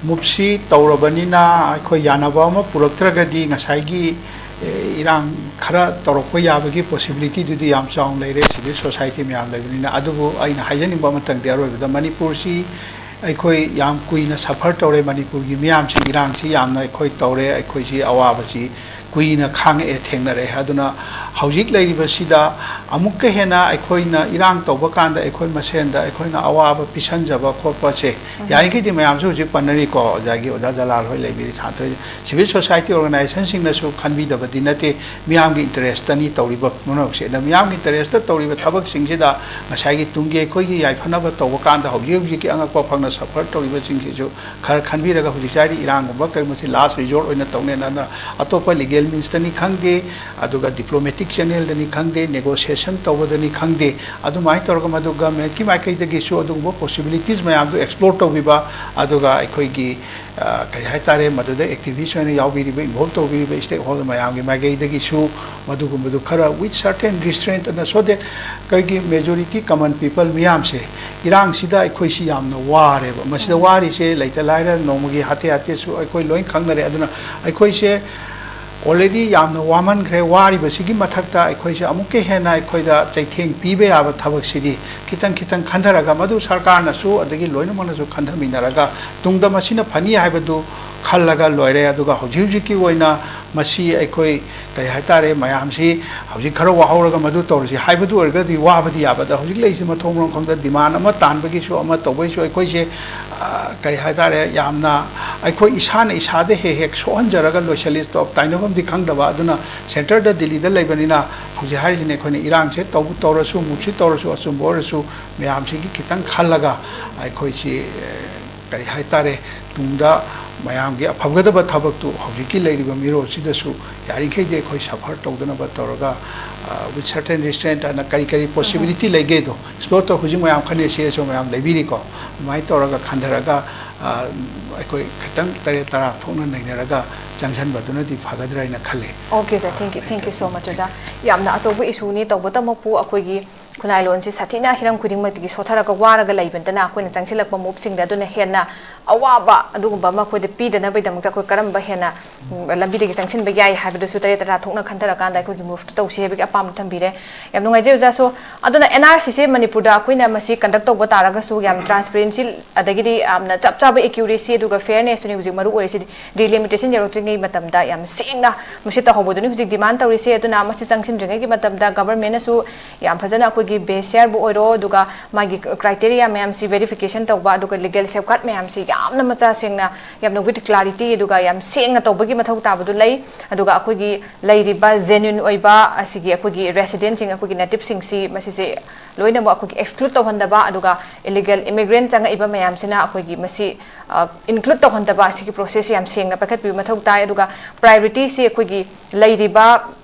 ꯃꯨꯞꯁꯤ ꯇꯧꯔꯕꯅꯤꯅ ꯑꯩꯈꯣꯏ ꯌꯥꯅꯕ ꯑꯃ ꯄꯨꯔꯛꯇ꯭ꯔꯒꯗꯤ ꯉꯁꯥꯏꯒꯤ, ꯑꯦ, ꯏꯔꯥꯡ ꯈꯔ ꯇꯧꯔꯛꯄ ꯌꯥꯕꯒꯤ ꯄꯣꯁꯤꯕꯤꯂꯤꯇꯤꯗꯨꯗꯤ ꯌꯥꯝ ꯆꯥꯎꯅ ꯂꯩꯔꯦ, ꯁꯤꯚꯤꯜ ꯁꯣꯁꯥꯏꯇꯤ ꯃꯌꯥꯝ ꯂꯩꯕꯅꯤꯅ꯫ ꯑꯗꯨꯕꯨ ꯑꯩꯅ ꯍꯥꯏꯖꯅꯤꯡꯕ ꯑꯃꯇꯪꯗꯤ, ꯑꯔꯣꯏꯕꯗ ꯃꯅꯤꯄꯨꯔꯁꯤ ꯑꯩꯈꯣꯏ ꯌꯥꯝ ꯀꯨꯏꯅ ꯁꯐꯔ ꯇꯧꯔꯦ, ꯃꯅꯤꯄꯨꯔꯒꯤ ꯃꯤꯌꯥꯝꯁꯤ ꯏꯔꯥꯡꯁꯤ ꯌꯥꯝꯅ ꯑꯩꯈꯣꯏ ꯇꯧꯔꯦ, ꯑꯩꯈꯣꯏꯁꯤ ꯑꯋꯥꯕꯁꯤ ꯀꯨꯏꯅ ꯈꯥꯡꯉꯛꯑꯦ, ꯊꯦꯡꯅꯔꯛꯑꯦ꯫ ꯑꯗꯨꯅ ꯍꯧꯖꯤꯛ ꯂꯩꯔꯤꯕꯁꯤꯗ ꯑꯃꯨꯛꯀ ꯍꯦꯟꯅ ꯑꯩꯈꯣꯏꯅ ꯏꯔꯥꯡ ꯇꯧꯕ ꯀꯥꯟꯗ ꯑꯩꯈꯣꯏ ꯃꯁꯦꯟꯗ ꯑꯩꯈꯣꯏꯅ ꯑꯋꯥꯕ ꯄꯤꯁꯟꯖꯕ ꯈꯣꯠꯄꯁꯦ, ꯌꯥꯔꯤꯈꯩꯗꯤ ꯃꯌꯥꯝꯁꯨ ꯍꯧꯖꯤꯛ ꯄꯟꯅꯔꯤꯀꯣ, ꯑꯣꯖꯥꯒꯤ, ꯑꯣꯖꯥ ꯖꯂꯥꯜ ꯍꯣꯏ ꯂꯩꯕꯤꯔꯤ, ꯁꯥꯟꯇꯣꯏ꯫ ꯁꯤꯚꯤꯜ ꯁꯣꯁꯥꯏꯇꯤ ꯑꯣꯔꯒꯅꯥꯏꯖꯦꯁꯟꯁꯤꯡꯅꯁꯨ ꯈꯟꯕꯤꯗꯕꯗꯤ ꯅꯠꯇꯦ, ꯃꯤꯌꯥꯝꯒꯤ ꯏꯟꯇꯔꯦꯁꯇꯅꯤ ꯇꯧꯔꯤꯕ ꯄꯨꯝꯅꯃꯛꯁꯦ꯫ ꯑꯗ ꯃꯤꯌꯥꯝꯒꯤ ꯏꯟꯇꯔꯦꯁꯇ ꯇꯧꯔꯤꯕ ꯊꯕꯛꯁꯤꯡꯁꯤꯗ ꯉꯁꯥꯏꯒꯤ ꯇꯨꯡꯒꯤ ꯑꯩꯈꯣꯏꯒꯤ ꯌꯥꯏꯐꯅꯕ ꯇꯧꯕ ꯀꯥꯟꯗ ꯍꯧꯖꯤꯛ ꯍꯧꯖꯤꯛꯀꯤ ꯑꯉꯛꯄ ꯐꯪꯅ ꯁꯐꯔ ꯇꯧꯔꯤꯕꯁꯤꯡꯁꯤꯁꯨ ꯈꯔ ꯈꯟꯕꯤꯔꯒ, ꯍꯧꯖꯤꯛ ꯍꯥꯏꯔꯤ ꯏꯔꯥꯡꯒꯨꯝꯕ ꯀꯔꯤꯒꯨꯝꯕꯁꯤ ꯂꯥꯁ ꯔꯤꯖꯣꯔꯠ ꯑꯣꯏꯅ ꯇꯧꯅꯦꯅ, ꯑꯗꯨꯅ ꯑꯇꯣꯞꯄ ꯂꯤꯒꯦꯜ ꯃꯤꯟꯁꯇꯅꯤ ꯈꯪꯗꯦ, ꯑꯗꯨꯒ ꯗꯤꯄ꯭ꯂꯣꯃꯦꯇꯤꯛ ꯆꯦꯅꯦꯜꯗꯅꯤ ꯈꯪꯗꯦ, ꯅꯦꯒꯣꯁꯤꯌꯦꯁꯟ ꯇꯧꯕꯗꯅꯤ ꯈꯪꯗꯦ, ꯑꯗꯨꯃꯥꯏꯅ ꯇꯧꯔꯒ ꯃꯗꯨ ꯒꯃꯦꯟꯠꯀꯤ ꯃꯥꯏꯀꯩꯗꯒꯤꯁꯨ ꯑꯗꯨꯒꯨꯝꯕ ꯄꯣꯁꯤꯕꯤꯂꯤꯇꯤꯁ ꯃꯌꯥꯝꯗꯨ ꯑꯦꯛꯁꯄ꯭ꯂꯣꯔ ꯇꯧꯕꯤꯕ, ꯑꯗꯨꯒ ꯑꯩꯈꯣꯏꯒꯤ, ꯑ, ꯀꯔꯤ ꯍꯥꯏꯇꯥꯔꯦ, ꯃꯗꯨꯗ ꯑꯦꯛꯇꯤꯚꯤꯁ ꯑꯣꯏꯅ ꯌꯥꯎꯕꯤꯔꯤꯕ, ꯏꯟꯚꯣꯜꯕ ꯇꯧꯕꯤꯔꯤꯕ ꯁ꯭ꯇꯦꯛ ꯍꯣꯜꯗꯔ ꯃꯌꯥꯝꯒꯤ ꯃꯥꯏꯀꯩꯗꯒꯤꯁꯨ ꯃꯗꯨꯒꯨꯝꯕꯗꯨ ꯈꯔ with certain restraint ꯑꯅ, so that ꯑꯩꯈꯣꯏꯒꯤ ꯃꯦꯖꯣꯔꯤꯇꯤ ꯀꯃꯟ ꯄꯤꯄꯜ ꯃꯤꯌꯥꯝꯁꯦ ꯏꯔꯥꯡꯁꯤꯗ ꯑꯩꯈꯣꯏꯁꯤ ꯌꯥꯝꯅ ꯋꯥꯔꯦꯕ꯫ ꯃꯁꯤꯗ ꯎꯝ꯫ ꯋꯥꯔꯤꯁꯦ ꯂꯩꯇ ꯂꯥꯏꯔ ꯅꯣꯡꯃꯒꯤ ꯍꯥꯇꯦ ꯍꯥꯇꯦꯁꯨ ꯑꯩꯈꯣꯏ ꯂꯣꯏ ꯈꯪꯅꯔꯦ꯫ ꯑꯗꯨꯅ ꯑꯩꯈꯣꯏꯁꯦ already ꯌꯥꯝꯅ ꯋꯥꯃꯟꯈ꯭ꯔꯦ꯫ ꯋꯥꯔꯤꯕꯁꯤꯒꯤ ꯃꯊꯛꯇ ꯑꯩꯈꯣꯏꯁꯦ ꯑꯃꯨꯛꯀ ꯍꯦꯟꯅ ꯑꯩꯈꯣꯏꯗ ꯆꯩꯊꯦꯡ ꯄꯤꯕ ꯌꯥꯕ ꯊꯕꯛꯁꯤꯗꯤ ꯈꯤꯇꯪ ꯈꯤꯇꯪ ꯈꯟꯊꯔꯒ, ꯃꯗꯨ ꯁꯔꯀꯥꯔꯅꯁꯨ ꯑꯗꯒꯤ ꯂꯣꯏꯅꯃꯛꯅꯁꯨ ꯈꯟꯊꯃꯤꯟꯅꯔꯒ ꯇꯨꯡꯗ ꯃꯁꯤꯅ ꯐꯅꯤ ꯍꯥꯏꯕꯗꯨ ꯈꯜꯂꯒ ꯂꯣꯏꯔꯦ꯫ ꯑꯗꯨꯒ ꯍꯧꯖꯤꯛ ꯍꯧꯖꯤꯛꯀꯤ ꯑꯣꯏꯅ ꯃꯁꯤ ꯑꯩꯈꯣꯏ, ꯀꯔꯤ ꯍꯥꯏꯇꯥꯔꯦ, ꯃꯌꯥꯝꯁꯤ ꯍꯧꯖꯤꯛ ꯈꯔ ꯋꯥꯍꯧꯔꯒ ꯃꯗꯨ ꯇꯧꯔꯁꯤ ꯍꯥꯏꯕꯗꯨ ꯑꯣꯏꯔꯒꯗꯤ ꯋꯥꯕꯗꯤ ꯌꯥꯕ꯫ ꯑꯗ ꯍꯧꯖꯤꯛ ꯂꯩꯔꯤꯁꯤ ꯃꯊꯣꯡ ꯃꯔꯝ ꯈꯪꯗ ꯗꯤꯃꯥꯟ ꯑꯃ ꯇꯥꯟꯕꯒꯤꯁꯨ ꯑꯃ ꯇꯧꯕꯒꯤꯁꯨ ꯑꯩꯈꯣꯏꯁꯦ, ꯑ, ꯀꯔꯤ ꯍꯥꯏꯇꯥꯔꯦ, ꯌꯥꯝꯅ ꯑꯩꯈꯣꯏ ꯏꯁꯥꯅ ꯏꯁꯥꯗ ꯍꯦꯛ ꯍꯦꯛ ꯁꯣꯛꯍꯟꯖꯔꯒ ꯂꯣꯏꯁꯤꯜꯂꯤ꯫ ꯇꯣꯞ ꯇꯥꯏꯅꯐꯝꯗꯤ ꯈꯪꯗꯕ꯫ ꯑꯗꯨꯅ ꯁꯦꯟꯇꯔꯗ ꯗꯤꯜꯂꯤꯗ ꯂꯩꯕꯅꯤꯅ ꯍꯧꯖꯤꯛ ꯍꯥꯏꯔꯤꯁꯤꯅꯦ, ꯑꯩꯈꯣꯏꯅ ꯏꯔꯥꯡꯁꯦ ꯇꯧꯕ ꯇꯧꯔꯁꯨ, ꯃꯨꯞꯁꯤ ꯇꯧꯔꯁꯨ, ꯑꯆꯨꯝꯕ ꯑꯣꯏꯔꯁꯨ, ꯃꯌꯥꯝꯁꯤꯒꯤ ꯈꯤꯇꯪ ꯈꯜꯂꯒ ꯑꯩꯈꯣꯏꯁꯤ, ꯑ, ꯀꯔꯤ ꯍꯥꯏꯇꯥꯔꯦ, ꯇꯨꯡꯗ ꯃꯌꯥꯝꯒꯤ ꯑꯐꯒꯗꯕ ꯊꯕꯛꯇꯨ ꯍꯧꯖꯤꯛꯀꯤ ꯂꯩꯔꯤꯕ ꯃꯤꯔꯣꯜꯁꯤꯗꯁꯨ ꯌꯥꯔꯤꯈꯩꯗꯤ ꯑꯩꯈꯣꯏ ꯁꯐꯔ ꯇꯧꯗꯅꯕ ꯇꯧꯔꯒ, ꯑ, with certain restraint ꯍꯥꯏꯅ ꯀꯔꯤ ꯀꯔꯤ ꯄꯣꯁꯤꯕꯤꯂꯤꯇꯤ ꯂꯩꯒꯦꯗꯣ ꯑꯦꯛꯁꯄ꯭ꯂꯣꯔ ꯇꯧ꯫ ꯍꯧꯖꯤꯛ ꯃꯌꯥꯝ ꯈꯟꯅꯩ, ꯁꯤ ꯑꯩꯁꯨ ꯃꯌꯥꯝ ꯂꯩꯕꯤꯔꯤꯀꯣ꯫ ꯑꯗꯨꯃꯥꯏꯅ ꯇꯧꯔꯒ ꯈꯟꯊꯔꯒ, ꯑ, ꯑꯩꯈꯣꯏ ꯈꯤꯇꯪ ꯇꯔꯦꯠ ꯇꯔꯥ ꯊꯣꯛꯅ ꯅꯩꯅꯔꯒ ꯆꯪꯁꯤꯟꯕꯗꯨꯅꯗꯤ ꯐꯒꯗ꯭ꯔꯥ ꯍꯥꯏꯅ ꯈꯜꯂꯤ꯫ Okay, sir. Thank you. Thank you so much, ꯑꯣꯖꯥ꯫ ꯌꯥꯝꯅ ꯑꯆꯧꯕ ꯏꯁꯨꯅꯤ, ꯇꯧꯕꯇꯃꯛꯄꯨ ꯑꯩꯈꯣꯏꯒꯤ ꯈꯨꯟꯅꯥꯏꯂꯣꯟꯁꯤ ꯁꯥꯊꯤꯅ ꯍꯤꯔꯝ ꯈꯨꯗꯤꯡꯃꯛꯇꯒꯤ ꯁꯣꯠꯊꯔꯒ ꯋꯥꯔꯒ ꯂꯩꯕ ꯅꯠꯇꯅ ꯑꯩꯈꯣꯏꯅ ꯆꯪꯁꯤꯜꯂꯛꯄ ꯃꯨꯞꯁꯤꯡꯗ꯫ ꯑꯗꯨꯅ ꯍꯦꯟꯅ ꯑꯋꯥꯕ ꯑꯗꯨꯒꯨꯝꯕ ꯑꯃ ꯑꯩꯈꯣꯏꯗ ꯄꯤꯗꯅꯕꯒꯤꯗꯃꯛꯇ ꯑꯩꯈꯣꯏ ꯀꯔꯝꯕ ꯍꯦꯟꯅ, ꯎꯝ, ꯂꯝꯕꯤꯗꯒꯤ ꯆꯪꯁꯤꯟꯕ ꯌꯥꯏ ꯍꯥꯏꯕꯗꯨꯁꯨ ꯇꯔꯦꯠ ꯇꯔꯥ ꯊꯣꯛꯅ ꯈꯟꯊꯔꯀꯥꯟꯗ ꯑꯩꯈꯣꯏꯒꯤ moveꯇꯨ ꯇꯧꯁꯤ ꯍꯥꯏꯕꯒꯤ ꯑꯄꯥꯝꯕ ꯊꯝꯕꯤꯔꯦ꯫ ꯌꯥꯝ ꯅꯨꯡꯉꯥꯏꯖꯩ ꯑꯣꯖꯥꯁꯨ꯫ ꯑꯗꯨꯅ NRCꯁꯦ ꯃꯅꯤꯄꯨꯔꯗ ꯑꯩꯈꯣꯏꯅ ꯃꯁꯤ conduct ꯇꯧꯕ ꯇꯥꯔꯒꯁꯨ ꯌꯥꯝ transparency, ꯑꯗꯒꯤꯗꯤ ꯌꯥꯝꯅ ꯆꯞ ꯆꯥꯕ accuracyꯗꯨꯒ fairnessꯇꯨꯅꯤ ꯍꯧꯖꯤꯛ ꯃꯔꯨ ꯑꯣꯏꯔꯤꯁꯤꯗꯤ꯫ Delimitation ꯌꯧꯔꯛꯇ꯭ꯔꯤꯉꯩ ꯃꯇꯝꯗ ꯌꯥꯝ ꯁꯦꯡꯅ ꯃꯁꯤ ꯇꯧꯍꯧꯕꯗꯨꯅꯤ ꯍꯧꯖꯤꯛ demand ꯇꯧꯔꯤꯁꯦ꯫ ꯑꯗꯨꯅ ꯃꯁꯤ ꯆꯪꯁꯤꯟꯗ꯭ꯔꯤꯉꯩꯒꯤ ꯃꯇꯝꯗ governmentꯅꯁꯨ ꯌꯥꯝ ꯐꯖꯅ ꯑꯩꯈꯣꯏꯒꯤ base yearꯕꯨ ꯑꯣꯏꯔꯣ, ꯑꯗꯨꯒ ꯃꯥꯒꯤ criteria ꯃꯌꯥꯝꯁꯤ verification ꯇꯧꯕ, ꯑꯗꯨꯒ legal safeguard ꯃꯌꯥꯝꯁꯤ ꯌꯥꯝꯅ ꯃꯆꯥ ꯁꯦꯡꯅ, ꯌꯥꯝꯅ with clarity, ꯑꯗꯨꯒ ꯌꯥꯝ ꯁꯦꯡꯅ ꯇꯧꯕꯒꯤ ꯃꯊꯧ ꯇꯥꯕꯗꯨ ꯂꯩ꯫ ꯑꯗꯨꯒ ꯑꯩꯈꯣꯏꯒꯤ ꯂꯩꯔꯤꯕ genuine ꯑꯣꯏꯕ ꯑꯁꯤꯒꯤ ꯑꯩꯈꯣꯏꯒꯤ residentꯁꯤꯡ, ꯑꯩꯈꯣꯏꯒꯤ nativeꯁꯤꯡꯁꯤ ꯃꯁꯤꯁꯦ ꯂꯣꯏꯅꯃꯛ ꯑꯩꯈꯣꯏꯒꯤ exclude ꯇꯧꯍꯟꯗꯕ, ꯑꯗꯨꯒ illegal immigrant ꯆꯪꯉꯛꯏꯕ ꯃꯌꯥꯝꯁꯤꯅ ꯑꯩꯈꯣꯏꯒꯤ ꯃꯁꯤ, ꯑ, include ꯇꯧꯍꯟꯗꯕ ꯑꯁꯤꯒꯤ processꯁꯤ ꯌꯥꯝ ꯁꯦꯡꯅ ꯄꯥꯏꯈꯠꯄꯤꯕ ꯃꯊꯧ ꯇꯥꯏ꯫ ꯑꯗꯨꯒ priorityꯁꯤ ꯑꯩꯈꯣꯏꯒꯤ ꯂꯩꯔꯤꯕ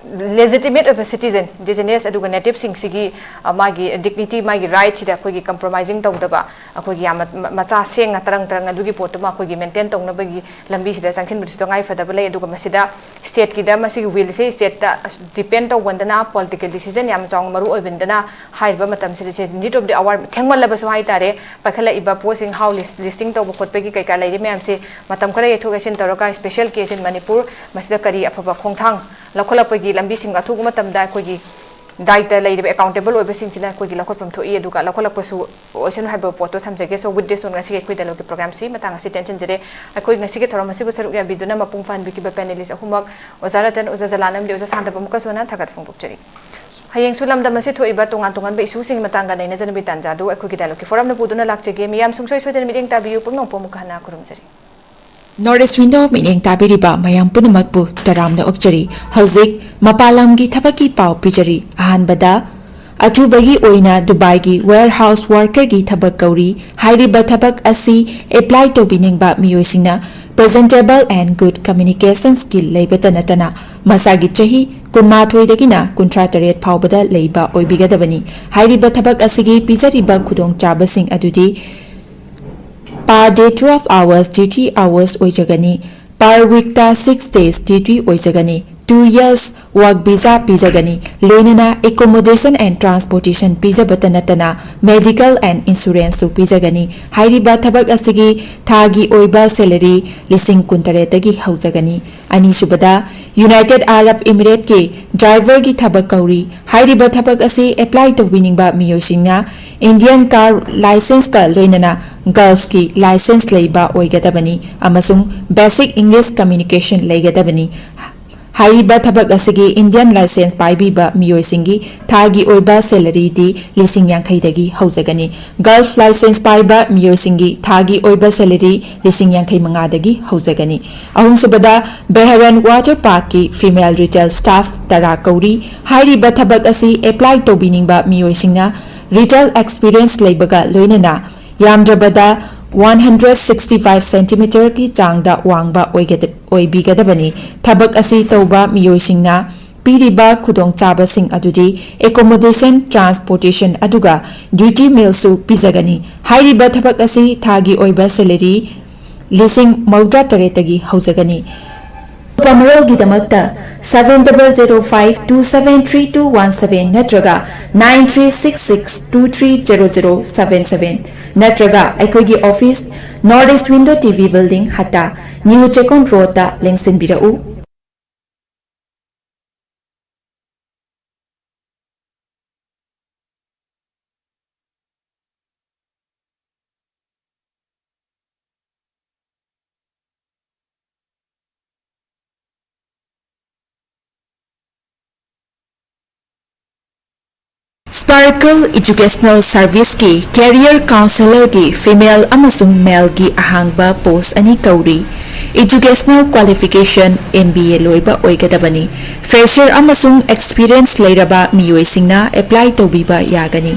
legitimate ꯑꯣꯏꯕ citizen, indigenous ꯑꯗꯨꯒ nativeꯁꯤꯡꯁꯤꯒꯤ, ꯑ, ꯃꯥꯒꯤ dignity, ꯃꯥꯒꯤ rightꯁꯤꯗ ꯑꯩꯈꯣꯏꯒꯤ compromising ꯇꯧꯗꯕ, ꯑꯩꯈꯣꯏꯒꯤ ꯌꯥꯝꯅ ꯃ-, ꯃꯆꯥ ꯁꯦꯡꯅ ꯇꯔꯪ ꯇꯔꯪ ꯑꯗꯨꯒꯤ ꯄꯣꯠꯇꯨꯃ ꯑꯩꯈꯣꯏꯒꯤ maintain ꯇꯧꯅꯕꯒꯤ ꯂꯝꯕꯤꯁꯤꯗ ꯆꯪꯁꯤꯟꯕꯗꯨꯁꯨ ꯇꯉꯥꯏ ꯐꯗꯕ ꯂꯩ꯫ ꯑꯗꯨꯒ ꯃꯁꯤꯗ stateꯀꯤꯗ ꯃꯁꯤꯒꯤ willꯁꯦ stateꯇ depend ꯇꯧꯒꯟꯗꯅ political decision ꯌꯥꯝ ꯆꯥꯎꯅ ꯃꯔꯨ ꯑꯣꯏꯕꯅꯤꯅ ꯍꯥꯏꯔꯤꯕ ꯃꯇꯝꯁꯤꯗ ꯁꯦ need of the hour ꯊꯦꯡꯃꯜꯂꯕꯁꯨ ꯍꯥꯏꯇꯥꯔꯦ, ꯄꯥꯏꯈꯠꯂꯛꯏꯕ ꯄꯣꯠꯁꯤꯡ house list-, listing ꯇꯧꯕ ꯈꯣꯠꯄꯒꯤ ꯀꯩꯀꯥ ꯂꯩꯔꯤ ꯃꯌꯥꯝꯁꯦ ꯃꯇꯝ ꯈꯔ ꯌꯩꯊꯣꯛ ꯌꯩꯁꯤꯟ ꯇꯧꯔꯒ special case in ꯃꯅꯤꯄꯨꯔ ꯃꯁꯤꯗ ꯀꯔꯤ ꯑꯐꯕ ꯈꯣꯡꯊꯥꯡ ꯂꯧꯈꯠꯂꯛꯄꯒꯤ ꯂꯝꯕꯤꯁꯤꯡ ꯑꯊꯨꯕ ꯃꯇꯝꯗ ꯑꯩꯈꯣꯏꯒꯤ ꯗꯥꯏꯇ ꯂꯩꯔꯤꯕ accountable ꯑꯣꯏꯕꯁꯤꯡꯁꯤꯅ ꯑꯩꯈꯣꯏꯒꯤ ꯂꯧꯈꯠꯐꯝ ꯊꯣꯛꯏ, ꯑꯗꯨꯒ ꯂꯧꯈꯠꯂꯛꯄꯁꯨ ꯑꯣꯏꯁꯅꯨ ꯍꯥꯏꯕ ꯄꯣꯠꯇꯣ ꯊꯝꯖꯒꯦ꯫ So with this on ꯉꯁꯤꯒꯤ ꯑꯩꯈꯣꯏ dialogueꯀꯤ programꯁꯤ ꯃꯇꯥꯡ ꯑꯁꯤ ꯇꯦꯟꯁꯤꯟꯖꯔꯦ꯫ ꯑꯩꯈꯣꯏ ꯉꯁꯤꯒꯤ ꯊꯧꯔꯝ ꯑꯁꯤꯕꯨ ꯁꯔꯨꯛ ꯌꯥꯕꯤꯗꯨꯅ ꯃꯄꯨꯡ ꯐꯥꯍꯟꯕꯤꯈꯤꯕ panelist ꯑꯍꯨꯝꯃꯛ, ꯑꯣꯖꯥ ꯔꯇꯟ, ꯑꯣꯖꯥ ꯖꯂꯥꯟ ꯑꯃꯗꯤ ꯑꯣꯖꯥ ꯁꯥꯟꯇꯕ ꯑꯃꯨꯛꯀꯁꯨ ꯍꯟꯅ ꯊꯥꯒꯠ ꯐꯣꯡꯗꯣꯛꯆꯔꯤ꯫ ꯍꯌꯦꯡꯁꯨ ꯂꯝꯗꯝ ꯑꯁꯤ ꯊꯣꯛꯏꯕ ꯇꯣꯉꯥꯟ ꯇꯣꯉꯥꯟꯕ issueꯁꯤꯡꯒꯤ ꯃꯇꯥꯡꯒ ꯅꯩꯅꯖꯅꯕꯒꯤ ꯇꯥꯟꯖꯥꯗꯨ ꯑꯩꯈꯣꯏꯒꯤ dialogueꯀꯤ forumꯅ ꯄꯨꯗꯨꯅ ꯂꯥꯛꯆꯒꯦ꯫ ꯃꯤꯌꯥꯝ ꯁꯨꯡꯁꯣꯏ ꯁꯣꯏꯗꯅ ꯃꯤꯠꯌꯦꯡ ꯇꯥꯕꯤꯌꯨ꯫ ꯄꯨꯝꯅꯃꯛꯄꯨ ꯑꯃꯨꯛꯀ ꯍꯟꯅ ꯈꯨꯔꯨꯝꯖꯔꯤ꯫ North East Window ꯃꯤꯠꯌꯦꯡ ꯇꯥꯕꯤꯔꯤꯕ ꯃꯌꯥꯝ ꯄꯨꯝꯅꯃꯛꯄꯨ ꯇꯔꯥꯝꯅ ꯑꯣꯛꯆꯔꯤ꯫ ꯍꯧꯖꯤꯛ ꯃꯄꯥꯟ ꯂꯝꯒꯤ ꯊꯕꯛꯀꯤ ꯄꯥꯎ ꯄꯤꯖꯔꯤ꯫ ꯑꯍꯥꯟꯕꯗ, ꯑꯊꯨꯕꯒꯤ ꯑꯣꯏꯅ ꯗꯨꯕꯥꯏꯒꯤ warehouse workerꯒꯤ ꯊꯕꯛ ꯀꯧꯔꯤ꯫ ꯍꯥꯏꯔꯤꯕ ꯊꯕꯛ ꯑꯁꯤ apply ꯇꯧꯕꯤꯅꯤꯡꯕ ꯃꯤꯑꯣꯏꯁꯤꯡꯅ presentable and good communication skill ꯂꯩꯕꯇ ꯅꯠꯇꯅ ꯃꯁꯥꯒꯤ ꯆꯍꯤ ꯀꯨꯟꯃꯥꯊꯣꯏꯗꯒꯤꯅ ꯀꯨꯟꯊ꯭ꯔꯥ ꯇꯔꯦꯠ ꯐꯥꯎꯕꯗ ꯂꯩꯕ ꯑꯣꯏꯕꯤꯒꯗꯕꯅꯤ꯫ ꯍꯥꯏꯔꯤꯕ ꯊꯕꯛ ꯑꯁꯤꯒꯤ ꯄꯤꯖꯔꯤꯕ ꯈꯨꯗꯣꯡꯆꯥꯕꯁꯤꯡ ꯑꯗꯨꯗꯤ per day twelve hours duty hours ꯑꯣꯏꯖꯒꯅꯤ꯫ Per weekꯇ six days duty ꯑꯣꯏꯖꯒꯅꯤ꯫ two years work visa ꯄꯤꯖꯒꯅꯤ꯫ ꯂꯣꯏꯅꯅ accommodation and transportation ꯄꯤꯖꯕꯇ ꯅꯠꯇꯅ medical and insurance ꯁꯨ ꯄꯤꯖꯒꯅꯤ꯫ ꯍꯥꯏꯔꯤꯕ ꯊꯕꯛ ꯑꯁꯤꯒꯤ ꯊꯥꯒꯤ ꯑꯣꯏꯕ salary ꯂꯤꯁꯤꯡ ꯀꯨꯟꯇꯔꯦꯠꯇꯒꯤ ꯍꯧꯖꯒꯅꯤ꯫ ꯑꯅꯤꯁꯨꯕꯗ, United Arab Emirates ꯀꯤ driver ꯒꯤ ꯊꯕꯛ ꯀꯧꯔꯤ꯫ ꯍꯥꯏꯔꯤꯕ ꯊꯕꯛ ꯑꯁꯤ apply ꯇꯧꯕꯤꯅꯤꯡꯕ ꯃꯤꯑꯣꯏꯁꯤꯡꯅ Indian car licence ꯀ ꯂꯣꯏꯅꯅ Gulf ꯀꯤ licence ꯂꯩꯕ ꯑꯣꯏꯒꯗꯕꯅꯤ ꯑꯃꯁꯨꯡ basic English communication ꯂꯩꯒꯗꯕꯅꯤ꯫ ꯍꯥꯏꯔꯤꯕ ꯊꯕꯛ ꯑꯁꯤꯒꯤ Indian licence ꯄꯥꯏꯕꯤꯕ ꯃꯤꯑꯣꯏꯁꯤꯡꯒꯤ ꯊꯥꯒꯤ ꯑꯣꯏꯕ salary ꯗꯤ ꯂꯤꯁꯤꯡ ꯌꯥꯡꯈꯩꯗꯒꯤ ꯍꯧꯖꯒꯅꯤ꯫ Gulf licence ꯄꯥꯏꯕ ꯃꯤꯑꯣꯏꯁꯤꯡꯒꯤ ꯊꯥꯒꯤ ꯑꯣꯏꯕ salary ꯂꯤꯁꯤꯡ ꯌꯥꯡꯈꯩ ꯃꯉꯥꯗꯒꯤ ꯍꯧꯖꯒꯅꯤ꯫ ꯑꯍꯨꯝꯁꯨꯕꯗ, Bahrain Water Park ꯀꯤ female retail staff ꯇꯔꯥ ꯀꯧꯔꯤ꯫ ꯍꯥꯏꯔꯤꯕ ꯊꯕꯛ ꯑꯁꯤ apply ꯇꯧꯕꯤꯅꯤꯡꯕ ꯃꯤꯑꯣꯏꯁꯤꯡꯅ retail experience ꯂꯩꯕꯒ ꯂꯣꯏꯅꯅ ꯌꯥꯝꯗ꯭ꯔꯕꯗ one hundred sixty five centimeter ꯒꯤ ꯆꯥꯡꯗ ꯋꯥꯡꯕ ꯑꯣꯏꯒꯗ-, ꯑꯣꯏꯕꯤꯒꯗꯕꯅꯤ꯫ ꯊꯕꯛ ꯑꯁꯤ ꯇꯧꯕ ꯃꯤꯑꯣꯏꯁꯤꯡꯅ ꯄꯤꯔꯤꯕ ꯈꯨꯗꯣꯡꯆꯥꯕꯁꯤꯡ ꯑꯗꯨꯗꯤ accommodation, transportation ꯑꯗꯨꯒ duty meal ꯁꯨ ꯄꯤꯖꯒꯅꯤ꯫ ꯍꯥꯏꯔꯤꯕ ꯊꯕꯛ ꯑꯁꯤ ꯊꯥꯒꯤ ꯑꯣꯏꯕ salary ꯂꯤꯁꯤꯡ ꯃꯧꯗ꯭ꯔꯥ ꯇꯔꯦꯠꯇꯒꯤ ꯍꯧꯖꯒꯅꯤ꯫ ꯑꯀꯨꯞꯄ ꯃꯔꯣꯜꯒꯤꯗꯃꯛꯇ seven double zero five two seven three two one seven ꯅꯠꯇ꯭ꯔꯒ nine three six six two three zero zero seven seven ꯅꯠꯇ꯭ꯔꯒ ꯑꯩꯈꯣꯏꯒꯤ office, North East Window T V Building, ꯍꯠꯇꯥ, New Chekon Road ꯇ ꯂꯦꯡꯁꯤꯟꯕꯤꯔꯛꯎ꯫ Sparkle Educational Service ꯀꯤ career counsellor ꯒꯤ female ꯑꯃꯁꯨꯡ male ꯒꯤ ꯑꯍꯥꯡꯕ post ꯑꯅꯤ ꯀꯧꯔꯤ꯫ Educational qualification M B A ꯂꯣꯏꯕ ꯑꯣꯏꯒꯗꯕꯅꯤ꯫ Fresher ꯑꯃꯁꯨꯡ experience ꯂꯩꯔꯕ ꯃꯤꯑꯣꯏꯁꯤꯡꯅ apply ꯇꯧꯕꯤꯕ ꯌꯥꯒꯅꯤ꯫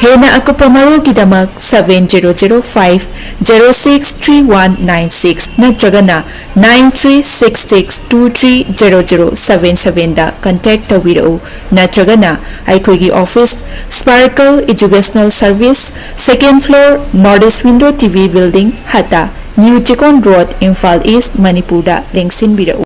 ꯍꯦꯟꯅ ꯑꯀꯨꯞꯄ ꯃꯔꯣꯜꯒꯤꯗꯃꯛ seven zero zero five zero six three one nine six ꯅꯠꯇ꯭ꯔꯒꯅ nine three six six two three zero zero seven seven ꯗ contact ꯇꯧꯕꯤꯔꯛꯎ, ꯅꯠꯇ꯭ꯔꯒꯅ ꯑꯩꯈꯣꯏꯒꯤ office, Sparkle Educational Service, second floor, North East Window T V Building, ꯍꯠꯇꯥ, New Chekon Road, Imphal east, ꯃꯅꯤꯄꯨꯔꯗ ꯂꯦꯡꯁꯤꯟꯕꯤꯔꯛꯎ꯫